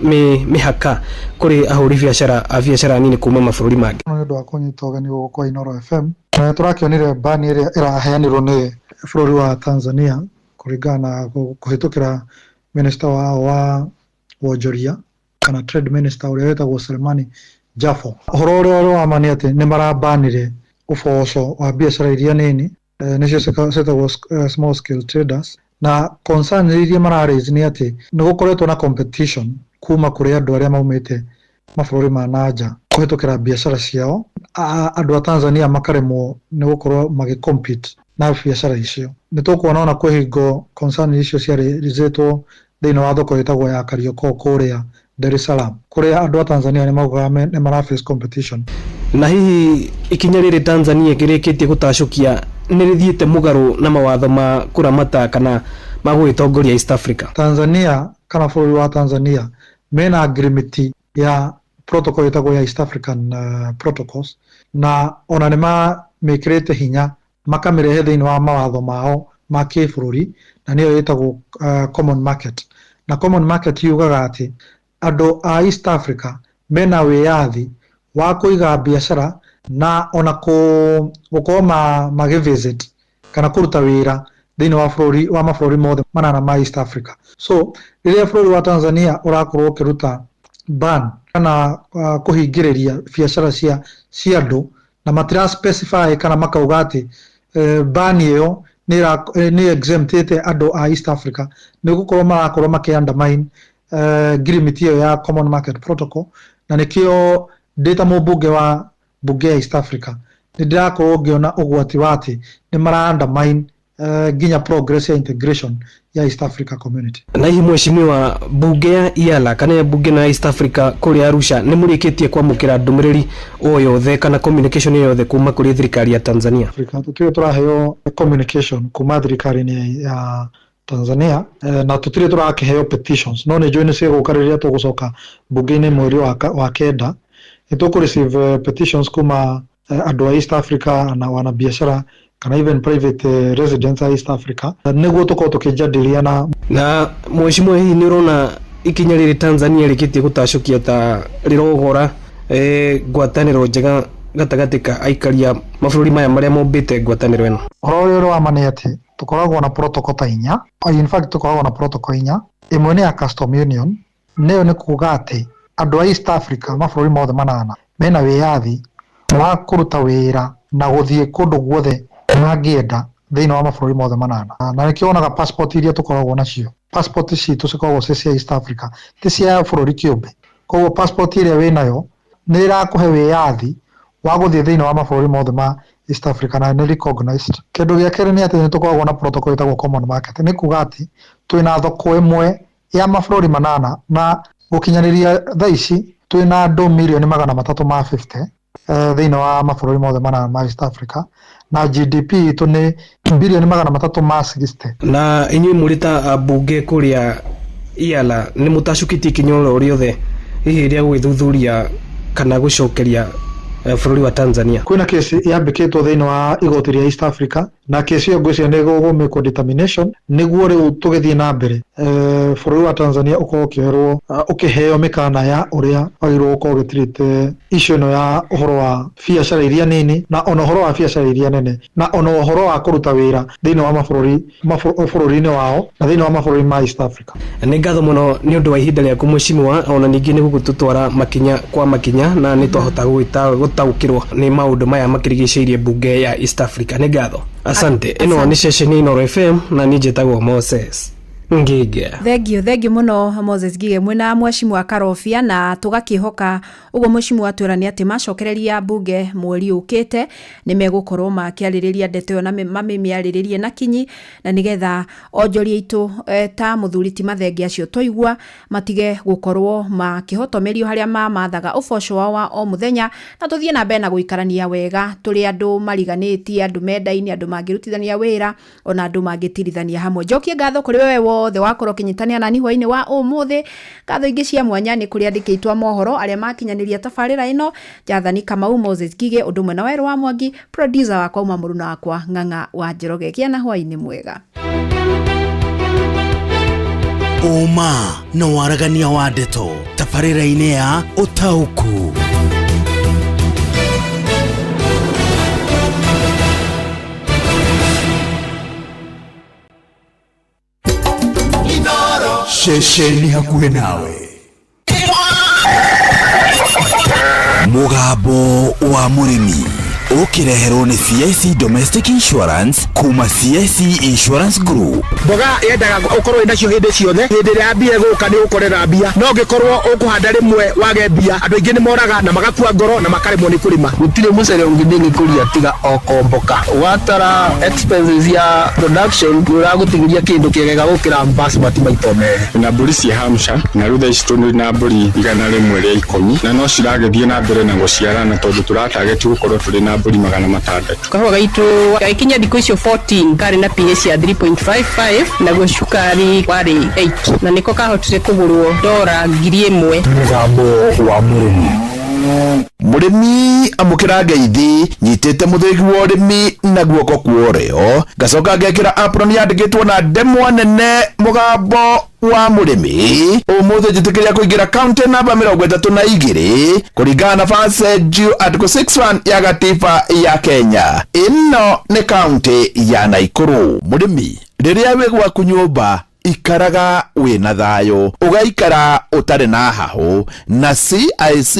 mĩhaka kũrĩ ahũri biacara a biacara nini kuma mabũrũri mangĩ? Nĩ ũndũ wa kũnyita ũgeni gũkũ kwa Inooro FM. Tũrakĩonire bani ĩrĩa ĩraheanirwo nĩ bũrũri wa Tanzania kũringana na kũhĩtũkĩra minister wao wa wonjoria kana trade minister ũrĩa wĩtagwo Selemani Jafo. Ũhoro ũrĩa ũrĩ wa ma nĩ atĩ nĩ marabanire ũboco wa biacara iria nini, nĩcio ciĩtagwo small scale traders, na concern iria mara raise nĩ atĩ nĩ gũkoretwo na competition kuma kũrĩ andũ arĩa maumĩte mabũrũri ma nanja kũhĩtũkĩra biacara ciao. Andũ a Tanzania makaremwo nĩ gũkorwo magĩ compete na biacara icio. Nĩ tũkuona ona kwĩ hingo concern icio ciarĩrĩtwo Thĩinĩ wa thoko ĩtagwo ya Kariokor kũrĩa Dar es Salaam, kũrĩa andũ a Tanzania nĩ maugaga nĩ mara face competition. Na hihi ikinya rĩrĩ Tanzania ĩrĩkĩtie gũtacũkia nĩ rĩthiĩte mũgarũ na mawatho ma kũramata kana ma gũgĩtongoria East Africa? Tanzania kana bũrũri wa Tanzania mena agreement ya protocol ĩtagwo ya East African Protocols, na ona nĩ mamĩkĩrĩte hinya makamĩrehe thĩinĩ wa mawatho mao ma kĩbũrũri, na nĩyo ĩtagwo common market. Na common market yugaga atĩ andũ a East Africa mena wĩyathi wa kũiga biacara na ona gũkorwo magĩ visit kana kũruta wĩra thĩinĩ wa bũrũri wa mabũrũri mothe manana ma East Africa. So rĩrĩa bũrũri wa Tanzania ũrakorwo ũkĩruta ban kana kũhingĩrĩria biacara cia andũ na matira specify kana makauga atĩ ban ĩyo nĩ exemptĩte andũ a East Africa, nĩ gũkorwo marakorwo makĩ undermine ngirimiti ĩyo ya common market protocol. Na nĩkĩo ndĩ ta mũmbunge wa mbunge ya East Africa nĩ ndĩrakorwo ngĩona ũgwati wa atĩ nĩ mara undermine nginya progress ya integration ya East Africa Community. Na hihi mheshimiwa, mbunge ya EALA kana ya mbunge na East Africa kũrĩa Arusha nĩ mũrĩkĩtie kwamũkĩra ndũmĩrĩri o yothe kana communication o yothe kuma kũrĩ thirikari ya Tanzania? Africa tũtirĩ tũraheo communication kuma thirikari-inĩ ya Tanzania, na tũtirĩ tũrakĩheo petitions, no nĩ njũĩ nĩ cigũka rĩrĩa tũgũcoka mbunge-inĩ mweri wa kenda. Nĩ tũkũ receive petitions kuma andũ a East Africa na wanabiacara kana even private residents a East Africa, nĩguo tũkorwo tũkĩjadilia na Na mheshimiwa, hihi nĩ ũrona ikinya rĩrĩ Tanzania rĩkĩtie gũtacũkia ta rĩrogora ngwatanĩro njega gatagatĩ ka aikaria mabũrũri maya marĩa mombĩte ngwatanĩro ĩno? Ũhoro ũrĩa ũrĩ wa ma nĩ atĩ tũkoragwo na protocol ta inya. In fact, tũkoragwo na protocol inya. Ĩmwe nĩ ya custom union, nĩyo nĩ kuga atĩ andũ a East Africa, mabũrũri mothe manana, mena wĩyathi wa kũruta wĩra na gũthiĩ kũndũ guothe mangĩenda thĩinĩ wa mabũrũri mothe manana. Na nĩkĩo wonaga passport iria tũkoragwo nacio, passport citũ cikoragwo ciĩ cia East Africa, ti cia bũrũri kĩũmbe. Koguo passport ĩrĩa wĩnayo nĩ ĩrakũhe wĩyathi wa gũthiĩ thĩinĩ wa mabũrũri mothe ma East Africa na nĩ recognized. Kĩndũ gĩa kerĩ nĩ atĩ nĩ tũkoragwo na protocol ĩtagwo common market, nĩ kuga atĩ twĩna thoko ĩmwe ya mabũrũri manana, na gũkinyanĩria thaa ici twĩna andũ mirioni 350 thĩinĩ wa mabũrũri mothe manana ma East Africa, na GDP itũ nĩ birioni 360. Na inyuĩ mũrĩ ta ambunge kũrĩa EALA nĩ mũtacũkĩtie ikinya oro rĩothe hihi rĩa gũgĩthuthuria kana gũcokeria bũrũri wa Tanzania? Kwĩna kesi yambĩkĩtwo thĩinĩ wa igoti rĩa East Africa, na kesi ĩyo ngwĩciria nĩ gũgũmĩkwo determination nĩguo rĩu tũgĩthiĩ na mbere bũrũri wa Tanzania ũkorwo ũkĩoherwo, ũkĩheo mĩkana ya ũrĩa wagĩrĩirwo gũkorwo ũgĩtirĩte issue ĩno ya ũhoro wa biacara iria nini, na ona ũhoro wa biacara iria nene, na ona ũhoro wa kũruta wĩra thĩinĩ wa mabũrũri bũrũri-inĩ wao na thĩinĩ wa mabũrũri ma East Africa. Nĩ ngatho mũno nĩ ũndũ wa ihinda rĩaku mheshimiwa, ona ningĩ nĩ gũgũtũtwara makinya kwa makinya na nĩ twahota gũtaũkĩrwo nĩ maũndũ maya makĩrigicĩirie mbunge ya East Africa. Nĩ ngatho, asante. Ĩno nĩ ceceni Inooro FM na niĩ njĩtagwo Moses Ngige. Thengio, thengio mũno Moses Ngige mwĩna mheshimiwa Karobia, na tũgakĩhoka ũguo mheshimiwa atwĩra nĩ atĩ macokereria mbunge mweri ũkĩte nĩ megũkorwo makĩarĩrĩria ndeto ĩyo na mamĩmĩarĩrĩrie na kinyi, na nĩgetha onjoria aitũ ta mũthuri ti Mathenge acio twaigua matige gũkorwo makĩhotomerio harĩa mamathaga ũboco wao wa o mũthenya, na tũthiĩ na mbere na gũikarania wega tũrĩ andũ mariganĩtie, andũ mendaine, andũ mangĩrutithania wĩra, ona andũ mangĩtirithania hamwe. Njokie ngatho kũrĩ wewe wothe wakorwo ũkĩnyitanĩra nani hwainĩ wa ũmũthĩ. Ngatho ingĩ cia mwanya nĩ kũrĩ andĩki aitũ a mohoro arĩa makinyanĩria tabarĩra ĩno, Jathani Kamau, Moses Ngige, ũndũ ũmwe na Werũ wa Mwangi, producer wakwa uma mũruna wakwa Ng'ang'a wa Njoroge. Gĩa na hwainĩ mwega. Ũma na waragania wa ndeto tabarĩra-inĩ ya Ũtaũku. Ceceni hakuhĩ nawe, mũgambo wa mũrĩmi. Ũkĩreherwo nĩ CIC Domestic Insurance kuma CIC Insurance Group. Mboga yendaga ũkorwo wĩnacio hĩndĩ ciothe. Hĩndĩ ĩrĩa mbia ĩgũka nĩ ũgũkorera mbia, no ũngĩkorwo ũkũhanda rĩmwe wage mbia, andũ aingĩ nĩ moraga na magakua ngoro na makaremwo nĩ kũrĩma. Gũtirĩ mũcere ũngĩ ndĩngĩkũria tiga o komboka. Watara expenses ya production nĩ ũragũtigĩria kĩndũ kĩega gũkĩra basmati maita merĩ. Na mbũri cia Hampshire, na rĩu thaa ici tũrĩ na mbũri 110, na no ciragĩthiĩ na mbere na gũciarana tondũ tũratageti gũkorwo tũrĩ na mbũri 600. Kahũa gaitũ gagĩkinya thikũ icio 14 karĩ na pH ya 3.55, naguo cukari warĩ 8, na nĩko kahotire kũgũrwo dora 1000. Mũgambo wa mũrĩmi. Mũrĩmi, amũkĩra ngeithi. Nyitĩte mũthĩgi wa ũrĩmi na guoko kwa ũrĩo, ngacoka ngekĩra apron yandĩkĩtwo na ndemwa nene "Mũgambo wa mũrĩmi". Ũmũthĩ njĩtĩkĩria kũingĩra kaunti namba 32 kũringana na First Due Article 61 ya gatiba ya Kenya. Ĩno nĩ kaunti ya Naikuru. Mũrĩmi, rĩrĩa wĩ gwaku nyũmba, ikaraga wĩna thayũ, ũgaikara ũtarĩ na hahũ, na CIC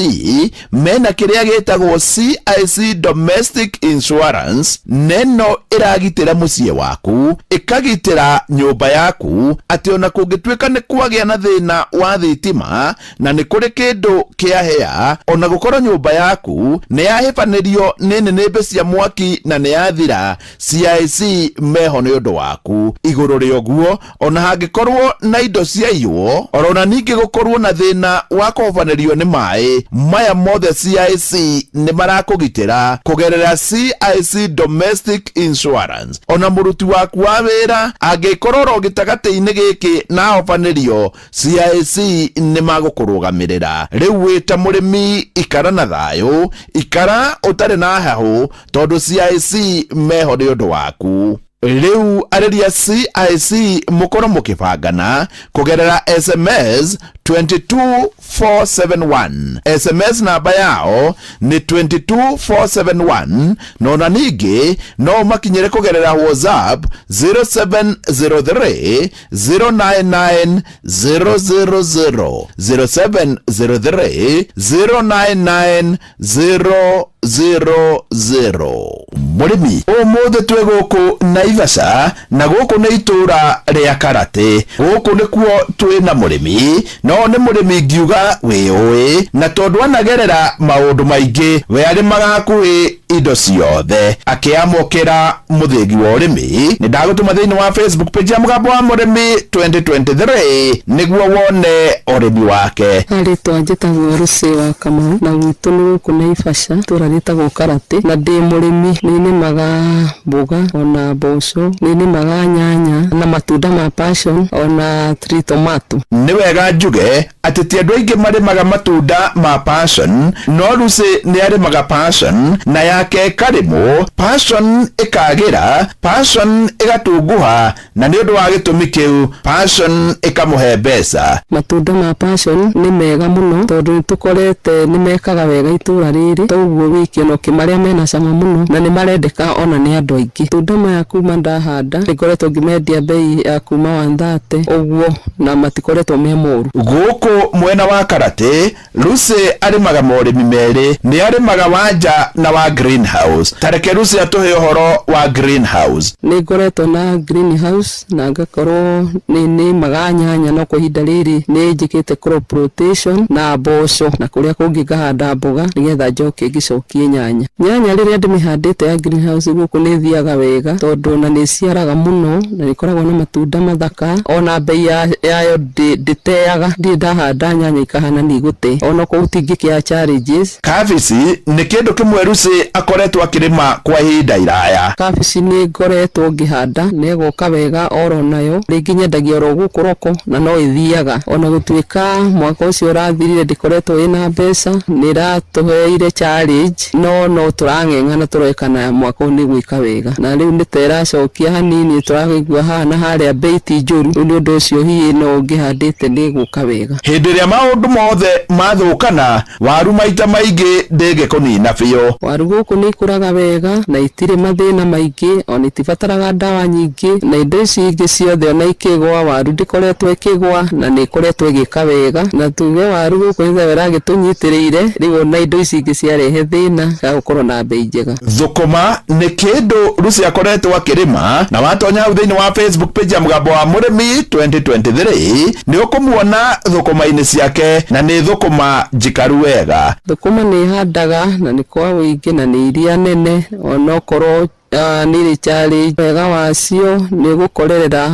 mena kĩrĩa gĩtagwo CIC Domestic Insurance. Neno ĩragitĩra mũciĩ waku, ĩkagitĩra nyũmba yaku, atĩ ona kũngĩtuĩka nĩ kwagĩa na thĩna wa thitima na nĩ kũrĩ kĩndũ kĩahĩa, ona gũkorwo nyũmba yaku nĩ yahĩbanĩrio nĩ nĩnĩmbĩ cia mwaki na nĩ yathira, CIC meho nĩ ũndũ waku. Igũrũ rĩa ũguo, ona hangĩkorwo na indo ciaiywo, orona ningĩ gũkorwo na thĩna wa kũhobanĩrio nĩ maĩ, maya mothe CIC nĩ marakũgitĩra kũgerera CIC Domestic Insurance. Ona mũruti waku wa wĩra angĩkorwo oro gĩtagatĩ-inĩ gĩkĩ na ahobanĩrio, CIC nĩ magũkũrũgamĩrĩra. Rĩu wĩ ta mũrĩmi, ikara na thayũ, ikara ũtarĩ na hahũ, tondũ CIC meho nĩ ũndũ waku. Rĩu arĩria CIC mũkorwo mũkĩbangana kũgerera SMS 22471. SMS namba yao nĩ 22471, na ona ningĩ no ũmakinyĩre kũgerera WhatsApp 0703 099 000, 0703 099 000. Mũrĩmi, ũmũthĩ twĩ gũkũ Naivasha, na gũkũ nĩ itũũra rĩa Karate. Gũkũ nĩkuo twĩ na mũrĩmi, no nĩ mũrĩmi ngiuga wĩũĩ, na tondũ anagerera maũndũ maingĩ, we arĩmaga hakuhĩ indo ciothe. Akĩamũkĩra mũthĩgi wa ũrĩmi. Nĩ ndagũtũma thĩinĩ wa Facebook page ya Mũgambo wa Mũrĩmi 2023 nĩguo wone ũrĩmi wake. Rĩtwa njĩtagwo Rũcĩ wa Kamau, na gwitũ nĩ gũkũ Naivasha, itũũra rĩtagwo Karate, na ndĩ mũrĩmi. Nĩ nĩmaga mboga ona mboco, nĩ nĩmaga nyanya na matunda ma passion ona tree tomato. Nĩ wega njuge atĩ ti andũ aingĩ marĩmaga matunda ma passion, no Lucy nĩ arĩmaga passion na yake ĩkarĩmwo, passion ĩkagĩra, passion ĩgatunguha, na nĩ ũndũ wa gĩtũmi kĩu passion ĩkamũhe mbeca. Matunda ma passion nĩ mega mũno tondũ nĩ tũkorete nĩ mekaga wega itũũra rĩrĩ, toguo wĩ kĩono marĩa mena cama mũno na nĩ marendeka ona nĩ andũ aingĩ. Matunda maya kuma ndahanda nĩ ngoretwo ngĩmendia bei ya kuma 130 ũguo, na matikoretwo me moru. Gũkũ mwena wa Karate, Lucy arĩmaga morĩmi merĩ. Nĩ arĩmaga wa nja na wa greenhouse. Tareke Lucy atũhe ũhoro wa greenhouse. Nĩ ngoretwo na greenhouse na ngakorwo nĩ nĩmaga nyanya, no kwa ihinda rĩrĩ nĩ njĩkĩte crop rotation na mboco, na kũrĩa kũngĩ ngahanda mboga nĩgetha njoke ngĩcokie nyanya. Nyanya rĩrĩa ndĩmĩhandĩte ya greenhouse gũkũ nĩ ĩthiaga wega tondũ ona nĩ ĩciaraga mũno na nĩ ĩkoragwo na matunda mathaka, ona bei yayo ndĩteaga. Ndirĩ ndahanda nyanya ikahana nĩ igũte, ona korwo itingĩkĩa challenges. Kabici nĩ kĩndũ kĩmwe Lucy akoretwo akĩrĩma kwa ihinda iraya. Kabici nĩ ngoretwo ngĩhanda na ĩgoka wega oro nayo, rĩngĩ nyendagia oro gũkũ roko na no ĩthiaga, ona gũtuĩka mwaka ũcio ũrathirire ndĩkoretwo ĩna mbeca, nĩ ĩratũheire challenge, no tũrang'eng'ana tũrore kana mwaka ũyũ nĩ gwĩka wega, na rĩu nĩ ta ĩracokia hanini, tũraigua haha na harĩa bei ti njũru. Rĩu nĩ ũndũ ũcio hihi no ngĩhandĩte nĩ ĩgũka wega. Hĩndĩ ĩrĩa maũndũ mothe mathũkana, waru maita maingĩ ndĩngĩkũnina biũ. Waru gũkũ Gũkũ nĩ ikũraga wega na itirĩ mathĩna maingĩ, ona itibataraga ndawa nyingĩ, na indo ici ingĩ ciothe ona ikĩgwa, waru ndĩkoretwo ĩkĩgwa na nĩ ĩkoretwo ĩgĩka wega. Na tuge waru gũkũ nĩ ĩragĩtũnyitĩrĩire rĩu, ona indo ici ingĩ ciarehe thĩna gagũkorwo na mbei njega. Thũkũma nĩ kĩndũ Lucy akoretwo akĩrĩma, na watonya hau thĩinĩ wa Facebook page ya Mũgambo wa Mũrĩmi 2023 nĩ ũkũmuona thũkũma-inĩ ciake, na nĩ thũkũma njikaru wega. Thũkũma nĩ handaga na nĩ kwa ũingĩ na nĩ iria nene, onokorwo nĩ irĩ challenge. Wega wacio nĩ gũkorerera,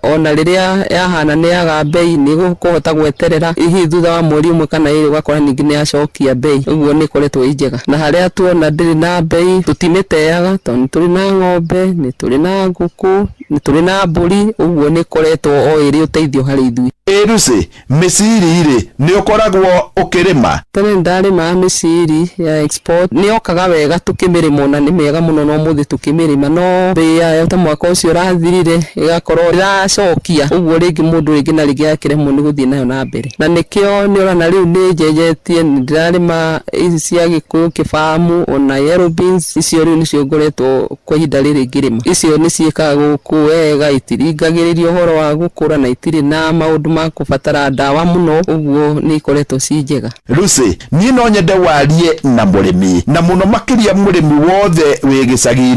ona rĩrĩa yahana nĩ yaga mbei, nĩ gũkũhota gweterera hihi thutha wa mweri ũmwe kana ĩrĩ, ũgakora ningĩ nĩ yacokia mbei. Ũguo nĩ ĩkoretwo ĩ njega, na harĩa tuona ndĩrĩ na mbei tũtimĩteaga, tondũ nĩ tũrĩ na ng'ombe, nĩ tũrĩ na ngũkũ, nĩ tũrĩ na mbũri. Ũguo nĩ ĩkoretwo o ĩrĩ ũteithio harĩ ithuĩ. Ĩ Lucy, mĩciri rĩ, nĩ ũkoragwo ũkĩrĩma? Tene nĩndarĩmaga mĩciri ya export, nĩ yokaga wega tũkĩmĩrĩma, ona nĩ mĩega mũno na ũmũthĩ tũkĩmĩrĩma, no mbei yayo ta mwaka ũcio ũrathirire ĩgakorwo ĩracokia ũguo, rĩngĩ mũndũ rĩngĩ na rĩngĩ akĩremwo nĩ gũthiĩ nayo na mbere, na nĩkĩo nĩ ũrona rĩu nĩ njenjetie, nĩ ndĩrarĩma ici cia Gĩkũyũ kĩbamu, ona yellow beans. Icio rĩu nĩcio ngoretwo kwa ihinda rĩrĩ ngĩrĩma. Icio nĩ ciĩkaga gũkũ wega, itiringagĩrĩria ũhoro wa gũkũra na itirĩ na maũndũ ma kũbatara ndawa mũno, ũguo nĩ ikoretwo ci njega. Lucy, niĩ no nyende warie na mũrĩmi, na mũno makĩria mũrĩmi wothe wĩ gĩcagi.